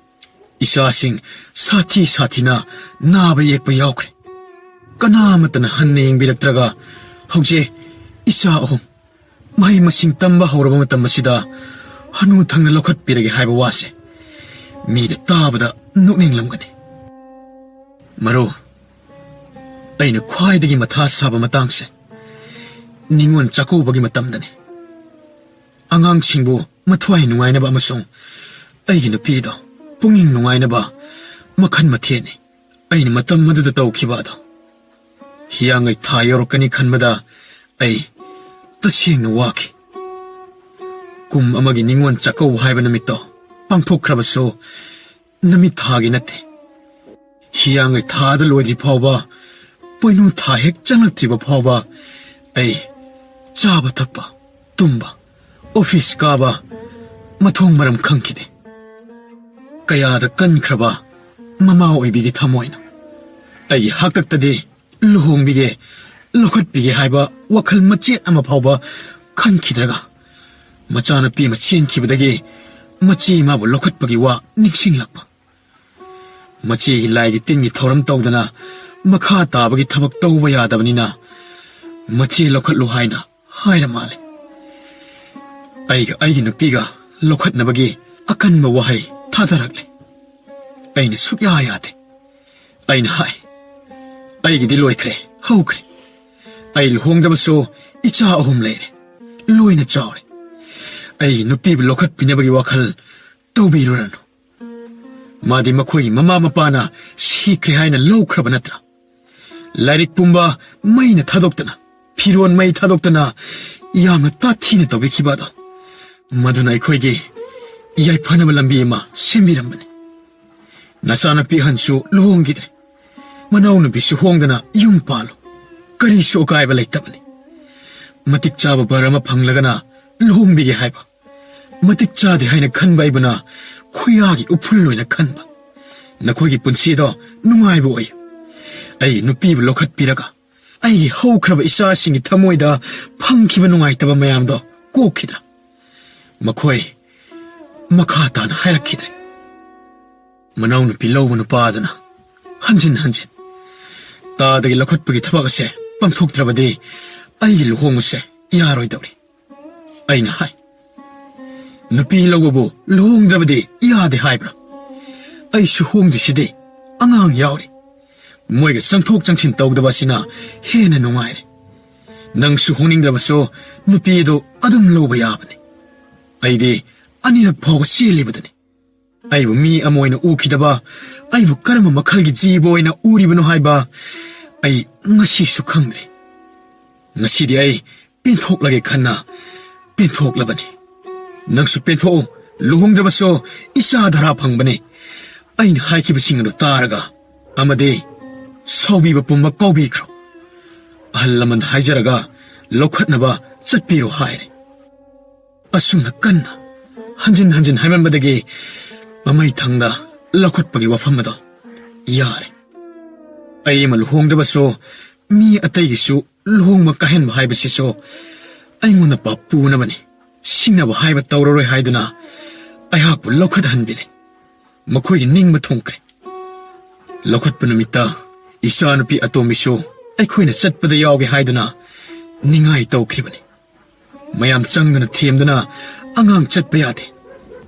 ꯏꯆꯥꯁꯤꯡ ꯁꯥꯊꯤ ꯁꯥꯊꯤꯅ ꯅꯥꯕ ꯌꯦꯛꯄ ꯌꯥꯎꯈ꯭ꯔꯦ꯫ ꯀꯅꯥꯃꯠꯇꯅ ꯍꯟꯅ ꯌꯦꯡꯕꯤꯔꯛꯇ꯭ꯔꯒ ꯍꯧꯖꯤꯛ ꯏꯆꯥ ꯑꯍꯨꯝ ꯃꯍꯩ ꯃꯁꯤꯡ ꯇꯝꯕ ꯍꯧꯔꯕ ꯃꯇꯝ ꯑꯁꯤꯗ ꯍꯅꯨ ꯊꯪꯅ ꯂꯧꯈꯠꯄꯤꯔꯒꯦ ꯍꯥꯏꯕ ꯋꯥꯁꯦ ꯃꯤꯅ ꯇꯥꯕꯗ ꯅꯣꯛꯅꯤꯡꯂꯝꯒꯅꯤ꯫ ꯃꯔꯨ, ꯑꯩꯅ ꯈ꯭ꯋꯥꯏꯗꯒꯤ ꯃꯊꯥ ꯁꯥꯕ ꯃꯇꯥꯡꯁꯦ ꯅꯤꯉꯣꯜ ꯆꯥꯛꯀꯧꯕꯒꯤ ꯃꯇꯝꯗꯅꯤ꯫ ꯑꯉꯥꯡꯁꯤꯡꯕꯨ ꯃꯊ꯭ꯋꯥꯏ ꯅꯨꯡꯉꯥꯏꯅꯕ ꯑꯃꯁꯨꯡ ꯑꯩꯒꯤ ꯅꯨꯄꯤꯗꯣ ꯄꯨꯛꯅꯤꯡ ꯅꯨꯡꯉꯥꯏꯅꯕ ꯃꯈꯜ ꯃꯊꯦꯜꯅꯤ ꯑꯩꯅ ꯃꯇꯝ ꯑꯗꯨꯗ ꯇꯧꯈꯤꯕ ꯑꯗꯣ꯫ ꯍꯤꯌꯥꯡꯒꯩ ꯊꯥ ꯌꯧꯔꯛꯀꯅꯤ ꯈꯟꯕꯗ ꯑꯩ ꯇꯁꯦꯡꯅ ꯋꯥꯈꯤ꯫ ꯀꯨꯝ ꯑꯃꯒꯤ ꯅꯤꯉꯣꯜ ꯆꯥꯛꯀꯧꯕ ꯍꯥꯏꯕ ꯅꯨꯃꯤꯠꯇꯣ ꯄꯥꯡꯊꯣꯛꯈ꯭ꯔꯕꯁꯨ, ꯅꯨꯃꯤꯠ ꯊꯥꯒꯤ ꯅꯠꯇꯦ꯫ ꯍꯤꯌꯥꯡꯒꯩ ꯊꯥꯗ ꯂꯣꯏꯗ꯭ꯔꯤ ꯐꯥꯎꯕ, ꯄꯣꯏꯅꯨ ꯊꯥ ꯍꯦꯛ ꯆꯪꯂꯛꯇ꯭ꯔꯤꯕ ꯐꯥꯎꯕ ꯑꯩ ꯆꯥꯕ ꯊꯛꯄ, ꯇꯨꯝꯕ, ꯑꯣꯐꯤꯁ ꯀꯥꯕ, ꯃꯊꯣꯡ ꯃꯔꯝ ꯈꯪꯈꯤꯗꯦ꯫ ꯀꯌꯥꯗ ꯀꯟꯈ꯭ꯔꯕ ꯃꯃꯥ ꯑꯣꯏꯕꯤꯒꯤ ꯊꯃꯣꯏꯅꯣ! ꯑꯩꯒꯤ ꯍꯥꯛꯇꯛꯇꯗꯤ ꯂꯨꯍꯣꯡꯕꯤꯒꯦ, ꯂꯧꯈꯠꯄꯤꯒꯦ ꯍꯥꯏꯕ ꯋꯥꯈꯜ ꯃꯆꯦꯠ ꯑꯃ ꯐꯥꯎꯕ ꯈꯟꯈꯤꯗ꯭ꯔꯒ, ꯃꯆꯥꯅꯨꯄꯤ ꯑꯃ ꯆꯦꯟꯈꯤꯕꯗꯒꯤ ꯃꯆꯦ ꯃꯥꯕꯨ ꯂꯧꯈꯠꯄꯒꯤ ꯋꯥ ꯅꯤꯡꯁꯤꯡꯂꯛꯄ꯫ ꯃꯆꯦꯒꯤ ꯂꯥꯏꯒꯤ ꯇꯤꯟꯒꯤ ꯊꯧꯔꯝ ꯇꯧꯗꯅ ꯃꯈꯥ ꯇꯥꯕꯒꯤ ꯊꯕꯛ ꯇꯧꯕ ꯌꯥꯗꯕꯅꯤꯅ, ꯃꯆꯦ ꯂꯧꯈꯠꯂꯨ ꯍꯥꯏꯅ ꯍꯥꯏꯔ ꯃꯥꯜꯂꯦ꯫ ꯑꯩꯒ ꯑꯩꯒꯤ ꯅꯨꯄꯤꯒ ꯂꯧꯈꯠꯅꯕꯒꯤ ꯑꯀꯟꯕ ꯋꯥꯍꯩ ꯊꯥꯗꯔꯛꯂꯦ꯫ ꯑꯩꯅ ꯁꯨꯛꯌꯥ ꯌꯥꯗꯦ꯫ ꯑꯩꯅ ꯍꯥꯏ, "ꯑꯩꯒꯤꯗꯤ ꯂꯣꯏꯈ꯭ꯔꯦ, ꯍꯧꯈ꯭ꯔꯦ꯫ ꯑꯩ ꯂꯨꯍꯣꯡꯗꯕꯁꯨ ꯏꯆꯥ ꯑꯍꯨꯝ ꯂꯩꯔꯦ, ꯂꯣꯏꯅ ꯆꯥꯎꯔꯦ꯫ ꯑꯩꯒꯤ ꯅꯨꯄꯤꯕꯨ ꯂꯧꯈꯠꯄꯤꯅꯕꯒꯤ ꯋꯥꯈꯜ ꯇꯧꯕꯤꯔꯨꯔꯅꯨ꯫ ꯃꯥꯗꯤ ꯃꯈꯣꯏꯒꯤ ꯃꯃꯥ ꯃꯄꯥꯅ ꯁꯤꯈ꯭ꯔꯦ ꯍꯥꯏꯅ ꯂꯧꯈ꯭ꯔꯕ ꯅꯠꯇ꯭ꯔꯥ? ꯂꯥꯏꯔꯤꯛ ꯄꯨꯝꯕ ꯃꯩꯅ ꯊꯥꯗꯣꯛꯇꯅ, ꯐꯤꯔꯣꯟ ꯃꯩ ꯊꯥꯗꯣꯛꯇꯅ ꯌꯥꯝꯅ ꯇꯥꯊꯤꯅ ꯇꯧꯕꯤꯈꯤꯕ ꯑꯗꯣ꯫ ꯃꯗꯨꯅ ꯑꯩꯈꯣꯏꯒꯤ ꯌꯥꯏꯐꯅꯕ ꯂꯝꯕꯤ ꯑꯃ ꯁꯦꯝꯕꯤꯔꯝꯕꯅꯤ꯫ ꯅꯆꯥꯅꯨꯄꯤ ꯑꯍꯟꯁꯨ ꯂꯨꯍꯣꯡꯈꯤꯗ꯭ꯔꯦ꯫ ꯃꯅꯥꯎꯅꯨꯄꯤꯁꯨ ꯍꯣꯡꯗꯅ ꯌꯨꯝ ꯄꯥꯜꯂꯣ꯫ ꯀꯔꯤꯁꯨ ꯑꯀꯥꯏꯕ ꯂꯩꯇꯕꯅꯤ꯫ ꯃꯇꯤꯛ ꯆꯥꯕ ꯕꯔ ꯑꯃ ꯐꯪꯂꯒꯅ ꯂꯨꯍꯣꯡꯕꯤꯒꯦ ꯍꯥꯏꯕ꯫ ꯃꯇꯤꯛ ꯆꯥꯗꯦ ꯍꯥꯏꯅ ꯈꯟꯕ ꯑꯩꯕꯨꯅ ꯈꯨꯌꯥꯒꯤ ꯎꯐꯨꯜ ꯑꯣꯏꯅ ꯈꯟꯕ꯫ ꯅꯈꯣꯏꯒꯤ ꯄꯨꯟꯁꯤꯗꯣ ꯅꯨꯡꯉꯥꯏꯕ ꯑꯣꯏꯌꯨ꯫ ꯑꯩꯒꯤ ꯅꯨꯄꯤꯕꯨ ꯂꯧꯈꯠꯄꯤꯔꯒ ꯑꯩꯒꯤ ꯍꯧꯈ꯭ꯔꯕ ꯏꯆꯥꯁꯤꯡꯒꯤ ꯊꯃꯣꯏꯗ ꯐꯪꯈꯤꯕ ꯅꯨꯡꯉꯥꯏꯇꯕ ꯃꯌꯥꯝꯗꯣ ꯀꯣꯛꯈꯤꯗ꯭ꯔꯥ?" ꯃꯈꯣꯏ ꯃꯈꯥ ꯇꯥꯅ ꯍꯥꯏꯔꯛꯈꯤꯗ꯭ꯔꯦ꯫ ꯃꯅꯥꯎꯅꯨꯄꯤ ꯂꯧꯕ ꯅꯨꯄꯥꯗꯨꯅ ꯍꯟꯖꯤꯟ ꯍꯟꯖꯤꯟ, "ꯇꯥꯗꯒꯤ ꯂꯧꯈꯠꯄꯒꯤ ꯊꯕꯛ ꯑꯁꯦ ꯄꯥꯡꯊꯣꯛꯇ꯭ꯔꯕꯗꯤ ꯑꯩꯒꯤ ꯂꯨꯍꯣꯡꯕꯁꯦ ꯌꯥꯔꯣꯏꯗꯧꯔꯤ꯫" ꯑꯩꯅ ꯍꯥꯏ, "ꯅꯨꯄꯤ ꯂꯧꯕꯕꯨ ꯂꯨꯍꯣꯡꯗ꯭ꯔꯕꯗꯤ ꯌꯥꯗꯦ ꯍꯥꯏꯕ꯭ꯔꯥ? ꯑꯩꯁꯨ ꯍꯣꯡꯗ꯭ꯔꯤꯁꯤꯗꯤ, ꯑꯉꯥꯡ ꯌꯥꯎꯔꯤ꯫ ꯃꯣꯏꯒ ꯆꯪꯊꯣꯛ ꯆꯪꯁꯤꯟ ꯇꯧꯗꯕ ꯑꯁꯤꯅ ꯍꯦꯟꯅ ꯅꯨꯡꯉꯥꯏꯔꯦ꯫ ꯅꯪꯁꯨ ꯍꯣꯡꯅꯤꯡꯗ꯭ꯔꯕꯁꯨ ꯅꯨꯄꯤꯗꯨ ꯑꯗꯨꯝ ꯂꯧꯕ ꯌꯥꯕꯅꯤ꯫ ꯑꯩꯗꯤ ꯑꯅꯤꯔꯛ ꯐꯥꯎꯕ ꯆꯦꯜꯂꯤꯕꯗꯨꯅꯤ꯫ ꯑꯩꯕꯨ ꯃꯤ ꯑꯃ ꯑꯣꯏꯅ ꯎꯈꯤꯗꯕ, ꯑꯩꯕꯨ ꯀꯔꯝꯕ ꯃꯈꯜꯒꯤ ꯖꯤꯕ ꯑꯣꯏꯅ ꯎꯔꯤꯕꯅꯣ ꯍꯥꯏꯕ ꯑꯩ ꯉꯁꯤꯁꯨ ꯈꯪꯗ꯭ꯔꯤ꯫ ꯉꯁꯤꯗꯤ ꯑꯩ ꯄꯦꯟꯊꯣꯛꯂꯒꯦ ꯈꯟꯅ ꯄꯦꯟꯊꯣꯛꯂꯕꯅꯤ꯫ ꯅꯪꯁꯨ ꯄꯦꯟꯊꯣꯛꯎ, ꯂꯨꯍꯣꯡꯗ꯭ꯔꯕꯁꯨ ꯏꯆꯥ ꯙꯔꯥ ꯐꯪꯕꯅꯤ꯫ ꯑꯩꯅ ꯍꯥꯏꯈꯤꯕꯁꯤꯡ ꯑꯗꯨ ꯇꯥꯔꯒ ꯑꯃꯗꯤ ꯁꯥꯎꯕꯤꯕ ꯄꯨꯝꯕ ꯀꯥꯎꯕꯤꯈ꯭ꯔꯣ꯫ ꯑꯍꯜ ꯂꯃꯟꯗ ꯍꯥꯏꯖꯔꯒ ꯂꯧꯈꯠꯅꯕ ꯆꯠꯄꯤꯔꯣ ꯍꯥꯏꯔꯦ꯫ ꯑꯁꯨꯝꯅ ꯀꯟꯅ ꯍꯟꯖꯤꯟ ꯍꯟꯖꯤꯟ ꯍꯥꯏꯃꯟꯕꯗꯒꯤ ꯃꯃꯩ ꯊꯪꯗ ꯂꯧꯈꯠꯄꯒꯤ ꯋꯥꯐꯝ ꯑꯗꯣ ꯌꯥꯔꯦ꯫ ꯑꯩ ꯑꯃ ꯂꯨꯍꯣꯡꯗ꯭ꯔꯕꯁꯨ ꯃꯤ ꯑꯇꯩꯒꯤꯁꯨ ꯂꯨꯍꯣꯡꯕ ꯀꯥꯏꯍꯟꯕ ꯍꯥꯏꯕꯁꯤꯁꯨ ꯑꯩꯉꯣꯟꯗ ꯄꯥꯞ ꯄꯨꯅꯕꯅꯤ꯫ ꯁꯤꯡꯅꯕ ꯍꯥꯏꯕ ꯇꯧꯔꯔꯣꯏ ꯍꯥꯏꯗꯨꯅ ꯑꯩꯍꯥꯛꯄꯨ ꯂꯧꯈꯠꯍꯟꯕꯤꯔꯦ꯫ ꯃꯈꯣꯏꯒꯤ ꯅꯤꯡꯕ ꯊꯨꯡꯈ꯭ꯔꯦ꯫ ꯂꯧꯈꯠꯄ ꯅꯨꯃꯤꯠꯇ ꯏꯆꯥꯅꯨꯄꯤ ꯑꯇꯣꯝꯕꯤꯁꯨ ꯑꯩꯈꯣꯏꯅ ꯆꯠꯄꯗ ꯌꯥꯎꯒꯦ ꯍꯥꯏꯗꯨꯅ ꯅꯤꯡꯉꯥꯏ ꯇꯧꯈꯤꯕꯅꯤ꯫ ꯃꯌꯥꯝ ꯆꯪꯗꯨꯅ ꯊꯦꯝꯗꯨꯅ ꯑꯉꯥꯡ ꯆꯠꯄ ꯌꯥꯗꯦ,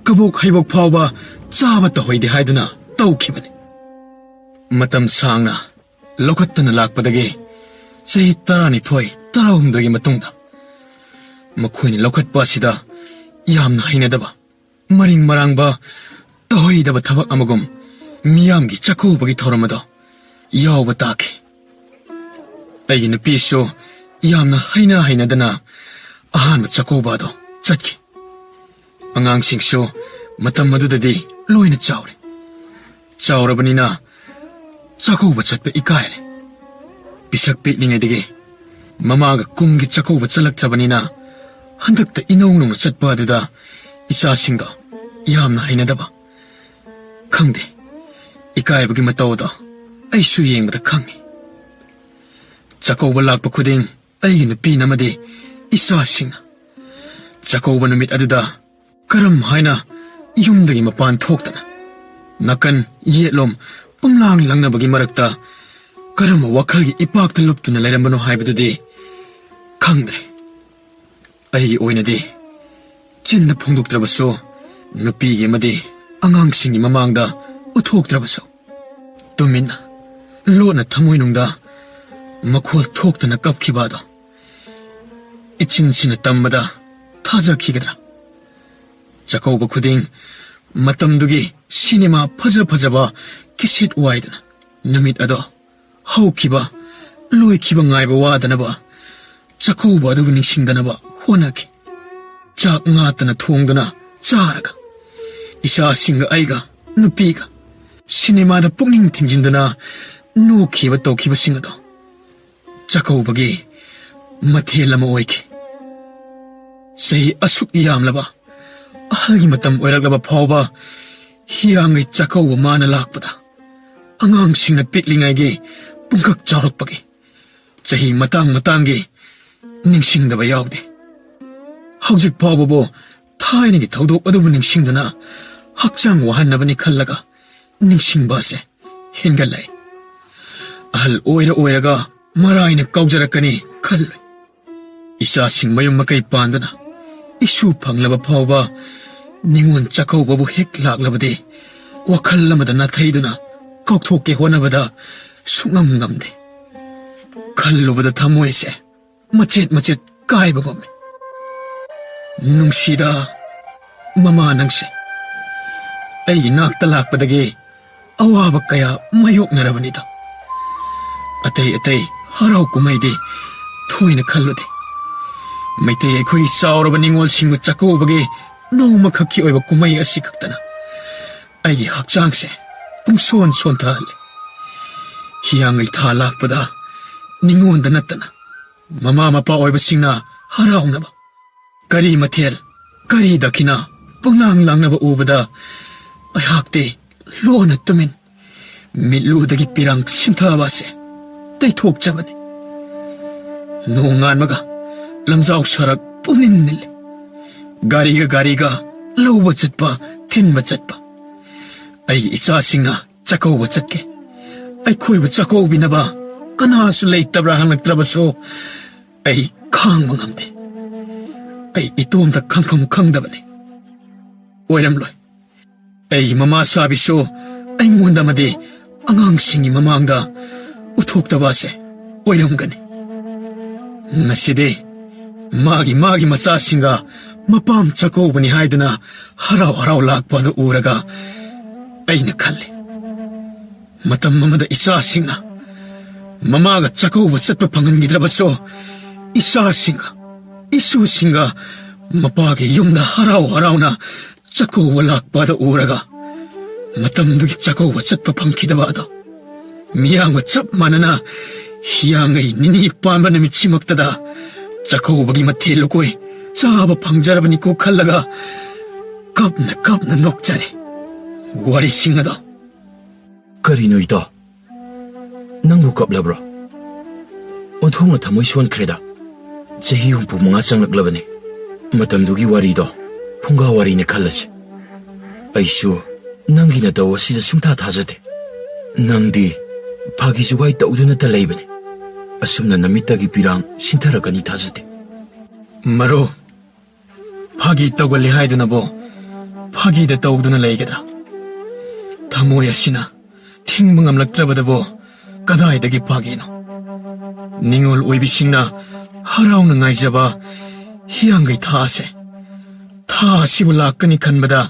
ꯀꯕꯣꯛ ꯍꯩꯕꯣꯛ ꯐꯥꯎꯕ ꯆꯥꯕ ꯇꯧꯍꯩꯗꯦ ꯍꯥꯏꯗꯨꯅ ꯇꯧꯈꯤꯕꯅꯤ꯫ ꯃꯇꯝ ꯁꯥꯡꯅ ꯂꯧꯈꯠꯇꯅ ꯂꯥꯛꯄꯗꯒꯤ ꯆꯍꯤ ꯇꯔꯥꯅꯤꯊꯣꯏ, ꯇꯔꯥꯍꯨꯝꯗꯣꯏꯒꯤ ꯃꯇꯨꯡꯗ ꯃꯈꯣꯏꯅ ꯂꯧꯈꯠꯄ ꯑꯁꯤꯗ ꯌꯥꯝꯅ ꯍꯩꯅꯗꯕ, ꯃꯔꯤꯡ ꯃꯔꯥꯡꯕ, ꯇꯧꯍꯩꯗꯕ ꯊꯕꯛ ꯑꯃꯒꯨꯝ ꯃꯤꯌꯥꯝꯒꯤ ꯆꯥꯛꯀꯧꯕꯒꯤ ꯊꯧꯔꯝ ꯑꯗꯣ ꯌꯥꯎꯕ ꯇꯥꯈꯤ꯫ ꯑꯩꯒꯤ ꯅꯨꯄꯤꯁꯨ ꯌꯥꯝꯅ ꯍꯩꯅ ꯍꯩꯅꯗꯅ ꯑꯍꯥꯟꯕ ꯆꯥꯛꯀꯧꯕ ꯑꯗꯣ ꯆꯠꯈꯤ꯫ ꯑꯉꯥꯡꯁꯤꯡꯁꯨ ꯃꯇꯝ ꯑꯗꯨꯗꯗꯤ ꯂꯣꯏꯅ ꯆꯥꯎꯔꯦ꯫ ꯆꯥꯎꯔꯕꯅꯤꯅ ꯆꯥꯛꯀꯧꯕ ꯆꯠꯄ ꯏꯀꯥꯏꯔꯦ꯫ ꯄꯤꯁꯛ ꯄꯤꯛꯂꯤꯉꯩꯗꯒꯤ ꯃꯃꯥꯒ ꯀꯨꯝꯒꯤ ꯆꯥꯛꯀꯧꯕ ꯆꯠꯂꯛꯇ꯭ꯔꯕꯅꯤꯅ ꯍꯟꯗꯛꯇ ꯏꯅꯧ ꯅꯧꯅ ꯆꯠꯄ ꯑꯗꯨꯗ ꯏꯆꯥꯁꯤꯡꯗꯣ ꯌꯥꯝꯅ ꯍꯩꯅꯗꯕ꯫ ꯈꯪꯗꯦ, ꯏꯀꯥꯏꯕꯒꯤ ꯃꯇꯧ ꯑꯗꯣ ꯑꯩꯁꯨ ꯌꯦꯡꯕꯗ ꯈꯪꯉꯤ꯫ ꯆꯥꯛꯀꯧꯕ ꯂꯥꯛꯄ ꯈꯨꯗꯤꯡ ꯑꯩꯒꯤ ꯅꯨꯄꯤꯅ ꯑꯃꯗꯤ ꯏꯆꯥꯁꯤꯡꯅ ꯆꯥꯛꯀꯧꯕ ꯅꯨꯃꯤꯠ ꯑꯗꯨꯗ ꯀꯔꯝ ꯍꯥꯏꯅ ꯌꯨꯝꯗꯒꯤ ꯃꯄꯥꯟ ꯊꯣꯛꯇꯅ ꯅꯥꯀꯟ ꯌꯦꯠꯂꯣꯝ ꯄꯨꯝꯂꯥꯡ ꯂꯪꯅꯕꯒꯤ ꯃꯔꯛꯇ ꯀꯔꯝꯕ ꯋꯥꯈꯜꯒꯤ ꯏꯄꯥꯛꯇ ꯂꯨꯞꯇꯨꯅ ꯂꯩꯔꯝꯕꯅꯣ ꯍꯥꯏꯕꯗꯨꯗꯤ ꯈꯪꯗ꯭ꯔꯦ꯫ ꯑꯩꯒꯤ ꯑꯣꯏꯅꯗꯤ ꯆꯤꯟꯗ ꯐꯣꯡꯗꯣꯛꯇ꯭ꯔꯕꯁꯨ, ꯅꯨꯄꯤꯒꯤ ꯑꯃꯗꯤ ꯑꯉꯥꯡꯁꯤꯡꯒꯤ ꯃꯃꯥꯡꯗ ꯎꯠꯊꯣꯛꯇ꯭ꯔꯕꯁꯨ, ꯇꯨꯃꯤꯟꯅ ꯂꯣꯠꯅ ꯊꯃꯣꯏꯅꯨꯡꯗ ꯃꯈꯣꯜ ꯊꯣꯛꯇꯅ ꯀꯞꯈꯤꯕ ꯑꯗꯣ ꯏꯆꯤꯟꯁꯤꯅ ꯇꯝꯕꯗ ꯊꯥꯖꯈꯤꯒꯗ꯭ꯔꯥ? ꯆꯥꯛꯀꯧꯕ ꯈꯨꯗꯤꯡ ꯃꯇꯝꯗꯨꯒꯤ ꯁꯤꯅꯦꯃꯥ ꯐꯖ ꯐꯖꯕ ꯀꯦꯁꯦꯠ ꯋꯥꯏꯗꯨꯅ ꯅꯨꯃꯤꯠ ꯑꯗꯣ ꯍꯧꯈꯤꯕ ꯂꯣꯏꯈꯤꯕ ꯉꯥꯏꯕ ꯋꯥꯗꯅꯕ ꯆꯥꯛꯀꯧꯕ ꯑꯗꯨꯕꯨ ꯅꯤꯡꯁꯤꯡꯗꯅꯕ ꯍꯣꯠꯅꯈꯤ꯫ ꯆꯥꯛ ꯉꯥꯇꯅ ꯊꯣꯡꯗꯨꯅ ꯆꯥꯔꯒ, ꯏꯆꯥꯁꯤꯡꯒ ꯑꯩꯒ ꯅꯨꯄꯤꯒ ꯁꯤꯅꯦꯃꯥꯗ ꯄꯨꯛꯅꯤꯡ ꯊꯤꯡꯖꯤꯟꯗꯨꯅ ꯅꯣꯛꯈꯤꯕ ꯇꯧꯈꯤꯕꯁꯤꯡ ꯑꯗꯣ ꯆꯥꯛꯀꯧꯕꯒꯤ ꯃꯊꯦꯜ ꯑꯃ ꯑꯣꯏꯈꯤ꯫ ꯆꯍꯤ ꯑꯁꯨꯛ ꯌꯥꯝꯂꯕ ꯑꯍꯜꯒꯤ ꯃꯇꯝ ꯑꯣꯏꯔꯛꯂꯕ ꯐꯥꯎꯕ ꯍꯤꯌꯥꯡꯒꯩ ꯆꯥꯛꯀꯧꯕ ꯃꯥꯅ ꯂꯥꯛꯄꯗ, ꯑꯉꯥꯡꯁꯤꯡꯅ ꯄꯤꯛꯂꯤꯉꯩꯒꯤ ꯄꯨꯡꯀꯛ ꯆꯥꯎꯔꯛꯄꯒꯤ ꯆꯍꯤ ꯃꯇꯥꯡ ꯃꯇꯥꯡꯒꯤ ꯅꯤꯡꯁꯤꯡꯗꯕ ꯌꯥꯎꯗꯦ꯫ ꯍꯧꯖꯤꯛ ꯐꯥꯎꯕꯕꯨ ꯊꯥꯏꯅꯒꯤ ꯊꯧꯗꯣꯛ ꯑꯗꯨꯕꯨ ꯅꯤꯡꯁꯤꯡꯗꯨꯅ ꯍꯛꯆꯥꯡ ꯋꯥꯍꯟꯅꯕꯅꯤ ꯈꯜꯂꯒ ꯅꯤꯡꯁꯤꯡꯕ ꯑꯁꯦ ꯍꯦꯟꯒꯠꯂꯛꯏ꯫ ꯑꯍꯜ ꯑꯣꯏꯔ ꯑꯣꯏꯔꯒ ꯃꯔꯥꯏꯅ ꯀꯥꯎꯖꯔꯛꯀꯅꯤ ꯈꯜꯂꯤ꯫ ꯏꯆꯥꯁꯤꯡ ꯃꯌꯨꯝ ꯃꯀꯩ ꯄꯥꯟꯗꯨꯅ ꯏꯁꯨ ꯐꯪꯂꯕ ꯐꯥꯎꯕ ꯅꯤꯉꯣꯜ ꯆꯥꯛꯀꯧꯕꯕꯨ ꯍꯦꯛ ꯂꯥꯛꯂꯕꯗꯤ ꯋꯥꯈꯜ ꯑꯃꯗ ꯅꯥꯊꯩꯗꯨꯅ ꯀꯥꯎꯊꯣꯛꯀꯦ ꯍꯣꯠꯅꯕꯗ ꯁꯨꯡꯉꯝ ꯉꯝꯗꯦ꯫ ꯈꯜꯂꯨꯕꯗ ꯊꯃꯣꯏꯁꯦ ꯃꯆꯦꯠ ꯃꯆꯦꯠ ꯀꯥꯏꯕꯒꯨꯝꯃꯤ꯫ ꯅꯨꯡꯁꯤꯗ ꯃꯃꯥ ꯅꯪꯁꯦ꯫ ꯑꯩꯒꯤ ꯅꯥꯛꯇ ꯂꯥꯛꯄꯗꯒꯤ ꯑꯋꯥꯕ ꯀꯌꯥ ꯃꯥꯌꯣꯛꯅꯔꯕꯅꯤꯗ꯫ ꯑꯇꯩ ꯑꯇꯩ ꯍꯔꯥꯎ ꯀꯨꯝꯍꯩꯗꯤ ꯊꯣꯏꯅ ꯈꯜꯂꯨꯗꯦ꯫ ꯃꯩꯇꯩ ꯑꯩꯈꯣꯏꯒꯤ ꯆꯥꯎꯔꯕ ꯅꯤꯉꯣꯜꯁꯤꯡꯕꯨ ꯆꯥꯛꯀꯧꯕꯒꯤ ꯅꯣꯡꯃꯈꯛꯀꯤ ꯑꯣꯏꯕ ꯀꯨꯝꯍꯩ ꯑꯁꯤ ꯈꯛꯇꯅ ꯑꯩꯒꯤ ꯍꯛꯆꯥꯡꯁꯦ ꯄꯨꯡꯁꯣꯟ ꯁꯣꯟꯊꯍꯜꯂꯦ꯫ ꯍꯤꯌꯥꯡꯒꯩ ꯊꯥ ꯂꯥꯛꯄꯗ ꯅꯤꯉꯣꯟꯗ ꯅꯠꯇꯅ ꯃꯃꯥ ꯃꯄꯥ ꯑꯣꯏꯕꯁꯤꯡꯅ ꯍꯔꯥꯎꯅꯕ ꯀꯔꯤ ꯃꯊꯦꯜ, ꯀꯔꯤ ꯗꯈꯤꯅꯥ ꯄꯨꯡꯂꯥꯡ ꯂꯥꯡꯅꯕ ꯎꯕꯗ ꯑꯩꯍꯥꯛꯇꯤ ꯂꯣꯟꯅ ꯇꯨꯃꯤꯟ, ꯃꯤꯠꯂꯨꯗꯒꯤ ꯄꯤꯔꯥꯡ ꯁꯤꯟꯊꯕ ꯑꯁꯦ ꯇꯩꯊꯣꯛꯆꯕꯅꯤ꯫ ꯅꯣꯡꯉꯥꯟꯕꯒ ꯂꯝꯖꯥꯎ ꯁꯔꯛ ꯄꯨꯝꯅꯤꯟ ꯅꯤꯜꯂꯤ꯫ ꯒꯥꯔꯤꯒ ꯒꯥꯔꯤꯒ ꯂꯧꯕ ꯆꯠꯄ, ꯊꯤꯟꯕ ꯆꯠꯄ꯫ ꯑꯩꯒꯤ ꯏꯆꯥꯁꯤꯡꯅ ꯆꯥꯛꯀꯧꯕ ꯆꯠꯀꯦ, ꯑꯩꯈꯣꯏꯕꯨ ꯆꯥꯛꯀꯧꯕꯤꯅꯕ ꯀꯅꯥꯁꯨ ꯂꯩꯇꯕ꯭ꯔꯥ ꯍꯪꯂꯛꯇ꯭ꯔꯕꯁꯨ, ꯑꯩ ꯈꯥꯡꯕ ꯉꯝꯗꯦ꯫ ꯑꯩ ꯏꯇꯣꯝꯇ ꯈꯪꯐꯝ ꯈꯪꯗꯕꯅꯤ꯫ ꯑꯣꯏꯔꯝꯂꯣꯏ꯫ ꯑꯩꯒꯤ ꯃꯃꯥ ꯁꯥꯕꯤꯁꯨ ꯑꯩꯉꯣꯟꯗ ꯑꯃꯗꯤ ꯑꯉꯥꯡꯁꯤꯡꯒꯤ ꯃꯃꯥꯡꯗ ꯎꯠꯊꯣꯛꯇꯕ ꯑꯁꯦ ꯑꯣꯏꯔꯝꯒꯅꯤ꯫ ꯉꯁꯤꯗꯤ ꯃꯥꯒꯤ ꯃꯥꯒꯤ ꯃꯆꯥꯁꯤꯡꯒ ꯃꯄꯥꯝ ꯆꯥꯛꯀꯧꯕꯅꯤ ꯍꯥꯏꯗꯨꯅ ꯍꯔꯥꯎ ꯍꯔꯥꯎ ꯂꯥꯛꯄ ꯑꯗꯨ ꯎꯔꯒ ꯑꯩꯅ ꯈꯜꯂꯤ, ꯃꯇꯝ ꯑꯃꯗ ꯏꯆꯥꯁꯤꯡꯅ ꯃꯃꯥꯒ ꯆꯥꯛꯀꯧꯕ ꯆꯠꯄ ꯐꯪꯍꯟꯈꯤꯗ꯭ꯔꯕꯁꯨ, ꯏꯆꯥꯁꯤꯡꯒ ꯏꯁꯨꯁꯤꯡꯒ ꯃꯄꯥꯒꯤ ꯌꯨꯝꯗ ꯍꯔꯥꯎ ꯍꯔꯥꯎꯅ ꯆꯥꯛꯀꯧꯕ ꯂꯥꯛꯄ ꯑꯗꯨ ꯎꯔꯒ, ꯃꯇꯝꯗꯨꯒꯤ ꯆꯥꯛꯀꯧꯕ ꯆꯠꯄ ꯐꯪꯈꯤꯗꯕ ꯑꯗꯣ, ꯃꯤꯌꯥꯝꯒ ꯆꯞ ꯃꯥꯟꯅꯅ ꯍꯤꯌꯥꯡꯒꯩ ꯅꯤꯅꯤ ꯄꯥꯟꯕ ꯅꯨꯃꯤꯠꯁꯤꯃꯛꯇꯗ ꯆꯥꯛꯀꯧꯕꯒꯤ ꯃꯊꯦꯜ ꯂꯨꯀꯣꯏ ꯆꯥꯕ ꯐꯪꯖꯔꯕꯅꯤꯀꯣ ꯈꯜꯂꯒ ꯀꯞꯅ ꯀꯞꯅ ꯅꯣꯛꯆꯔꯦ꯫ ꯋꯥꯔꯤꯁꯤꯡ ꯑꯗꯣ꯫ ꯀꯔꯤꯅꯣ ꯏꯇꯥꯎ? ꯅꯪꯕꯨ ꯀꯞꯂꯕ꯭ꯔꯣ? ꯑꯣꯟꯊꯣꯛꯅ ꯊꯃꯣꯏ ꯁꯣꯟꯈ꯭ꯔꯦꯗ꯫ ꯆꯍꯤ ꯍꯨꯝꯐꯨ ꯃꯉꯥ ꯆꯪꯂꯛꯂꯕꯅꯤ꯫ ꯃꯇꯝꯗꯨꯒꯤ ꯋꯥꯔꯤꯗꯣ ꯐꯨꯡꯒꯥ ꯋꯥꯔꯤꯅꯦ ꯈꯜꯂꯁꯤ꯫ ꯑꯩꯁꯨ ꯅꯪꯒꯤ ꯅꯇꯧ ꯑꯁꯤꯗ ꯁꯨꯡꯊꯥ ꯊꯥꯖꯗꯦ꯫ ꯅꯪꯗꯤ ꯐꯥꯒꯤ ꯖꯨꯒꯥꯏ ꯇꯧꯗꯨꯅꯇ ꯂꯩꯕꯅꯤ꯫ ꯑꯁꯨꯝꯅ ꯅꯃꯤꯠꯇꯒꯤ ꯄꯤꯔꯥꯡ ꯁꯤꯟꯊꯔꯛꯀꯅꯤ ꯊꯥꯖꯗꯦ꯫ ꯃꯔꯨꯞ, ꯐꯥꯒꯤ ꯇꯧꯒꯜꯂꯤ ꯍꯥꯏꯗꯨꯅꯕꯨ ꯐꯥꯒꯤꯗ ꯇꯧꯗꯨꯅ ꯂꯩꯒꯗ꯭ꯔꯥ? ꯊꯃꯣꯏ ꯑꯁꯤꯅ ꯊꯤꯡꯕ ꯉꯝꯂꯛꯇ꯭ꯔꯕꯗꯕꯨ ꯀꯗꯥꯏꯗꯒꯤ ꯐꯥꯒꯤꯅꯣ? ꯅꯤꯡꯉꯣꯜ ꯑꯣꯏꯕꯤꯁꯤꯡꯅ ꯍꯔꯥꯎꯅ ꯉꯥꯏꯖꯕ ꯍꯤꯌꯥꯡꯒꯩ ꯊꯥ ꯑꯁꯦ, ꯊꯥ ꯑꯁꯤꯕꯨ ꯂꯥꯛꯀꯅꯤ ꯈꯟꯕꯗ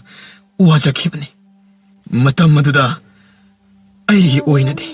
ꯋꯥꯖꯈꯤꯕꯅꯤ꯫ ꯃꯇꯝ ꯑꯗꯨꯗ ꯑꯩꯒꯤ ꯑꯣꯏꯅꯗꯤ